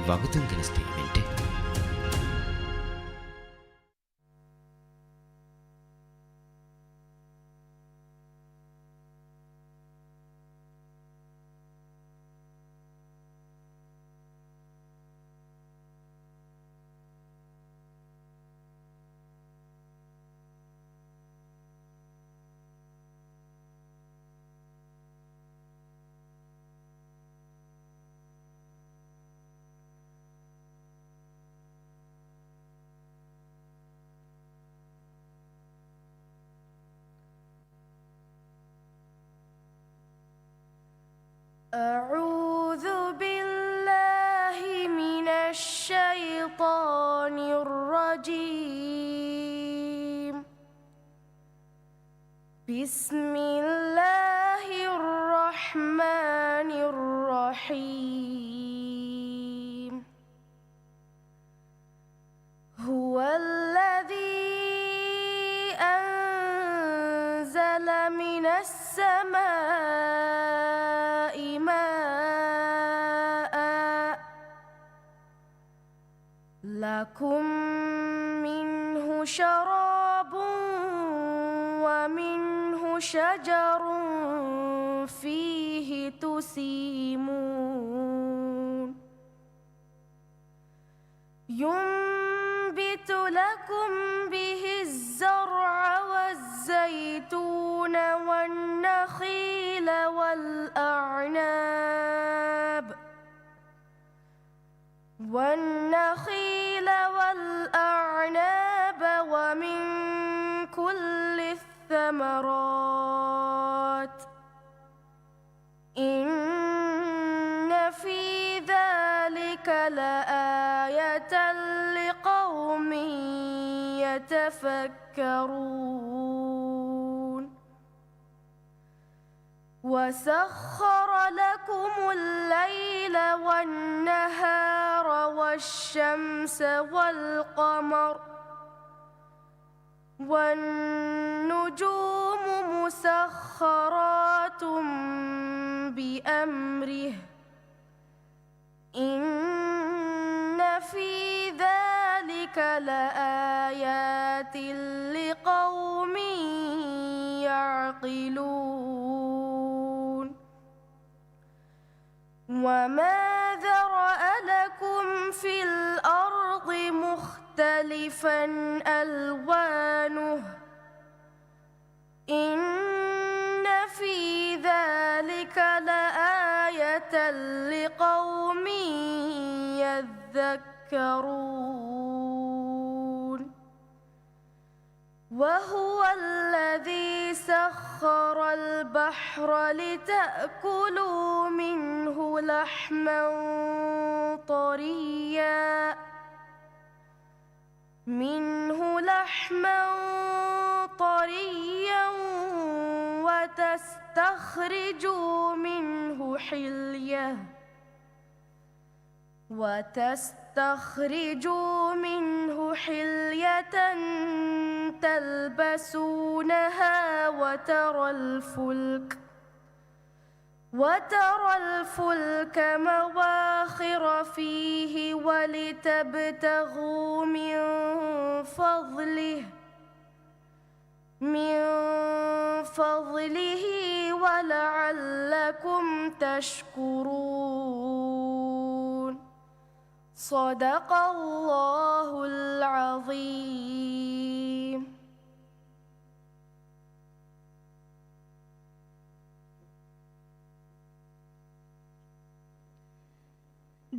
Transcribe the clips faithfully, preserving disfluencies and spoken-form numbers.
ވަގުތުން ގެނެސްދިޔަ އިވެންޓެއް. أعوذ بالله من الشيطان الرجيم. بسم الله الرحمن الرحيم. هو الذي أنزل من السماء ماء لكم منه شراب ومنه شجر فيه تسيمون. ينبت لكم به الزرع والزيتون والنخيل والأعناب والنخيل والأعناب ومن كل الثمرات إن في ذلك لآية لقوم يتفكرون. وسخر لكم الليل والنهار والشمس والقمر والنجوم مسخرات بأمره إن في ذلك لآيات لقوم يعقلون. وما ذرأ لكم في الأرض مختلفا ألوانه إن في ذلك لآية لقوم يذكرون. وهو الذي سخر البحر لتأكلوا منه لحما طريا منه لحما طريا وتستخرجوا منه حلية وتستخرجوا منه حلية تلبسونها وترى الفلك وترى الفلك مواخر فيه ولتبتغوا من فضله من فضله ولعلكم تشكرون. صدق الله العظيم.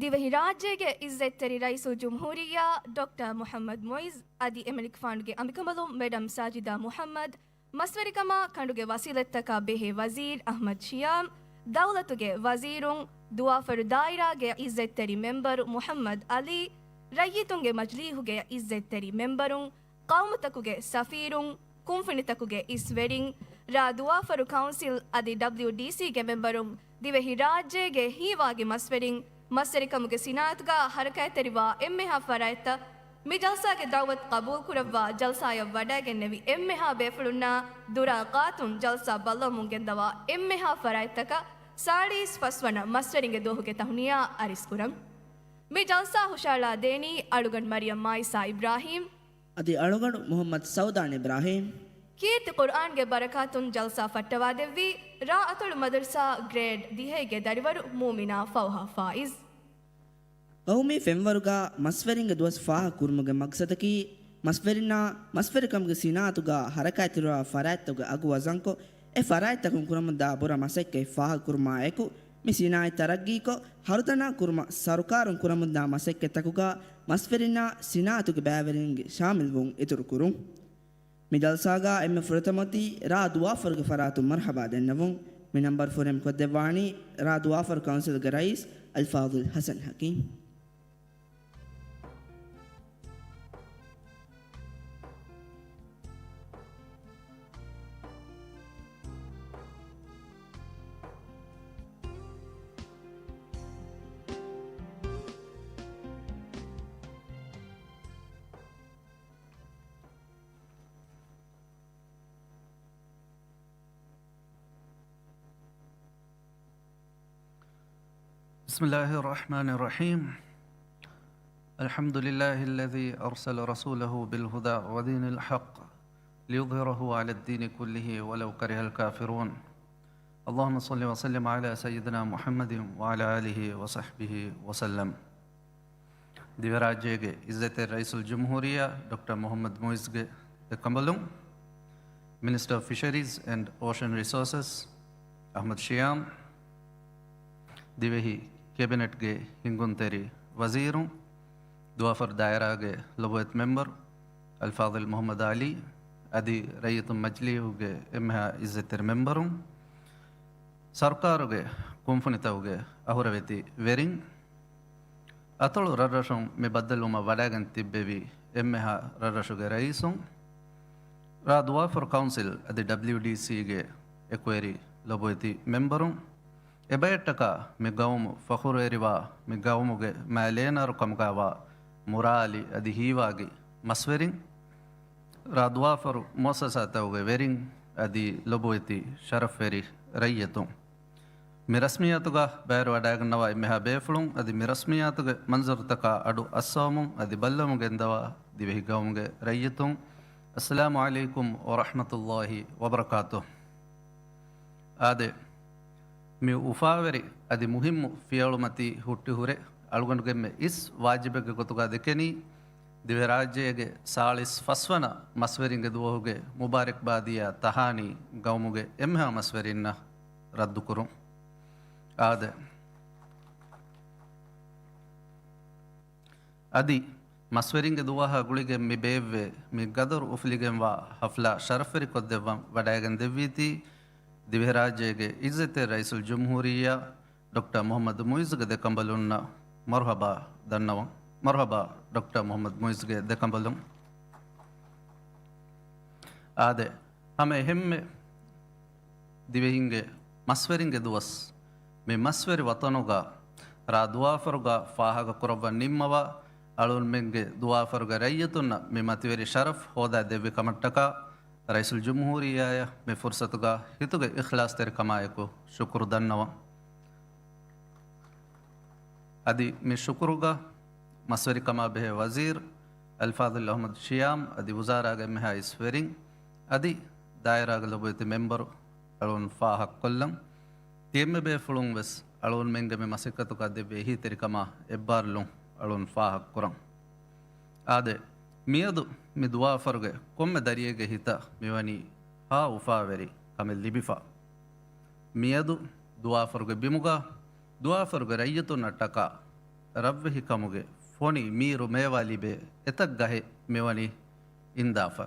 ދިވެހިރާއްޖޭގެ އިއްޒަތްތެރި ރައީސުލްޖުމްހޫރިއްޔާ ޑޮކްޓަރ މުޙައްމަދު މުޢިއްޒު އަދި އެމަނިކުފާނުގެ އަނބިކަނބަލުން މެޑަމް ސާޖިދާ މުޙައްމަދު، މަސްވެރިކަމާ ކަނޑުގެ ވަސީލަތްތަކާ ބެހޭ ވަޒީރު އަޙްމަދު ޝިޔާމް، ދައުލަތުގެ ވަޒީރުން، ދުވާފަރު ދާއިރާގެ އިއްޒަތްތެރި މެމްބަރު މުޙައްމަދު ޢަލީ، ރައްޔިތުންގެ މަޖިލީހުގެ އިއްޒަތްތެރި މެމްބަރުން، ޤައުމުތަކުގެ ސަފީރުން، ކުންފުނިތަކުގެ އިސްވެރިން، ރ. ދުވާފަރު ކައުންސިލް އަދި ޑަބްލިއުޑީސީގެ މެމްބަރުން، ދިވެހިރާއްޖޭގެ ހީވާގި މަސްވެރިން، މަސްވެރިކަމުގެ ސިނާއަތުގަ ހަރަކާތްތެރިވާ އެންމެހާ ފަރާތްތައް، މި ޖަލްސާގެ ދަޢުވަތު ޤަބޫލުކުރައްވާ ޖަލްސާއަށް ވަޑައިގެންނެވި އެންމެހާ ބޭފުޅުންނާ ދުރާ ގާތުން ޖަލްސާ ބައްލަވަމުން ގެންދަވާ އެންމެހާ ފަރާތްތަކަށް ސާޅީސް ފަސްވަނަ މަސްވެރިންގެ ދުވަހުގެ ތަހުނިޔާ އަރިސްކުރަން. މި ޖަލްސާ ހުށައަޅާ ދޭނީ އަޅުގަނޑު މަރިޔަމް މާއިސާ އިބްރާހީމް. އަދި އަޅުގަނޑު މުޙައްމަދު ސައުދާން އިބްރާހީމް. ކީރިތި ޤުރްއާންގެ ބަރަކާތުން ޖަލްސާ ފައްޓަވާދެއްވީ، ރ. އަތޮޅު މަދަރުސާ ގްރޭޑް ދިހައިގެ ދަރިވަރު މޫމިނާ ފައުހާ ފާއިޒް. ގައުމީ ފެންވަރުގަ މަސްވެރިންގެ ދުވަސް ފާހަގަކުރުމުގެ މަގްސަދަކީ، މަސްވެރިންނާ މަސްވެރިކަމުގެ ސިނާއަތުގަ ހަރަކާތްތެރިވާ ފަރާތްތަކުގެ އަގު ވަޒަންކޮށް، އެ ފަރާތްތަކުން ކުރަމުންދާ ބުރަ މަސައްކަތް ފާހަގަކުރުމާ އެކު، މި ސިނާއަތް ތަރައްގީކޮށް، ހަރުދަނާ ކުރުމަށް ސަރުކާރުން ކުރަމުންދާ މަސައްކަތްތަކުގަ މަސްވެރިންނާ ސިނާއަތުގެ ބައިވެރިންގެ ޝާމިލްވުން އިތުރުކުރުން. މި ޖަލްސާގަ އެންމެ ފުރަތަމަ އޮތީ ރ. ދުވާފަރުގެ ފަރާތުން މަރުޙަބާ ދެންނެވުން. މި ނަންބަރު ފުރިހަމަ ކޮށްދެއްވާނީ ރ. ދުވާފަރު ކައުންސިލްގެ ރައީސް އަލްފާޟިލް ޙަސަން ޙަކީމް. بسم الله الرحمن الرحيم. الحمد لله الذي أرسل رسوله بالهدى ودين الحق ليظهره على الدين كله ولو كره الكافرون. اللهم صل وسلم على سيدنا محمد وعلى آله وصحبه وسلم. ދިވެހިރާއްޖޭގެ އިއްޒަތްތެރި ރައީސުލްޖުމްހޫރިއްޔާ ޑޮކްޓަރ މުޙައްމަދު މުޢިއްޒުގެ ދެކަނބަލުން، މިނިސްޓަރ އޮފް ފިޝަރީޒް އެންޑް އޯޝަން ރިސޯސަސް އަޙްމަދު ޝިޔާމް، ދިވެހި ކެބިނެޓްގެ ހިންގުންތެރި ވަޒީރުން، ދުވާފަރު ދާއިރާގެ ލޮބުވެތި މެމްބަރު އަލްފާޟިލް މުޙައްމަދު ޢަލީ، އަދި ރައްޔިތުން މަޖިލީހުގެ އެންމެހާ އިއްޒަތްތެރި މެމްބަރުން، ސަރުކާރުގެ ކުންފުނިތަކުގެ އަހުރެވެތި ވެރިން، އަތޮޅު ރަށްރަށުން މި ބައްދަލުވުމަށް ވަޑައިގެން ތިއްބެވި އެންމެހާ ރަށްރަށުގެ ރައީސުން، ރ. ދުވާފަރު ކައުންސިލް އަދި ޑަބްލިޔުޑީސީގެ އެކުވެރި ލޮބުވެތި މެމްބަރުން، އެބައެއްޓަކާ މި ގައުމު ފަޚުރުވެރިވާ، މި ގައުމުގެ މާލޭނާރު ކަމުގައިވާ މުރާލި އަދި ހީވާގި މަސްވެރިން، ރ. ދުވާފަރު މުއައްސަސާތަކުގެ ވެރިން އަދި ލޮބުވެތި ޝަރަފްވެރި ރައްޔިތުން. މި ރަސްމިއްޔާތުގަ ބައިވެރިވަޑައިގަންނަވާ އެންމެހާ ބޭފުޅުން އަދި މި ރަސްމިއްޔާތުގެ މަންޒަރުތަކާ އަޑު އައްސަވަމުން އަދި ބައްލަވަމުން ގެންދަވާ ދިވެހި ގައުމުގެ ރައްޔިތުން، އައްސަލާމު ޢަލައިކުމް ވަރަޙްމަތުﷲި ވަބަރަކާތުހު. އާދެ، މި އުފާވެރި އަދި މުހިއްމު ފިޔަވަޅުމަތީ ހުއްޓި ހުރެ، އަޅުގަނޑުގެ އެންމެ އިސް ވާޖިބެއްގެ ގޮތުގަ ދެކެނީ، ދިވެހިރާއްޖޭގެ ސާޅީސް ފަސްވަނަ މަސްވެރިންގެ ދުވަހުގެ މުބާރަކްބާދިޔާ ތަހާނީ ގައުމުގެ އެންމެހާ މަސްވެރިންނަށް ރައްދުކުރުން. އާދެ، އަދި މަސްވެރިންގެ ދުވަހާ ގުޅިގެން މި ބޭއްވޭ މި ގަދަރު އުފުލިގެންވާ ހަފްލާ ޝަރަފްވެރިކޮށްދެއްވަން ވަޑައިގެން ދެއްވީތީ، ދިވެހިރާއްޖޭގެ އިއްޒަތްތެރި ރައީސުލްޖުމްހޫރިއްޔާ ޑޮކްޓަރ މުޙައްމަދު މުޢިއްޒުގެ ދެކަނބަލުންނަށް މަރުޙަބާ ދަންނަވަން. މަރުޙަބާ ޑޮކްޓަރ މުޙައްމަދު މުޢިއްޒުގެ ދެކަނބަލުން. އާދެ، ހަމަ އެހެންމެ ދިވެހިންގެ މަސްވެރިންގެ ދުވަސް، މި މަސްވެރި ވަޠަނުގަ ރ. ދުވާފަރުގަ ފާހަގަކުރައްވަން ނިންމަވާ، އަޅުންމެންގެ ދުވާފަރުގެ ރައްޔިތުންނަށް މި މަތިވެރި ޝަރަފް ހޯދާ ދެއްވި ކަމަށްޓަކާ، ރައީސުލްޖުމްހޫރިއްޔާއަށް މި ފުރުޞަތުގަ ހިތުގެ އިޚްލާޞްތެރިކަމާ އެކު ޝުކުރު ދަންނަވަން. އަދި މި ޝުކުރުގަ މަސްވެރިކަމާ ބެހޭ ވަޒީރު އަލްފާޟިލް އަޙްމަދު ޝިޔާމް އަދި ވުޒާރާގެ އެންމެހާ އިސް ވެރިން އަދި ދާއިރާގެ ލޮބުވެތި މެމްބަރު އަޅުން ފާހަގަކޮށްލަން. ތި އެންމެ ބޭފުޅުން ވެސް އަޅުންމެންގެ މި މަސައްކަތުގަ ދެއްވި އެހީތެރިކަމާ އެއްބާރުލުން އަޅުން ފާހަގަކުރަން. އާދެ، މިއަދު މި ދުވާފަރުގެ ކޮންމެ ދަރިއެއްގެ ހިތަށް މިވަނީ ހާ އުފާވެރި ކަމެއް ލިބިފަ. މިއަދު ދުވާފަރުގެ ބިމުގަ ދުވާފަރުގެ ރައްޔިތުންނަށްޓަކާ ރަށްވެހިކަމުގެ ފޮނި މީރު މޭވާ ލިބޭ އެތައް ގަހެއް މިވަނީ އިންދާފަ.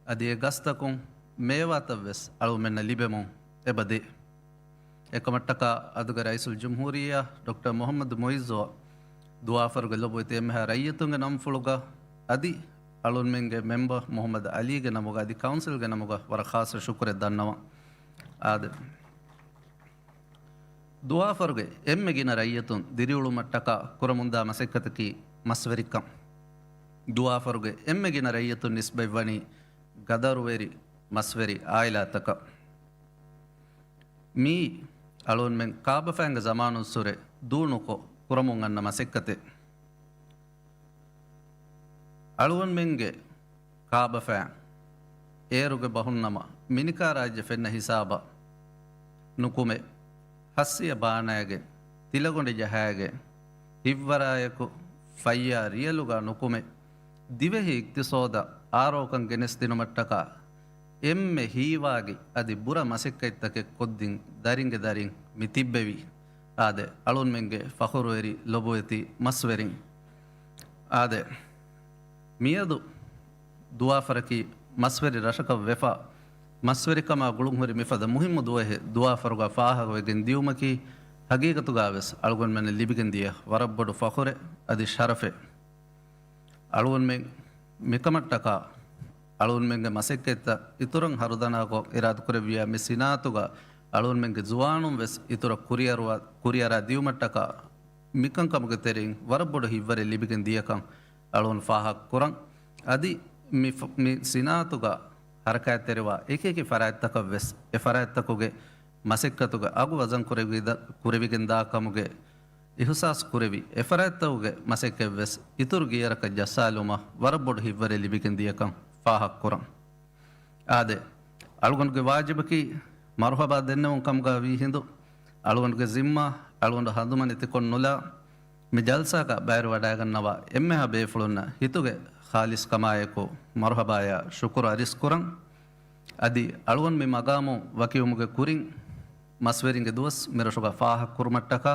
އަދި އެ ގަސްތަކުން މޭވާތައް ވެސް އަޅުމެންނަށް ލިބެމުން އެބަދޭ. އެކަމަށްޓަކާ އަދުގެ ރައީސުލްޖުމްހޫރިއްޔާ ޑޮކްޓަރ މުޙައްމަދު މުޢިއްޒުއަށް ދުވާފަރުގެ ލޮބުވެތި އެންމެހާ ރައްޔިތުންގެ ނަންފުޅުގަ އަދި އަޅުންމެންގެ މެމްބަރ މުޙައްމަދު ޢަލީގެ ނަމުގަ އަދި ކައުންސިލްގެ ނަމުގަ ވަރަށް ޚާއްޞަ ޝުކުރެއް ދަންނަވަން. އާދެ. ދުވާފަރުގެ އެންމެ ގިނަ ރައްޔިތުން ދިރިއުޅުމަށްޓަކާ ކުރަމުންދާ މަސައްކަތަކީ މަސްވެރިކަން. ދުވާފަރުގެ އެންމެ ގިނަ ރައްޔިތުން ނިސްބަތްވަނީ ގަދަރުވެރި މަސްވެރި އާއިލާތަކަށް. މިއީ އަޅުންމެން ކާބަފައިންގެ ޒަމާނުއްސުރެ ދޫނުކޮށް ކުރަމުން އަންނަ މަސައްކަތެއް. އަޅުގަނޑުމެންގެ ކާބަފައިން އޭރުގެ ބަހުންނަމަ މިނިކާ ރާއްޖެ ފެންނަ ހިސާބަށް ނުކުމެ، ހައްސިޔަ ބާނައިގެން ތިލަގޮނޑި ޖަހައިގެން ހިތްވަރާއެކު ފައްޔާ ރިޔަލުގަ ނުކުމެ، ދިވެހި އިޤްތިޞޯދަށް އާރޯކަން ގެނެސްދިނުމަށްޓަކާ އެންމެ ހީވާގި އަދި ބުރަ މަސައްކަތްތަކެއް ކޮށްދިން ދަރިންގެ ދަރިން މި ތިއްބެވި. އާދެ، އަޅުންމެންގެ ފަޚުރުވެރި ލޮބުވެތި މަސްވެރިން. އާދެ، މިއަދު ދުވާފަރަކީ މަސްވެރި ރަށަކަށް ވެފަ، މަސްވެރިކަމާ ގުޅުންހުރި މިފަދަ މުހިއްމު ދުވަހެއް ދުވާފަރުގަ ފާހަގަވެގެން ދިޔުމަކީ، ހަގީގަތުގަވެސް އަޅުގަނޑުމެންނަށް ލިބިގެން ދިޔަ ވަރަށް ބޮޑު ފަޚުރެއް އަދި ޝަރަފެއް. އަޅުގަނޑުމެން މިކަމަށްޓަކާ އަޅުގަނޑުމެންގެ މަސައްކަތްތައް އިތުރަށް ހަރުދަނާކޮށް، އިރާދަކުރެއްވިޔާ މި ސިނާއަތުގަ އަޅުގަނޑުމެންގެ ޒުވާނުން ވެސް އިތުރަށް ކުރިއަރުވާ-، ކުރިއަރާ ދިޔުމަށްޓަކާ މިކަންކަމުގެ ތެރެއިން ވަރަށް ބޮޑު ހިތްވަރެއް ލިބިގެން ދިޔަކަން އަޅުގަނޑު ފާހަގަކުރަން. އަދި މި ފަ-، މި ސިނާއަތުގަ ހަރަކާތްތެރިވާ އެކިއެކި ފަރާތްތަކަށް ވެސް އެ ފަރާތްތަކުގެ މަސައްކަތުގެ އަގު ވަޒަން ކުރެވިދ-، ކުރެވިގެންދާ ކަމުގެ އިހުސާސް ކުރެވި، އެފަރާތްތަކުގެ މަސައްކަތްވެސް އިތުރު ގިޔަރަކަށް ޖައްސާލުމަށް ވަރަށް ބޮޑު ހިތްވަރެއް ލިބިގެން ދިޔަކަން ފާހަގަކުރަން. އާދެ، އަޅުގަނޑުގެ ވާޖިބަކީ މަރުހަބާ ދެންނެވުން ކަމުގަ ވީ ހިނދު، އަޅުގަނޑުގެ ޒިންމާ އަޅުގަނޑު ހަނދުމަނިތިކޮށް ނުލާ، މި ޖަލްސާގަ ބައިވެރިވަޑައިގަންނަވާ އެންމެހާ ބޭފުޅުންނަށް ހިތުގެ ޚާލިޞްކަމާއެކު މަރުހަބާޔާ ޝުކުރު އަރިސްކުރަން. އަދި އަޅުގަނޑު މި މަގާމު ވަކިވުމުގެ ކުރިން، މަސްވެރިންގެ ދުވަސް މިރަށުގަ ފާހަގަކުރުމަށްޓަކާ،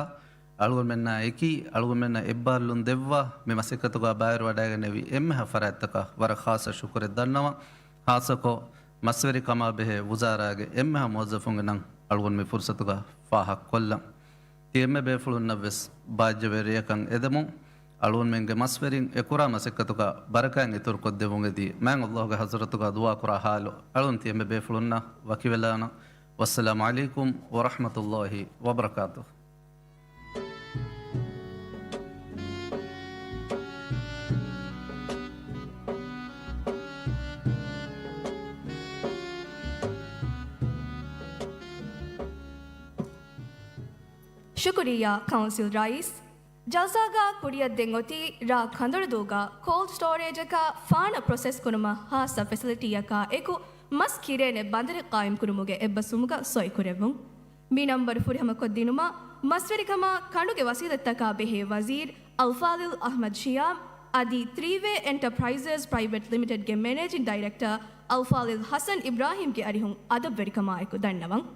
އަޅުގަނޑުމެންނާ އެކީ، އަޅުގަނޑުމެންނަށް އެއްބާރުލުން ދެއްވާ، މި މަސައްކަތުގަ ބައިވެރިވަޑައިގެންނެވި އެންމެހާ ފަރާތްތަކަށް ވަރަށް ޚާއްޞަ ޝުކުރެއް ދަންނަވަން. ޚާއްޞަކޮށް، މަސްވެރިކަމާ ބެހޭ ވުޒާރާގެ އެންމެހާ މުވައްޒަފުންގެ ނަން އަޅުގަނޑު މި ފުރުޞަތުގަ ފާހަގަކޮށްލަން. ތި އެންމެ ބޭފުޅުންނަށްވެސް ބާއްޖަވެރި ރެއަކަށް އެދެމުން، އަޅުގަނޑުމެންގެ މަސްވެރިން އެ ކުރާ މަސައްކަތުގަ ބަރަކާތް އިތުރުކޮށްދެއްވުން އެދި، މާތް ﷲ ގެ ޙަޟްރަތުގަ ދުޢާކުރާ ޙާލު އަޅުން ތި އެންމެ ބޭފުޅުންނަށް ވަކިވެލާނަން. ވައްސަލާމު ޢަލައިކުމް ވަރަޙްމަތުﷲ ވަބަރަކާތުހު. ޝުކުރިއްޔާ ކައުންސިލް ރައީސް. ޖަލްސާގަ ކުރިއަށް ދެން އޮތީ ރ. ކަނދޮޅުދޫގަ ކޯލްޑް ސްޓޯރޭޖަކާ ފާނަށް ޕްރޮސެސް ކުރުމަށް ހާއްސަ ފެސިލިޓީއަކާ އެކު، މަސް ކިރޭނެ ބަނދަރެއް ޤާއިމްކުރުމުގެ އެއްބަސްވުމުގަ ސޮއިކުރެއްވުން. މި ނަންބަރު ފުރިހަމަކޮށްދިނުމަށް، މަސްވެރިކަމާ ކަނޑުގެ ވަސީލަތްތަކާ ބެހޭ ވަޒީރު އަލްފާޟިލް އަޙްމަދު ޝިޔާމް އަދި ތްރީ ވޭ އެންޓަޕްރައިޒަސް ޕްރައިވެޓް ލިމިޓެޑްގެ މެނޭޖިން ޑައިރެކްޓަރ އަލްފާޟިލް ޙަސަން އިބްރާހީމްގެ އަރިހުން އަދަބުވެރިކަމާއެކު ދަންނަވަން.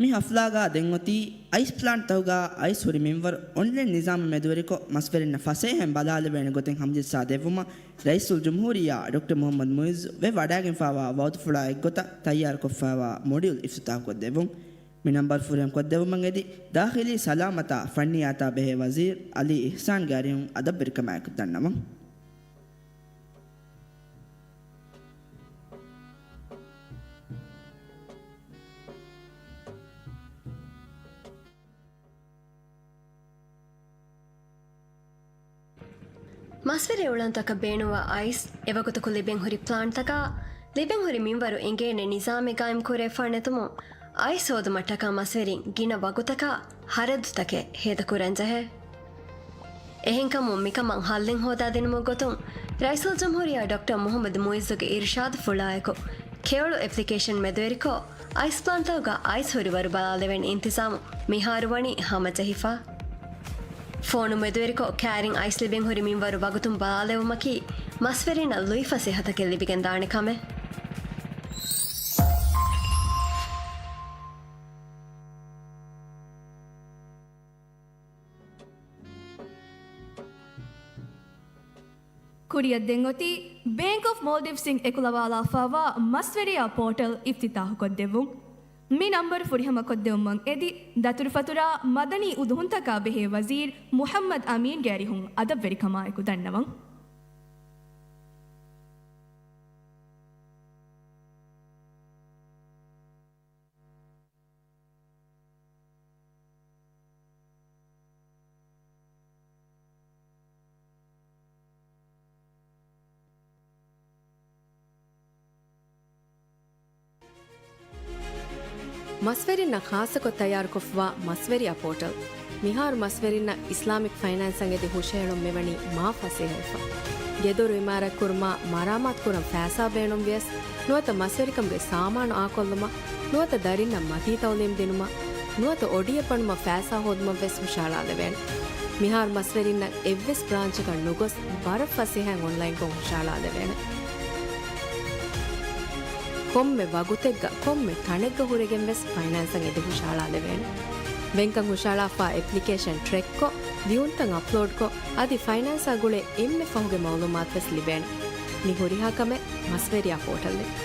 މި ޙަފްލާގަ ދެން އޮތީ އައިސް ޕްލާންޓްތަކުގަ އައިސް ހުރި މިންވަރު އޮންލައިން ނިޒާމަށް މެދުވެރިކޮށް، މަސްވެރިންނަށް ފަސޭހައިން ބަލާލެވޭނެ ގޮތެއް ހަމަޖައްސާ ދެއްވުމަށް ރައީސުލްޖުމްހޫރިއްޔާ ޑޮކްޓަރ މުޙައްމަދު މުޢިއްޒު ވެވަޑައިގެންފާވާ ވަޢުދުފުޅާ އެއްގޮތަށް ތައްޔާރުކޮށްފާވާ މޮޑިއުލް އިފްތިތާޙުކޮށްދެއްވުން. މި ނަންބަރު ފުރިހަމަ ކޮށްދެއްވުމަށް އެދި، ދާޚިލީ ސަލާމަތާ ފަންނިޔާތާ ބެހޭ ވަޒީރު ޢަލީ އިޙްސާންގެ އަރިހުން އަދަބުވެރިކަމާއެކު ދަންނަވަން. މަސްވެރި އުޅަނދުތަކަށް ބޭނުންވާ އައިސް، އެވަގުތަކު ލިބެންހުރި ޕްލާންޓްތަކާ، ލިބެންހުރި މިންވަރު އެނގޭނެ ނިޒާމެއް ގާއިމްކުރެވިފާ ނެތުމުން، އައިސް ހޯދުމަށްޓަކާ މަސްވެރިން ގިނަ ވަގުތަކާ ހަރަދުތަކެއް ހޭދަކުރަންޖެހޭ. އެހެންކަމުން މިކަމަށް ހައްލެއް ހޯދާދިނުމުގެ ގޮތުން، ރައީސުލްޖުމްހޫރިއްޔާ ޑޮކްޓަރ މުޙައްމަދު މުޢިއްޒުގެ އިރުޝާދުފުޅާއެކު، ކެޔޮޅު އެޕްލިކޭޝަން މެދުވެރިކޮށް، އައިސް ޕްލާންޓަކުގަ އައިސް ހުރިވަރު ބަލާލެވޭނެ އިންތިޒާމު މިހާރު ވަނީ ހަމަޖެހިފަ. ފޯނު މެދުވެރިކޮށް ކައިރިން އައިސް ލިބެން ހުރި މިންވަރު ވަގުތުން ބަލާލެވުމަކީ، މަސްވެރިންނަށް ލުއިފަސޭހަތަކެއް ލިބިގެންދާނެ ކަމެއް. ކުރިއަށް ދެން އޮތީ ބޭންކް އޮފް މޯލްޑިވްސް އިން އެކުލަވާލާފައިވާ މަސްވެރިޔާ ޕޯޓަލް އިފްތިތާޙުކޮށްދެއްވުން. މި ނަންބަރު ފުރިހަމަކޮށްދެއްވުމަށް އެދި، ދަތުރުފަތުރާ މަދަނީ އުދުހުންތަކާ ބެހޭ ވަޒީރު މުޙައްމަދު އަމީންގެ އަރިހުން އަދަބްވެރިކަމާއެކު ދަންނަވަން. މަސްވެރިންނަށް ޚާއްޞަކޮށް ތައްޔާރުކޮށްފައިވާ މަސްވެރިޔާ ޕޯޓަލް. މިހާރު މަސްވެރިންނަށް އިސްލާމިކް ފައިނޭންސަށް އެދި ހުށަހެޅުން މިވަނީ މާ ފަސޭހަވެފަ. ގެދޮރު އިމާރާތްކުރުމާ، މަރާމާތުކުރަން ފައިސާ ބޭނުންވިޔަސް، ނުވަތަ މަސްވެރިކަމުގެ ސާމާނު އާކޮށްލުމަށް، ނުވަތަ ދަރިންނަށް މަތީ ތައުލީމް ދިނުމަށް، ނުވަތަ އޮޑިއެއް ބަނުމަށް ފައިސާ ހޯދުމަށްވެސް ހުށަހަޅާލެވޭނެ. މިހާރު މަސްވެރިންނަށް އެއްވެސް ބްރާންޗަކަށް ނުގޮސް، ވަރަށް ފަސޭހައިން އޮންލައިންކޮށް ހުށަހަޅާލެވޭނެ. ކޮންމެ ވަގުތެއްގަ، ކޮންމެ ތަނެއްގަ ހުރެގެންވެސް ފައިނޭންސަށް އެދި ހުށަހަޅާލެވޭނެ. ބޭންކަށް ހުށަހަޅާފަ އެޕްލިކޭޝަން ޓްރެކްކޮށް، ލިޔުންތައް އަޕްލޯޑްކޮށް، އަދި ފައިނޭންސާ ގުޅޭ އެންމެ ފަހުގެ މައުލޫމާތުވެސް ލިބޭނެ. މި ހުރިހާ ކަމެއް މަސްވެރިޔާ ޕޯޓަލްއިން.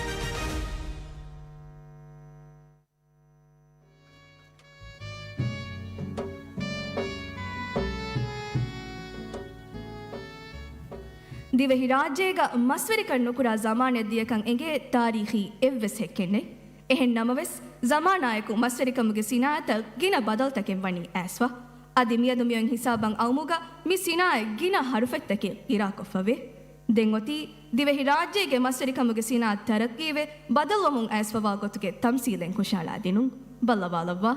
ދިވެހިރާއްޖޭގަ މަސްވެރިކަން ނުކުރާ ޒަމާނެއް ދިޔަކަން އެނގޭ ތާރީޚީ އެއްވެސް ހެއްކެއް ނެތް. އެހެން ނަމަވެސް، ޒަމާނާއެކު މަސްވެރިކަމުގެ ސިނާއަތަށް ގިނަ ބަދަލުތަކެއް ވަނީ އައިސްފަ. އަދި މިއަދު މިއޮތް ހިސާބަށް އައުމުގަ މި ސިނާއަތް ގިނަ ހަރުފަތްތަކެއް އިރާކޮށްފަވޭ. ދެން އޮތީ ދިވެހިރާއްޖޭގެ މަސްވެރިކަމުގެ ސިނާއަތް ތަރައްޤީވެ، ބަދަލުވަމުން އައިސްފަވާ ގޮތުގެ ތަމްސީލެއް ހުށަހަޅާދިނުން. ބައްލަވާލައްވާ.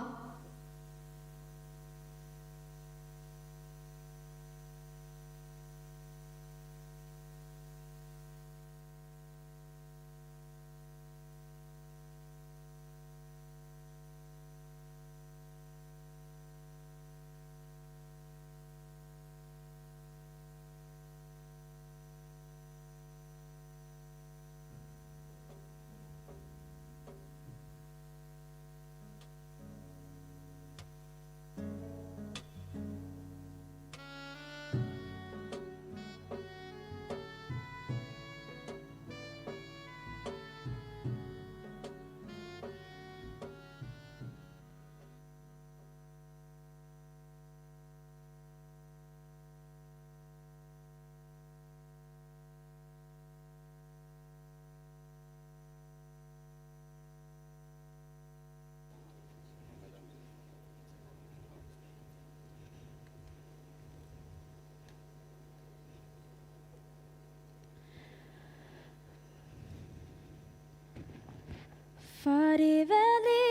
ފަރިވެލި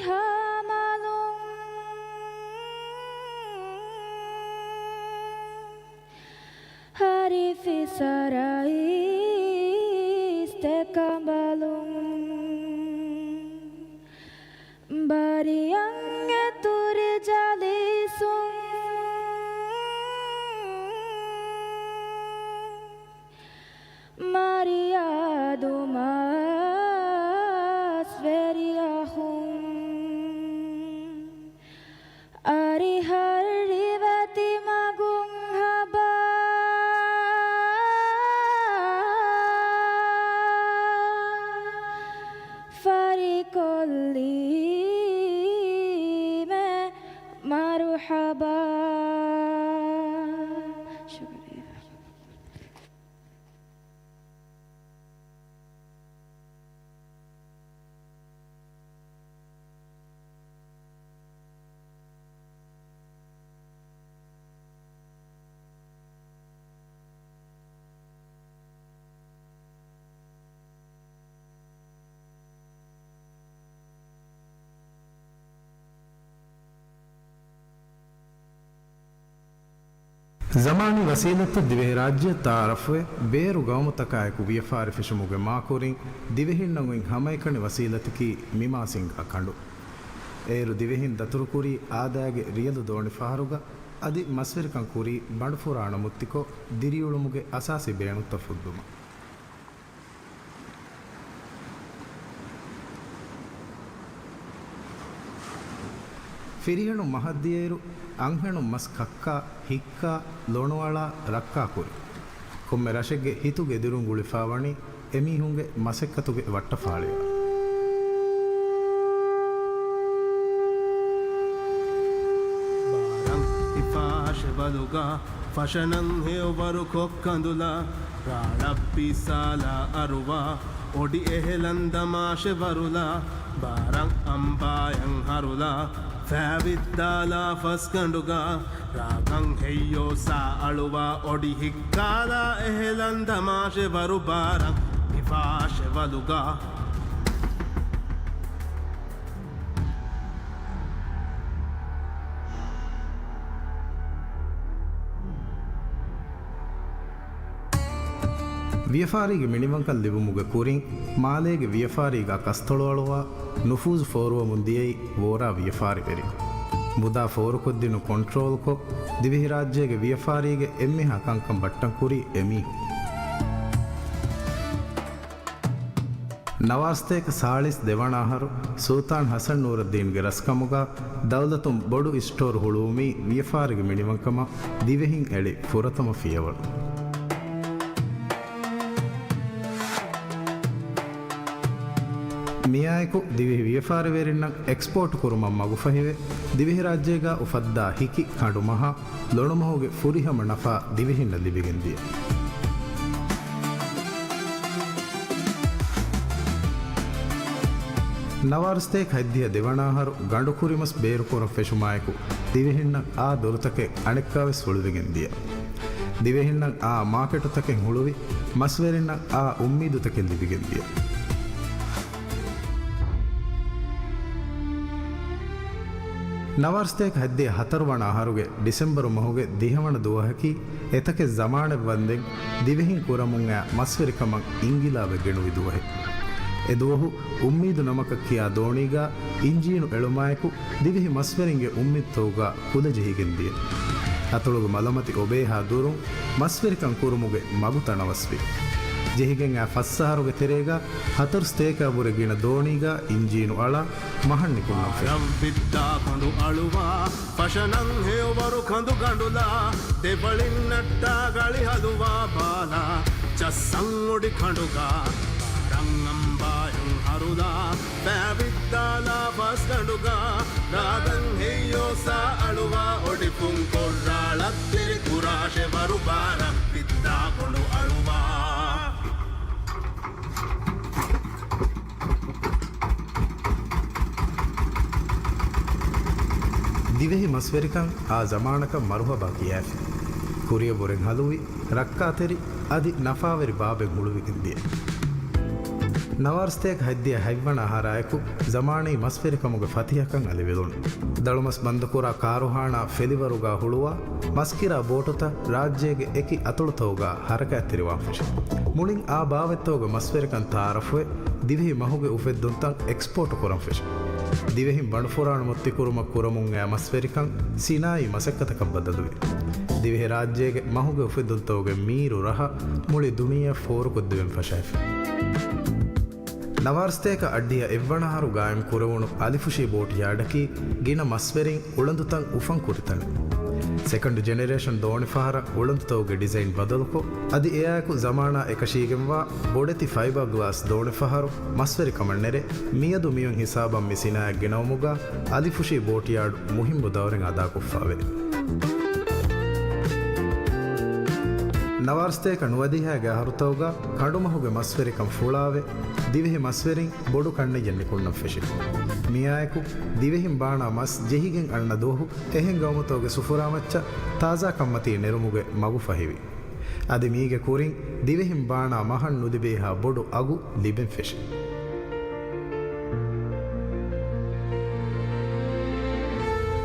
ހާމަލުން، ހަރިފިސަރައި އިސްތެކަނބަލުން، ބަރިއަށް އެތުރި ޖަލިސުން، މަރިޔާދު މަސްވެރި އަޚުން، އަރިހަށް ރިވެތި މަގުން ހަބާ، ފަރިކޮށްލީމޭ މަރުޙަބާ. ޝުކުރިއްޔާ. ޒަމާނީ ވަސީލަތުތައް ދިވެހިރާއްޖެއަށް ތައާރަފްވެ، ބޭރު ގައުމުތަކާއެކު ވިޔަފާރި ފެށުމުގެ މާކުރިން ދިވެހިންނަށް އޮތް ހަމައެކަނި ވަސީލަތަކީ މިމާސިންގާ ކަނޑު. އޭރު ދިވެހިން ދަތުރުކުރީ އާދައިގެ ރިޔަލު ދޯނިފަހަރުގަ، އަދި މަސްވެރިކަން ކުރީ ބަނޑުފުރާނަ މުއްތިކޮށް، ދިރިއުޅުމުގެ އަސާސީ ބޭނުންތައް ފުއްދުމަށް. ފިރިހެނުން މަހަށްދިޔައިރު، އަންހެނުން މަސް ކައްކާ، ހިއްކާ، ލޮނުއަޅާ، ރައްކާކުރި. ކޮންމެ ރަށެއްގެ ހިތުގެ ދިރުން ގުޅިފާވަނީ އެމީހުންގެ މަސައްކަތުގެ ވައްޓަފާޅިއަށް. ބާރަށް ހިފާށެވަލުގަ، ފަށަނަން ހެޔޮވަރު ކޮއްކަނދުލާ، ރާޅަށް ބިސާލާ އަރުވާ، އޮޑި އެހެލަން ދަމާށެވަރުލާ، ބާރަށް އަނބާޔަން ހަރުލާ، ފައިވިއްދާލާ ފަސްގަނޑުގަ، ރާގަން ހެއްޔޯސާ އަޅުވާ، އޮޑި ހިއްކާލާ އެހެލަން ދަމާށެވަރު، ބާރަށް ހިފާށެވަލުގަ. ވިޔަފާރީގެ މިނިވަންކަން ލިބުމުގެ ކުރިން، މާލޭގެ ވިޔަފާރީގާ ކަސްތޮޅުއަޅުވާ، ނުފޫޒު ފޯރުވަމުން ދިޔައީ ވޯރާ ވިޔަފާރިވެރިން. މުދާ ފޯރުކޮށްދިނުން ކޮންޓްރޯލްކޮށް، ދިވެހިރާއްޖޭގެ ވިޔަފާރީގެ އެންމެހާ ކަންކަން ބައްޓަން ކުރީ އެމީހުން. ނަވާރަ ސަތޭކަ ސާޅީސް ދެވަނަ އަހަރު ސުލްތާން ހަސަން ނޫރައްދީންގެ ރަސްކަމުގަ ދައުލަތުން ބޮޑު އިސްޓޯރު ހުޅުވުމީ ވިޔަފާރިގެ މިނިވަންކަމަށް ދިވެހިން އެޅި ފުރަތަމަ ފިޔަވަޅު. މިއާއެކު ދިވެހި ވިޔަފާރިވެރިންނަށް އެކްސްޕޯޓް ކުރުމަށް މަގުފަހިވެ، ދިވެހިރާއްޖޭގަ އުފައްދާ ހިކި ކަނޑުމަހާ ލޮނުމަހުގެ ފުރިހަމަ ނަފާ ދިވެހިންނަށް ލިބިގެންދިޔަ. ނަވާރަ ސަތޭކަ ހަތްދިހަ ދެވަނަ އަހަރު ގަނޑު ކުރިމަސް ބޭރުކުރަން ފެށުމާއެކު، ދިވެހިންނަށް އާ ދޮރުތަކެއް އަނެއްކާވެސް ހުޅުވިގެން ދިޔަ. ދިވެހިންނަށް އާ މާކެޓުތަކެއް ހުޅުވި، މަސްވެރިންނަށް އާ އުއްމީދުތަކެއް ލިބިގެން ދިޔަ. ނަވާރަ ސަތޭކަ ހަތްދިހަ ހަތަރު ވަނަ އަހަރުގެ ޑިސެމްބަރު މަހުގެ ދިހަވަނަ ދުވަހަކީ، އެތަކެއް ޒަމާނެއް ވަންދެން ދިވެހިން ކުރަމުން އައި މަސްވެރިކަމަށް އިންގިލާބެއް ގެނުވި ދުވަހެއް. އެ ދުވަހު އުއްމީދު ނަމަކަށް ކިޔާ ދޯނީގާ އިންޖީނު އެޅުމާއެކު، ދިވެހި މަސްވެރިންގެ އުއްމީދުތަކުގާ ކުލަ ޖެހިގެން ދިޔަ. އަތޮޅުގެ މަލަމަތި އޮބޭހާ ދުރުން މަސްވެރިކަން ކުރުމުގެ މަގު ތަނަވަސްވި. ޖެހިގެން އައި ފަސްއަހަރުގެ ތެރޭގަ ހަތަރު ސަތޭކައާ ވުރެ ގިނަ ދޯނީގަ އިންޖީނު އަޅާ މަހަށް ނިކުންނަން ފެށި. ރަށް ވިއްދާ ކޮނޑު އަޅުވާ، ފަށަނަން ހެޔޮވަރު ކަނދު ގަނޑުލާ، ދެފަޅިން ނައްޓާ ގަޅި ހަލުވާ ބާލާ، ޗައްސަން އޮޑި ކަނޑުގަ، ބާރަށް އަނބާޔަން ހަރުލާ، ފައިވިއްދާލާ ފަސްގަނޑުގަ، ރާގަން ހެއްޔޯސާ އަޅުވާ، އޮޑިފުން ކޮށްރާޅަށް ތިރި ކުރާށެވަރު، ބާރަށް ވިއްދާ ކޮނޑު އަޅުވާ. ދިވެހި މަސްވެރިކަން އާ ޒަމާނަކަށް މަރުހަބާ ކިޔާފި. ކުރިއަށް ވުރެން ހަލުވި، ރައްކާތެރި އަދި ނަފާވެރި ބާބެއް ހުޅުވިގެން ދިޔަ. ނަވާރަ ސަތޭކަ ހަތްދިހަ ހަތްވަނަ އަހަރާއެކު ޒަމާނީ މަސްވެރިކަމުގެ ފަތިހަކަން އަލިވެލުނު. ދަޅުމަސް ބަންދުކުރާ ކާރުހާނާ ފެލިވަރުގާ ހުޅުވާ، މަސްކިރާ ބޯޓުތައް ރާއްޖޭގެ އެކި އަތޮޅުތަކުގާ ހަރަކާތްތެރިވާން ފެށި. މުޅިން އާ ބާވަތްތަކުގެ މަސްވެރިކަން ތައާރަފުވެ، ދިވެހި މަހުގެ އުފެއްދުންތައް އެކްސްޕޯޓު ކުރަން ފެށި. ދިވެހިން ބަނޑުފުރާނަ މުއްތިކުރުމަށް ކުރަމުން އައި މަސްވެރިކަން ސިނާއީ މަސައްކަތަކަށް ބަދަލުވި. ދިވެހިރާއްޖޭގެ މަހުގެ އުފެއްދުންތަކުގެ މީރު ރަހަ މުޅި ދުނިޔެއަށް ފޯރުކޮށްދެވެން ފަށާފި. ނަވާރަ ސަތޭކަ އަށްޑިހަ އެއްވަނަ އަހަރު ގާއިމް ކުރެވުނު އަލިފުށީ ބޯޓްޔާޑަކީ ގިނަ މަސްވެރިން އުޅަނދުތައް އުފަން ކުރި ތަނެއް. ސެކަންޑް ޖެނެރޭޝަން ދޯނިފަހަރަށް އުޅަނދުތަކުގެ ޑިޒައިން ބަދަލުކޮށް، އަދި އެއާއެކު ޒަމާނާ އެކަށީގެންވާ ބޮޑެތި ފައިބާ ގްލާސް ދޯނިފަހަރު މަސްވެރިކަމަށް ނެރެ، މިއަދު މިއޮތް ހިސާބަށް މި ސިނާއަތް ގެނައުމުގަ އަލިފުށީ ބޯޓްޔާޑް މުހިއްމު ދައުރެއް އަދާކޮށްފައވޭ. ނަވާރަ ސަތޭކަ ނުވަދިހައިގެ އަހަރުތަކުގަ ކަނޑުމަހުގެ މަސްވެރިކަން ފުޅާވެ، ދިވެހި މަސްވެރިން ބޮޑު ކަންނެއްޔަށް ނިކުންނަން ފެށި. މިއާއެކު ދިވެހިން ބާނާ މަސް ޖެހިގެން އަންނަ ދުވަހު އެހެން ގައުމުތަކުގެ ސުފުރާމައްޗަށް ތާޒާ ކަންމަތީ ނެރުމުގެ މަގު ފަހިވި. އަދި މީގެ ކުރިން ދިވެހިން ބާނާ މަހަށް ނުލިބޭހާ ބޮޑު އަގު ލިބެން ފެށި.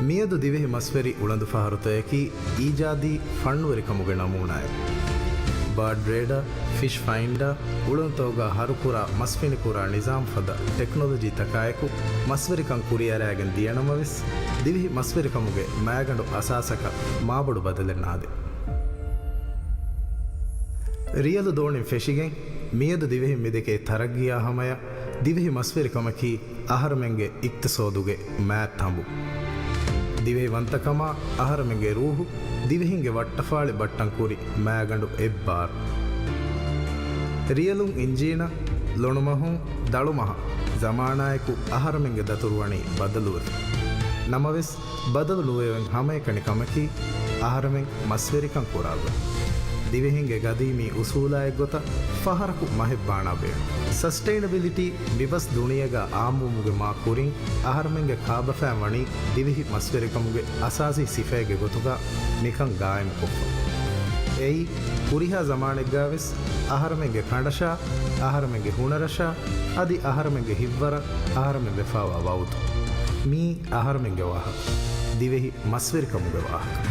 މިއަދު ދިވެހި މަސްވެރި އުޅަނދު ފަހަރުތަކަކީ އީޖާދީ ފަންނުވެރިކަމުގެ ނަމޫނާއެއް. ބާޑް ރޭޑާ، ފިޝް ފައިންޑާ، އުޅަނދުތަކުގަ ހަރުކުރާ މަސް ފިނިކުރާ ނިޒާމް ފަދަ ޓެކްނޮލޮޖީ ތަކާއެކު މަސްވެރިކަން ކުރިއަރާގެން ދިޔަނަމަވެސް، ދިވެހި މަސްވެރިކަމުގެ މާގަނޑު އަސާސަކަށް މާބޮޑު ބަދަލެއް ނާދޭ. ރިޔަލު ދޯނިން ފެށިގެން މިއަދު ދިވެހިން މިދެކޭ ތަރައްގީއާ ހަމަޔަށް ދިވެހި މަސްވެރިކަމަކީ އަހަރުމެންގެ އިޤްތިޞާދުގެ މާތް ތަނބު. ދިވެހިވަންތަކަމާ އަހަރުމެންގެ ރޫހު، ދިވެހިންގެ ވައްޓަފާޅި ބައްޓަން ކުރި މާގަނޑު އެއްބާރު. ރިޔަލުން އިންޖީނަށް، ލޮނުމަހުން، ދަޅުމަހަށް ޒަމާނާއެކު އަހަރުމެންގެ ދަތުރު ވަނީ ބަދަލުވެފަ. ނަމަވެސް، ބަދަލު ނުވެވެން ހަމައެކަނި ކަމަކީ، އަހަރެމެން މަސްވެރިކަން ކުރާ ގޮތް. ދިވެހިންގެ ގަދީމީ އުސޫލާ އެއްގޮތަށް ފަހަރަކު މަހެއް ބާނާ ބޭނުން. ސަސްޓެއިނަބިލިޓީ މިބަސް ދުނިޔޭގަ އާއްމުވުމުގެ މާ ކުރިން އަހަރެމެންގެ ކާބަފައިން ވަނީ ދިވެހި މަސްވެރިކަމުގެ އަސާސީ ސިފައެއްގެ ގޮތުގަ މިކަން ގާއިމުކޮށްފަ. އެއީ، ހުރިހާ ޒަމާނެއްގަވެސް އަހަރެމެންގެ ކަނޑަށާ، އަހަރެމެންގެ ހުނަރަށާ، އަދި އަހަރެމެންގެ ހިތްވަރަށް އަހަރެމެން ވެފާވާ ވައުދު. މީ އަހަރެމެންގެ ވާހަކަ. ދިވެހި މަސްވެރިކަމުގެ ވާހަކަ.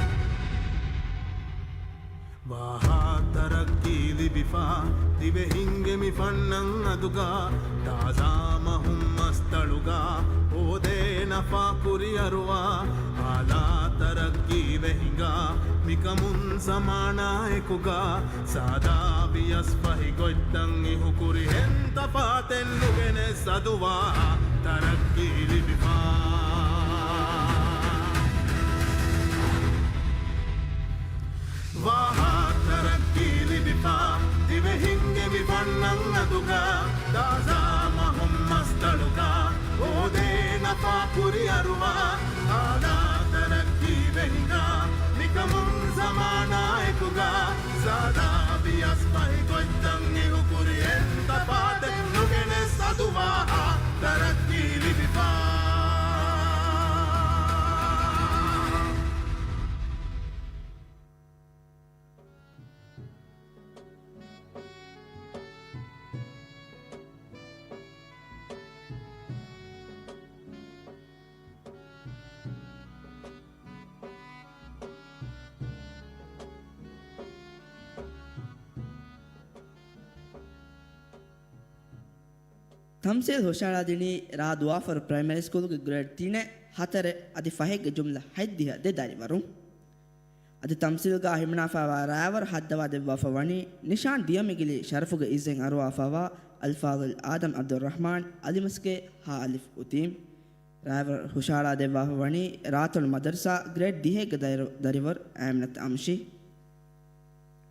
ވާހާ ތަރައްޤީ ލިބިފާ، ދިވެހިންގެ މި ފަންނަން އަދުގަ، ތާޒާ މަހުން މަސްތަޅުގަ، ހޯދޭ ނަފާ ކުރިއަރުވާ، އާލާ ތަރައްޤީ ވެހިނގާ، މިކަމުން ޒަމާނާއެކުގަ، ސާދާ ވިޔަސް ފަހި ގޮތްތައް އިހުކުރިހެން ތަފާތެއް ނުގެނެސް އަދު ވާހާ ތަރައްޤީ ލިބިފާ. ވާހާ ތަރައްޤީ ލިބިފާ، ދިވެހިންގެ މި ފަންނަން އަދުގަ، ތާޒާ މަހުން މަސްތަޅުގަ، ހޯދޭ ނަފާ ކުރިއަރުވާ، އާލާ ތަރައްޤީ ވެހިނގާ، މިކަމުން ޒަމާނާއެކުގަ، ސާދާ ވިޔަސް ފަހި ގޮތްތައް އިހުކުރިހެން ތަފާތެއް ނުގެނެސް އަދު ވާހާ ތަރައްޤީ ލިބިފާ. ތަމްސީލް ހުށަހަޅާދިނީ ރ. ދުވާފަރު ޕްރައިމަރީ ސްކޫލްގެ ގްރޭޑް ތިނެއް، ހަތަރެއް އަދި ފަހެއްގެ ޖުމްލަ ހަތްދިހަ ދެ ދަރިވަރުން. އަދި ތަމްސީލްގަ ހިމަނާފައިވާ ރައިވަރު ހައްދަވާ ދެއްވާފަ ވަނީ ނިޝާން ދިޔަ މިގިލީ ޝަރަފުގެ އިއްޒަތް އަރުވާފައިވާ އަލްފާޟިލް އާދަމް އަބްދުއްރަޙްމާން އަލިމަސްގެ ހ. އުތީމް. ރައިވަރު ހުށަހަޅާ ދެއްވާފަ ވަނީ ރާތޮޅު މަދަރުސާ ގްރޭޑް ދިހައެއްގެ ދަރި-، ދަރިވަރު އާމިނަތު އަމްޝީ.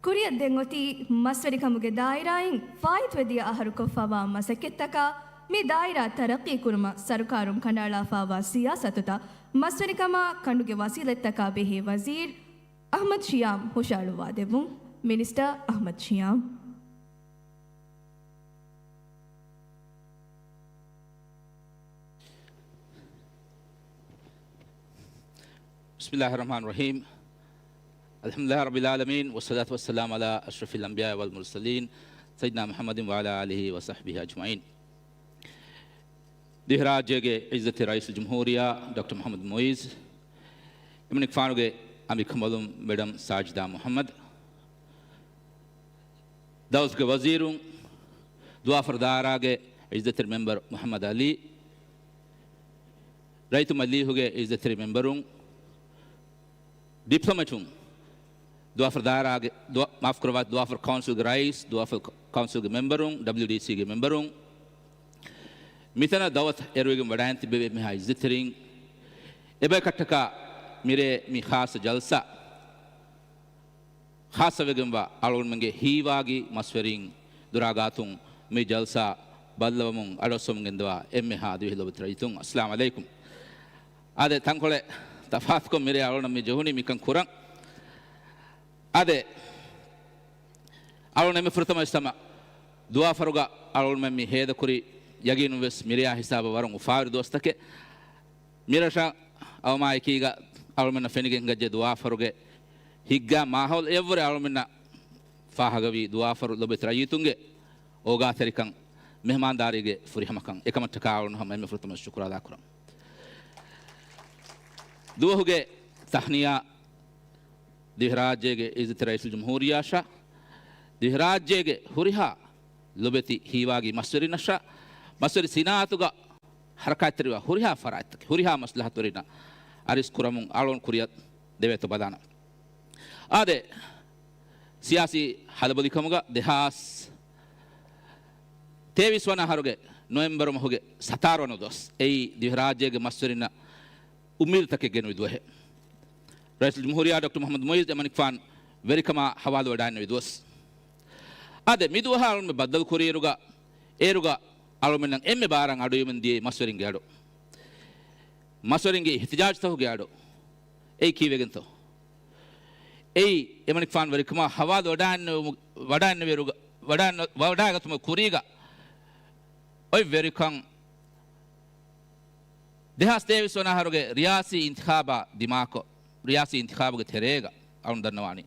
ކުރިއަށް ދެން އޮތީ މަސްވެރިކަމުގެ ދާއިރާއިން ފާއިތުވެ ދިޔަ އަހަރު ކޮށްފައިވާ މަސައްކަތްތަކާ، މި ދާއިރާ ތަރައްޤީ ކުރުމަށް ސަރުކާރުން ކަނޑައަޅާފައިވާ ސިޔާސަތުތައް، މަސްވެރިކަމާ ކަނޑުގެ ވަސީލަތްތަކާ ބެހޭ ވަޒީރު އަޙްމަދު ޝިޔާމް ހުށައަޅުއްވާދެއްވުން. މިނިސްޓަރ އަޙްމަދު ޝިޔާމް. بسم الله الرحمن الرحيم. الحمد لله رب العالمين، والصلاة والسلام على أشرف الأنبياء والمرسلين، سيدنا محمد وعلى آله وصحبه أجمعين. ދިވެހިރާއްޖޭގެ އިއްޒަތްތެރި ރައީސުލްޖުމްހޫރިއްޔާ ޑޮކްޓަރ މުޙައްމަދު މުޢިއްޒު، އެމަނިކުފާނުގެ އަނބިކަނބަލުން މެޑަމް ސާޖިދާ މުޙައްމަދު، ދައުލަތުގެ ވަޒީރުން، ދުވާފަރު ދާއިރާގެ އިއްޒަތްތެރި މެމްބަރު މުޙައްމަދު ޢަލީ، ރައްޔިތުންގެ ލީހުގެ އިއްޒަތްތެރި މެމްބަރުން، ޑިޕްލޮމެޓުން، ދުވާފަރު ދާއިރާގެ، ދުވާ-، މާފުކުރައްވާ، ދުވާފަރު ކައުންސިލްގެ ރައީސް، ދުވާފަރު ކައުންސިލްގެ މެމްބަރުން، ޑަބްލިޔުޑީސީގެ މެމްބަރުން، މިތަނަށް ދައުވަތު އެރުވެގެން ވަޑައިން ތިއްބެވި އެންމެހާ އިއްޒަތްތެރިން، އެބައިކަށްޓަކާ މިރޭ މި ޚާއްޞަ ޖަލްސާ، ޚާއްޞަވެގެންވާ އަޅުގަނޑުމެންގެ ހީވާގި މަސްވެރިން ދުރާގާތުން މި ޖަލްސާ ބައްލަވަމުން އަޑުއައްސަވަމުން ގެންދަވާ އެންމެހާ ދިވެހި ލޯބިވެތި ރައްޔިތުން، އައްސަލާމު ޢަލައިކުމް. އާދެ، ތަންކޮޅެއް ތަފާތުކޮށް މިރޭ އަޅުގަނޑަށް މި ޖެހުނީ މިކަން ކުރަން. އާދެ، އަޅުގަނޑު އެންމެ ފުރަތަމަ އިސްތަމަ ދުވާފަރުގަ އަޅުގަނޑުމެން މި ހޭދަކުރި ޔަގީނުން ވެސް މިރެޔާ ހިސާބަށް ވަރަށް އުފާވެރި ދުވަސްތަކެއް. މިރަށަށް އަވަމާ އެކީގަ އަޅުމެންނަށް ފެނިގެން ހިނގައްޖެ ދުވާފަރުގެ ހިތްގަ މާހައުލު އެއަށްވުރެ އަޅުމެންނަށް ފާހަގަވީ ދުވާފަރު ލޮބުވެތި ރައްޔިތުންގެ އޯގާތެރިކަން، މެހެމާންދާރީގެ ފުރިހަމަކަން. އެކަމަށްޓަކާ އަޅުގަނޑު ހަމަ އެންމެ ފުރަތަމަ ޝުކުރު އަދާކުރަން. ދުވަހުގެ ތަހްނިޔާ ދިވެހިރާއްޖޭގެ އިއްޒަތްތެރި ރައީސުލްޖުމްހޫރިއްޔާއަށާ، ދިވެހިރާއްޖޭގެ ހުރިހާ ލޮބެތި ހީވާގި މަސްވެރިންނަށާ، މަސްވެރި ސިނާއަތުގަ ހަރަކާތްތެރިވާ ހުރިހާ ފަރާތްތަކެއް، ހުރިހާ މަސްލަހަތުވެރިންނަށް އަރިސް ކުރަމުން އަޅުގަނޑު ކުރިއަށް ދެވޭތޯ ބަލާނަން. އާދެ، ސިޔާސީ ހަލަބޮލިކަމުގަ ދެހާސް ތޭވީސް ވަނަ އަހަރުގެ ނޮވެމްބަރު މަހުގެ ސަތާރަ ވަނަ ދުވަސް އެއީ ދިވެހިރާއްޖޭގެ މަސްވެރިންނަށް އުއްމީދުތަކެއް ގެނުވި ދުވަހެއް. ރައީސުލްޖުމްހޫރިއްޔާ ޑޮކްޓަރ މުޙައްމަދު މުޢިއްޒު އެމަނިކުފާނު ވެރިކަމާ ހަވާލުވެވަޑައިންނެވި ދުވަސް. އާދެ، މި ދުވަހާ އަޅުގަނޑުމެން ބައްދަލު ކުރިއިރުގަ، އޭރުގަ އަޅުގަނޑުމެންނަށް އެންމެ ބާރަށް އަޑުއިވެމުން ދިޔައީ މަސްވެރިންގެ އަޑު. މަސްވެރިންގެ އިޙްތިޖާޖުތަކުގެ އަޑު. އެއީ ކީއްވެގެންތޯ؟ އެއީ އެމަނިކުފާނު ވެރިކަމާ ހަވާލު ވަޑައިންނެވުމު-، ވަޑައިންނެވިއިރުގަ-، ވަޑައިން-، ވަޑައިގަތުމުގެ ކުރީގަ އޮތް ވެރިކަން ދެހާސް ތޭވީސް ވަނަ އަހަރުގެ ރިޔާސީ އިންތިޚާބާ ދިމާކޮށް، ރިޔާސީ އިންތިޚާބުގެ ތެރޭގަ އަޅުން ދަންނަވާނީ.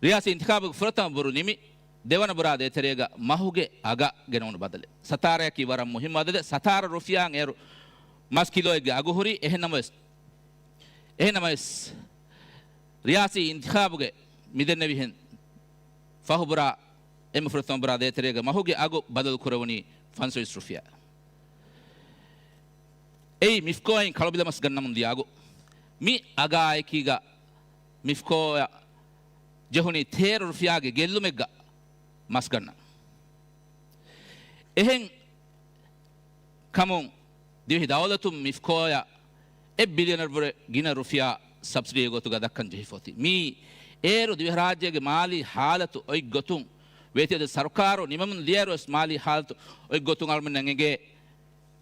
ރިޔާސީ އިންތިޚާބުގެ ފުރަތަމަ ބުރު ނިމި، ދެވަނަ ބުރާ ދޭތެރޭގަ މަހުގެ އަގަށް ގެނައުނު ބަދަލެއް. ސަތާރަޔަކީ ވަރަށް މުހިއްމު އަދަދެއް. ސަތާރަ ރުފިޔާއަށް އޭރު މަސް ކިލޯއެއްގެ އަގު ހުރީ. އެހެންނަމަވެސް، އެހެންނަމަވެސް، ރިޔާސީ އިންތިޚާބުގެ މިދެންނެވިހެން ފަހު ބުރާ، އެންމެ ފުރަތަމަ ބުރާ ދޭތެރޭގަ މަހުގެ އަގު ބަދަލު ކުރެވުނީ ފަންސަވީސް ރުފިޔާ. އެއީ މިފްކޯއިން ކަޅުބިލަމަސް ގަންނަމުން ދިޔަ އަގު. މި އަގާއެކީގަ މިފްކޯއަށް ޖެހުނީ ތޭރަ ރުފިޔާގެ ގެއްލުމެއްގަ މަސްގަންނަން. އެހެން ކަމުން ދިވެހި ދައުލަތުން މިފްކޯއަށް އެއް ބިލިއަނަށްވުރެ ގިނަ ރުފިޔާ ސަބްސިޑީގެ ގޮތުގަ ދައްކަން ޖެހިފަ އޮތީ. މިއީ އޭރު ދިވެހިރާއްޖޭގެ މާލީ ހާލަތު އޮތް ގޮތުން ވޭތި އަދި ސަރުކާރު ނިމެމުން ދިޔައިރު ވެސް މާލީ ހާލަތު އޮތް ގޮތުން އަޅުމެންނަށް އެނގޭ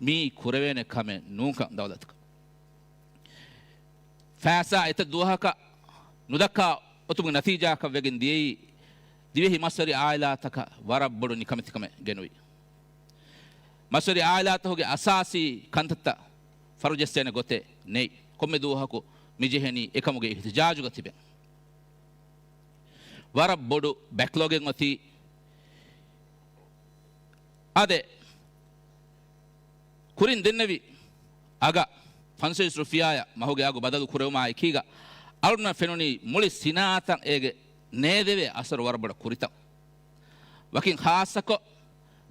މިއީ ކުރެވޭނެ ކަމެއް ނޫންކަން ދައުލަތަކަށް. ފައިސާ އެތައް ދުވަހަކަށް ނުދައްކާ އޮތުމުގެ ނަތީޖާއަކަށް ވެގެން ދިޔައީ، ދިވެހި މަސްވެރި އާއިލާތަކަށް ވަރަށް ބޮޑު ނިކަމެތިކަމެއް ގެނުވީ. މަސްވެރި އާއިލާތަކުގެ އަސާސީ ކަންތައްތައް ފަރުޖެއްސޭނެ ގޮތެއް ނެތް. ކޮންމެ ދުވަހަކު މި ޖެހެނީ އެކަމުގެ އިޙްތިޖާޖުގަ ތިބެން. ވަރަށް ބޮޑު ބެކްލޮގެއް އޮތީ. އާދެ، ކުރިން ދެންނެވި އަގަށް، ފަންސަވީސް ރުފިޔާއަށް މަހުގެ އަގު ބަދަލު ކުރެވުމާ އެކީގަ، އަޅުގަނޑަށް ފެނުނީ މުޅި ސިނާއަތަށް އޭގެ ނޭދެވޭ އަސަރު ވަރަށް ބޮޑަށް ކުރިތަން. ވަކިން ޚާއްޞަކޮށް،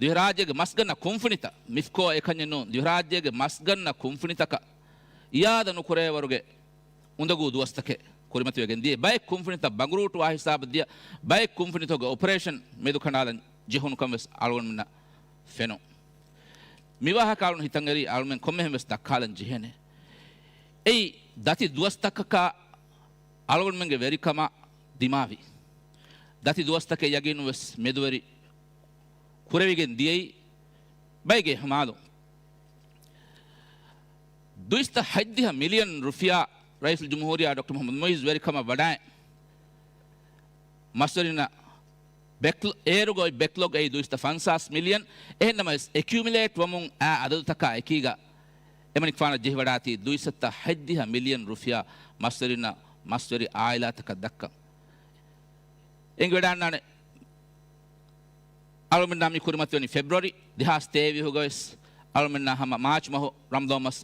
ދިވެހިރާއްޖޭގެ މަސްގަންނަ ކުންފުނިތައް، މިފްކޯ އެކަންޏެއް ނޫން، ދިވެހިރާއްޖޭގެ މަސްގަންނަ ކުންފުނިތަކަށް އިޔާދަ ނުކުރޭވަރުގެ އުނދަގޫ ދުވަސްތަކެއް ކުރިމަތިވެގެން ދިޔަ. ބައެއް ކުންފުނިތައް ބަނގުރޫޓުވާ ހިސާބަށް ދިޔަ، ބައެއް ކުންފުނިތަކުގެ އޮޕަރޭޝަން މެދުކަނޑާލަން ޖެހުނުކަން ވެސް އަޅުގަނޑުމެންނަށް ފެނުން. މިވާހަކަ އަޅުން ހިތަށް އެރީ އަޅުމެން ކޮންމެހެން ވެސް ދައްކާލަން ޖެހޭނެ. އެއީ ދަތި ދުވަސްތަކަކާ އަޅުގަނޑުމެންގެ ވެރިކަމާ ދިމާވި. ދަތި ދުވަސްތަކެއް ޔަގީނުން ވެސް މެދުވެރި ކުރެވިގެން ދިޔައީ ބައެއްގެ އިހުމާލުން. ދުއިސައްތަ ހަތްދިހަ މިލިއަން ރުފިޔާ ރައީސުލްޖުމްހޫރިއްޔާ ޑޮކްޓަރ މުޙައްމަދު މުޢިއްޒު ވެރިކަމަށް ވަޑައި، މަސްވެރިންނަށް ބެކްލޮ-، އޭރުގަ އޮތް ބެކްލޮގް އެއީ ދުއިސައްތަ ފަންސާސް މިލިއަން. އެހެންނަމަވެސް، އެކިއުމިލޭޓް ވަމުން އާ އަދަދުތަކާ އެކީގަ އެމަނިކުފާނަށް ޖެހިވަޑާތީ ދުއިސައްތަ ހަތްދިހަ މިލިއަން ރުފިޔާ މަސްވެރިންނަށް މަސްވެރި އާއިލާތަކަށް ދައްކަން. އެނގިވަޑާންނާނެ. އަޅުމެންނާ މި ކުރިމަތިވަނީ ފެބްރުއަރީ ދެހާސް ތޭވީހުގަ ވެސް އަޅުމެންނާ ހަމަ މާޗް މަހު ރަމަޟާން މަސް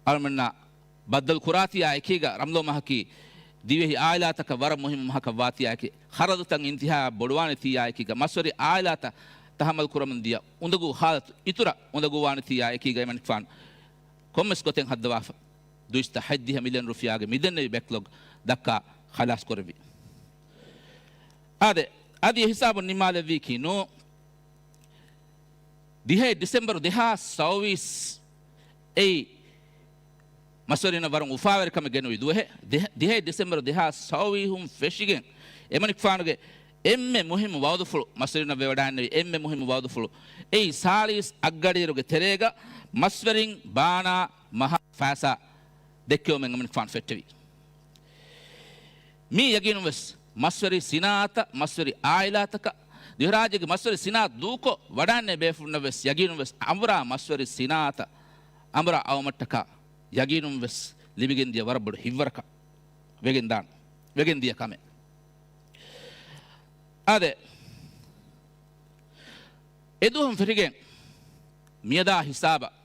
އަޅުމެންނާ ބައްދަލު ކުރާތީއާ އެކީގަ ރަމަޟާން މަހަކީ ދިވެހި އާއިލާތަކަށް ވަރަށް މުހިއްމު މަހަކަށް ވާތީއާއެކީ، ޚަރަދުތައް އިންތިހާއަށް ބޮޑުވާނެތީއާއެކީގަ، މަސްވެރި އާއިލާތައް ތަހައްމަލް ކުރަމުން ދިޔަ އުނދަގޫ ހާލަތު އިތުރަށް އުނދަގޫވާނެތީއާއެކީގަ އެމަނިކުފާނު ކޮންމެސް ގޮތެއް ހައްދަވާފަ، ދުއިސައްތަ ހަތްދިހަ މިލިއަން ރުފިޔާގެ މިދެންނެވި ބެކްލޮގް ދައްކާ ޚަލާސް ކުރެއްވި. އާދެ، އަދި އެ ހިސާބުން ނިންމާލެއްވީކީ ނޫ. ދިހައެއް ޑިސެމްބަރު ދެހާސް ސައުވީސް އެއީ މަސްވެރިންނަށް ވަރަށް އުފާވެރިކަމެއް ގެނުވި ދުވަހެއް. ދިހަ-، ދިހައެއް ޑިސެމްބަރު ދެހާސް ސައުވީހުން ފެށިގެން އެމަނިކުފާނުގެ އެންމެ މުހިއްމު ވައުދުފުޅު، މަސްވެރިންނަށް ވެވަޑައިންނެވި އެންމެ މުހިއްމު ވައުދުފުޅު އެއީ ސާޅީސް އަށްގަޑިއިރުގެ ތެރޭގަ މަސްވެރިން ބާނާ މަހަށް ފައިސާ ދެއްކެވުމެއް އެމަނިކުފާނު ފެއްޓެވި. މީ ޔަގީނުން ވެސް މަސްވެރި ސިނާއަތަށް، މަސްވެރި އާއިލާތަކަށް، ދިވެހިރާއްޖޭގެ މަސްވެރި ސިނާއަތު ދޫކޮށް ވަޑާންނޭ ބޭފުޅުންނަށް ވެސް ޔަގީނުން ވެސް އަނބުރާ މަސްވެރި ސިނާއަތަށް އަނބުރާ އައުމަށްޓަކާ ޔަގީނުން ވެސް ލިބިގެން ދިޔަ ވަރަށް ބޮޑު ހިތްވަރަކަށް ވެގެން ދާން، ވެގެން ދިޔަ ކަމެއް. އާދެ، އެދުވަހުން ފެށިގެން މިއަދާ ހިސާބަށް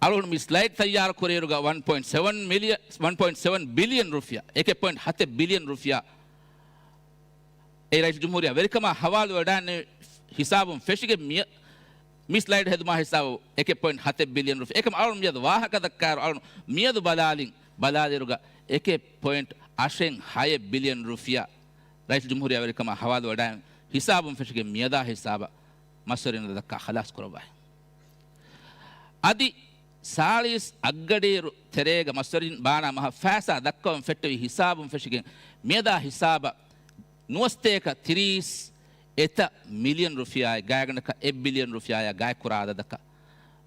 އަޅުގަނޑު މި ސްލައިޑް ތައްޔާރު ކުރިއިރުގަ ވަން ޕޮއިންޓް ސެވަން މިލިއަ-، ވަން ޕޮއިންޓް ސެވަން ބިލިއަން ރުފިޔާ، އެކެއް ޕޮއިންޓް ހަތެއް ބިލިއަން ރުފިޔާ އެ ރައީސް ޖުމްހޫރިއްޔާ ވެރިކަމާ ހަވާލު ވެޑާން ހިސާބުން ފެށިގެން މި، މި ސްލައިޑް ހެދުމާ ހިސާބު އެކެއް ޕޮއިންޓް ހަތެއް ބިލިއަން ރުފިޔާ. އެކަމަ އަޅުން މިއަދު ވާހަކަ ދައްކާއިރު އަޅުން މިއަދު ބަލާލިން، ބަލާލިއިރުގަ އެކެއް ޕޮއިންޓް އަށެއް ހައެއް ބިލިއަން ރުފިޔާ ރައީސް ޖުމްހޫރިއްޔާ ވެރިކަމާ ހަވާލު ވެޑާން ހިސާބުން ފެށިގެން މިއަދާ ހިސާބަށް މަސްވެރިންނަށް ދައްކާ ޚަލާސް ކުރައްވާ. އަދި ސާޅީސް އަށްގަޑިއިރު ތެރޭގަ މަސްވެރިން ބާނާ މަހަށް ފައިސާ ދައްކަވަން ފެއްޓެވި ހިސާބުން ފެށިގެން މިއަދާ ހިސާބަށް ނުވަސަތޭކަ ތިރީސް އެތައް މިލިއަން ރުފިޔާއެއް ގާތްގަނޑަކަށް އެއް ބިލިއަން ރުފިޔާއާ ގާތްކުރާ އަދަދަކަށް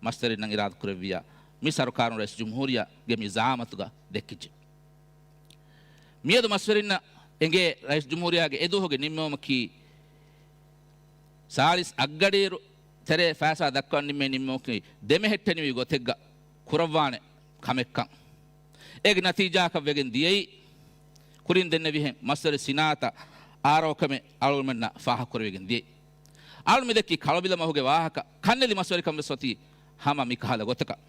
މަސްވެރިންނަށް އިރާދަކުރެއްވިއްޔާ، މި ސަރުކާރުން ރައީސް ޖުމްހޫރިއްޔާގެ މި ޒައާމަތުގަ ދެއްކިއްޖެ. މިއަދު މަސްވެރިންނަށް އެނގޭ ރައީސް ޖުމްހޫރިއްޔާގެ އެދުވަހުގެ ނިންމުމަކީ، ސާޅީސް އަށްގަޑިއިރު ތެރޭ ފައިސާ ދައްކަވަން ނިންމޭ ނިންމުމަކީ ދެމެހެއްޓެނިވި ގޮތެއްގަ ކުރައްވާނެ ކަމެއްކަން. އޭގެ ނަތީޖާއަކަށް ވެގެން ދިޔައީ، ކުރިން ދެންނެވިހެން މަސްވެރި ސިނާއަތަށް އާރޯކަމެއް އަޅުގަނޑުމެންނަށް ފާހަގަކުރެވިގެން ދިޔައީ. އަޅުން މިދެއްކި ކަޅުބިލަ މަހުގެ ވާހަކަ، ކަންނެލި މަސްވެރިކަން ވެސް އޮތީ ހަމަ މިކަހަލަ ގޮތަކަށް.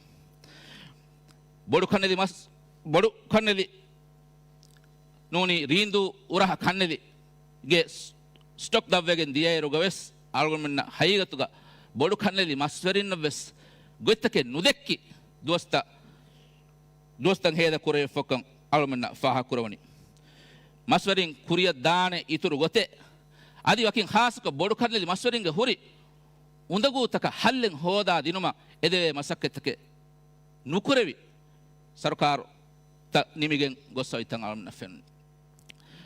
ބޮޑު ކަންނެލި މަސް، ބޮޑު ކަންނެލި ނޫނީ ރީނދޫ އުރަހަ ކަންނެލިގެ ސް-، ސްޓޮކް ދަށްވެގެން ދިޔައިރުގަވެސް އަޅުގަނޑުމެންނަށް ހަގީގަތުގަ ބޮޑު ކަންނެލި މަސްވެރިންނަށްވެސް ގޮތްތަކެއް ނުދެއްކި ދުވަސްތައް، ދުވަސްތައް ހޭދަ ކުރެވިފަކަން އަޅުގަނޑުމެންނަށް ފާހަގަކުރެވުނީ. މަސްވެރިން ކުރިއަށް ދާނެ އިތުރު ގޮތެއް، އަދި ވަކިން ޚާއްޞަކޮށް ބޮޑު ކަންނެލި މަސްވެރިންގެ ހުރި އުނދަގޫތަކަށް ހައްލެއް ހޯދާ ދިނުމަށް އެދެވޭ މަސައްކަތްތަކެއް ނުކުރެވި ސަރުކާރުތައް ނިމިގެން ގޮއްސަވައިތަން އަޅުމެންނަށް ފެނުނީ.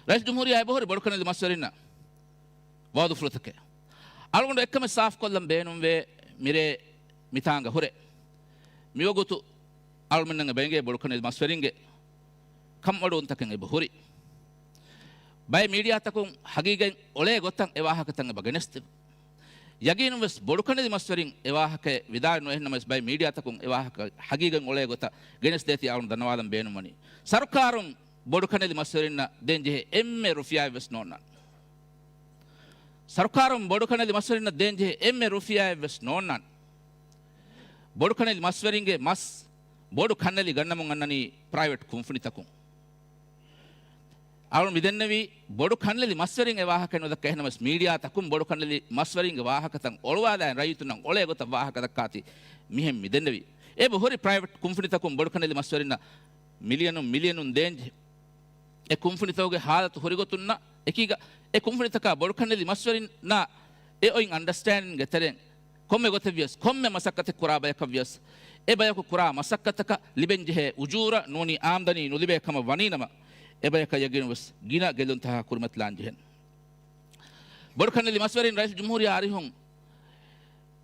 ރައީސް ޖުމްހޫރިއްޔާ އެބަހުރި ބޮޑުކަންނެލި މަސްވެރިންނަށް ވައުދުފުޅުތަކެއް. އަޅުގަނޑު އެއްކަމެއް ސާފުކޮށްލަން ބޭނުންވޭ، މިރޭ މިތާނގަ ހުރެ. މިވަގުތު އަޅުމެންނަށް އެބަ އެނގޭ ބޮޑުކަންނެލި މަސްވެރިންގެ ކަންބޮޑުވުންތަކެއް އެބަ ހުރި. ބައެއް މީޑިއާތަކުން ހަގީގަތް އޮޅޭ ގޮތަށް އެ ވާހަކަތައް އެބަ ގެނެސްދެއްވި. ޔަގީނުންވެސް ބޮޑުކަންނެލި މަސްވެރިން އެ ވާހަކައެއް ވިދާޅުވެ ނުވެ، އެހެންނަމަވެސް ބައެއް މީޑިއާތަކުން އެ ވާހަކަ ހަގީގަތް އޮޅޭ ގޮތަށް ގެނެސްދޭތީ އަޅުން ދަންނަވާލަން ބޭނުންވަނީ. ސަރުކާރުން ބޮޑުކަންނެލި މަސްވެރިންނަށް ދޭންޖެހޭ އެންމެ ރުފިޔާއެއްވެސް ނޯންނާނެ. ސަރުކާރުން ބޮޑުކަންނެލި މަސްވެރިންނަށް ދޭންޖެހޭ އެންމެ ރުފިޔާއެއްވެސް ނޯންނާނެ. ބޮޑުކަންނެލި މަސްވެރިންގެ މަސް ބޮޑު ކަންނެލި ގަންނަމުން އަންނަނީ ޕްރައިވެޓް ކުންފުނިތަކުން. އަޅުން މިދެންނެވީ ބޮޑު ކަންނެލި މަސްވެރިން އެ ވާހަކަ ނުދައްކަ، އެހެންނަމަވެސް މީޑިއާތަކުން ބޮޑު ކަންނެލި މަސްވެރިންގެ ވާހަކަތައް އޮޅުވާލާ ރައްޔިތުންނަށް އޮޅޭ ގޮތަށް ވާހަކަ ދައްކާތީ މިހެން މިދެންނެވީ. އެބަ ހުރި ޕްރައިވެޓް ކުންފުނިތަކުން ބޮޑު ކަންނެލި މަސްވެރިންނަށް މިލިއަނުން މިލިއަނުން ދޭންޖެހޭ. އެ ކުންފުނިތަކުގެ ހާލަތު ހުރިގޮތުންނަށް އެކީގަ، އެ ކުންފުނިތަކާ ބޮޑުކަންނެލި މަސްވެރިންނާ އެ އޮތް އަންޑަސްޓޭންޑިންގްގެ ތެރެއިން ކޮންމެ ގޮތެއްވިޔަސް، ކޮންމެ މަސައްކަތެއް ކުރާ ބަޔަކަށްވިޔަސް، އެ ބަޔަކު ކުރާ މަސައްކަތަކަށް ލިބެންޖެހޭ އުޖޫރަ ނޫނީ އާމްދަނީ ނުލިބޭ ކަމަށް ވަނީނަމަ، އެ ބަޔަކަށް ޔަގީނުންވެސް ގިނަ ގެއްލުންތަކާ ކުރިމަތިލާން ޖެހެން. ބޮޑުކަންނެލި މަސްވެރިން ރައީސް ޖުމްހޫރިއްޔާ އަރިހުން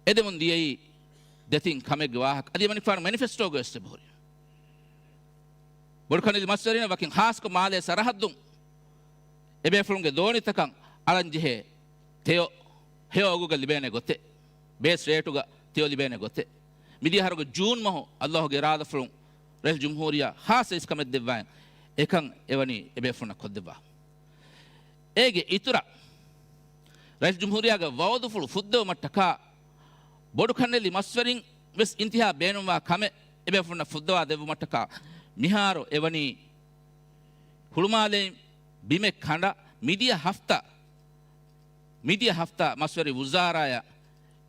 އެދެމުން ދިޔައީ ދެތިން ކަމެއްގެ ވާހަކަ. އަދި އެމަނިކުފާނު މެނިފެސްޓޯގަވެސް އެބަހުރި. ބޮޑުކަންނެލި މަސްވެރިން ވަކިން ޚާއްޞަކޮށް މާލޭ ސަރަހައްދުން އެބޭފުޅުންގެ ދޯނިތަކަށް އަޅަންޖެހޭ ތެޔޮ ހެޔޮ އަގުގަ ލިބޭނެ ގޮތެއް، ބޭސް ރޭޓުގަ ތެޔޮ ލިބޭނެ ގޮތެއް، މިދިޔަ އަހަރުގެ ޖޫން މަހު އައްލާހުގެ އިރާދަފުޅުން ރައީސް ޖުމްހޫރިއްޔާ ޚާއްޞަ އިސްކަމެއް ދެއްވާ، އެކަން އެވަނީ އެބޭފުޅުންނަށް ކޮށްދެއްވާ. އޭގެ އިތުރަށް، ރައީސް ޖުމްހޫރިއްޔާގެ ވައުދުފުޅު ފުއްދެވުމަށްޓަކާ، ބޮޑު ކަންނެލި މަސްވެރިން ވެސް އިންތިހާ ބޭނުންވާ ކަމެއް އެބޭފުޅުންނަށް ފުއްދަވާ ދެއްވުމަށްޓަކާ، މިހާރު އެވަނީ ހުޅުމާލެއިން ބިމެއް ކަނޑަ މިދިޔަ ހަފްތާ، މިދިޔަ ހަފްތާ މަސްވެރި ވުޒާރާޔަށް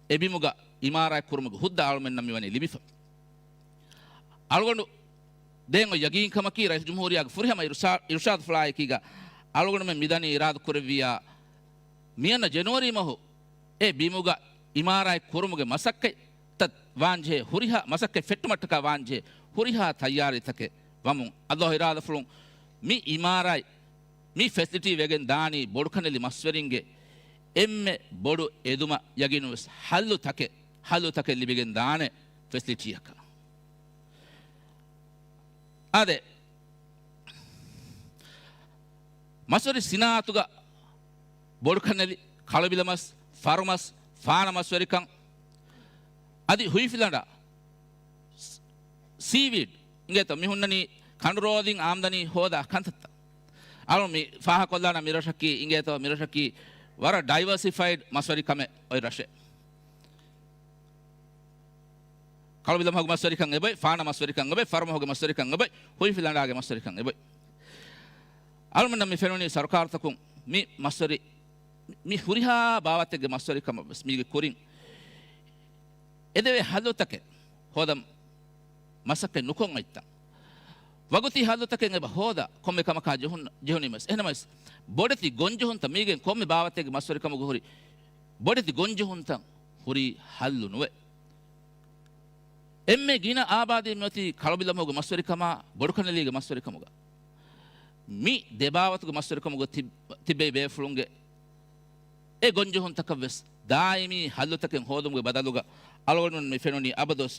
އެ ބިމުގަ އިމާރާތް ކުރުމުގެ ހުއްދަ އަޅުމެންނަށް މިވަނީ ލިބިފަ. އަޅުގަނޑު ދޭން އޮތް ޔަގީންކަމަކީ، ރައީސް ޖުމްހޫރިއްޔާގެ ފުރިހަމަ އިރުޝާ-، އިރުޝާދުފުޅާއެކީގަ އަޅުގަނޑުމެން މިދަނީ އިރާދަކުރެއްވިއްޔާ، މިއަންނަ ޖެނުއަރީ މަހު އެ ބިމުގަ އިމާރާތް ކުރުމުގެ މަސައްކަތްތައް ވާންޖެހޭ ހުރިހާ، މަސައްކަތް ފެއްޓުމަށްޓަކާ ވާންޖެހޭ ހުރިހާ ތައްޔާރީތަކެއް ވަމުން، އައްލާހު އިރާދަފުޅުން މި އިމާރާތް، މި ފެސިލިޓީ ވެގެން ދާނީ ބޮޑުކަންނެލި މަސްވެރިންގެ އެންމެ ބޮޑު އެދުމަށް. ޔަގީނުންވެސް ހައްލުތަކެއް، ހައްލުތަކެއް ލިބިގެން ދާނެ ފެސިލިޓީއަކަށް. އާދެ، މަސްވެރި ސިނާއަތުގަ ބޮޑުކަންނެލި، ކަޅުބިލަމަސް، ފަރުމަސް، ފާނަ މަސްވެރިކަން، އަދި ހުއިފިލަނޑާ، ސީވީޑް އިނގޭތޯ، މި ހުންނަނީ ކަނޑުރޯދިން އާމްދަނީ ހޯދާ ކަންތައްތައް. އަޅު މި ފާހަކޮށްލާނަ މިރަށަކީ އިނގޭތޯ، މިރަށަކީ ވަރަށް ޑައިވަރސިފައިޑް މަސްވެރިކަމެއް އޮތް ރަށެއް. ކަޅުބިލަމަހުގެ މަސްވެރިކަން އެބޮތް، ފާނަ މަސްވެރިކަން އެބޮތް، ފަރުމަހުގެ މަސްވެރިކަން އެބޮތް، ހުއިފިލަނޑާގެ މަސްވެރިކަން އެބޮތް. އަޅުމެންނަށް މި ފެނުނީ ސަރުކާރުތަކުން މި މަސްވެރި، މި ހުރިހާ ބާވަތެއްގެ މަސްވެރިކަމަށް ވެސް މީގެ ކުރިން އެދެވޭ ހައްލުތަކެއް ހޯދަން މަސައްކަތް ނުކޮށް އޮތްތަން. ވަގުތީ ހައްލުތަކެއް އެބަ ހޯދާ ކޮންމެ ކަމަކާ ޖެހުން، ޖެހުނީމަސް. އެހެންނަމަވެސް، ބޮޑެތި ގޮންޖެހުންތައް މީގެން ކޮންމެ ބާވަތެއްގެ މަސްވެރިކަމުގަ ހުރި، ބޮޑެތި ގޮންޖެހުންތައް ހުރީ ހައްލު ނުވެ. އެންމެ ގިނަ އާބާދީ މިއޮތީ ކަޅުބިލަމަހުގެ މަސްވެރިކަމާ، ބޮޑުކަންނެލީގެ މަސްވެރިކަމުގަ. މި ދެ ބާވަތުގެ މަސްވެރިކަމުގަ ތި-، ތިބޭ ބޭފުޅުންގެ އެ ގޮންޖެހުންތަކަށް ވެސް ދާއިމީ ހައްލުތަކެއް ހޯދުމުގެ ބަދަލުގަ، އަޅުގަނޑުމެން މި ފެނުނީ އަބަދުވެސް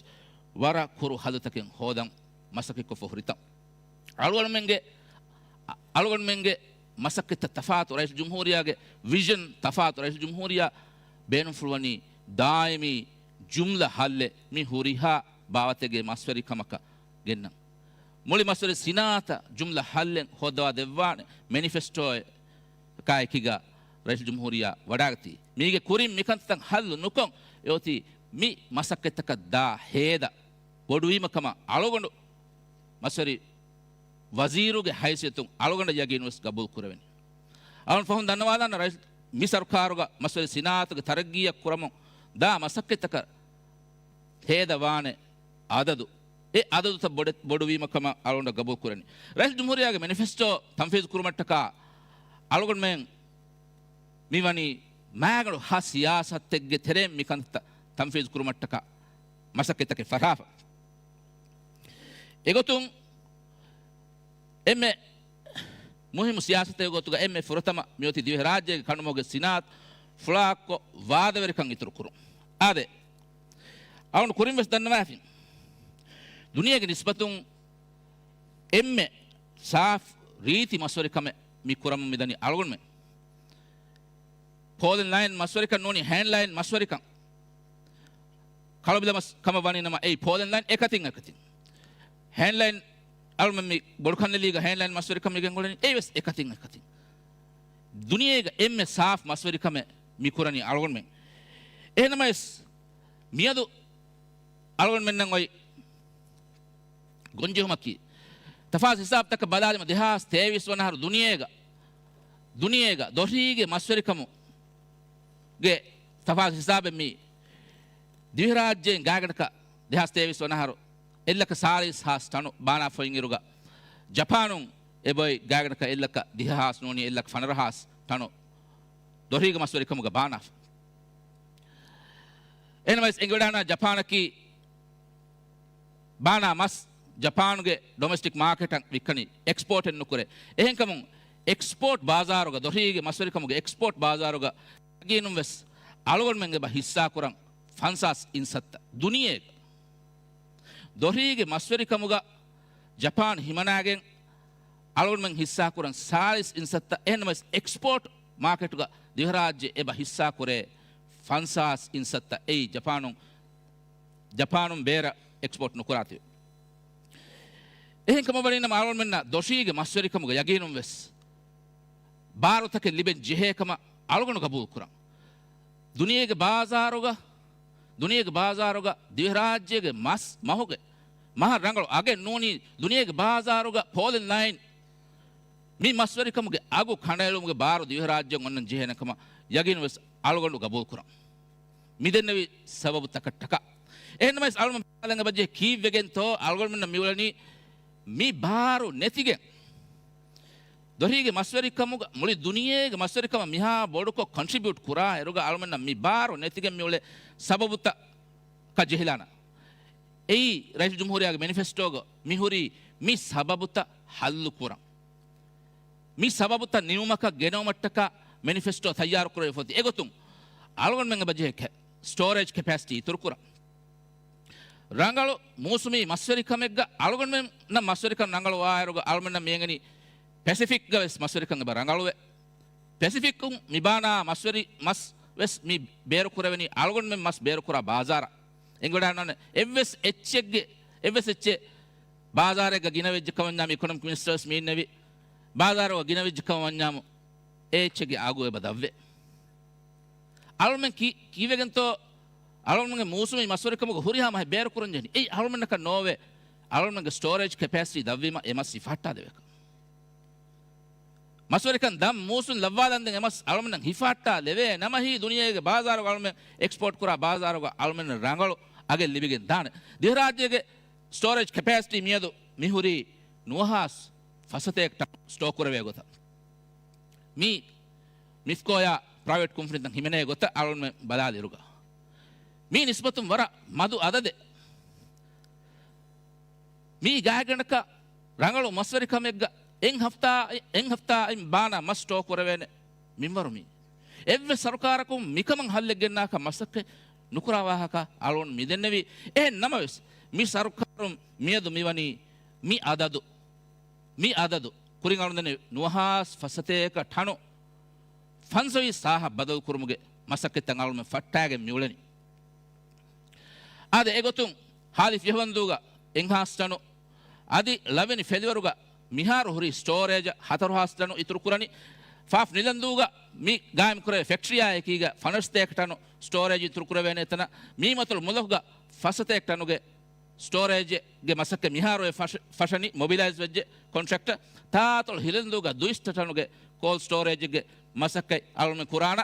ވަރަށް ކުރު ހައްލުތަކެއް ހޯދަން މަސައްކަތްކޮށްފަ ހުރިތަން. އަޅުގަނޑުމެންގެ، އަ-، އަޅުގަނޑުމެންގެ މަސައްކަތްތައް ތަފާތު، ރައީސުލްޖުމްހޫރިއްޔާގެ ވިޝަން ތަފާތު. ރައީސުލްޖުމްހޫރިއްޔާ ބޭނުންފުޅުވަނީ ދާއިމީ ޖުމްލަ ހައްލެއް މި ހުރިހާ ބާވަތެއްގެ މަސްވެރިކަމަކަށް ގެންނަން. މުޅި މަސްވެރި ސިނާއަތަށް ޖުމްލަ ހައްލެއް ހޯއްދަވާ ދެއްވާނެ މެނިފެސްޓޯއެއް ކާއެކީގަ ރައީސުލްޖުމްހޫރިއްޔާ ވަޑާގަތީ. މީގެ ކުރިން މިކަންތައް ހައްލު ނުކޮށް އެއޮތީ މި މަސައްކަތްތަކަށް ދާ ހޭދަ ބޮޑުވީމަ ކަމަށް އަޅުގަނޑު މަސްވެރި ވަޒީރުގެ ހައިސިއްޔަތުން އަޅުގަނޑަށް ޔަގީން ވެސް ގަބޫލު ކުރެވެނީ. އަޅުން ފަހުން ދަންނަވާލާނަ ރައީސް މި ސަރުކާރުގަ މަސްވެރި ސިނާއަތުގެ ތަރައްގީއަށް ކުރަމުން ދާ މަސައްކަތްތަކަށް ހޭދަ ވާނެ އަދަދު، އެ އަދަދުތައް ބޮޑެ-، ބޮޑުވީމަ ކަމަށް އަޅުގަނޑަށް ގަބޫލު ކުރަނީ. ރައީސް ޖުމްހޫރިއްޔާގެ މެނިފެސްޓޯ ތަންފީޒު ކުރުމަށްޓަކާ އަޅުގަނޑުމެން މި ވަނީ މާގަނޑު ހަ ސިޔާސަތެއްގެ ތެރެއިން މި ކަންތައް ތަންފީޒު ކުރުމަށްޓަކާ މަސައްކަތްތަކެއް ފަށާފަ. އެގޮތުން އެންމެ މުހިއްމު ސިޔާސަތެއް ގޮތުގަ އެންމެ ފުރަތަމަ މިއޮތީ ދިވެހިރާއްޖޭގެ ކަނޑުމަހުގެ ސިނާއަތު ފުޅާކޮށް ވާދަވެރިކަން އިތުރު ކުރުން. އާދެ، އަޅުން ކުރިން ވެސް ދަންނަވާފިން. ދުނިޔޭގެ ނިސްބަތުން އެންމެ ސާފް ރީތި މަސްވެރިކަމެއް މި ކުރަމުން މިދަނީ އަޅުގަނޑުމެން. ފޯލިން ލައިން މަސްވެރިކަން ނޫނީ ހޭންޑް ލައިން މަސްވެރިކަން. ކަޅުބިލަމަސް ކަމަށް ވަނީ ނަމަ އެއީ ފޯލިން ލައިން އެކަތިން އެކަތިން. ހޭންޑް ލައިން އަޅުމެން މި ބޮޑުކަންނެލީގަ ހޭންޑް ލައިން މަސްވެރިކަމެއް ގެންގުޅެނީ އެއީ ވެސް އެކަތިން އެކަތިން. ދުނިޔޭގަ އެންމެ ސާފް މަސްވެރިކަމެއް މި ކުރަނީ އަޅުގަނޑުމެން. އެހެންނަމަވެސް މިއަދު އަޅުގަނޑުމެންނަށް އޮތް ގޮންޖެހުމަކީ، ތަފާސް ހިސާބުތަކަށް ބަލާލީމަ، ދެހާސް ތޭވީސް ވަނަ އަހަރު ދުނިޔޭގަ، ދުނިޔޭގަ ދޮށީގެ މަސްވެރިކަމުގެ ތަފާސް ހިސާބެއް މި ދިވެހިރާއްޖޭން ގާތްގަނޑަކަށް ދެހާސް ތޭވީސް ވަނަ އަހަރު އެއްލަކަ ސާޅީސް ހާސް ޓަނު ބާނާފައި އިރުގަ، ޖަޕާނުން އެބައޮތް ގާތްގަނޑަކަށް އެއްލަކަ ދިހަ ހާސް ނޫނީ އެއްލަކަ ފަނަރަ ހާސް ޓަނު ދޮށީގެ މަސްވެރިކަމުގަ ބާނާފަ. އެހެންނަމަވެސް އެނގިވަޑާނާ ޖަޕާނަކީ ބާނާ މަސް ޖަޕާނުގެ ޑޮމެސްޓިކް މާކެޓަށް ވިއްކަނީ، އެކްސްޕޯޓެއް ނުކުރޭ. އެހެންކަމުން އެކްސްޕޯޓް ބާޒާރުގަ، ދޮށީގެ މަސްވެރިކަމުގެ އެކްސްޕޯޓް ބާޒާރުގަ ޔަގީނުން ވެސް އަޅުގަނޑުމެން އެބަ ހިއްސާކުރަން ފަންސާސް އިންސައްތަ. ދުނިޔޭގަ ދޮށީގެ މަސްވެރިކަމުގަ ޖަޕާން ހިމަނާގެން އަޅުގަނޑުމެން ހިއްސާކުރަން ސާޅީސް އިންސައްތަ. އެހެންނަމަވެސް އެކްސްޕޯޓް މާކެޓުގަ ދިވެހިރާއްޖެ އެބަ ހިއްސާކުރޭ ފަންސާސް އިންސައްތަ. އެއީ ޖަޕާނުން، ޖަޕާނުން ބޭރަށް އެކްސްޕޯޓް ނުކުރާތީ. އެހެން ކަމަށްވަނީ ނަމަ އަޅުގަނޑުމެންނަށް ދޮށީގެ މަސްވެރިކަމުގަ ޔަގީނުން ވެސް ބާރުތަކެއް ލިބެން ޖެހޭ ކަމަށް އަޅުގަނޑު ގަބޫލު ކުރަން. ދުނިޔޭގެ ބާޒާރުގަ، ދުނިޔޭގެ ބާޒާރުގަ ދިވެހިރާއްޖޭގެ މަސް މަހުގެ މަހަށް ރަނގަޅު އަގެއް ނޫނީ، ދުނިޔޭގެ ބާޒާރުގަ ފޯލިން ލައިން މި މަސްވެރިކަމުގެ އަގު ކަނޑައެޅުމުގެ ބާރު ދިވެހިރާއްޖެއަށް އޮންނަން ޖެހޭނެ ކަމަށް ޔަގީނު ވެސް އަޅުގަނޑު ގަބޫލު ކުރަން. މިދެންނެވި ސަބަބުތަކަށްޓަކާ. އެހެންނަމަވެސް އަޅުގަނޑު ބައްޖެ ކީއްވެގެންތޯ އަޅުގަނޑުމެންނަށް މިއުޅެނީ މި ބާރު ނެތިގެން ދޮށީގެ މަސްވެރިކަމުގަ، މުޅި ދުނިޔޭގެ މަސްވެރިކަމަށް މިހާ ބޮޑުކޮށް ކޮންޓްރިބިއުޓް ކުރާ އިރުގަ އަޅުމެންނަށް މި ބާރު ނެތިގެން މިއުޅޭ ސަބަބުތަކަށް ޖެހިލާނަން. އެއީ ރައީސް ޖުމްހޫރިއްޔާގެ މެނިފެސްޓޯގަ މިހުރީ މި ސަބަބުތައް ހައްލު ކުރަން. މި ސަބަބުތައް ނިމުމަކަށް ގެނައުމަށްޓަކާ މެނިފެސްޓޯ ތައްޔާރު ކުރެވިފަ އޮތީ. އެގޮތުން އަޅުގަނޑުމެން އެބަޖެހޭ ކެ-، ސްޓޯރޭޖް ކެޕޭސިޓީ އިތުރުކުރަން. ރަނގަޅު މޫސުމީ މަސްވެރިކަމެއްގަ އަޅުގަނޑުމެންނަށް މަސްވެރިކަން ރަނގަޅުވާއިރުގަ އަޅުގަނޑުމެންނަށް މިއެނގެނީ ޕެސިފިކްގަ ވެސް މަސްވެރިކަން އެބަ ރަނގަޅުވެ. ޕެސިފިކުން މިބާނާ މަސްވެރި މަސް ވެސް މި ބޭރުކުރެވެނީ އަޅުގަނޑުމެން މަސް ބޭރުކުރާ ބާޒާރަށް. އެނގިވަޑާން އެއްވެސް އެއްޗެއްގެ، އެއްވެސް އެއްޗެއް ބާޒާރެއްގަ ގިނަވެއްޖެ ކަމަށް ވަންޏާ މި އިކޮނޮމިކް މިނިސްޓަރ ވެސް މީންނެވި. ބާޒާރުގަ ގިނަވެއްޖެ ކަމަށް ވަންޏާމު އެ އެއްޗެއްގެ އަގު އެބަ ދަށްވޭ. އަޅުމެން ކީ-، ކީއްވެގެންތޯ އަޅުގަނޑުމެންގެ މޫސުމީ މަސްވެރިކަމުގެ ހުރިހާ މަހެއް ބޭރުކުރަން ޖެހެނީ. އެއީ އަޅުގަނޑުމެންނަކަށް ނޯވޭ އަޅުގަނޑުމެންގެ ސްޓޯރޭޖް ކެޕޭސިޓީ ދަށްވީމަ އެ މަސް ހިފަހައްޓާދެވޭކަށް. މަސްވެރިކަން ދަށް މޫސުން ލައްވާލަންދެން އެ މަސް އަޅުމެންނަށް ހިފަހައްޓާލެވޭ ނަމަ، ހީ ދުނިޔޭގެ ބާޒާރުގަ އަޅުމެން އެކްސްޕޯޓް ކުރާ ބާޒާރުގަ އަޅުމެންނަށް ރަނގަޅު އަގެއް ލިބިގެން ދާނެ. ދިވެހިރާއްޖޭގެ ސްޓޯރޭޖް ކެޕޭސިޓީ މިއަދު މިހުރީ ނުވަހާސް ފަސްސަތޭކަ ޓަން ސްޓޯ ކުރެވޭ ގޮތަށް. މީ މިފްކޯއާ ޕްރައިވެޓް ކުންފުނިތައް ހިމެނޭ ގޮތަށް އަޅުގަނޑުމެން ބަލާލިއިރުގަ، މީ ނިސްބަތުން ވަރަށް މަދު އަދަދެއް. މީ ގާތްގަނޑަކަށް ރަނގަޅު މަސްވެރިކަމެއްގަ އެއް ހަފްތާ، އެއް ހަފްތާއިން ބާނާ މަސް ސްޓޯ ކުރެވޭނެ މިންވަރު މީ. އެއްވެސް ސަރުކާރަކުން މިކަމަށް ހައްލެއް ގެންނާކަށް މަސައްކަތް ނުކުރާ ވާހަކަ އަޅުގަނޑު މި ދެންނެވީ. އެހެން ނަމަވެސް، މި ސަރުކާރުން މިއަދު މިވަނީ، މި އަދަދު، މި އަދަދު ކުރިން އަޅުގަނޑު ދެންނެވީ ނުވަހާސް ފަސްސަތޭކަ ޓަނު ފަންސަވީސް ސާހަށް ބަދަލުކުރުމުގެ މަސައްކަތްތައް އަޅުގަނޑުމެން ފައްޓާގެން މިއުޅެނީ. އާދެ، އެގޮތުން ހާލި ފިޔަވަންދޫގަ އެއްހާސް ޓަނު، އަދި ޅަވެނި ފެލިވަރުގަ މިހާރު ހުރި ސްޓޯރޭޖަށް ހަތަރުހާސް ޓަނު އިތުރުކުރަނީ. ފާފް ނިލަންދޫގަ މި ގާއިމްކުރެވޭ ފެކްޓްރީއާ އެކީގަ ފަނަރަ ސަތޭކަ ޓަނު ސްޓޯރޭޖް އިތުރުކުރެވޭނެ އެތަނަށް. މީމަތޮޅު މުލަކުގަ ފަސް ސަތޭކަ ޓަނުގެ ސްޓޯރޭޖްގެ މަސައްކަތް މިހާރު އެ ފަށ-، ފަށަނީ މޮބިލައިޒް ވެއްޖެ ކޮންޓްރެކްޓަށް. ތާތޮޅު ހިލަންދޫގަ ދުއިސައްތަ ޓަނުގެ ކޯލްޑް ސްޓޯރޭޖްގެ މަސައްކަތް އަޅުގަނޑުމެން ކުރާނަ.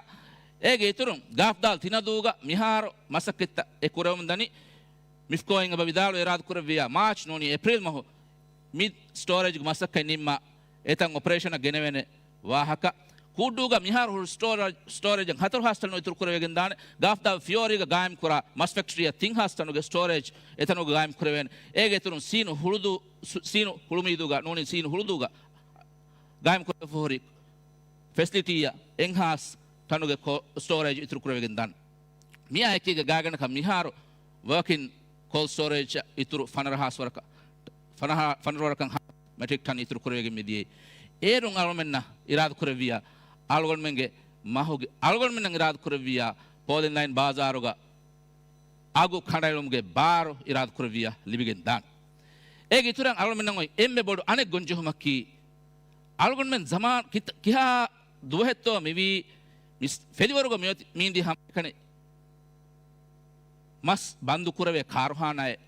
އޭގެ އިތުރުން ގާފްދާލް ތިނަދޫގަ މިހާރު މަސައްކަތްތައް އެ ކުރެވެމުން ދަނީ. މިފްކޯއިން އެބަ ވިދާޅުވެ އިރާދަކުރެއްވިއްޔާ، މާޗް ނޫނީ އޭޕްރީލް މަހު މި ސްޓޯރޭޖްގެ މަސައްކަތް ނިންމާ އެތަން އޮޕަރޭޝަނަށް ގެނެވޭނެ ވާހަކަ. ކޫއްޑޫގަ މިހާރު ހުރި ސްޓޯރ-، ސްޓޯރޭޖަށް ހަތަރުހާސް ޓަނު އިތުރު ކުރެވިގެން ދާނެ. ގާފްދާލް ފިޔޯރީގަ ގާއިމް ކުރާ މަސް ފެކްޓްރީއަށް ތިންހާސް ޓަނުގެ ސްޓޯރޭޖް އެތަނުގަ ގާއިމް ކުރެވޭނެ. އޭގެ އިތުރުން ސީނު ހުޅުދޫ، ސު-، ސީނު ހުޅުމީދޫގަ، ނޫނީ ސީނު ހުޅުދޫގަ ގާއިމް ކުރެވިފަ ހުރި ފެސިލިޓީއަށް އެއްހާސް ޓަނުގެ ކޯ-، ސްޓޯރޭޖް އިތުރު ކުރެވިގެން ދާނެ. މިއާ އެކީގަ ގާތްގަނޑަކަށް މިހާރު ވަރކިން ކޯލްޑް ސްޓޯރޭޖް އިތުރު ފަނަރަހާސް ވަރަކަށް، ފަނަރަ-، ފަނަރަ ވަރަކަށް ހާ މެޓްރިކް ޓަން އިތުރު ކުރެވިގެން މިދިޔައީ. އޭރުން އަޅުމެންނަށް އިރާދަކުރެއްވިއްޔާ، އަޅުގަނޑުމެންގެ މަހުގެ، އަޅުގަނޑުމެންނަށް އިރާދަކުރެއްވިއްޔާ، ޕޯލިން ލައިން ބާޒާރުގަ އަގު ކަނޑައެޅުމުގެ ބާރު އިރާދަކުރެއްވިއްޔާ ލިބިގެން ދާނެ. އޭގެ އިތުރަށް އަޅުމެންނަށް އޮތް އެންމެ ބޮޑު އަނެއް ގޮންޖެހުމަކީ، އަޅުގަނޑުމެން ޒަމާން ކިތަ-، ކިހާ ދުވަހެއްތޯ މިވީ މި ފެލިވަރުގަ މިއޮތީ މީނދީ ހަމައެކަނި މަސް ބަންދު ކުރެވޭ ކާރުހާނާއެއް.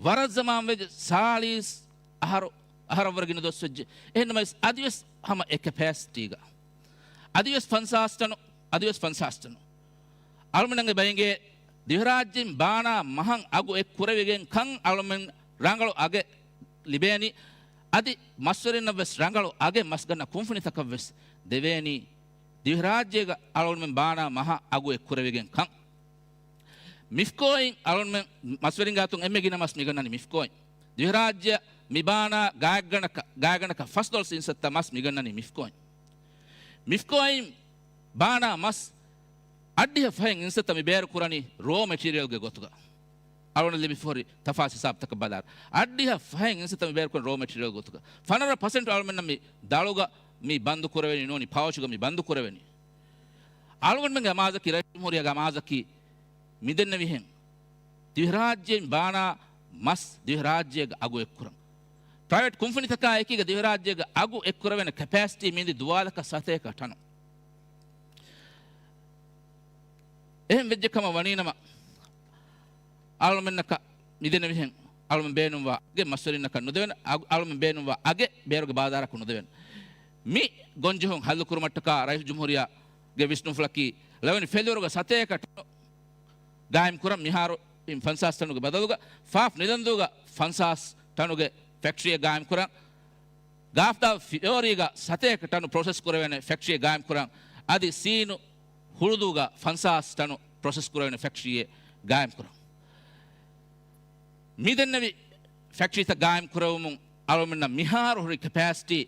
ވަރަށް ޒަމާން ވެއްޖެ، ސާޅީސް އަހަރު، އަހަރަށްވުރެ ގިނަ ދުވަސް ވެއްޖެ. އެހެންނަމަވެސް އަދިވެސް ހަމަ އެ ކެޕޭސިޓީގަ. އަދިވެސް ފަންސާސް ޓަނު، އަދިވެސް ފަންސާސް ޓަނު. އަޅުމެންނަށް އެބަ އެނގޭ ދިވެހިރާއްޖެއިން ބާނާ މަހަށް އަގު އެއްކުރެވިގެން ކަން އަޅުމެން ރަނގަޅު އަގެއް ލިބޭނީ. އަދި މަސްވެރިންނަށްވެސް ރަނގަޅު އަގެއް މަސްގަންނަ ކުންފުނިތަކަށްވެސް ދެވޭނީ. ދިވެހިރާއްޖޭގަ އަޅުގަނޑުމެން ބާނާ މަހަށް އަގު އެއްކުރެވިގެން ކަން. މިފްކޯއިން އަޅުގަނޑުމެން މަސްވެރިން ގާތުން އެންމެ ގިނަ މަސް މިގަންނަނީ މިފްކޯއިން. ދިވެހިރާއްޖެއަށް މި ބާނާ ގާތްގަނޑަކަށް، ގާތްގަނޑަކަށް ފަސް ޑޮލަރު އިންސައްތަ މަސް މިގަންނަނީ މިފްކޯއިން. މިފްކޯއިން ބާނާ މަސް އަށްޑިހަ ފަހެއް އިންސައްތަ މި ބޭރު ކުރަނީ ރޯ މެޓީރިއަލްގެ ގޮތުގަ. އަޅުގަނޑަށް ލިބިފަ ހުރި ތަފާސް ހިސާބުތަކަށް ބަލާއިރު، އަށްޑިހަ ފަހެއް އިންސައްތަ މި ބޭރު ކުރަނީ ރޯ މެޓީރިއަލް ގޮތުގަ. ފަނަރަ ޕަސެންޓް އަޅުމެންނަށް މި ދަޅުގަ މި ބަންދު ކުރެވެނީ ނޫނީ، ޕައުޗުގަ މި ބަންދު ކުރެވެނީ. އަޅުގަނޑުމެންގެ އަމާޒަކީ، ރައީސް ޖުމްހޫރިއްޔާގެ އަމާޒަކީ މިދެންނެވިހެން ދިވެހިރާއްޖެއިން ބާނާ މަސް ދިވެހިރާއްޖޭގަ އަގު އެއްކުރަން. ޕްރައިވެޓް ކުންފުނިތަކާ އެކީގަ ދިވެހިރާއްޖޭގަ އަގު އެއްކުރެވޭނެ ކެޕޭސިޓީ މީނދި ދުވާލަކަށް ސަތޭކަ ޓަނު. އެހެން ވެއްޖެ ކަމަށް ވަނީނަމަ، އަޅުމެންނަކަށް މިދެނެވިހެން އަޅުމެން ބޭނުންވާ އަގެއް މަސްވެރިންނަކަށް ނުދެވޭނެ، އަގު، އަޅުމެން ބޭނުންވާ އަގެއް ބޭރުގެ ބާޒާރަކު ނުދެވޭނެ. މި ގޮންޖެހުން ހައްލުކުރުމަށްޓަކާ ރައީސް ޖުމްހޫރިއްޔާގެ ވިސްނުންފުޅަކީ ޅަވެނި ފެލިވަރުގަ ސަތޭކަ ޓަނު ގާއިމް ކުރަން، މިހާރު ފަންސާސް ޓަނުގެ ބަދަލުގަ ފާފް ނިލަންދޫގަ ފަންސާސް ޓަނުގެ ފެކްޓްރީއެއް ގާއިމް ކުރަން. ގާފްދާ ފިޔޯރީގަ ސަތޭކަ ޓަނު ޕްރޮސެސް ކުރެވޭނެ ފެކްޓްރީއެއް ގާއިމް ކުރަން. އަދި ސީނު ހުޅުދޫގަ ފަންސާސް ޓަނު ޕްރޮސެސް ކުރެވޭނެ ފެކްޓްރީއެއް ގާއިމް ކުރަން. މިދެންނެވި ފެކްޓްރީތައް ގާއިމް ކުރެވުމުން އަޅުމެންނަށް މިހާރު ހުރި ކެޕޭސިޓީ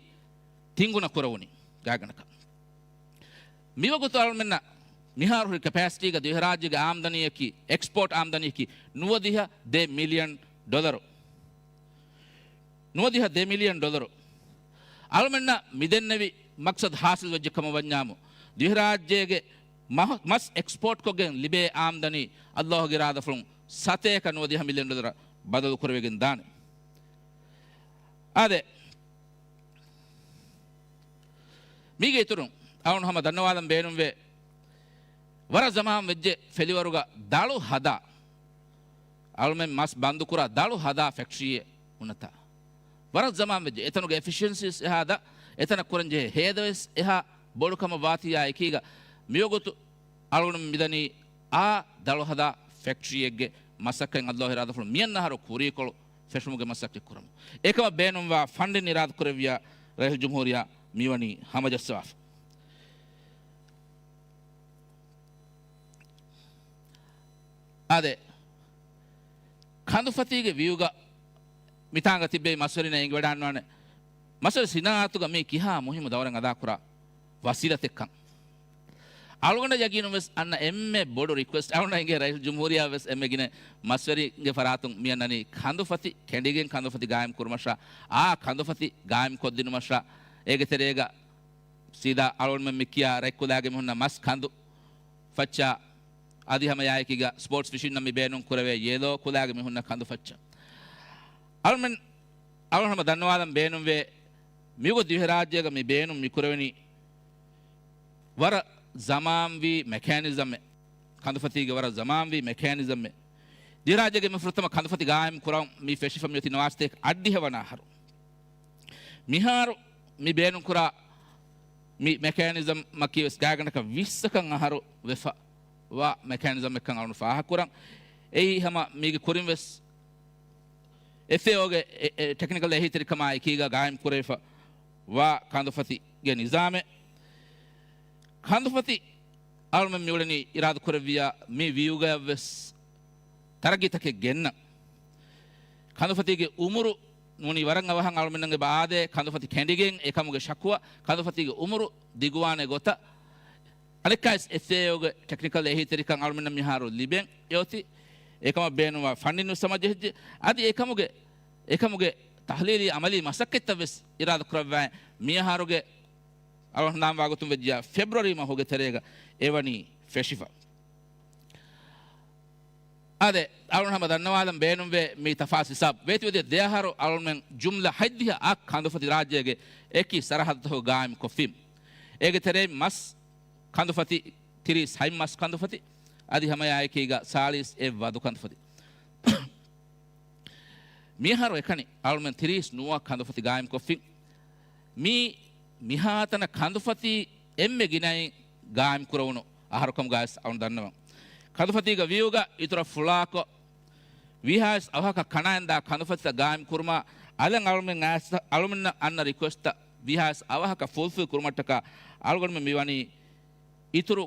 ތިންގުނަ ކުރެވުނީ ގާތްގަނޑަކަށް. މިވަގުތު އަޅުމެންނަށް މިހާރު ހުރި ކެޕޭސިޓީގަ ދިވެހިރާއްޖޭގެ އާމްދަނީއަކީ، އެކްސްޕޯޓް އާމްދަނީއަކީ ނުވަދިހަ ދެ މިލިއަން ޑޮލަރު. ނުވަދިހަ ދެ މިލިއަން ޑޮލަރު. އަޅުމެންނަށް މިދެންނެވި މަޤްޞަދު ހާސިލް ވެއްޖެ ކަމަށް ވަންޏާމު، ދިވެހިރާއްޖޭގެ މަ-، މަސް އެކްސްޕޯޓްކޮށްގެން ލިބޭ އާމްދަނީ ﷲ ގެ އިރާދަފުޅުން ސަތޭކަ ނުވަދިހަ މިލިއަން ޑޮލަރަށް ބަދަލު ކުރެވިގެން ދާނެ. އާދެ، މީގެ އިތުރުން އަޅުން ހަމަ ދަންނަވާލަން ބޭނުންވޭ، ވަރަށް ޒަމާން ވެއްޖެ ފެލިވަރުގަ ދަޅު ހަދާ، އަޅުމެން މަސް ބަންދުކުރާ ދަޅު ހަދާ ފެކްޓްރީއެއް ހުންނަތާ. ވަރަށް ޒަމާން ވެއްޖެ. އެތަނުގެ އެފިޝިއެންސީސް އެހާ ދަށް، އެތަނަށް ކުރަންޖެހޭ ހޭދަވެސް އެހާ ބޮޑު ކަމަށް ވާތީއާ އެކީގަ، މިވަގުތު އަޅުގަނޑު މިދަނީ އާ ދަޅު ހަދާ ފެކްޓްރީއެއްގެ މަސައްކަތް. އައްލާހު އިރާދަފުޅު މިއަންނަ އަހަރު ކުރީކޮޅު ފެށުމުގެ މަސައްކަތް ކުރަމު. އެކަމަށް ބޭނުންވާ ފަންޑިން އިރާދަކުރެއްވިޔާ ރައީސުލްޖުމްހޫރިއްޔާ މިވަނީ ހަމަޖައްސަވާފަ. އާދެ، ކަނދުފަތީގެ ވިއުގަ މިތާނގަ ތިއްބެވި މަސްވެރިންނަށް އެނގިވަޑާންވާނެ، މަސްވެރި ސިނާއަތުގަ މީ ކިހާ މުހިއްމު ދައުރެއް އަދާކުރާ ވަސީލަތެއްކަން. އަޅުގަނޑަށް ޔަގީނުން ވެސް އަންނަ އެންމެ ބޮޑު ރިކުއެސްޓް، އަޅުގަނޑަށް އެނގޭ ރައީސުލްޖުމްހޫރިއްޔާ ވެސް އެންމެ ގިނަ މަސްވެރިންގެ ފަރާތުން މިއަންނަނީ ކަނދުފަތި ކެނޑިގެން ކަނދުފަތި ގާއިމް ކުރުމަށާ، އާ ކަނދުފަތި ގާއިމް ކޮށްދިނުމަށާ، އޭގެ ތެރޭގަ ސީދާ އަޅުގަނޑުމެން މި ކިޔާ ރަތްކުލާގެ މިހުންނަ މަސް ކަނދު ފައްޗާ، އަދި ހަމައެއާއެކީގަ ސްޕޯޓްސް ފިޝިންނަށް މި ބޭނުން ކުރެވޭ ޔެލޯ ކުލާގެ މިހުންނަ ކަނދު ފައްޗާ. އަޅުމެން، އަޅުން ހަމަ ދަންނަވާލަން ބޭނުންވޭ، މިއުގަ ދިވެހިރާއްޖޭގަ މި ބޭނުން މި ކުރެވެނީ ވަރަށް ޒަމާންވީ މެކޭނިޒަމެއް. ކަނދުފަތީގެ ވަރަށް ޒަމާންވީ މެކޭނިޒަމެއް. ދިވެހިރާއްޖޭގެ މި ފުރަތަމަ ކަނދުފަތި ގާއިމް ކުރަން މި ފެށިފަ މިއޮތީ ނަވާސަތޭކަ އަށްޑިހަ ވަނަ އަހަރު. މިހާރު މި ބޭނުންކުރާ މި މެކޭނިޒަމަކީ ވެސް ގާތްގަނޑަކަށް ވިއްސަކަށް އަހަރު ވެފަ ވާ މެކޭނިޒަމެއްކަން އަޅުން ފާހަގަކުރަން. އެއީ ހަމަ މީގެ ކުރިން ވެސް އެފްއޭއޯގެ އެ، އެ، ޓެކްނިކަލް އެހީތެރިކަމާ އެކީގަ ގާއިމް ކުރެވިފަ ވާ ކަނދުފަތިގެ ނިޒާމެއް. ކަނދުފަތި އަޅުމެން މިއުޅެނީ އިރާދަކުރެއްވިޔާ މި ވިއުގަޔަށްވެސް ތަރައްގީތަކެއް ގެންނަން. ކަނދުފަތީގެ އުމުރު ނޫނީ ވަރަށް އަވަހަށް އަޅުމެންނަށް އެބަ އާދޭ، ކަނދުފަތި ކެނޑިގެން އެކަމުގެ ޝަކުވާ، ކަނދުފަތީގެ އުމުރު ދިގުވާނެ ގޮތަށް އަނެއްކާވެސް އެފްއޭއޯގެ ޓެކްނިކަލް އެހީތެރިކަން އަޅުމެންނަށް މިހާރު ލިބެން އެއޮތީ. އެކަމަށް ބޭނުންވާ ފަންޑިން ސަމަޖެހިއްޖެ. އަދި އެކަމުގެ، އެކަމުގެ ތަހްލީލީ އަމަލީ މަސައްކަތްތައް ވެސް އިރާދަކުރައްވާ މިއަހަރުގެ އަޅުގަނޑު ހަނދާންވާގޮތުން ވެއްޖިޔާ ފެބްރުއަރީ މަހުގެ ތެރޭގަ އެވަނީ ފެށިފަ. އާދެ، އަޅުން ހަމަ ދަންނަވާލަން ބޭނުންވޭ މި ތަފާސް ހިސާބް. ވޭތުވެދިޔަ ދެއަހަރު އަޅުމެން ޖުމްލަ ހަތްދިހަ އަށް ކަނދުފަތި ރާއްޖޭގެ އެކި ސަރަހައްދުތަކުގަ ގާއިމް ކޮށްފީމު. އޭގެ ތެރެއިން މަސް ކަނދުފަތި ތިރީސް ހަތް މަސް ކަނދުފަތި، އަދި ހަމައެއާއެކީގަ ސާޅީސް އެއް ވަދު ކަނދުފަތި. މިއަހަރު އެކަނި އަޅުމެން ތިރީސް ނުވަ ކަނދުފަތި ގާއިމް ކޮށްފިން. މީ މިހާތަނަށް ކަނދުފަތީ އެންމެ ގިނައިން ގާއިމް ކުރެވުނު އަހަރުކަމުގައި ވެސް އަޅުން ދަންނަވަން. ކަނދުފަތީގެ ވިއުގަ އިތުރަށް ފުޅާކޮށް، ވީހާވެސް އަވަހަކަށް ކަނާއިންދާ ކަނދުފަތިތައް ގާއިމް ކުރުމާ، އަލަށް އަޅުމެން އައިސް، އަޅުމެންނަށް އަންނަ ރިކުއެސްޓްތައް ވީހާވެސް އަވަހަކަށް ފުލްފިލް ކުރުމަށްޓަކާ އަޅުގަނޑުމެން މިވަނީ އިތުރު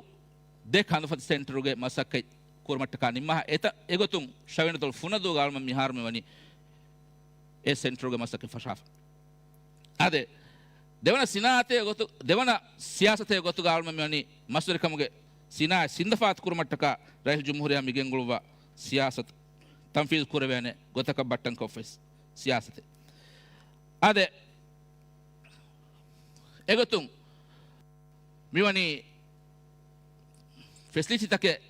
ދެ ކަނދުފަތި ސެންޓަރުގެ މަސައްކަތް ކުރުމަށްޓަކާ ނިންމާ އެތަ އެގޮތުން ޝަވިޔަނިތޮޅު ފުނަދޫގަ އަޅުމެން މިހާރު މިވަނީ އެ ސެންޓަރުގެ މަސައްކަތް ފަށާފަ. އާދެ، ދެވަނަ ސިނާއަތޭ ގޮތު، ދެވަނަ ސިޔާސަތޭ ގޮތުގަ އަޅުމެން މިވަނީ މަސްވެރިކަމުގެ ސިނާއަތް ސިންދަފާތު ކުރުމަށްޓަކާ ރައީސުލްޖުމްހޫރިއްޔާ މިގެންގުޅުއްވާ ސިޔާސަތު ތަންފީޒު ކުރެވޭނެ ގޮތަކަށް ބައްޓަން ކޮށްފައި ސިޔާސަތެއް. އާދެ، އެގޮތުން މިވަނީ ފެސިލިޓީތަކެއް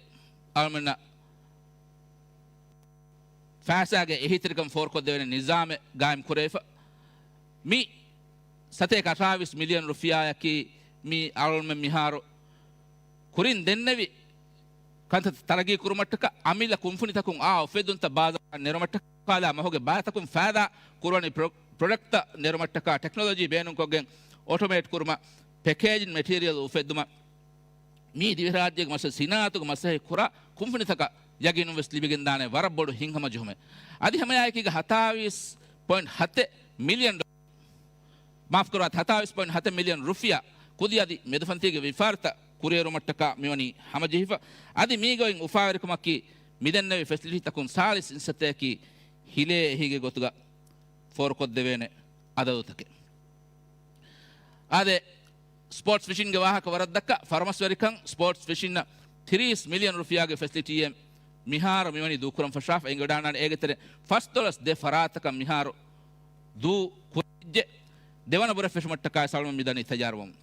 އަޅުމެންނަށް ފައިސާގެ އެހީތެރިކަން ފޯރުކޮށްދެވޭނެ ނިޒާމެއް ގާއިމް ކުރެވިފަ. މި ސަތޭކަ އަށާވީސް މިލިއަން ރުފިޔާއަކީ މި އަޅުމެން މިހާރު ކުރިން ދެންނެވި ކަންތައް ތަރައްގީ ކުރުމަށްޓަކާ، އަމިއްލަ ކުންފުނިތަކުން އާ އުފެއްދުންތައް ބާޒާރަށް ނެރުމަށްޓަކާ، މަހުގެ ބައިތަކުން ފައިދާ ކުރުވަނި ޕްރޮ-، ޕްރޮޑަކްޓްތައް ނެރުމަށްޓަކާ، ޓެކްނޮލޮޖީ ބޭނުންކޮށްގެން އޮޓޮމޭޓް ކުރުމަށް، ޕެކޭޖިން މެޓީރިއަލް އުފެއްދުމަށް، މީ ދިވެހިރާއްޖޭގެ މަސައް ސިނާއަތުގެ މަސައްކަތް ކުރާ ކުންފުނިތަކަށް ޔަގީނުން ވެސް ލިބިގެންދާނެ ވަރަށް ބޮޑު ހިތްހަމަޖެހުމެއް. އަދި ހަމައެއާއެކީގަ ހަތާވީސް ޕޮއިންޓް ހަތެއް މިލިއަން ޑޮ-، މާފުކުރާ، ހަތާވީސް ޕޮއިންޓް ހަތެއް މިލިއަން ރުފިޔާ ކުދި އަދި މެދުފަންތީގެ ވިޔަފާރިތައް ކުރިއެރުމަށްޓަކާ މިވަނީ ހަމަޖެހިފަ. އަދި މީގައި އުފާވެރިކަމަކީ މިދެންނެވި ފެސިލިޓީތަކުން ސާޅީސް އިންސަތޭކީ ހިލޭ އެހީގެ ގޮތުގަ ފޯރުކޮށްދެވޭނެ އަދަދުތަކެއް. އާދެ، ސްޕޯޓްސް ފިޝިންގެ ވާހަކަ ވަރަށް ދައްކާ، ފަރުމަސްވެރިކަން ސްޕޯޓްސް ފިޝިންއަށް ތިރީސް މިލިއަން ރުފިޔާގެ ފެސިލިޓީއެއް މިހާރު މިވަނީ ދޫކުރަން ފަށާފަ އެނގިވަޑާނާނެ. އޭގެ ތެރެ ފަސް ދޮޅަސް ދެ ފަރާތަކަށް މިހާރު ދޫ ކުރެވިއްޖެ. ދެވަނަ ބުރެއް ފެށުމަށްޓަކާ ސަޅުމެ މިދަނީ ތައްޔާރުވަމުން.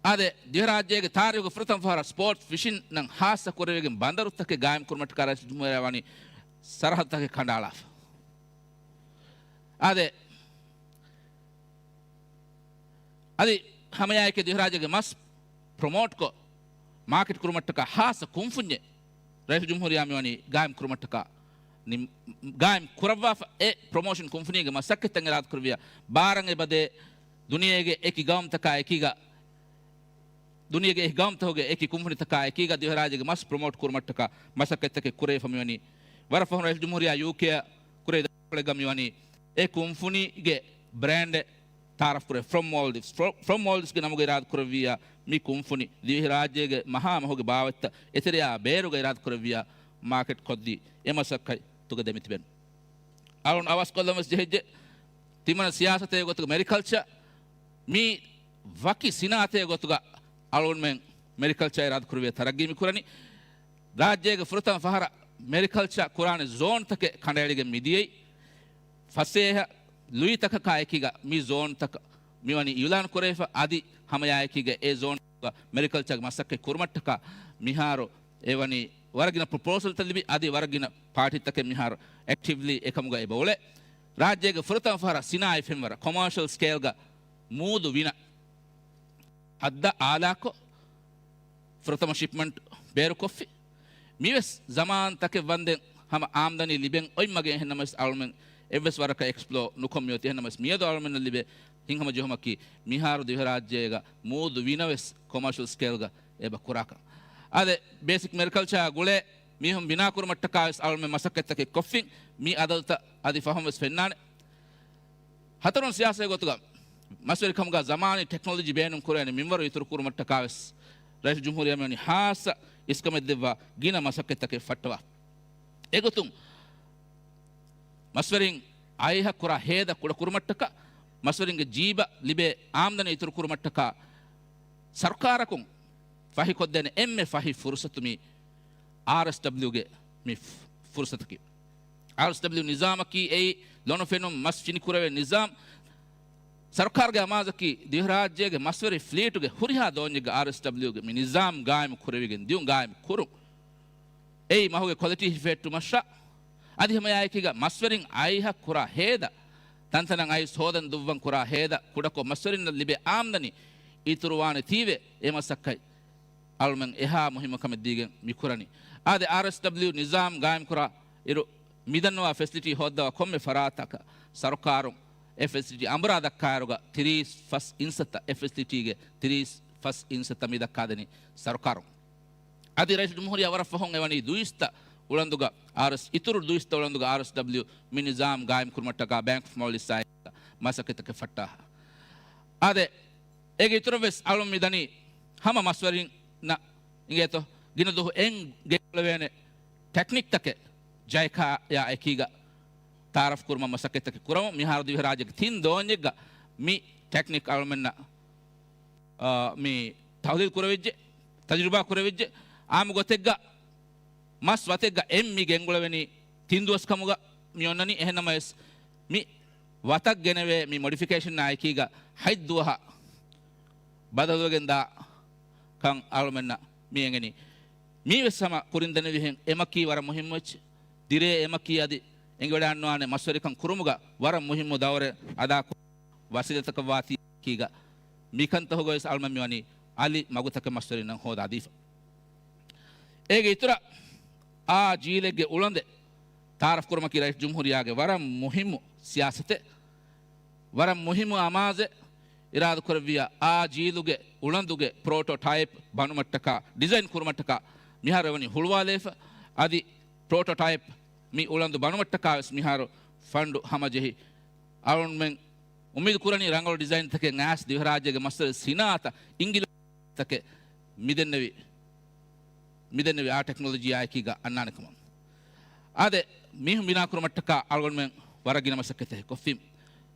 އާދެ، ދިވެހިރާއްޖޭގެ ތާރީހުގެ ފުރަތަމަ ފަހަރަށް ސްޕޯޓްސް ފިޝިންއަށް ހާއްސަ ކުރެވިގެން ބަނދަރުތަކެއް ގާއިމް ކުރުމަށްޓަކާ ރައީސުލްޖުމްހޫރިއްޔާ ވަނީ ސަރަހައްދުތަކެއް ކަނޑައަޅާފަ. އާދެ، އަދި ހަމައެއާއެކީ ދިވެހިރާއްޖޭގެ މަސް ޕްރޮމޯޓްކޮށް، މާކެޓް ކުރުމަށްޓަކާ ހާއްސަ ކުންފުންޏެއް ރައީސުލްޖުމްހޫރިއްޔާ މިވަނީ ގާއިމް ކުރުމަށްޓަކާ ނި-، ގާއިމް ކުރައްވާފަ. އެ ޕްރޮމޯޝަން ކުންފުނީގެ މަސައްކަތްތައް އިރާދަކުރެއްވިޔާ ބާރަށް އެބަދޭ ދުނިޔޭގެ އެކި ގައުމުތަކާ އެކީގަ، ދުނިޔޭގެ އެކި ގައުމުތަކުގެ އެކި ކުންފުނިތަކާ އެކީގަ ދިވެހިރާއްޖޭގެ މަސް ޕްރޮމޯޓް ކުރުމަށްޓަކާ މަސައްކަތްތަކެއް ކުރެވިފަ މިވަނީ. ވަރަށް ފަހުން ރައީސުލްޖުމްހޫރިއްޔާ ޔޫކޭއަށް ކުރެވި ދަތުރުކޮޅެއްގަ މިވަނީ އެ ކުންފުނީގެ ބްރޭންޑެއް ތައާރަފް ކުރޭ، ފްރޮމް މޯލްޑިވްސް. ފްރޮ-، ފްރޮމް މޯލްޑިވްސްގެ ނަމުގަ އިރާދަ ކުރެއްވިއްޔާ މި ކުންފުނި ދިވެހިރާއްޖޭގެ މަހާ މަހުގެ ބާވަތްތައް އެތެރެއާ ބޭރުގަ އިރާދަ ކުރެއްވިއްޔާ މާކެޓް ކޮށްދީ އެ މަސައްކަތްތަކުގަ ދެމިތިބެން. އަޅުން އަވަސްކޮށްލަން ވެސް ޖެހިއްޖެ. ތިމަން ސިޔާސަތޭ ގޮތުގަ މެރިކަލްޗަ މީ ވަކި ސިނާއަތޭ ގޮތުގަ އަޅުގަނޑުމެން މެރިކަލްޗާ އިރާދަ ކުރެވޭ ތަރައްގީ މި ކުރަނީ. ރާއްޖޭގެ ފުރަތަމަ ފަހަރަށް މެރިކަލްޗާ ކުރާނެ ޒޯންތަކެއް ކަނޑައެޅިގެން މިދިޔައީ. ފަސޭހަ ލުއިތަކަކާ އެކީގަ މި ޒޯންތަކަށް މިވަނީ އިއުލާން ކުރެވިފަ. އަދި ހަމަޔާއެކީގަ އެ ޒޯންގަ މެރިކަލްޗާގެ މަސައްކަތް ކުރުމަށްޓަކާ މިހާރު އެވަނީ ވަރަށް ގިނަ ޕްރޮޕޯސަލްތައް ލިބި، އަދި ވަރަށް ގިނަ ޕާޓީތަކެއް މިހާރު އެކްޓިވްލީ އެކަމުގަ އެބަ އުޅޭ. ރާއްޖޭގެ ފުރަތަމަ ފަހަރަށް ސިނާއީ ފެންވަރަށް ކޮމާޝަލް ސްކޭލްގަ މޫދު ވިނަ ހައްދަ އާލާކޮށް، ފުރަތަމަ ޝިޕްމަންޓް ބޭރުކޮށްފި. މިވެސް ޒަމާންތަކެއް ވަންދެން ހަމަ އާމްދަނީ ލިބެން އޮތް މަގެއް. އެހެންނަމަވެސް އަޅުމެން އެއްވެސް ވަރަކަށް އެކްސްޕްލޯ ނުކޮށް މިއޮތީ. އެހެންނަމަވެސް މިއަދު އަޅުމެންނަށް ލިބޭ ހިތްހަމަޖެހުމަކީ މިހާރު ދިވެހިރާއްޖޭގަ މޫދު ވިނަވެސް ކޮމާޝަލް ސްކޭލްގަ އެބަ ކުރާކަން. އާދެ، ބޭސިކް މެރިކަލްޗާ ގުޅޭ މީހުން ބިނާކުރުމަށްޓަކާވެސް އަޅުމެން މަސައްކަތްތަކެއް ކޮށްފިން. މި އަދަދުތައް އަދި ފަހުންވެސް ފެންނާނެ. ހަތަރުން ސިޔާސަތޭ ގޮތުގަ މަސްވެރިކަމުގަ ޒަމާނީ ޓެކްނޮލޮޖީ ބޭނުން ކުރޭނެ މިންވަރު އިތުރު ކުރުމަށްޓަކާވެސް ރައީސުލްޖުމްހޫރިއްޔާ މިވަނީ ހާއްސަ އިސްކަމެއް ދެއްވާ ގިނަ މަސައްކަތްތަކެއް ފައްޓަވާ. އެގޮތުން މަސްވެރިން އައިހަށް ކުރާ ހޭދަ ކުޑަކުރުމަށްޓަކާ، މަސްވެރިންގެ ޖީބަށް ލިބޭ އާމްދަނީ އިތުރުކުރުމަށްޓަކާ، ސަރުކާރަކުން ފަހިކޮށްދޭނެ އެންމެ ފަހި ފުރުސަތު މި އާރްއެސްޑަބްލިއުގެ މި ފުރުސަތަކީ. އާރްއެސްޑަބްލިއު ނިޒާމަކީ އެއީ ލޮނުފެނުން މަސް ފިނިކުރެވޭ ނިޒާމް. ސަރުކާރުގެ އަމާޒަކީ ދިވެހިރާއްޖޭގެ މަސްވެރި ފްލީޓުގެ ހުރިހާ ދޯންޏެއްގަ އާރްއެސްޑަބްލިއުގެ މި ނިޒާމް ގާއިމް ކުރެވިގެން ދިޔުން، ގާއިމް ކުރުން. އެއީ މަހުގެ ކޮލިޓީ ހިފެހެއްޓުމަށާ، އަދި ހަމައެއާއެކީގަ މަސްވެރިން އައިހަށް ކުރާ ހޭދަ، ތަންތަނަށް އައިސް ހޯދަން ދުއްވަން ކުރާ ހޭދަ ކުޑަކޮށް، މަސްވެރިންނަށް ލިބޭ އާމްދަނީ އިތުރުވާނެތީވެ، އެ މަސައްކަތް އަޅުމެން އެހާ މުހިއްމު ކަމެއް ދީގެން މި ކުރަނީ. އާދެ، އާރްއެސްޑަބްލިއު ނިޒާމް ގާއިމް ކުރާ އިރު، މިދަންނަވާ ފެސިލިޓީ ހޯއްދަވާ ކޮންމެ ފަރާތަކަށް ސަރުކާރުން އެ ފެސިލިޓީ އަނބުރާ ދައްކާއިރުގަ ތިރީސް ފަސް އިންސައްތަ، އެ ފެސިލިޓީގެ ތިރީސް ފަސް އިންސައްތަ މި ދައްކާދެނީ ސަރުކާރުން. އަދި ރައީސުލްޖުމްހޫރިއްޔާ ވަރަށް ފަހުން އެވަނީ ދުއިސައްތަ އުޅަނދުގަ އާރްއެސް، އިތުރު ދުއިސައްތަ އުޅަނދުގަ އާރްއެސްޑަބްލިއު މި ނިޒާމް ގާއިމް ކުރުމަށްޓަކާ ބޭންކް އޮފް މޯލްޑިވްސް އާއި މަސައްކަތްތަކެއް ފައްޓާ. އާދެ، އޭގެ އިތުރަށް ވެސް އަޅުން މި ދަނީ ހަމަ މަސްވެރިންނަށް އިނގޭތޯ ގިނަ ދުވަހު އެން ގެންގުޅެވޭނެ ޓެކްނިކްތަކެއް ޖައިކާޔާ އެކީގަ ތައާރަފް ކުރުމަށް މަސައްކަތްތަކެއް ކުރަމުން. މިހާރު ދިވެހިރާއްޖޭގެ ތިން ދޯންޏެއްގަ މި ޓެކްނިކް އަޅުމެންނަށް، އާ، މި ތަހުލީލް ކުރެވިއްޖެ، ތަޖުރިބާ ކުރެވިއްޖެ. އާއްމު ގޮތެއްގަ މަސް ވަތެއްގަ އެން މި ގެންގުޅެވެނީ ތިން ދުވަސް ކަމުގަ މި އޮންނަނީ. އެހެންނަމަވެސް، މި ވަތަށް ގެނެވޭ މި މޮޑިފިކޭޝަން އާއެކީގަ ހަތް ދުވަހަށް ބަދަލުވެގެން ދާ ކަން އަޅުމެންނަށް މި އެނގެނީ. މީވެސް ހަމަ ކުރިން ދެނެވިހެން އެމަކީ ވަރަށް މުހިއްމު އެއްޗެއް. ދިރޭ އެމަކީ އަދި އެނގިވަޑައިގަންނަވާނެ މަސްވެރިކަން ކުރުމުގަ ވަރަށް މުހިއްމު ދައުރެއް އަދާކުރާ ވަސީލަތަކަށް ވާތީ ކީގަ މިކަންތަކުގަވެސް އަޅުމެން މިވަނީ އަލި މަގުތަކެއް މަސްވެރިންނަށް ހޯދާދީފަ. އޭގެ އިތުރަށް އާ ޖީލެއްގެ އުޅަނދެއް ތައާރަފް ކުރުމަކީ ރައީސް ޖުމްހޫރިއްޔާގެ ވަރަށް މުހިއްމު ސިޔާސަތެއް، ވަރަށް މުހިއްމު އަމާޒެއް. އިރާދަކުރެއްވިއްޔާ އާ ޖީލުގެ އުޅަނދުގެ ޕްރޮޓޯޓައިޕް ބަނުމަށްޓަކާ، ޑިޒައިން ކުރުމަށްޓަކާ މިހާރު އެވަނީ ހުޅުވާލައިފަ. އަދި ޕްރޮޓޯޓައިޕް މި އުޅަނދު ބަނުމަށްޓަކާވެސް މިހާރު ފަންޑު ހަމަޖެހި އަޅުންމެން އުއްމީދު ކުރަނީ ރަނގަޅު ޑިޒައިންތަކެއް އައިސް ދިވެހިރާއްޖޭގެ މަސްވެރި ސިނާއަތަށް އިންގިލާ ތަކެއް މިދެންނެވި، މިދެންނެވި އާ ޓެކްނޮލޮޖީއާއެކީގަ އަންނާނެ ކަމަށް. އާދެ، މީހުން ބިނާ ކުރުމަށްޓަކާ އަޅުގަނޑުމެން ވަރަށް ގިނަ މަސައްކަތެއް ކޮށްފިން.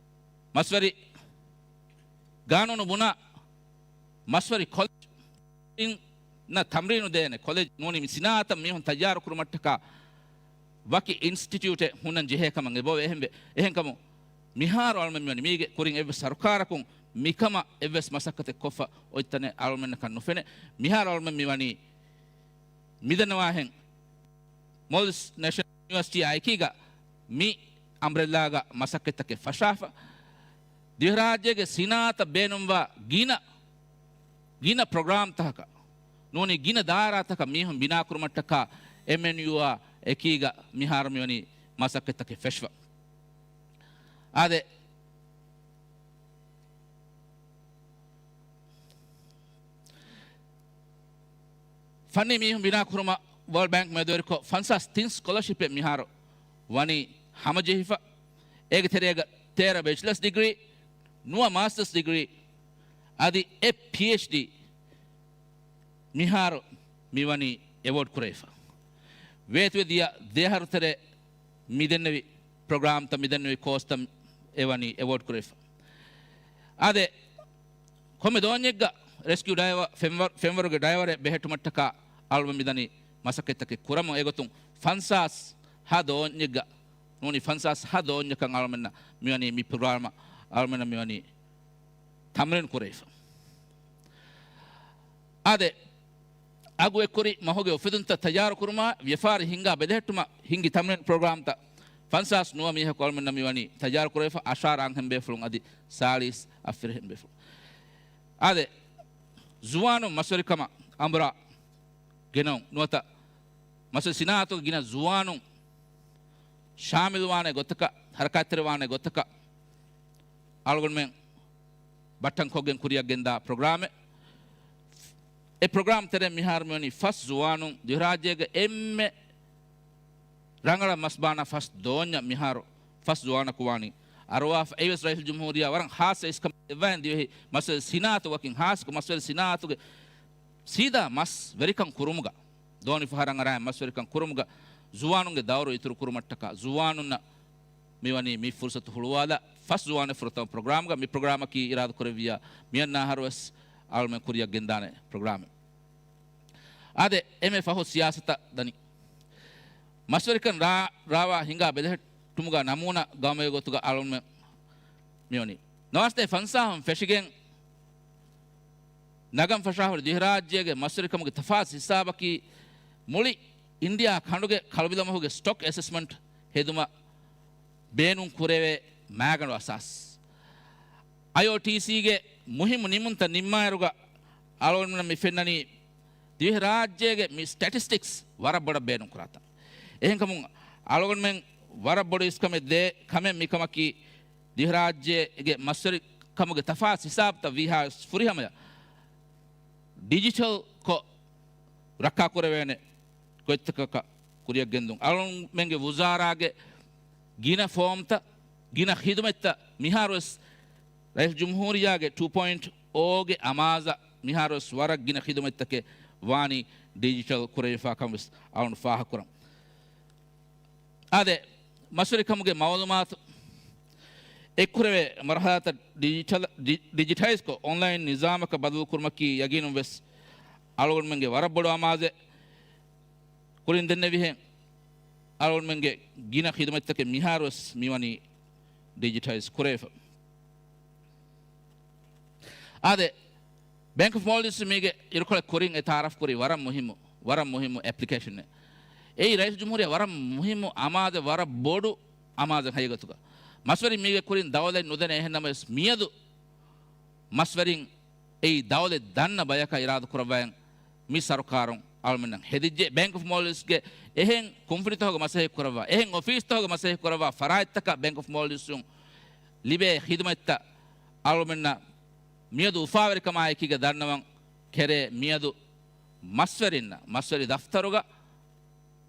މަސްވެރި ގާނޫނު ބުނާ މަސްވެރި ކޮލެޖް ނަށް ތަމްރީނު ދޭނެ ކޮލެޖް ނޫނީ މި ސިނާއަތަށް މީހުން ތައްޔާރު ކުރުމަށްޓަކާ ވަކި އިންސްޓިޓިއުޓެއް ހުންނަން ޖެހޭ ކަމަށް އެބައޮވޭ. އެހެންވެ، އެހެންކަމުން މިހާރު އަޅުމެން މިވަނީ މީގެ ކުރިން އެއްވެސް ސަރުކާރަކުން މިކަމަށް އެއްވެސް މަސައްކަތެއް ކޮށްފަ އޮތްތަނެއް އަޅުމެންނަކަށް ނުފެނޭ. މިހާރު އަޅުމެން މިވަނީ މިދަންނަވާހެން މޯލްޑިވްސް ނޭޝަނަލް ޔުނިވަރސިޓީއާ އެކީގަ މި އަމްބްރެލާގަ މަސައްކަތްތަކެއް ފަށާފަ، ދިވެހިރާއްޖޭގެ ސިނާއަތަށް ބޭނުންވާ ގިނަ، ގިނަ ޕްރޮގްރާމްތަކަކަށް ނޫނީ ގިނަ ދާއިރާތަކަށް މީހުން ބިނާކުރުމަށްޓަކާ އެމްއެންޔޫއާ އެކީގަ މިހާރު މިވަނީ މަސައްކަތްތަކެއް ފެށިފަ. އާދެ، ފަންނީ މީހުން ބިނާކުރުމަށް ވޯލްޑް ބޭންކް މެދުވެރިކޮށް ފަންސާސް ތިން ސްކޮލަރޝިޕެއް މިހާރު ވަނީ ހަމަޖެހިފަ. އޭގެ ތެރޭގަ ތޭރަ ބެޗިލަސް ޑިގްރީ، ނުވަ މާސްޓަސް ޑިގްރީ، އަދި އެއް ޕީއެޗްޑީ މިހާރު މިވަނީ އެވޯޑް ކުރެވިފަ. ވޭތުވެ ދިޔަ ދެއަހަރު ތެރޭ މިދެންނެވި ޕްރޮގްރާމްތައް، މިދެންނެވި ކޯސްތައް އެވަނީ އެވޯޑް ކުރެވިފަ. އާދެ، ކޮންމެ ދޯންޏެއްގަ ރެސްކިއު ޑައިވަ، ފެންވަ-، ފެންވަރުގެ ޑައިވަރެއް ބެހެއްޓުމަށްޓަކާ އަޅުގަނޑު މިދަނީ މަސައްކަތްތަކެއް ކުރަމުން. އެގޮތުން ފަންސާސް ހަ ދޯންޏެއްގަ ނޫނީ ފަންސާސް ހަ ދޯންޏަކަށް އަޅުމެންނަށް މިވަނީ މި ޕްރޮގްރާމަށް އަޅުމެންނަށް މިވަނީ ތަމްރީން ކުރެވިފަ. އާދެ، އަގު އެއްކުރި މަހުގެ އުފެދުންތައް ތައްޔާރުކުރުމާ، ވިޔަފާރި ހިންގާ ބެލެހެއްޓުމަށް ހިންގި ތަމްރީން ޕްރޮގްރާމްތައް ފަންސާސް ނުވަ މީހަކު އަޅުމެންނަށް މިވަނީ ތައްޔާރު ކުރެވިފަ، އަށާރަ އަންހެން ބޭފުޅުން އަދި ސާޅީސް އަށް ފިރިހެން ބޭފުޅުން. އާދެ، ޒުވާނުން މަސްވެރިކަމަށް އަނބުރާ ގެނައުން ނުވަތަ މަސްވެރި ސިނާއަތުގެ ގިނަ ޒުވާނުން ޝާމިލުވާނެ ގޮތަކަށް، ހަރަކާތްތެރިވާނެ ގޮތަކަށް އަޅުގަނޑުމެން ބައްޓަން ކޮށްގެން ކުރިއަށް ގެންދާ ޕްރޮގްރާމެއް. އެ ޕްރޮގްރާމް ތެރެއިން މިހާރު މިވަނީ ފަސް ޒުވާނުން ދިވެހިރާއްޖޭގެ އެންމެ ރަނގަޅަށް މަސް ބާނާ ފަސް ދޯންޏަށް މިހާރު ފަސް ޒުވާނަކު ވާނީ އަރުވާފަ. އެއީވެސް ރައީސުލްޖުމްހޫރިއްޔާ ވަރަށް ހާއްސަ އިސްކަމެއް ދެއްވައިން ދިވެހި މަސްވެރި ސިނާއަތު ވަކިން ހާއްސަކޮށް މަސްވެރި ސިނާއަތުގެ ސީދާ މަސް ވެރިކަން ކުރުމުގަ، ދޯނި ފަހަރަށް އަރާ މަސްވެރިކަން ކުރުމުގަ ޒުވާނުންގެ ދައުރު އިތުރު ކުރުމަށްޓަކާ ޒުވާނުންނަށް މިވަނީ މި ފުރުސަތު ހުޅުވާލާ ފަސް ޒުވާނެއް ފުރަތަމަ ޕްރޮގްރާމްގަ. މި ޕްރޮގްރާމަކީ އިރާދަކުރެއްވިއްޔާ މިއަންނަ އަހަރުވެސް އަޅުމެން ކުރިއަށް ގެންދާނެ ޕްރޮގްރާމެއް. އާދެ، އެންމެ ފަހު ސިޔާސަތަށް ދަނީ. މަސްވެރިކަން ރާ-، ރާވާ ހިނގާ ބެލެހެއްޓުމުގަ ނަމޫނާ ގައުމެއްގެ ގޮތުގަ އަޅުމެން މިވަނީ. ނަވާރަ ސަތޭކަ ފަންސާހުން ފެށިގެން ނަގަން ފަށާހުރި ދިވެހިރާއްޖޭގެ މަސްވެރިކަމުގެ ތަފާތު ހިސާބަކީ މުޅި އިންޑިއާ ކަނޑުގެ ކަޅުބިލަމަހުގެ ސްޓޮކް އެސެސްމަންޓް ހެދުމަށް ބޭނުން ކުރެވޭ މާގަނޑު އަސާސް. އައިއޯޓީސީގެ މުހިއްމު ނިންމުންތައް ނިންމާއިރުގަ އަޅުގަނޑުމެންނަށް މި ފެންނަނީ ދިވެހިރާއްޖޭގެ މި ސްޓެޓިސްޓިކްސް ވަރަށް ބޮޑަށް ބޭނުން ކުރާތަން. އެހެންކަމުން އަޅުގަނޑުމެން ވަރަށް ބޮޑު އިސްކަމެއް ދޭ ކަމެއް މިކަމަކީ، ދިވެހިރާއްޖޭގެ މަސްވެރިކަމުގެ ތަފާތު ހިސާބުތައް ވީހާވެސް ފުރިހަމަޔަށް ޑިޖިޓަލްކޮށް ރައްކާކުރެވޭނެ ގޮތްތަކަކަށް ކުރިއަށް ގެންދުން. އަޅުގަނޑުމެންގެ ވުޒާރާގެ ގިނަ ފޯމްތައް، ގިނަ ޚިދުމަތްތައް މިހާރުވެސް ރައީސުލްޖުމްހޫރިއްޔާގެ ޓޫ ޕޮއިންޓް އޯގެ އަމާޒަށް މިހާރުވެސް ވަރަށް ގިނަ ޚިދުމަތްތަކެއް ވާނީ ޑިޖިޓަލް ކުރެވިފާ ކަމަށް ވެސް އަޅުގަނޑު ފާހަގަކުރަން. އާދެ، މަސްވެރިކަމުގެ މައުލޫމާތު އެއްކުރެވޭ މަރުހަލާތައް ޑިޖިޓަލް، ޑި-، ޑިޖިޓައިޒްކޮށް، އޮންލައިން ނިޒާމަކަށް ބަދަލުކުރުމަކީ ޔަގީނުން ވެސް އަޅުގަނޑުމެންގެ ވަރަށް ބޮޑު އަމާޒެއް. ކުރިން ދެންނެވިހެން އަޅުގަނޑުމެންގެ ގިނަ ޚިދުމަތްތަކެއް މިހާރުވެސް މިވަނީ ޑިޖިޓައިޒް ކުރެވިފަ. އާދެ، ބޭންކް އޮފް މޯލްޑިވްސް މީގެ އިރުކޮޅެއް ކުރިން އެ ތައާރަފް ކުރީ ވަރަށް މުހިއްމު، ވަރަށް މުހިއްމު އެޕްލިކޭޝަނެއް. އެއީ ރައީސުލްޖުމްހޫރިއްޔާ ވަރަށް މުހިއްމު އަމާޒެއް، ވަރަށް ބޮޑު އަމާޒެއް ހަގީގަތުގަ. މަސްވެރިން މީގެ ކުރިން ދައުލަތް ނުދެނެ، އެހެން ނަމަވެސް މިއަދު މަސްވެރިން އެއީ ދައުލަތް ދަންނަ ބަޔަކަށް އިރާދަ ކުރައްވައިން މި ސަރުކާރުން އަޅުމެންނަށް ހެދިއްޖެ. ބޭންކް އޮފް މޯލްޑިވްސްގެ އެހެން ކުންފުނިތަކުގެ މަސައްކަތް ކުރައްވާ، އެހެން އޮފީސްތަކުގެ މަސައްކަތް ކުރައްވާ ފަރާތްތަކަށް ބޭންކް އޮފް މޯލްޑިވްސުން ލިބޭ ޚިދުމަތްތައް އަޅުމެންނަށް މިއަދު އުފާވެރިކަމާއެކީގަ ދަންނަވަން ކެރޭ. މިއަދު މަސްވެރިންނަށް، މަސްވެރި ދަފްތަރުގަ،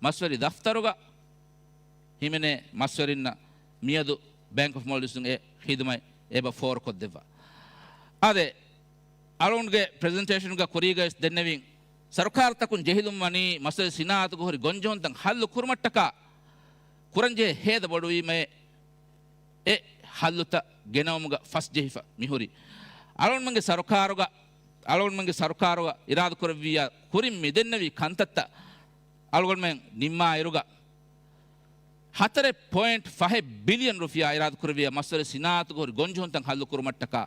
މަސްވެރި ދަފްތަރުގަ ހިމެނޭ މަސްވެރިންނަށް މިއަދު ބޭންކް އޮފް މޯލްޑިވްސުން އެ ޚިދުމަތް އެބަ ފޯރުކޮށްދެއްވާ. އާދެ، އަޅުގަނޑުގެ ޕްރެޒެންޓޭޝަންގަ ކުރީގައި ދެންނެވިން، ސަރުކާރުތަކުން ޖެހިލުން ވަނީ މަސްވެރި ސިނާއަތުގަ ހުރި ގޮންޖެހުންތައް ހައްލު ކުރުމަށްޓަކާ ކުރަންޖެހޭ ހޭދަ ބޮޑުވީމައޭ، އެ ހައްލުތައް ގެނައުމުގަ ފަސްޖެހިފަ މިހުރީ. އަޅުގަނޑުމެންގެ ސަރުކާރުގަ، އަޅުގަނޑުމެންގެ ސަރުކާރުގަ އިރާދަކުރެއްވިއްޔާ ކުރިން މިދެންނެވި ކަންތައްތައް އަޅުގަނޑުމެން ނިންމާއިރުގަ، ހަތަރެއް ޕޮއިންޓް ފަހެއް ބިލިއަން ރުފިޔާ އިރާދަކުރެއްވިއްޔާ މަސްވެރި ސިނާއަތުގަ ހުރި ގޮންޖެހުންތައް ހައްލު ކުރުމަށްޓަކާ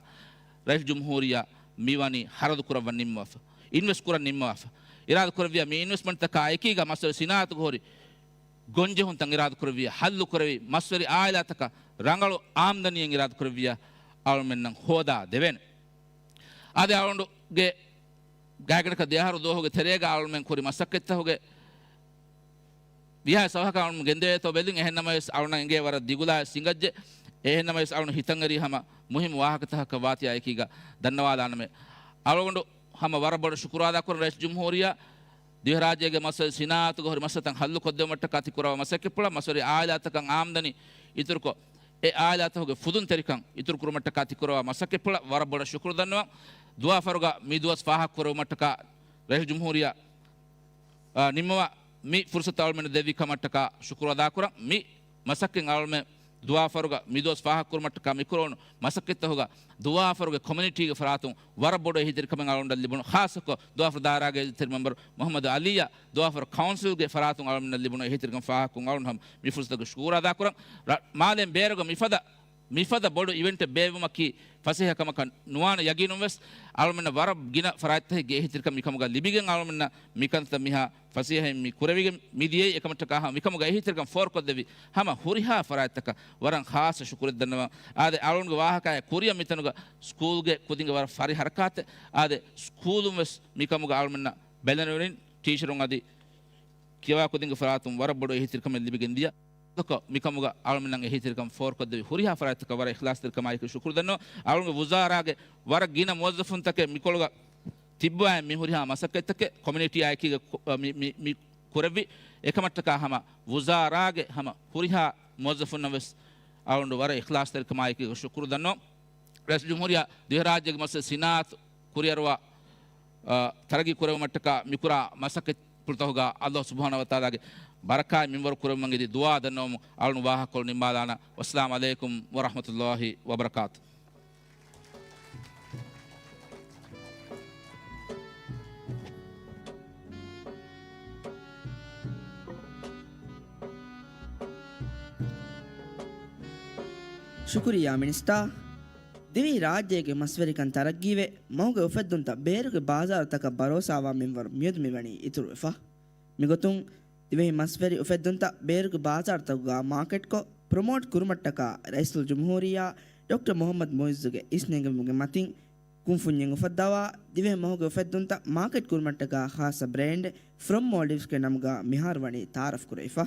ރައީސުލްޖުމްހޫރިއްޔާ މިވަނީ ހަރަދު ކުރައްވަން ނިންމަވާފަ، އިންވެސްޓް ކުރަން ނިންމަވާފަ. އިރާދަކުރެއްވިއްޔާ މި އިންވެސްޓްމަންޓްތަކާ އެކީގަ މަސްވެރި ސިނާއަތުގަ ހުރި ގޮންޖެހުންތައް އިރާދަކުރެއްވިއްޔާ ހައްލު ކުރެވި، މަސްވެރި އާއިލާތަކަށް ރަނގަޅު އާމްދަނީއެއް އިރާދަކުރެއްވިއްޔާ އަޅުމެންނަށް ހޯދާ ދެވޭނެ. އަދި އަޅުގަނޑުގެ ގާތްގަނޑަކަށް ދެއަހަރު ދުވަހުގެ ތެރޭގަ އަޅުމެން ކުރި މަސައްކަތްތަކުގެ ވީހާވެސް އަވަހަކަށް އަޅުން ގެންދެވޭތޯ ބެލިން. އެހެންނަމަވެސް އަޅުންނަށް އެނގޭ ވަރަށް ދިގުލާވެސް ހިނގައްޖެ. އެހެންނަމަވެސް އަޅުން ހިތަށްއެރި ހަމަ މުހިއްމު ވާހަކަތަކަކަށް ވާތީ އާއެކީގަ ދަންނަވާލާނަމޭ. އަޅުގަނޑު ހަމަ ވަރަށް ބޮޑަށް ޝުކުރު އަދާކުރަން ރައީސް ޖުމްހޫރިއްޔާ ދިވެހިރާއްޖޭގެ މައްސަލަ ސިނާއަތުގަ ހުރި މައްސަލަތައް ހައްލުކޮށްދެވުމަށްޓަކާ ތިކުރައްވާ މަސައްކަތްޕުޅަށް، މަސްވެރި އާއިލާތަކަށް އާމްދަނީ އިތުރުކޮށް، އެ އާއިލާތަކުގެ ފުދުންތެރިކަން އިތުރުކުރުމަށްޓަކާ ތިކުރައްވާ މަސައްކަތްޕުޅަށް ވަރަށް ބޮޑަށް ޝުކުރު ދަންނަވަން. ދުވާފަރުގަ މި ދުވަސް ފާހަގަކުރެވުމަށްޓަކާ ރައީސް ޖުމްހޫރިއްޔާ، އާ، ނިންމަވާ މި ފުރުސަތު އަޅުމެންނަށް ދެއްވި ކަމަށްޓަކާ ޝުކުރު އަދާކުރަން. މި މަސައްކަތް އަޅުމެން ދުވާފަރުގަ މި ދުވަސް ފާހަގަކުރުމަށްޓަކާ މިކުރެވުނު މަސައްކަތްތަކުގަ ދުވާފަރުގެ ކޮމިއުނިޓީގެ ފަރާތުން ވަރަށް ބޮޑު އެހީތެރިކަމެއް އަޅުގަނޑަށް ލިބުނު. ޚާއްޞަކޮށް ދުވާފަރު ދާއިރާގެ އެހީތެރި މެމްބަރު މުޙައްމަދު ޢަލީއަށް ދުވާފަރު ކައުންސިލްގެ ފަރާތުން އަޅުމެންނަށް ލިބުނު އެހީތެރިކަން ފާހަގަކޮށް އަޅުން ހަމަ މި ފުރުސަތުގެ ޝުކުރު އަދާކުރަން. ރަ-، މާލޭން ބޭރުގަ މިފަދަ، މިފަދަ ބޮޑު އިވެންޓެއް ބޭއްވުމަކީ ފަސޭހަ ކަމަކަށް ނުވާނެ ޔަގީނުން ވެސް އަޅުމެންނަށް ވަރަށް ގިނަ ފަރާތްތަކެއްގެ އެހީތެރިކަން މިކަމުގަ ލިބިގެން އަޅުމެންނަށް މިކަންތައް މިހާ ފަސޭހައިން މި ކުރެވިގެން މި ދިޔައީ. އެކަމަށްޓަކާ ހަމަ މިކަމުގަ އެހީތެރިކަން ފޯރުކޮށްދެއްވި ހަމަ ހުރިހާ ފަރާތްތަކަށް ވަރަށް ޚާއްޞަ ޝުކުރެއް ދަންނަވަން. އާދެ، އަޅުންގެ ވާހަކައާ ކުރިއަށް މިތަނުގަ ސްކޫލްގެ ކުދިންގެ ވަރަށް ފަރި ހަރަކާތެއް. އާދެ، ސްކޫލުން ވެސް މިކަމުގަ އަޅުމެންނަށް ބެލެނިވެރިން ޓީޗަރުން އަދި ކިޔަވާ ކުދިންގެ ފަރާތުން ވަރަށް ބޮޑު އެހީތެރިކަމެއް ލިބިގެން ދިޔަ. ކޮށް މިކަމުގަ އަޅުމެންނަށް އެހީތެރިކަން ފޯރުކޮށްދެއްވި ހުރިހާ ފަރާތްތަކަށް ވަރަށް އިޚްލާޞްތެރިކަމާއެކީ ޝުކުރު ދަންނަވަން. އަޅުގެ ވުޒާރާގެ ވަރަށް ގިނަ މުވައްޒަފުންތަކެއް މިކޮޅުގަ ތިއްބަވާ މި ހުރިހާ މަސައްކަތްތަކެއް ކޮމިއުނިޓީއާއެކީގަ ކު-، މި، މި، މި ކުރެއްވި. އެކަމަށްޓަކާ ހަމަ ވުޒާރާގެ ހަމަ ހުރިހާ މުވައްޒަފުންނަށް ވެސް އަޅުގަނޑު ވަރަށް އިޚްލާޞްތެރިކަމާއެކީގަ ޝުކުރު ދަންނަވަން. ރައީސް ޖުމްހޫރިއްޔާ ދިވެހިރާއްޖޭގެ މައްސަލަ ސިނާއަތު ކުރިއަރުވާ، އަ، ތަރައްގީ ކުރެވުމަށްޓަކާ މިކުރާ މަސައްކަތްޕުޅުތަކުގަ ﷲ ސުބްޙާނަހޫ ވަތަޢާލާގެ ބަރަކާތް މިންވަރު ކުރެވުމަށް އެދި ދުޢާ ދަންނަވަމުން އަޅުން ވާހަކަކޮޅު ނިންމާލާނަން. ވައްސަލާމް ޢަލައިކުމް ވަރަޙްމަތުﷲ ވަބަރަކާތު. ޝުކުރިއްޔާ މިނިސްޓާ. ދިވެހި ރާއްޖޭގެ މަސްވެރިކަން ތަރައްގީވެ، މަހުގެ އުފެއްދުންތައް ބޭރުގެ ބާޒާރުތަކަށް ބަރޯސާވާ މިންވަރު މިއަދު މިވަނީ އިތުރުވެފަ. މިގޮތުން، ދިވެހި މަސްވެރި އުފެއްދުންތައް ބޭރުގެ ބާޒާރުތަކުގަ މާކެޓްކޮށް، ޕްރޮމޯޓް ކުރުމަށްޓަކާ ރައީސުލްޖުމްހޫރިއްޔާ ޑޮކްޓަރ މުޙައްމަދު މުޢިއްޒުގެ އިސްނެންގެވުމުގެ މަތިން، ކުންފުންޏެއް އުފައްދަވާ، ދިވެހި މަހުގެ އުފެއްދުންތައް މާކެޓް ކުރުމަށްޓަކާ ޚާއްޞަ ބްރޭންޑް ފްރޮމް މޯލްޑިވްސްގެ ނަމުގަ މިހާރު ވަނީ ތަޢާރަފް ކުރެވިފަ.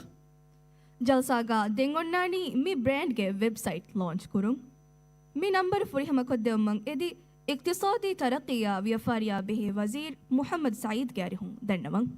ޖަލްސާގަ ދެން އޮންނާނީ މި ބްރޭންޑްގެ ވެބްސައިޓް ލޯންޗް ކުރުން. މި ނަންބަރު ފުރިހަމަކޮށްދެވުމަށް އެދި، އިޤްތިޞާދީ ތަރައްޤީއާ ވިޔަފާރިއާ ބެހޭ ވަޒީރު މުޙައްމަދު ސަޢީދުގެ އަރިހުން ދަންނަވަން.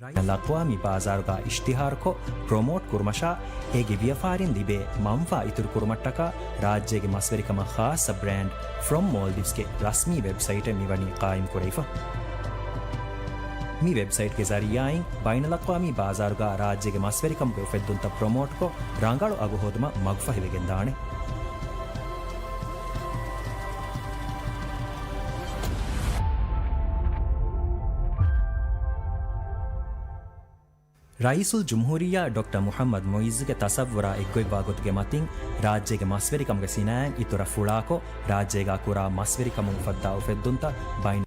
ރައީސް ލަޤްވާ މި ބާޒާރުގަ އިޝްތިހާރުކޮށް، ޕްރޮމޯޓް ކުރުމަށާ، އޭގެ ވިޔަފާރިން ލިބޭ މަންފާ އިތުރުކުރުމަށްޓަކާ، ރާއްޖޭގެ މަސްވެރިކަމަށް ޚާއްޞަ ބްރޭންޑް ފްރޮމް މޯލްޑިވްސްގެ ރަސްމީ ވެބްސައިޓެއް މިވަނީ ޤާއިމްކުރެވިފަ. މި ވެބްސައިޓްގެ ޒަރީޢާއިން ބައިނަލްއަޤްވާމީ ބާޒާރުގަ ރާއްޖޭގެ މަސްވެރިކަމުގެ އުފެއްދުންތައް ޕްރޮމޯޓްކޮށް، ރަނގަޅު އަގު ހޯދުމަށް މަގުފަހިވެގެންދާނެ. ރައީސުލްޖުމްހޫރިއްޔާ ޑޮކްޓަރ މުޙައްމަދު މުޢިއްޒުގެ ތަޞައްވުރާ އެއްގޮތްވާ ގޮތުގެ މަތިން، ރާއްޖޭގެ މަސްވެރިކަމުގެ ސިނާއަތް އިތުރަށް ފުޅާކޮށް، ރާއްޖޭގަ ކުރާ މަސްވެރިކަމުން އުފައްދާ އުފެއްދުންތައް ބައިނަ